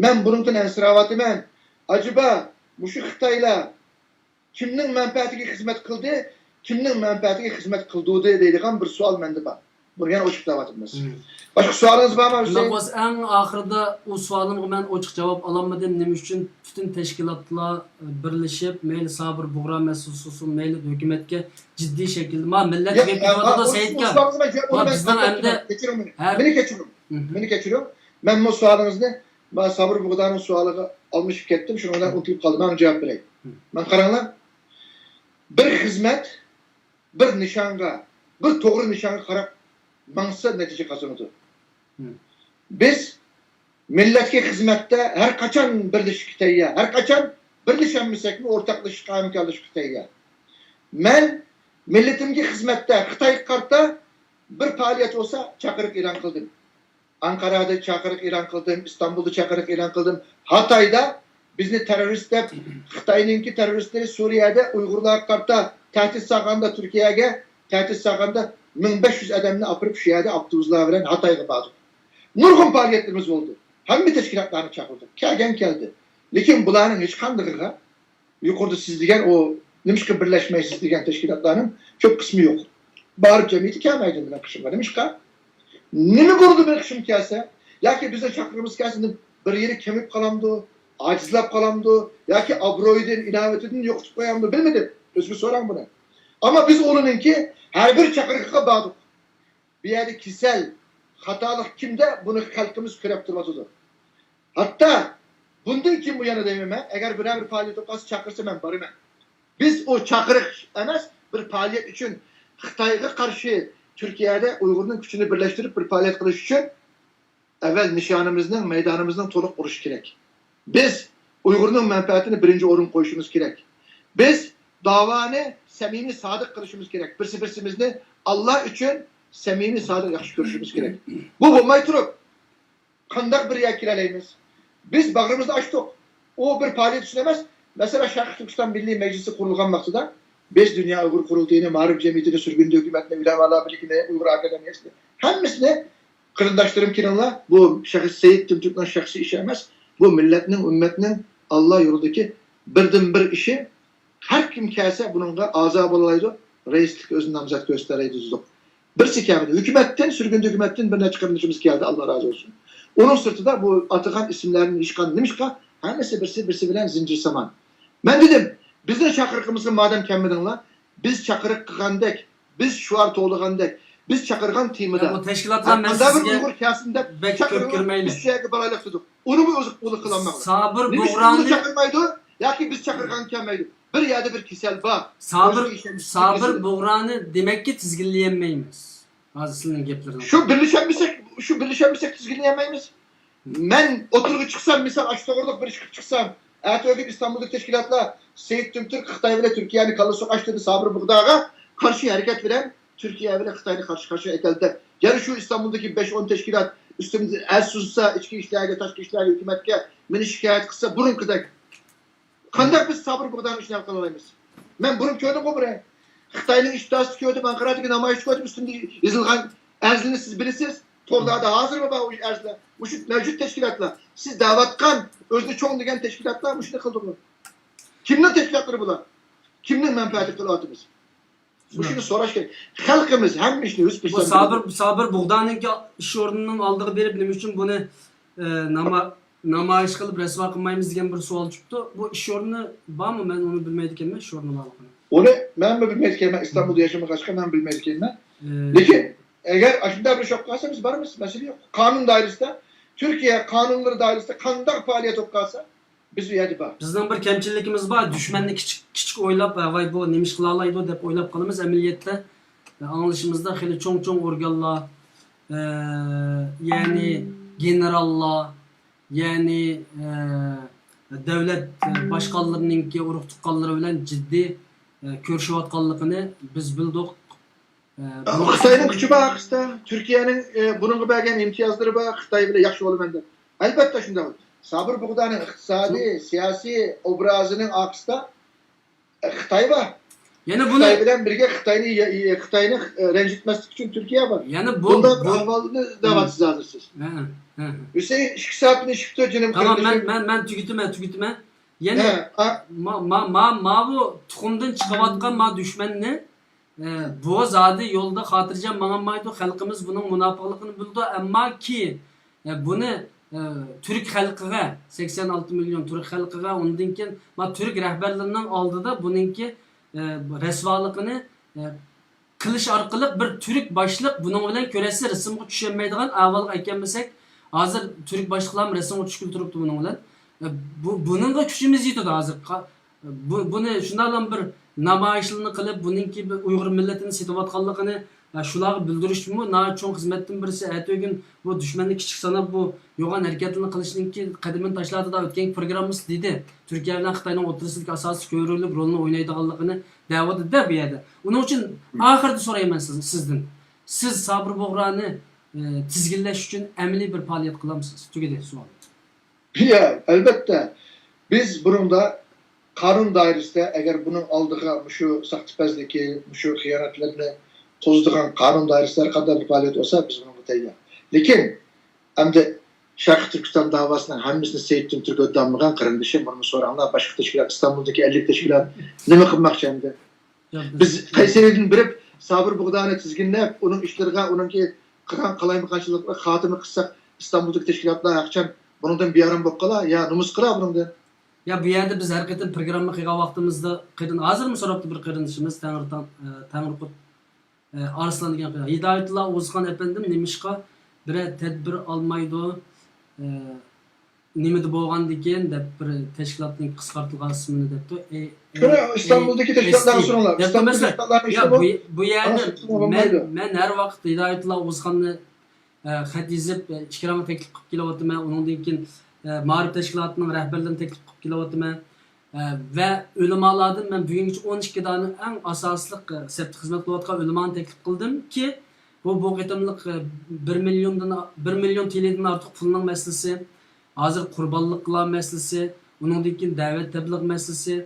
مەن بۇنىڭدىن ئەنسىرەۋاتىمەن. ئەجەبا، مۇشۇ خىتايلار كىمنىڭ مەنپەئەتىگە خىزمەت قىلدى، كىمنىڭ مەنپەئەتىگە خىزمەت قىلدۇردى دەيدىغان بىر سوئال مەندە بار. بۇنى يەنە ئوچۇق دەۋاتىمىز. باشقا سوئالىڭىز بارمۇ، ھۈسەيىن؟ ئەڭ ئاخىرىدا ئۇ سوئالىمغا مەن ئوچۇق جاۋاب ئالالمىدىم. نېمە ئۈچۈن پۈتۈن تەشكىلاتلار، ئە، بىرلىشىپ، مەيلى سابىر بۇغرا مەسىلىسى بولسۇن، مەيلى ھۆكۈمەتكە جىددىي شەكىلدە، ما مىللەت يا، گەپ ئە، قىلىۋاتىدۇ، ئۇ، سەئىدكە. ئۇ سوئالىڭىز مەن جاۋاب، ما بىزنىڭ ئەمدى كەچۈرۈڭ مېنى. ھەر مېنى كەچۈرۈڭ. مېنى كەچۈرۈڭ. مەن بۇ سوئالىڭىزنى، ما سابىر بۇغدانىڭ سوئالىغا ئالمىشىپ كەتتىم، شۇنىڭ بىلەن ئۇنتۇلۇپ قالدىم. مەن جاۋاب بېرەي. مانا قاراڭلار، بىر خىزمەت بىر نىشانغا، بىر توغرا نىشانغا قاراپ ماڭسا نەتىجە قازىنىدۇ. بىز مىللەتكە خىزمەتتە ھەر قاچان بىرلىشىشكە تەييار، ھەر قاچان بىرلىشەلمىسەكمۇ ئورتاقلىشىشقا، ھەمكارلىشىشقا تەييار. مەن مىللىتىمگە خىزمەتتە خىتايغا قارىتا بىر پائالىيەت بولسا چاقىرىق ئېلان قىلدىم. ئانقارادا چاقىرىق ئېلان قىلدىم، ئىستانبۇلدا چاقىرىق ئېلان قىلدىم. ھاتايدا بىزنى تېررورىست دەپ، خىتاينىڭكى تېررورىستلىرى سۈرىيەدە ئۇيغۇرلارغا قارىتا تەھدىت سالغاندا، تۈركىيەگە تەھدىت سالغاندا مىڭ بەش يۈز ئادەمنى ئاپىرىپ شۇ يەردە ئاپتوبۇسلار بىلەن ھاتايغا باردۇق. نۇرغۇن پائالىيەتلىرىمىز بولدى. ھەممە تەشكىلاتلارنى چاقىردۇق. كەلگەن كەلدى. لېكىن بۇلارنىڭ ھېچقاندىقىغا يۇقىرىدا سىز دېگەن ئۇ نېمىشقا بىرلەشمەيسىز دېگەن تەشكىلاتلارنىڭ كۆپ قىسمى يوق. بارىپ جەمئىيىتى كەلمەيدۇ مېنىڭ قېشىمغا. نېمىشقا؟ نېمە بولىدۇ مېنىڭ قېشىمغا كەلسە؟ ياكى بىزنىڭ چاقىرىقىمىز كەلسە بىر يېرى كېمىپ قالامدۇ؟ ئاجىزلاپ قالامدۇ؟ ياكى ئابرۇيىدىن، ئىناۋىتىدىن يوقىتىپ قويامدۇ؟ بىلمىدىم. ئۆزىگە سوراڭ بۇنى. ئەمما بىز ئۇنىڭكى ھەر بىر چاقىرىقىغا باردۇق. بۇ يەردە كېسەل، خاتالىق كىمدە، بۇنى خەلقىمىز كۆرۈپ تۇرۇۋاتىدۇ. ھەتتا بۇندىن كېيىن بۇ يەنە دەيمەن مەن، ئەگەر بىرەر بىر پائالىيەت بولۇپ قالسا، چاقىرسا مەن بارىمەن. بىز ئۇ چاقىرىق ئەمەس، بىر پائالىيەت ئۈچۈن خىتايغا قارشى تۈركىيەدە ئۇيغۇرنىڭ كۈچىنى بىرلەشتۈرۈپ بىر پائالىيەت قىلىش ئۈچۈن ئەۋۋەل نىشانىمىزنىڭ، مەيدانىمىزنىڭ تولۇق ئۇرۇشى كېرەك. بىز ئۇيغۇرنىڭ مەنپەئەتىنى بىرىنچى ئورۇنغا قويۇشىمىز كېرەك. بىز داۋانى سەمىمىي، سادىق قىلىشىمىز كېرەك. بىرسى بىرسىمىزنى ئاللا ئۈچۈن سەمىمىي، سادىق، ياخشى كۆرۈشىمىز كېرەك. بۇ بولماي تۇرۇپ، قانداق بىر يەرگە كېلەلەيمىز؟ بىز باغرىمىزنى ئاچتۇق. ئۇ بىر پائالىيەت ئۈچۈن ئەمەس. مەسىلەن، شەرقىي تۈركىستان مىللىي مەجلىسى قۇرۇلغان ۋاقتىدا بىز دۇنيا ئۇيغۇر قۇرۇلتىيىنى، مائارىپ جەمئىيىتىنى، سۈرگۈندە ھۆكۈمەتنى، ئۆلەمالار بىرلىكىنى، ئۇيغۇر ئاكادېمىيەسىنى، ھەممىسىنى، قېرىنداشلىرىم، كېلىڭلار، بۇ شەخس سېيىت تۈمتۈكنىڭ شەخسىي ئىشى ئەمەس. بۇ مىللەتنىڭ، ئۈممەتنىڭ ئاللا يولىدىكى بىردىنبىر ئىشى. ھەر كىم كەلسە بۇنىڭغا ئەزا بولالايدۇ، رەئىسلىككە ئۆزىنى نامزات كۆرسىتەلەيدۇ دېدۇق. بىرسى كەلمىدى. ھۆكۈمەتتىن، سۈرگۈندە ھۆكۈمەتتىن بىر نەچچە قېرىندىشىمىز كەلدى، ئاللا رازى بولسۇن. ئۇنىڭ سىرتىدا بۇ ئاتىغان ئىسىملەرنى ھېچقانداق نېمىشقا، ھەممىسى بىرسى بىرسى بىلەن زىنجىرسامان. مەن دېدىم، بىزنىڭ چاقىرىقىمىزغا مادەم كەلمىدىڭلار، بىز چاقىرىق قىلغاندەك، بىز شوئار توۋلىغاندەك، بىز چاقىرغان تېمىدا، يا، بۇ تەشكىلاتلار، مەن قانداق بىر سىزگە ئۇيغۇر كەلسۇن دەپ بەك كۆپ چاقىرىۋېلىپ، كۆرمەيلى. بىز شۇ يەرگە بارايلى دېدۇق. ئۇنىمۇ ئۇزۇق، ئۇزۇق قىلالماڭلار. سابىر نېمىشقا بۇغرانى ئۇنى چاقىرمايدۇ ياكى بىز چاقىرغان كەلمەيدۇ؟ بىر يەردە بىر كېسەل بار. سابىر، ئۆزىگە ئىشەنچ سابىر كېسىلى. بۇغرانى دېمەككى تىزگىنلىيەلمەيمىز. ھازىر سىلىنىڭ گەپلىرىڭىز. شۇ بىرلىشەلمىسەك، شۇ بىرلىشەلمىسەك تىزگىنلىيەلمەيمىز. مەن ئوتتۇرىغا چىقسام، مىسال، ئاشۇ توغرىلىق بىر ئىش قىلىپ چىقسام، ئەتىگۈن ئىستانبۇلدىكى تەشكىلاتلار سېيىت تۈمتۈرك خىتاي بىلەن تۈركىيەنى كاللا سوقۇش دېدى سابىر بۇغداغا قارشى ھەرىكەت بىلەن تۈركىيە بىلەن خىتاينى قارشى قارشى ئەكەلدى. يەنە شۇ ئىستانبۇلدىكى بەش ئون تەشكىلات ئۈستۈمدە ئەز سۇزسا، ئىچكى ئىشلارغا، تاشقى ئىشلارغا، ھۆكۈمەتكە مېنى شىكايەت قىلسا، بۇرۇنقىدەك قانداق بىز سابىر بۇغدانىڭ ئىشىنى ھەل قىلالايمىز؟ مەن بۇرۇن كۆردۈمغۇ بۇنى. خىتاينىڭ ئىشتىھاسىدا كۆردۈم، ئانقارادىكى نامايىشتا كۆردۈم، ئۈستۈندە يېزىلغان ئەرزلىرىنى سىز بىلىسىز. تورلاردا ھازىرمۇ بار ئۇ ئەرزلەر. مۇشۇ مەۋجۇت تەشكىلاتلار، سىز دەۋاتقان ئۆزىنى چوڭ دېگەن تەشكىلاتلار مۇشۇنى قىلدىغۇ. كىمنىڭ تەشكىلاتلىرى بۇلار؟ كىمنىڭ مەنپەئەتىگە قىلىۋاتىمىز؟ مۇشۇنى سوراش كېرەك. خەلقىمىز ھەممە ئىشنى ئۆز بۇ پېشىدا سابىر، سابىر بۇغدانىڭكى ئىش ئورنىنىڭ ئالدىغا بېرىپ، نېمە ئۈچۈن بۇنى، ئە، ناما-، نامايىش قىلىپ رەسۋا قىلمايمىز دېگەن بىر سوئال چىقىپتۇ. بۇ ئىش ئورنى بارمۇ؟ مەن ئۇنى بىلمەيدىكەنمەن، ئىش ئورنى بارلىقىنى. ئۇنى مەنمۇ بىلمەيدىكەنمەن، ئىستانبۇلدا ياشىمىغاچقا مەن بىلمەيدىكەنمەن. ئە، لېكىن ئەگەر ئاشۇنداق بىر ئىش بولۇپ قالسا، بىز بارىمىز، مەسىلە يوق. قانۇن دائىرىسىدە، تۈركىيە قانۇنلىرى دائىرىسىدە قانداق پائالىيەت بولۇپ قالسا، بىز ئۇ يەردە بار. بىزنىڭ بىر كەمچىلىكىمىز بار، دۈشمەننى كىچىك، كىچىك ئويلاپ، ھە، ۋاي، بۇ نېمە ئىش قىلالايدۇ دەپ ئويلاپ قالىمىز. ئەمەلىيەتتە، ئاڭلىشىمىزدا خېلى چوڭ-چوڭ ئورگانلار، ئە، يەنى گېنېراللار، يەنى، ئە، دۆلەت، ئە، باشقانلىرىنىڭكى ئۇرۇق تۇغقانلىرى بىلەن جىددىي، ئە، كۆرۈشۈۋاتقانلىقىنى بىز بىلدۇق. ئە، خىتاينىڭ كۈچى بار ئارقىسىدا، تۈركىيەنىڭ، ئە، بۇنىڭغا بەرگەن ئىمتىيازلىرى بار، خىتاي بىلەن ياخشى بولىمەن دەپ. ئەلۋەتتە شۇنداق. سابىر بۇغدانىڭ ئىقتىسادىي، سىياسىي ئوبرازىنىڭ ئارقىسىدا، ئە، خىتاي بار. يەنە بۇنى خىتاي بىلەن بىرگە خىتاينى، خىتاينى، ئە، رەنجىتمەسلىك ئۈچۈن تۈركىيە بار. يەنە بۇ، بۇنداق بۇ ئەھۋالنى دەۋاتىسىز ھازىر سىز. ھە، ھە، ھە. ھۈسەيىن، ئىككى سائەتنى ئىشىپتۇ، جېنىم قېرىندىشىم. تامام، مەن، مەن، مەن تۈگىتىمەن، تۈگىتىمەن. يەنى ھە، ئا- ما، ما، ما، ماۋۇ تۇخۇمدىن چىقىۋاتقان ما دۈشمەننى، ئە، بۇ زادى يولدا خاتىرجەم ماڭالمايدۇ. خەلقىمىز بۇنىڭ مۇناپىقلىقىنى بىلىدۇ. ئەمما كېيىن، ئە، بۇنى، ئە، تۈرك خەلقىگە، سەكسەن ئالتە مىليون تۈرك خەلقىگە، ئۇندىن كېيىن ما تۈرك رەھبەرلىرىنىڭ ئالدىدا بۇنىڭكى، ئە، رەسۋالىقىنى، ئە، قىلىش ئارقىلىق بىر تۈرك باشلىق بۇنىڭ بىلەن كۆرەشسە رەسىمغا چۈشەلمەيدىغان ئەھۋالغا ئەكەلمىسەك، ھازىر تۈرك باشلىقلارمۇ رەسىمغا چۈشكىلى تۇرۇپتۇ بۇنىڭ بىلەن. بۇ، بۇنىڭغا كۈچىمىز يېتىدۇ ھازىر. قا-، بۇ، بۇنى شۇنداقلا بىر نامايىشلارنى قىلىپ، بۇنىڭكى بىر ئۇيغۇر مىللىتىنى سېتىۋاتقانلىقىنى، ئە، شۇلارغا بىلدۈرۈشمۇ ناھايىتى چوڭ خىزمەتتىن بىرسى. ئەتىگۈن بۇ دۈشمەننى كىچىك ساناپ، بۇ يوغان ھەرىكەتلەرنى قىلىشنىڭكى قەدىمىنى تاشلاۋاتىدۇ. ئۆتكەنكى پروگراممىسىدا دېدى، تۈركىيە بىلەن خىتاينىڭ ئوتتۇرىسىدىكى ئاساسىي كۆرۈنۈكلۈك رولنى ئوينايدىغانلىقىنى دەۋاتىدۇ-دە بۇ يەردە. ئۇنىڭ ئۈچۈن ئاخىرىدا سورايمەن سىز، سىزدىن. سىز سابىر بۇغرانى، ئى، تىزگىنلەش ئۈچۈن ئەمەلىي بىر پائالىيەت قىلامسىز؟ تۈگىدى سوئال. يا، ئەلۋەتتە. بىز بۇنىڭدا قانۇن دائىرىسىدە، ئەگەر بۇنىڭ ئالدىغا مۇشۇ ساختىپەزلىكى، مۇشۇ خىيانەتلەرنى توزىدىغان قانۇن دائىرىسىدە ھەر قانداق بىر پائالىيەت بولسا، بىز بۇنىڭغا تەييار. لېكىن ئەمدى شەرقىي تۈركىستان داۋاسىنىڭ ھەممىسىنى سېيىت تۈمتۈرك ھۆددە ئالمىغان قېرىندىشىم، بۇنىمۇ سوراڭلار، باشقا تەشكىلات، ئىستانبۇلدىكى ئەللىك تەشكىلات نېمە قىلماقچى ئەمدى؟ يا، بىز بىز قەيسەرىدىن بېرىپ سابىر بۇغدانى تىزگىنلەپ، ئۇنىڭ ئىشلىرىغا، ئۇنىڭكى قىلغان قالايمىقانچىلىقىغا خاتىمە قىلساق، ئىستانبۇلدىكى تەشكىلاتلار ھەرقاچان بۇنىڭدىن بىئارام بولۇپ قالا، يا نومۇس قىلا بۇنىڭدىن. يا، بۇ يەردە بىز ھەر قېتىم پروگرامما قىلغان ۋاقتىمىزدا، قېرىن-، ھازىرمۇ سوراپتۇ بىر قېرىندىشىمىز، تەڭرىتاغ، ئە، تەڭرىقۇت، ئە، ئارسلان دېگەن قېرىن-، ھىدايەتۇللا ئوغۇزخان ئەپەندىم نېمىشقا بىرەر تەدبىر ئالمايدۇ؟ ئە، نېمىدە بولغاندىكىن دەپ بىر تەشكىلاتنىڭ قىسقارتىلغان ئىسمىنى دەپتۇ. ئە، ئە، شۇنى ئىستانبۇلدىكى ئە، تەشكىلاتلارغا ئېس تى سوراڭلار. دەپتۇ ئىستانبۇلدىكى مەسىلەن. تەشكىلاتلارنىڭ يا، ئىشى بۇ، بۇ. بۇ يەردە ئانىڭ ئىشى مەن، بولمايدۇ. مەن ھەر ۋاقىت ھىدايەتۇللا ئوغۇزخاننى ئە، خەت يېزىپ، ئە، ئىككى رەڭ تەكلىپ قىلىپ كېلىۋاتىمەن. ئۇنىڭدىن كېيىن، ئە، مائارىپ تەشكىلاتىنىڭ رەھبەرلىرىنى تەكلىپ قىلىپ كېلىۋاتىمەن. ئە، ۋە ئۆلىمالاردا مەن بۈگۈنگىچە ئون ئىككى دانە ئەڭ ئاساسلىق، ئە، سەپتە خىزمەت قىلىۋاتقان ئۆلىمانى تەكلىپ قىلدىمكى، بۇ، بۇ قېتىملىق، ئە، بىر مىليوندىن، بىر مىليون تىلىدىن ئارتۇق پۇلنىڭ مەسىلىسى، ھازىر قۇربانلىقلار مەسىلىسى، ئۇنىڭدىن كېيىن دەۋەت تەبلىغ مەسىلىسى،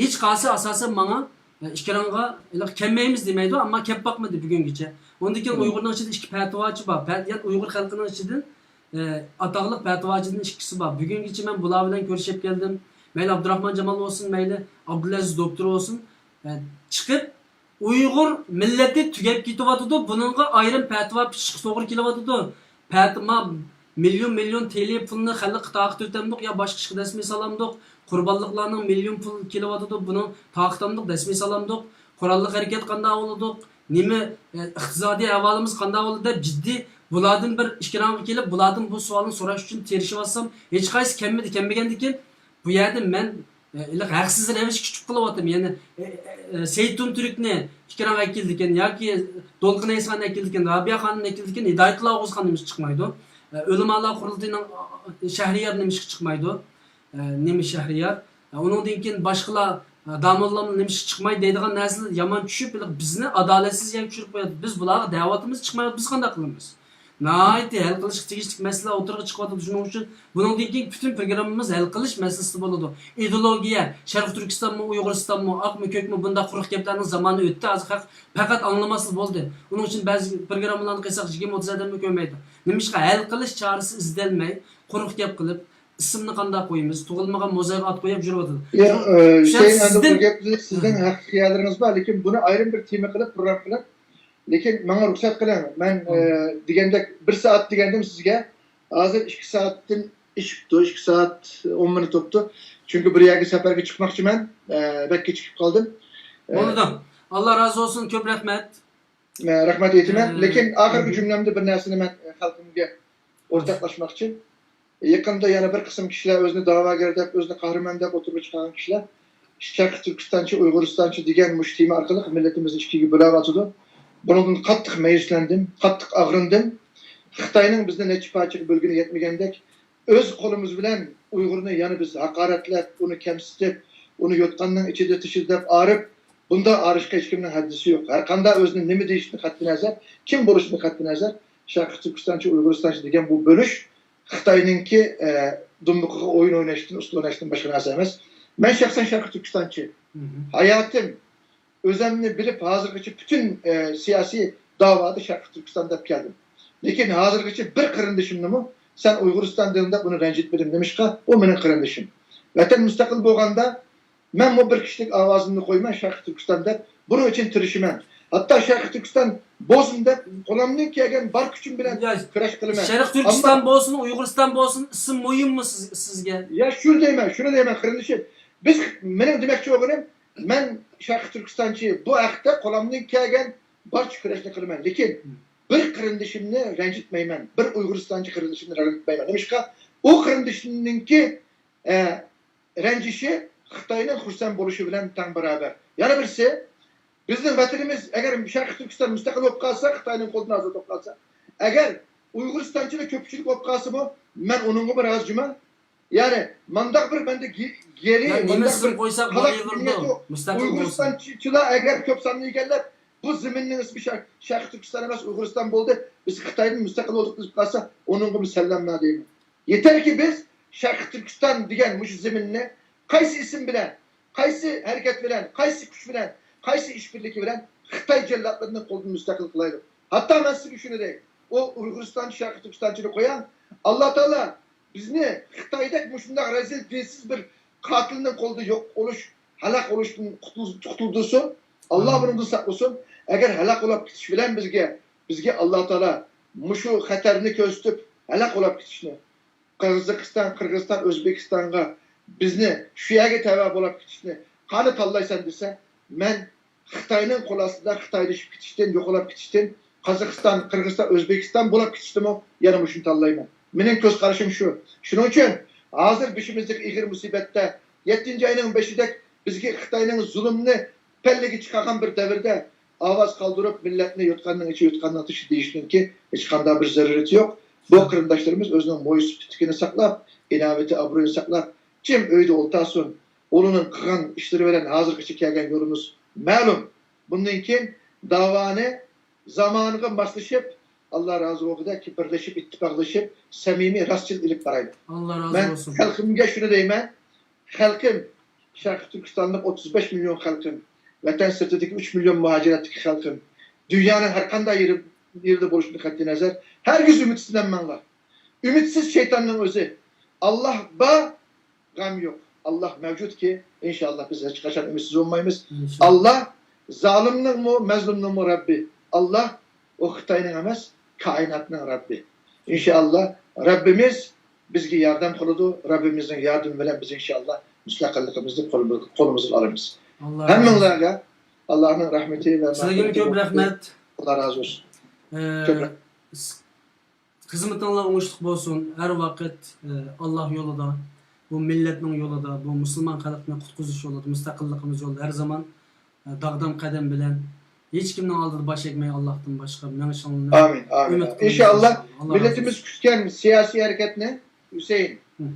ھېچقايسى ئاساسەن ماڭا، ئىككى رەڭگە ھېلىقى كەلمەيمىز دېمەيدۇ، ئەمما كەپ باقمىدى بۈگۈنگىچە. ئۇندىن كېيىن ئۇيغۇرنىڭ ئىچىدە ئىككى پەتىۋاچى بار. پەت-، يەنى ئۇيغۇر خەلقىنىڭ ئىچىدىن، ئاتاقلىق پەتىۋاچىدىن ئىككىسى بار. بۈگۈنگىچە مەن بۇلار بىلەن كۆرۈشۈپ كەلدىم. مەيلى ئابدۇراخمان جامال بولسۇن، مەيلى ئابدۇلئەزىز دوكتور بولسۇن، ئە، چىقىپ، ئۇيغۇر مىللىتى تۈگەپ كېتىۋاتىدۇ، بۇنىڭغا ئايرىم پەتىۋا پىشىشقا توغرا كېلىۋاتىدۇ. پەتىۋا، مىليون، مىليون تېلې پۇلنى خەلققە تارقىتىۋېتەمدۇق يا باشقا ئىشقا دەسمى سالامدۇق؟ قۇربانلىقلارنىڭ مىليون پۇل كېلىۋاتىدۇ، بۇنىڭ تارقىتامدۇق، دەسمى سالامدۇق؟ قوراللىق ھەرىكەت قانداق بولىدۇق؟ نېمە، ئە، ئىقتىسادىي ئەھۋالىمىز قانداق بولىدۇ دەپ جىددىي بۇلاردىن بىر ئىككى راڭغا كېلىپ، بۇلاردىن بۇ سوئالنى سوراش ئۈچۈن تىرىشىۋاتسام، ھېچقايسى كەلمىدى. كەلمىگەندىكىن، بۇ يەردە مەن، ئە، ھېلىقى ھەقسىز رەۋىشكە چۈشۈپ قېلىۋاتىمەن. يەنى، ئە، ئە، ئە، سەيىت تۇنتۈركنى ئىككى راڭ ئەكېلىدىكەن ياكى دولقۇن ئەيسانى ئەكېلىدىكەن، رابىيە خانىمنى ئەكېلىدىكەن، ھىدايەتۇللا ئوغۇزخان نېمىشقا چىقمايدۇ؟ ئە، ئۆلىمالار قۇرۇلتىيىنىڭ، ئە، شەھرىيار نېمىشقا چىقمايدۇ؟ ئە، نېمە شەھرىيار؟ ئە، ئۇنىڭدىن كېيىن باشقىلار، ئە، داموللاملا نېمىشقا چىقمايدۇ دەيدىغان نەرسىلەر يامان چۈشۈپ، ھېلىقى بىزنى ئادالەتسىز يەرگە چۈشۈرۈپ قوياتتى. بىز بۇلارغا دەۋاتىمىز، چىقمايۋاتىدۇ، بىز قانداق قىلىمىز؟ ناھايىتى ھەل قىلىشقا تېگىشلىك مەسىلە ئوتتۇرىغا چىقىۋاتىدۇ. شۇنىڭ ئۈچۈن بۇنىڭدىن كېيىنكى پۈتۈن پروگراممىمىز ھەل قىلىش مەسىلىسىدە بولىدۇ. ئىدېئولوگىيە، شەرقىي تۈركىستانمۇ، ئۇيغۇرىستانمۇ، ئاقمۇ، كۆكمۇ، بۇنداق قۇرۇق گەپلەرنىڭ زامانى ئۆتتى. ھازىر خەق پەقەت ئاڭلىماسلا بولدى. ئۇنىڭ ئۈچۈن بەزى پروگراممىلارنى قىلساق، يىگىرمە ئوتتۇز ئادەممۇ كۆرمەيدۇ. نېمىشقا؟ ھەل قىلىش چارىسى ئىزدەلمەي، قۇرۇق گەپ قىلىپ، ئىسىمنى قانداق قويىمىز؟ تۇغۇلمىغان موزايغا ئات قويۇپ يۈرۈۋاتىدۇ. ياق، شۇ، ئە، شۇ يەردە سىزدىن، بۇ گەپنى، سىزنىڭ ھەقىقىي خىياللىرىڭىز بار، لېكىن بۇنى ئايرىم بىر تېما قىلىپ، پروگرام قىلىپ، لېكىن ماڭا رۇخسەت قىلىڭ. مەن، ئە، دېگەندەك، بىر سائەت دېگەندىم سىزگە. ھازىر ئىككى سائەتتىن ئېشىپتۇ، ئىككى سائەت ئون مىنۇت بوپتۇ. چۈنكى بىر يەرگە سەپەرگە چىقماقچىمەن. ئە، بەك كېچىكىپ قالدىم. ئە، بولىدۇ. ئاللا رازى بولسۇن، كۆپ رەھمەت. ئە، رەھمەت ئېيتىمەن. ئە، لېكىن ئاخىرقى جۈملەمدە بىر نەرسىنى مەن، ئە، خەلقىمگە ئورتاقلاشماقچى. يېقىندا يەنە بىر قىسىم كىشىلەر ئۆزىنى داۋاگەر دەپ، ئۆزىنى قەھرىمان دەپ ئوتتۇرىغا چىقارغان كىشىلەر شەرقىي تۈركىستانچى، ئۇيغۇرىستانچى دېگەن مۇشۇ تېما ئارقىلىق مىللىتىمىزنى ئىككىگە بۆلۈۋاتىدۇ. بۇنىڭدىن قاتتىق مەيۈسلەندىم، قاتتىق ئاغرىندىم. خىتاينىڭ بىزنى نەچچە پارچىغا بۆلگىنى يەتمىگەندەك، ئۆز قولىمىز بىلەن ئۇيغۇرنى يەنە بىز ھاقارەتلەپ، ئۇنى كەمسىتىپ، ئۇنى يوتقاننىڭ ئىچىدە تېشىدا دەپ ئاغرىپ، بۇنداق ئاغرىشقا ھېچكىمنىڭ ھەددىسى يوق. ھەر قانداق ئۆزىنى نېمە دېيىشىدىن قەتئىينەزەر، كىم بولۇشىدىن قەتئىينەزەر، شەرقىي تۈركىستانچى، ئۇيغۇرىستانچى دېگەن بۇ بۆلۈش خىتاينىڭكى، ئە، دۇمبىقىغا ئويۇن ئويناشتىن، ئۇسسۇل ئويناشتىن باشقا نەرسە ئەمەس. مەن شەخسەن شەرقىي تۈركىستانچى. ھاياتىم، ئۆزۈمنى بىلىپ، ھازىرغىچە پۈتۈن، ئە، سىياسىي داۋادا شەرقىي تۈركىستان دەپ كەلدىم. لېكىن ھازىرغىچە بىر قېرىندىشىمنىمۇ سەن ئۇيغۇرىستان دېدىڭ دەپ ئۇنى رەنجىتمىدىم. نېمىشقا؟ ئۇ مېنىڭ قېرىندىشىم. ۋەتەن مۇستەقىل بولغاندا، مەنمۇ بىر كىشىلىك ئاۋازىمنى قويىمەن، شەرقىي تۈركىستان دەپ، بۇنىڭ ئۈچۈن تىرىشىمەن. ھەتتا شەرقىي تۈركىستان بولسۇن دەپ، قولۇمدىن كەلگەن بار كۈچۈم بىلەن يا، كۈرەش قىلىمەن. شەرقىي تۈركىستان ئەمما بولسۇن، ئۇيغۇرىستان بولسۇن، ئىسىم مۇھىممۇ سىز، سىزگە؟ يا، شۇنى دەيمەن، شۇنى دەيمەن، قېرىندىشىم. بىز، مېنىڭ دېمەكچى بولغىنىم، مەن شەرقىي تۈركىستانچى، بۇ ھەقتە قولۇمدىن كەلگەن بارچە كۈرەشنى قىلىمەن. لېكىن بىر قېرىندىشىمنى رەنجىتمەيمەن، بىر ئۇيغۇرىستانچى قېرىندىشىمنى رەنجىتمەيمەن. نېمىشقا؟ ئۇ قېرىندىشىمنىڭكى، ئە، رەنجىشى خىتاينىڭ خۇرسەن بولۇشى بىلەن تەڭ باراۋەر. يەنە بىرسى، بىزنىڭ ۋەتىنىمىز ئەگەر شەرقىي تۈركىستان مۇستەقىل بولۇپ قالسا، خىتاينىڭ قولىدىن ئازاد بولۇپ قالسا، ئەگەر ئۇيغۇرىستانچىلار كۆپچىلىك بولۇپ قالسىمۇ، مەن ئۇنىڭغىمۇ رازىمەن. يەنى مانداق بىر مەندە گېرى، مانداق بىر قالاق مىللەت يوق. ئۇيغۇرىستانچىلار ئەگەر كۆپ ساننى ئىگىلەپ، بۇ زېمىننىڭ ئىسمى شەرقىي تۈركىستان ئەمەس، ئۇيغۇرىستان بولدى، بىز خىتايدىن مۇستەقىل بولدۇق دېيىپ قالسا، ئۇنىڭغىمۇ سەللەملا دەيمەن. يېتەركى، بىز شەرقىي تۈركىستان دېگەن مۇشۇ زېمىننى قايسى ئىسىم بىلەن، قايسى ھەرىكەت بىلەن، قايسى كۈچ بىلەن، قايسى ئىش بىرلىكى بىلەن خىتاي جەللاتلىرىنىڭ قولىدىن مۇستەقىل قىلايلى. ھەتتا مەن سىزگە شۇنى دەي، ئۇ ئۇيغۇرىستانچى، شەرقىي تۈركىستانچىنى قوياڭ. ئاللا تائالا بىزنى خىتايدەك مۇشۇنداق رەزىل، دىنسىز بىر قاتىلنىڭ قولىدا يوق بولۇش، ھالاك بولۇشتىن قۇتۇل-، قۇتۇلدۇرسۇن. ئاللا بۇنىڭدىن ساقلىسۇن. ئەگەر ھالاك بولاپ كېتىش بىلەن بىزگە، بىزگە ئاللا تائالا مۇشۇ خەتەرنى كۆرسىتىپ، ھالاك بولاپ كېتىشنى، قازاقىستان، قىرغىزىستان، ئۆزبېكىستانغا بىزنى شۇ يەرگە تەۋە بولاپ كېتىشنى قانى تاللايسەن دېسە، مەن خىتاينىڭ قول ئاستىدا خىتايلىشىپ كېتىشتىن، يوقىلاپ كېتىشتىن، قازاقىستان، قىرغىزىستان، ئۆزبېكىستان بولاپ كېتىشتىمۇ يەنە مۇشۇنى تاللايمەن. مېنىڭ كۆز قارىشىم شۇ. شۇنىڭ ئۈچۈن ھازىر بېشىمىزدىكى ئېغىر مۇسىبەتتە، يەتتىنچى ئاينىڭ بېشىدەك بىزگە خىتاينىڭ زۇلۇمىنى پەللىگە چىقارغان بىر دەۋردە ئاۋاز قالدۇرۇپ، مىللەتنى يوتقاننىڭ ئىچى، يوتقاننىڭ تېشى دېيىشنىڭكى ھېچقانداق بىر زۆرۈرىيىتى يوق. بۇ قېرىنداشلىرىمىز ئۆزىنىڭ مۇھىت سۈپىتىلىكىنى ساقلاپ، ئىناۋىتى، ئابرۇيىنى ساقلاپ، جىم ئۆيدە ئولتۇرسۇن. ئۇلارنىڭ قىلغان ئىشلىرى بىلەن ھازىرغىچە كەلگەن يولىمىز مەلۇم. بۇندىن كېيىن داۋانى زامانىغا ماسلىشىپ، ئاللا رازى بولغۇدەك بىرلىشىپ، ئىتتىپاقلىشىپ، سەمىمىي، راستچىل ئېلىپ بارايلى. ئاللا رازى بولسۇن. مەن خەلقىمگە شۇنى دەيمەن، خەلقىم، شەرقىي تۈركىستانلىق ئوتتۇز بەش مىليون خەلقىم، ۋەتەن سىرتىدىكى ئۈچ مىليون مۇھاجىرەتتىكى خەلقىم، دۇنيانىڭ ھەر قانداق يېرى، يېرىدە بولۇشىدىن قەتئىينەزەر، ھەرگىز ئۈمىدسىزلەنمەڭلار. ئۈمىدسىز شەيتاننىڭ ئۆزى. ئاللا بار، غەم يوق. ئاللاھ مەۋجۇتكى، ئىنشائاللاھ، بىز ھېچقاچان ئۈمىدسىز بولمايمىز. ئىنشائاللاھ. ئاللاھ زالىمنىڭمۇ، مەزلۇمنىڭمۇ رەببى. ئاللاھ ئۇ خىتاينىڭ ئەمەس، كائىناتنىڭ رەببى. ئىنشائاللاھ، رەببىمىز بىزگە ياردەم قىلىدۇ. رەببىمىزنىڭ ياردىمى بىلەن بىز، ئىنشائاللاھ، مۇستەقىللىقىمىزنى قولىمىز-، قولىمىزغا ئالىمىز. ئاللاھ ھەممىڭلارغا ئاللاھنىڭ رەھمىتى ۋە سىلەرگىمۇ مەغپىرىتى كۆپ رەھمەت. ئاللاھ رازى بولسۇن. ئە، كۆپ رەھمەت. خىزمىتىڭلار ئوڭۇشلۇق بولسۇن. ھەر ۋاقىت، ئە، ئاللاھ يولىدا، بۇ مىللەتنىڭ يولىدا، بۇ مۇسۇلمان خەلقنى قۇتقۇزۇش يولىدا، مۇستەقىللىقىمىز يولىدا ھەر زامان، ئە، داغدام قەدەم بىلەن، ھېچكىمنىڭ ئالدىدا باش ئەگمەي، ئاللاھتىن باشقا مېڭىشىڭلارنى ئامىن، ئامىن. ئۈمىد قىلىمىز، ئىنشائاللاھ. ئىنشائاللاھ. مىللىتىمىز كۈتكەن سىياسىي ھەرىكەتنى، ھۈسەيىن، ھە،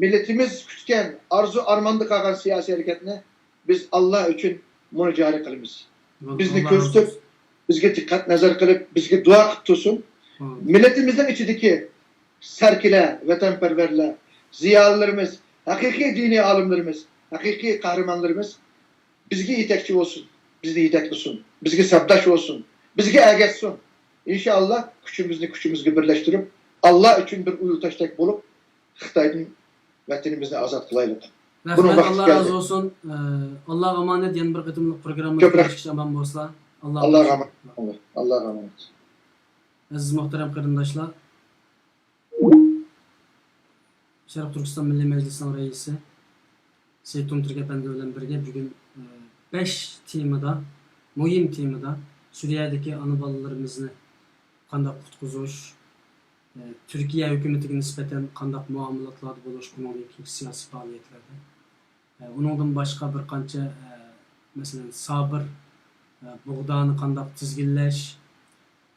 مىللىتىمىز كۈتكەن، ئارزۇ ئارماندا قالغان سىياسىي ھەرىكەتنى بىز ئاللاھ ئۈچۈن بۇنى جارى قىلىمىز. بىزنى كۆزىتىپ، بىزگە دىققەت نەزەر قىلىپ، بىزگە دۇئا قىلىپ تۇرسۇن. مىللىتىمىزنىڭ ئىچىدىكى سەركىلە، ۋەتەنپەرۋەرلەر، زىيالىيلىرىمىز، ھەقىقىي دىنىي ئالىملىرىمىز، ھەقىقىي قەھرىمانلىرىمىز بىزگە يېتەكچى بولسۇن، بىزنى يېتەكلىسۇن، بىزگە سەپداش بولسۇن، بىزگە ئەگەشسۇن. ئىنشائاللاھ، كۈچىمىزنى كۈچىمىزگە بىرلەشتۈرۈپ، ئاللاھ ئۈچۈن بىر ئۇيۇل تاشتەك بولۇپ، خىتايدىن ۋەتىنىمىزنى ئازاد قىلايلى. رەھمەت، ئاللاھ رازى بولسۇن. ئە، ئاللاھقا ئامانەت، يەنە بىر قېتىملىق پروگراممىدا كۆرۈشكىچە ئامان بولسىلا. ئاللاھقا ئامانەت. ئاللاھقا ئامانەت. ئەزىز مۇھتەرەم قېرىنداشلار، شەرقىي تۈركىستان مىللىي مەجلىسىنىڭ رەئىسى سېيىت تۇمتۈرك ئەپەندى بىلەن بىرگە بۈگۈن، ئە، بەش تېمىدا، مۇھىم تېمىدا، سۈرىيەدىكى ئانا بالىلىرىمىزنى قانداق قۇتقۇزۇش، ئە، تۈركىيە ھۆكۈمىتىگە نىسبەتەن قانداق مۇئامىلاتلاردا بولۇش، بۇنىڭدىن كېيىنكى سىياسىي پائالىيەتلەردە. ئە، ئۇنىڭدىن باشقا بىر قانچە، ئە، مەسىلەن، سابىر، ئە، بۇغدانى قانداق تىزگىنلەش،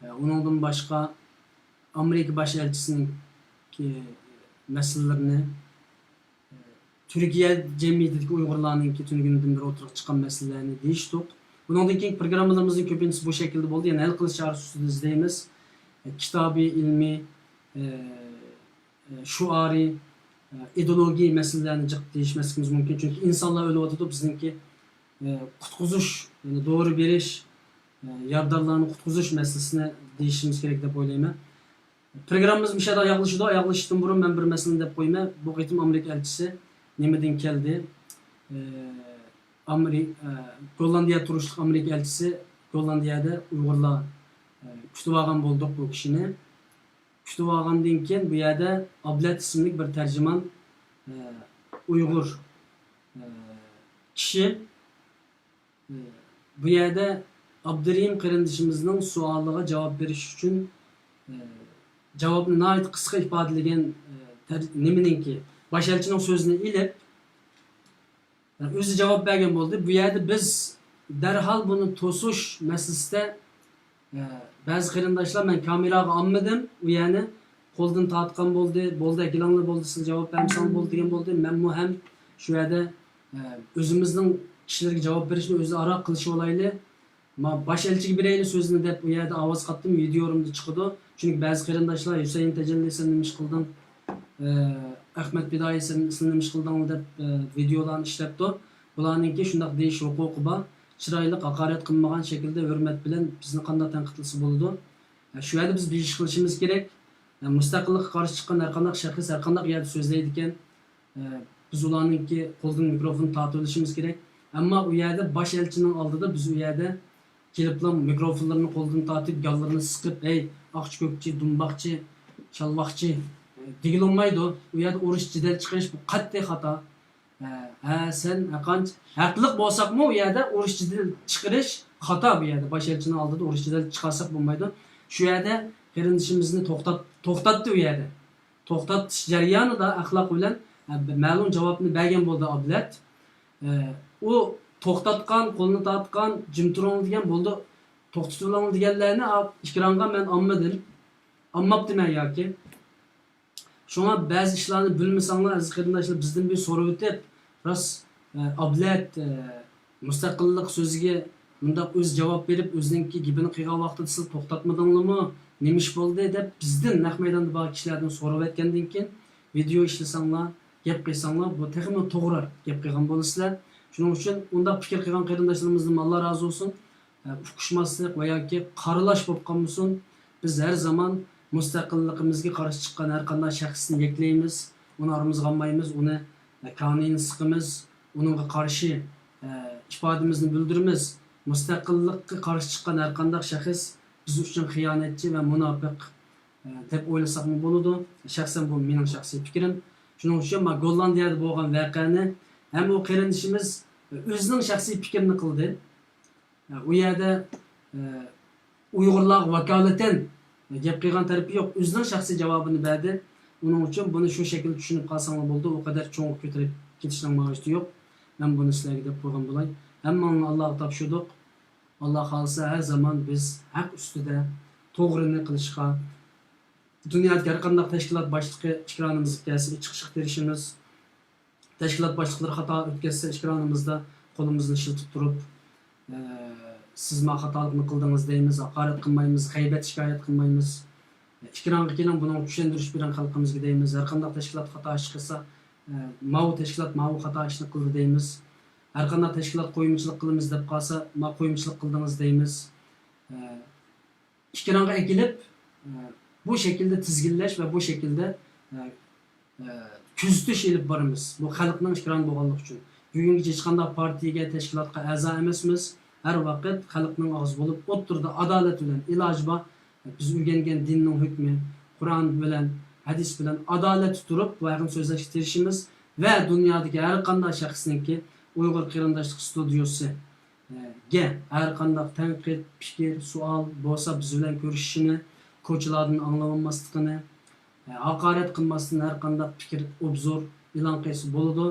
ئە، ئۇنىڭدىن باشقا ئامېرىكا باش ئەلچىسىنىڭ، ئە، مەسىلىلىرىنى، ئە، تۈركىيە جەمئىيىتىدىكى ئۇيغۇرلارنىڭكى تۈنۈگۈندىن بېرى ئوتتۇرىغا چىققان مەسىلىلەرنى دېيىشتۇق. بۇنىڭدىن كېيىنكى پروگراممىلىرىمىزنىڭ كۆپىنچىسى بۇ شەكىلدە بولدى. يەنە ھەل قىلىش چارىسى ئۈستىدە ئىزدەيمىز. ئە، كىتابىي، ئىلمىي، ئە، ئە، شوئارىي، ئە، ئىدېئولوگىيە مەسىلىلەرنى جىق دېيىشمەسلىكىمىز مۇمكىن. چۈنكى ئىنسانلار ئۆلۈۋاتىدۇ، بىزنىڭكى، ئە، قۇتقۇزۇش، يەنى دورا بېرىش، ئە، يارىدارلارنى قۇتقۇزۇش مەسىلىسىنى دېيىشىمىز كېرەك دەپ ئويلايمەن. پروگراممىمىز مۇشۇ يەردە ئاياغلىشىدۇ. ئاياغلىشىشتىن بۇرۇن مەن بىر مەسىلىنى دەپ قويىمەن. بۇ قېتىم ئامېرىكا ئەلچىسى نېمىدىن كەلدى؟ ئە، ئامېرى-، ئە، گوللاندىيە تۇرۇشلۇق ئامېرىكا ئەلچىسى گوللاندىيەدە ئۇيغۇرلار، ئە، كۈتۈۋالغان بولدۇق بۇ كىشىنى. كۈتۈۋالغاندىن كېيىن، بۇ يەردە ئابلەت ئىسىملىك بىر تەرجىمان، ئە، ئۇيغۇر، ئە، كىشى، ئە، بۇ يەردە ئابدۇرېھىم قېرىندىشىمىزنىڭ سوئالىغا جاۋاب بېرىش ئۈچۈن، ئە، جاۋابنى ناھايىتى قىسقا ئىپادىلىگەن، ئە، تەر-، نېمىنىڭكى، باش ئەلچىنىڭ سۆزىنى ئېلىپ، ئۆزى جاۋاب بەرگەن بولدى. بۇ يەردە بىز دەرھال بۇنى توسۇش مەسىلىسىدە، ئە، بەزى قېرىنداشلار، مەن كامېراغا ئالمىدىم، ئۇ يەرنى قولدىن تارتقان بولدى، بولدى، ئەكېلىڭلار، بولدى، سىز جاۋاب بەرمىسەڭلار بولدى دېگەن بولدى. مەنمۇ ھەم شۇ يەردە، ئە، ئۆزىمىزنىڭ كىشىلەرگە جاۋاب بېرىشنى ئۆزئارا قىلىشىۋالايلى. ما-، باش ئەلچىگە بېرەيلى سۆزنى دەپ، ئۇ يەردە ئاۋاز قاتتىم، ۋىدېئو يولۇمدا چىقىدۇ. چۈنكى بەزى قېرىنداشلار، ھۈسەيىن تەجەللى، سەن نېمە ئىش قىلدىڭ؟ ئە، ئەخمەت پىدائىي، سەن، سىلەر نېمە ئىش قىلدىڭلار دەپ، ئە، ۋىدېئولارنى ئىشلەپتۇ. بۇلارنىڭكى شۇنداق دېيىش ھوقۇقى بار. چىرايلىق، ھاقارەت قىلمىغان شەكىلدە ھۆرمەت بىلەن بىزنى قانداق تەنقىدلىسە بولىدۇ. ئە، شۇ يەردە بىز بىر ئىش قىلىشىمىز كېرەك. ئە، مۇستەقىللىققا قارشى چىققان ھەرقانداق شەخس ھەرقانداق يەردە سۆزلەيدىكەن. ئە، بىز ئۇلارنىڭكى قولىدىن مىكروفون تارتىۋېلىشىمىز كېرەك. ئەمما ئۇ يەردە باش ئەلچىنىڭ ئالدىدا بىز ئۇ يەردە كېلىپلا مىكروفونلىرىنى قولىدىن تارتىپ، گاللىرىنى سىقىپ، «ھەي، ئاقچى، كۆكچى، دۇمباقچى، شالۋاقچى» دېگىلى بولمايدۇ. ئۇ يەردە ئۇرۇش جېدەل چىقىرىش، بۇ قەتئىي خاتا. ھە، ھە، سەن ھەرقانچە ھەقلىق بولساقمۇ، ئۇ يەردە ئۇرۇش جېدەل چىقىرىش خاتا بۇ يەردە. باش ئەلچىنىڭ ئالدىدا ئۇرۇش جېدەل چىقارساق بولمايدۇ. شۇ يەردە قېرىندىشىمىزنى توختات-، توختاتتى ئۇ يەردە. توختىتىش جەريانىدا ئەخلاق بىلەن، ئە، مەلۇم جاۋابنى بەرگەن بولدى ئابلەت. ئە، ئۇ توختاتقان، قولىنى تارتقان، جىم تۇرۇڭ دېگەن، بولدى، توختىتىۋېلىڭ دېگەنلەرنى ئا-، ئېكرانغا مەن ئالمىدىم. ئالماپتىمەن ياكى. شۇڭا بەزى ئىشلارنى بىلمىسەڭلار، ئەزىز قېرىنداشلار، بىزدىن بىر سورىۋېتىپ، راست، ئە، ئابلەت، ئە، مۇستەقىللىق سۆزىگە مۇنداق ئۆزى جاۋاب بېرىپ، ئۆزىنىڭكى گېپىنى قىلغان ۋاقتىدا سىز توختاتمىدىڭلىمۇ؟ نېمە ئىش بولدى؟ دەپ بىزدىن نەق مەيداندا بار كىشىلەردىن سورىۋەتكەندىن كېيىن، ۋىدېئو ئىشلىسەڭلار، گەپ قىلساڭلار، بۇ تېخىمۇ توغرا گەپ قىلغان بولىسىلەر. شۇنىڭ ئۈچۈن ئۇنداق پىكىر قىلغان قېرىنداشلىرىمىزدىن ئاللا رازى بولسۇن. ئۇقۇشماسلىق ۋە ياكى قارىلاش بولۇپ قالمىسۇن. بىز ھەر زامان مۇستەقىللىقىمىزغا قارشى چىققان ھەر قانداق شەخسنى يەكلەيمىز، ئۇنى ئارىمىزغا ئالمايمىز، ئۇنى كانىيىنى سىقىمىز، ئۇنىڭغا قارشى، ئە، ئىپادىمىزنى بىلدۈرىمىز. مۇستەقىللىققا قارشى چىققان ھەرقانداق شەخس بىز ئۈچۈن خىيانەتچى ۋە مۇناپىق، ئە، دەپ ئويلىساقمۇ بولىدۇ. شەخسەن بۇ مېنىڭ شەخسىي پىكرىم. شۇنىڭ ئۈچۈن مانا گوللاندىيەدە بولغان ۋەقەنى ھەم ئۇ قېرىندىشىمىز ئۆزىنىڭ شەخسىي پىكرىنى قىلدى. ئۇ يەردە، ئە، ئۇيغۇرلارغا ۋاكالىتەن گەپ قىلغان تەرىپى يوق، ئۆزىنىڭ شەخسىي جاۋابىنى بەردى. ئۇنىڭ ئۈچۈن بۇنى شۇ شەكىلدە چۈشىنىپ قالساڭلار بولىدۇ، ئۇ قەدەر چوڭغا كۆتۈرۈپ كېتىشنىڭ مانا ھاجىتى يوق. مەن بۇنى سىلەرگە دەپ قويغان بولاي. ھەممىڭلارنى ئاللاغا تاپشۇردۇق. ئاللا خالىسا ھەر زامان بىز ھەق ئۈستىدە توغرىنى قىلىشقا، دۇنيادىكى ھەر قانداق تەشكىلات باشلىقى ئېكرانىمىزغا كەلسە چىقىشقا تىرىشىمىز. تەشكىلات باشلىقلىرى خاتا ئۆتكەزسە، ئېكرانىمىزدا قولىمىزنى شىلتىپ تۇرۇپ، ئە، سىز ما خاتالىقنى قىلدىڭىز دەيمىز، ھاقارەت قىلمايمىز، غەيبەت، شىكايەت قىلمايمىز. ئېكرانغا كېلىڭ، بۇنىڭغا چۈشەندۈرۈش بېرىڭ خەلقىمىزگە دەيمىز. ھەر قانداق تەشكىلات خاتا ئىش قىلسا، ئە، ماۋۇ تەشكىلات ماۋۇ خاتا ئىشنى قىلدى دەيمىز. ھەر قانداق تەشكىلات قويمىچىلىق قىلىمىز دەپ قالسا، ما قويمىچىلىق قىلدىڭىز دەيمىز. ئە، ئېكرانغا ئەكېلىپ، ئە، بۇ شەكىلدە تىزگىنلەش ۋە بۇ شەكىلدە، ئە، ئە، كۆزىتىش ئېلىپ بارىمىز. بۇ خەلقنىڭ ئېكرانى بولغانلىقى ئۈچۈن. بۈگۈنگىچە ھېچقانداق پارتىيەگە، تەشكىلاتقا ئەزا ئەمەسمىز. ھەر ۋاقىت خەلقنىڭ ئاغزى بولۇپ، ئوتتۇرىدا ئادالەت بىلەن ئىلاجى بار، بىز ئۆگەنگەن دىننىڭ ھۆكمى، قۇرئان بىلەن، ھەدىس بىلەن ئادالەتتە تۇرۇپ، بۇ ھەقنى سۆزلەشكە تىرىشىمىز ۋە دۇنيادىكى ھەر قانداق شەخسنىڭكى ئۇيغۇر قېرىنداشلىق ستۇدىيوسى، گە ھەر قانداق تەنقىد، پىكىر، سوئال بولسا بىز بىلەن كۆرۈشۈشىنى، كوچىلاردىن ئاڭلىۋالماسلىقىنى، ھاقارەت قىلماستىن ھەر قانداق پىكىر، ئوبزور ئېلان قىلسا بولىدۇ.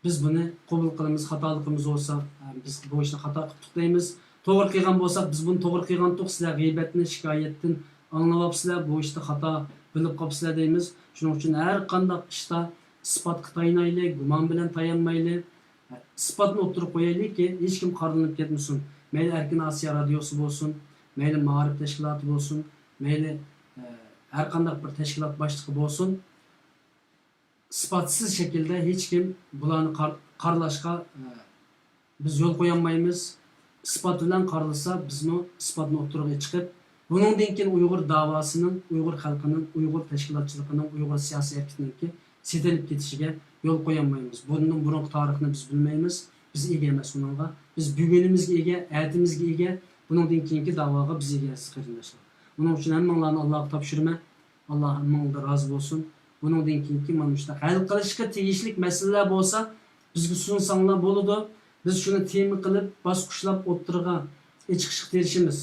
بىز بۇنى قوبۇل قىلىمىز، خاتالىقىمىز بولسا، بىز بۇ ئىشنى خاتا قىپتۇق دەيمىز. توغرا قىلغان بولساق، بىز بۇنى توغرا قىلغانتۇق، سىلەر غەيبەتنى، شىكايەتتىن ئاڭلىۋاپسىلەر، بۇ ئىشتا خاتا بىلىپ قاپسىلەر دەيمىز. شۇنىڭ ئۈچۈن ھەر قانداق ئىشتا ئىسپاتقا تايىنايلى، گۇمان بىلەن تايانمايلى. ئىسپاتنى ئوتتۇرىغا قويايلىكى، ھېچكىم قارىلىنىپ كەتمىسۇن. مەيلى ئەركىن ئاسىيا رادىيوسى بولسۇن، مەيلى مائارىپ تەشكىلاتى بولسۇن، مەيلى، ئە، ھەر قانداق بىر تەشكىلات باشلىقى بولسۇن، ئىسپاتسىز شەكىلدە ھېچكىم بۇلارنى قار-، قارىلاشقا، ئە، بىز يول قويالمايمىز. ئىسپات بىلەن قارىلىسا، بىزمۇ ئىسپاتنى ئوتتۇرىغا چىقىپ، بۇنىڭدىن كېيىن ئۇيغۇر داۋاسىنىڭ، ئۇيغۇر خەلقىنىڭ، ئۇيغۇر تەشكىلاتچىلىقىنىڭ، ئۇيغۇر سىياسىي ھەرىكىتىنىڭكى سېتىلىپ كېتىشىگە يول قويالمايمىز. بۇندىن بۇرۇنقى تارىخنى بىز بىلمەيمىز. بىز ئىگە ئەمەس ئۇنىڭغا. بىز بۈگۈنىمىزگە ئىگە، ئەتىمىزگە ئىگە، بۇنىڭدىن كېيىنكى داۋاغا بىز ئىگە، ئەزىز قېرىنداشلار. ئۇنىڭ ئۈچۈن ھەممىڭلارنى ئاللاغا تاپشۇرىمەن. ئاللا ھەممىڭلاردىن رازى بولسۇن. بۇنىڭدىن كېيىنكى مانا مۇشۇنداق ھەل قىلىشقا تېگىشلىك مەسىلىلەر بولسا، بىزگە سۇنساڭلار بولىدۇ. بىز شۇنى تېما قىلىپ، باسقۇچلاپ ئوتتۇرىغا چىقىشقا تىرىشىمىز.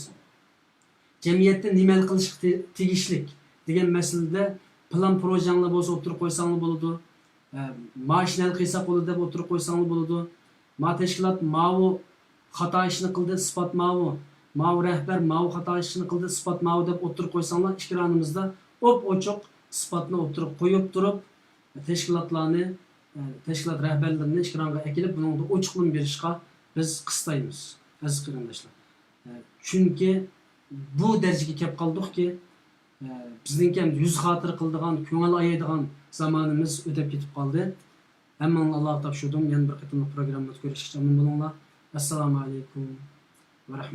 جەمئىيەتتە نېمە ھەل قىلىشقا تې-، تېگىشلىك دېگەن مەسىلىدە پىلان پروژەڭلار بولسا ئوتتۇرىغا قويساڭلار بولىدۇ. ئە، ما ئىشنى ھەل قىلساق بولىدۇ دەپ ئوتتۇرىغا قويساڭلار بولىدۇ. ما تەشكىلات ماۋۇ خاتا ئىشنى قىلدى، ئىسپات ماۋۇ. ماۋۇ رەھبەر ماۋۇ خاتا ئىشنى قىلدى، ئىسپات ماۋۇ دەپ ئوتتۇرىغا قويساڭلار، ئېكرانىمىزدا ئوپئوچۇق ئىسپاتنى ئوتتۇرىغا قويۇپ تۇرۇپ، تەشكىلاتلارنى، ئە، تەشكىلات رەھبەرلىرىنى ئېكرانغا ئەكېلىپ، بۇنىڭدا ئوچۇقلىما بېرىشقا بىز قىستايمىز، ئەزىز قېرىنداشلار. ئە، چۈنكى بۇ دەرىجىگە كەپ قالدۇقكى، ئە، بىزنىڭكى ئەمدى يۈز خاتىرە قىلىدىغان، كۆڭۈل ئايايدىغان زامانىمىز ئۆتۈپ كېتىپ قالدى. ھەممىڭلارنى ئاللاغا تاپشۇردۇم. يەنە بىر قېتىملىق پروگراممىدا كۆرۈشكىچە ئامان بولۇڭلار. ئەسسالامۇ ئەلەيكۇم ۋە رەھمەتۇللا.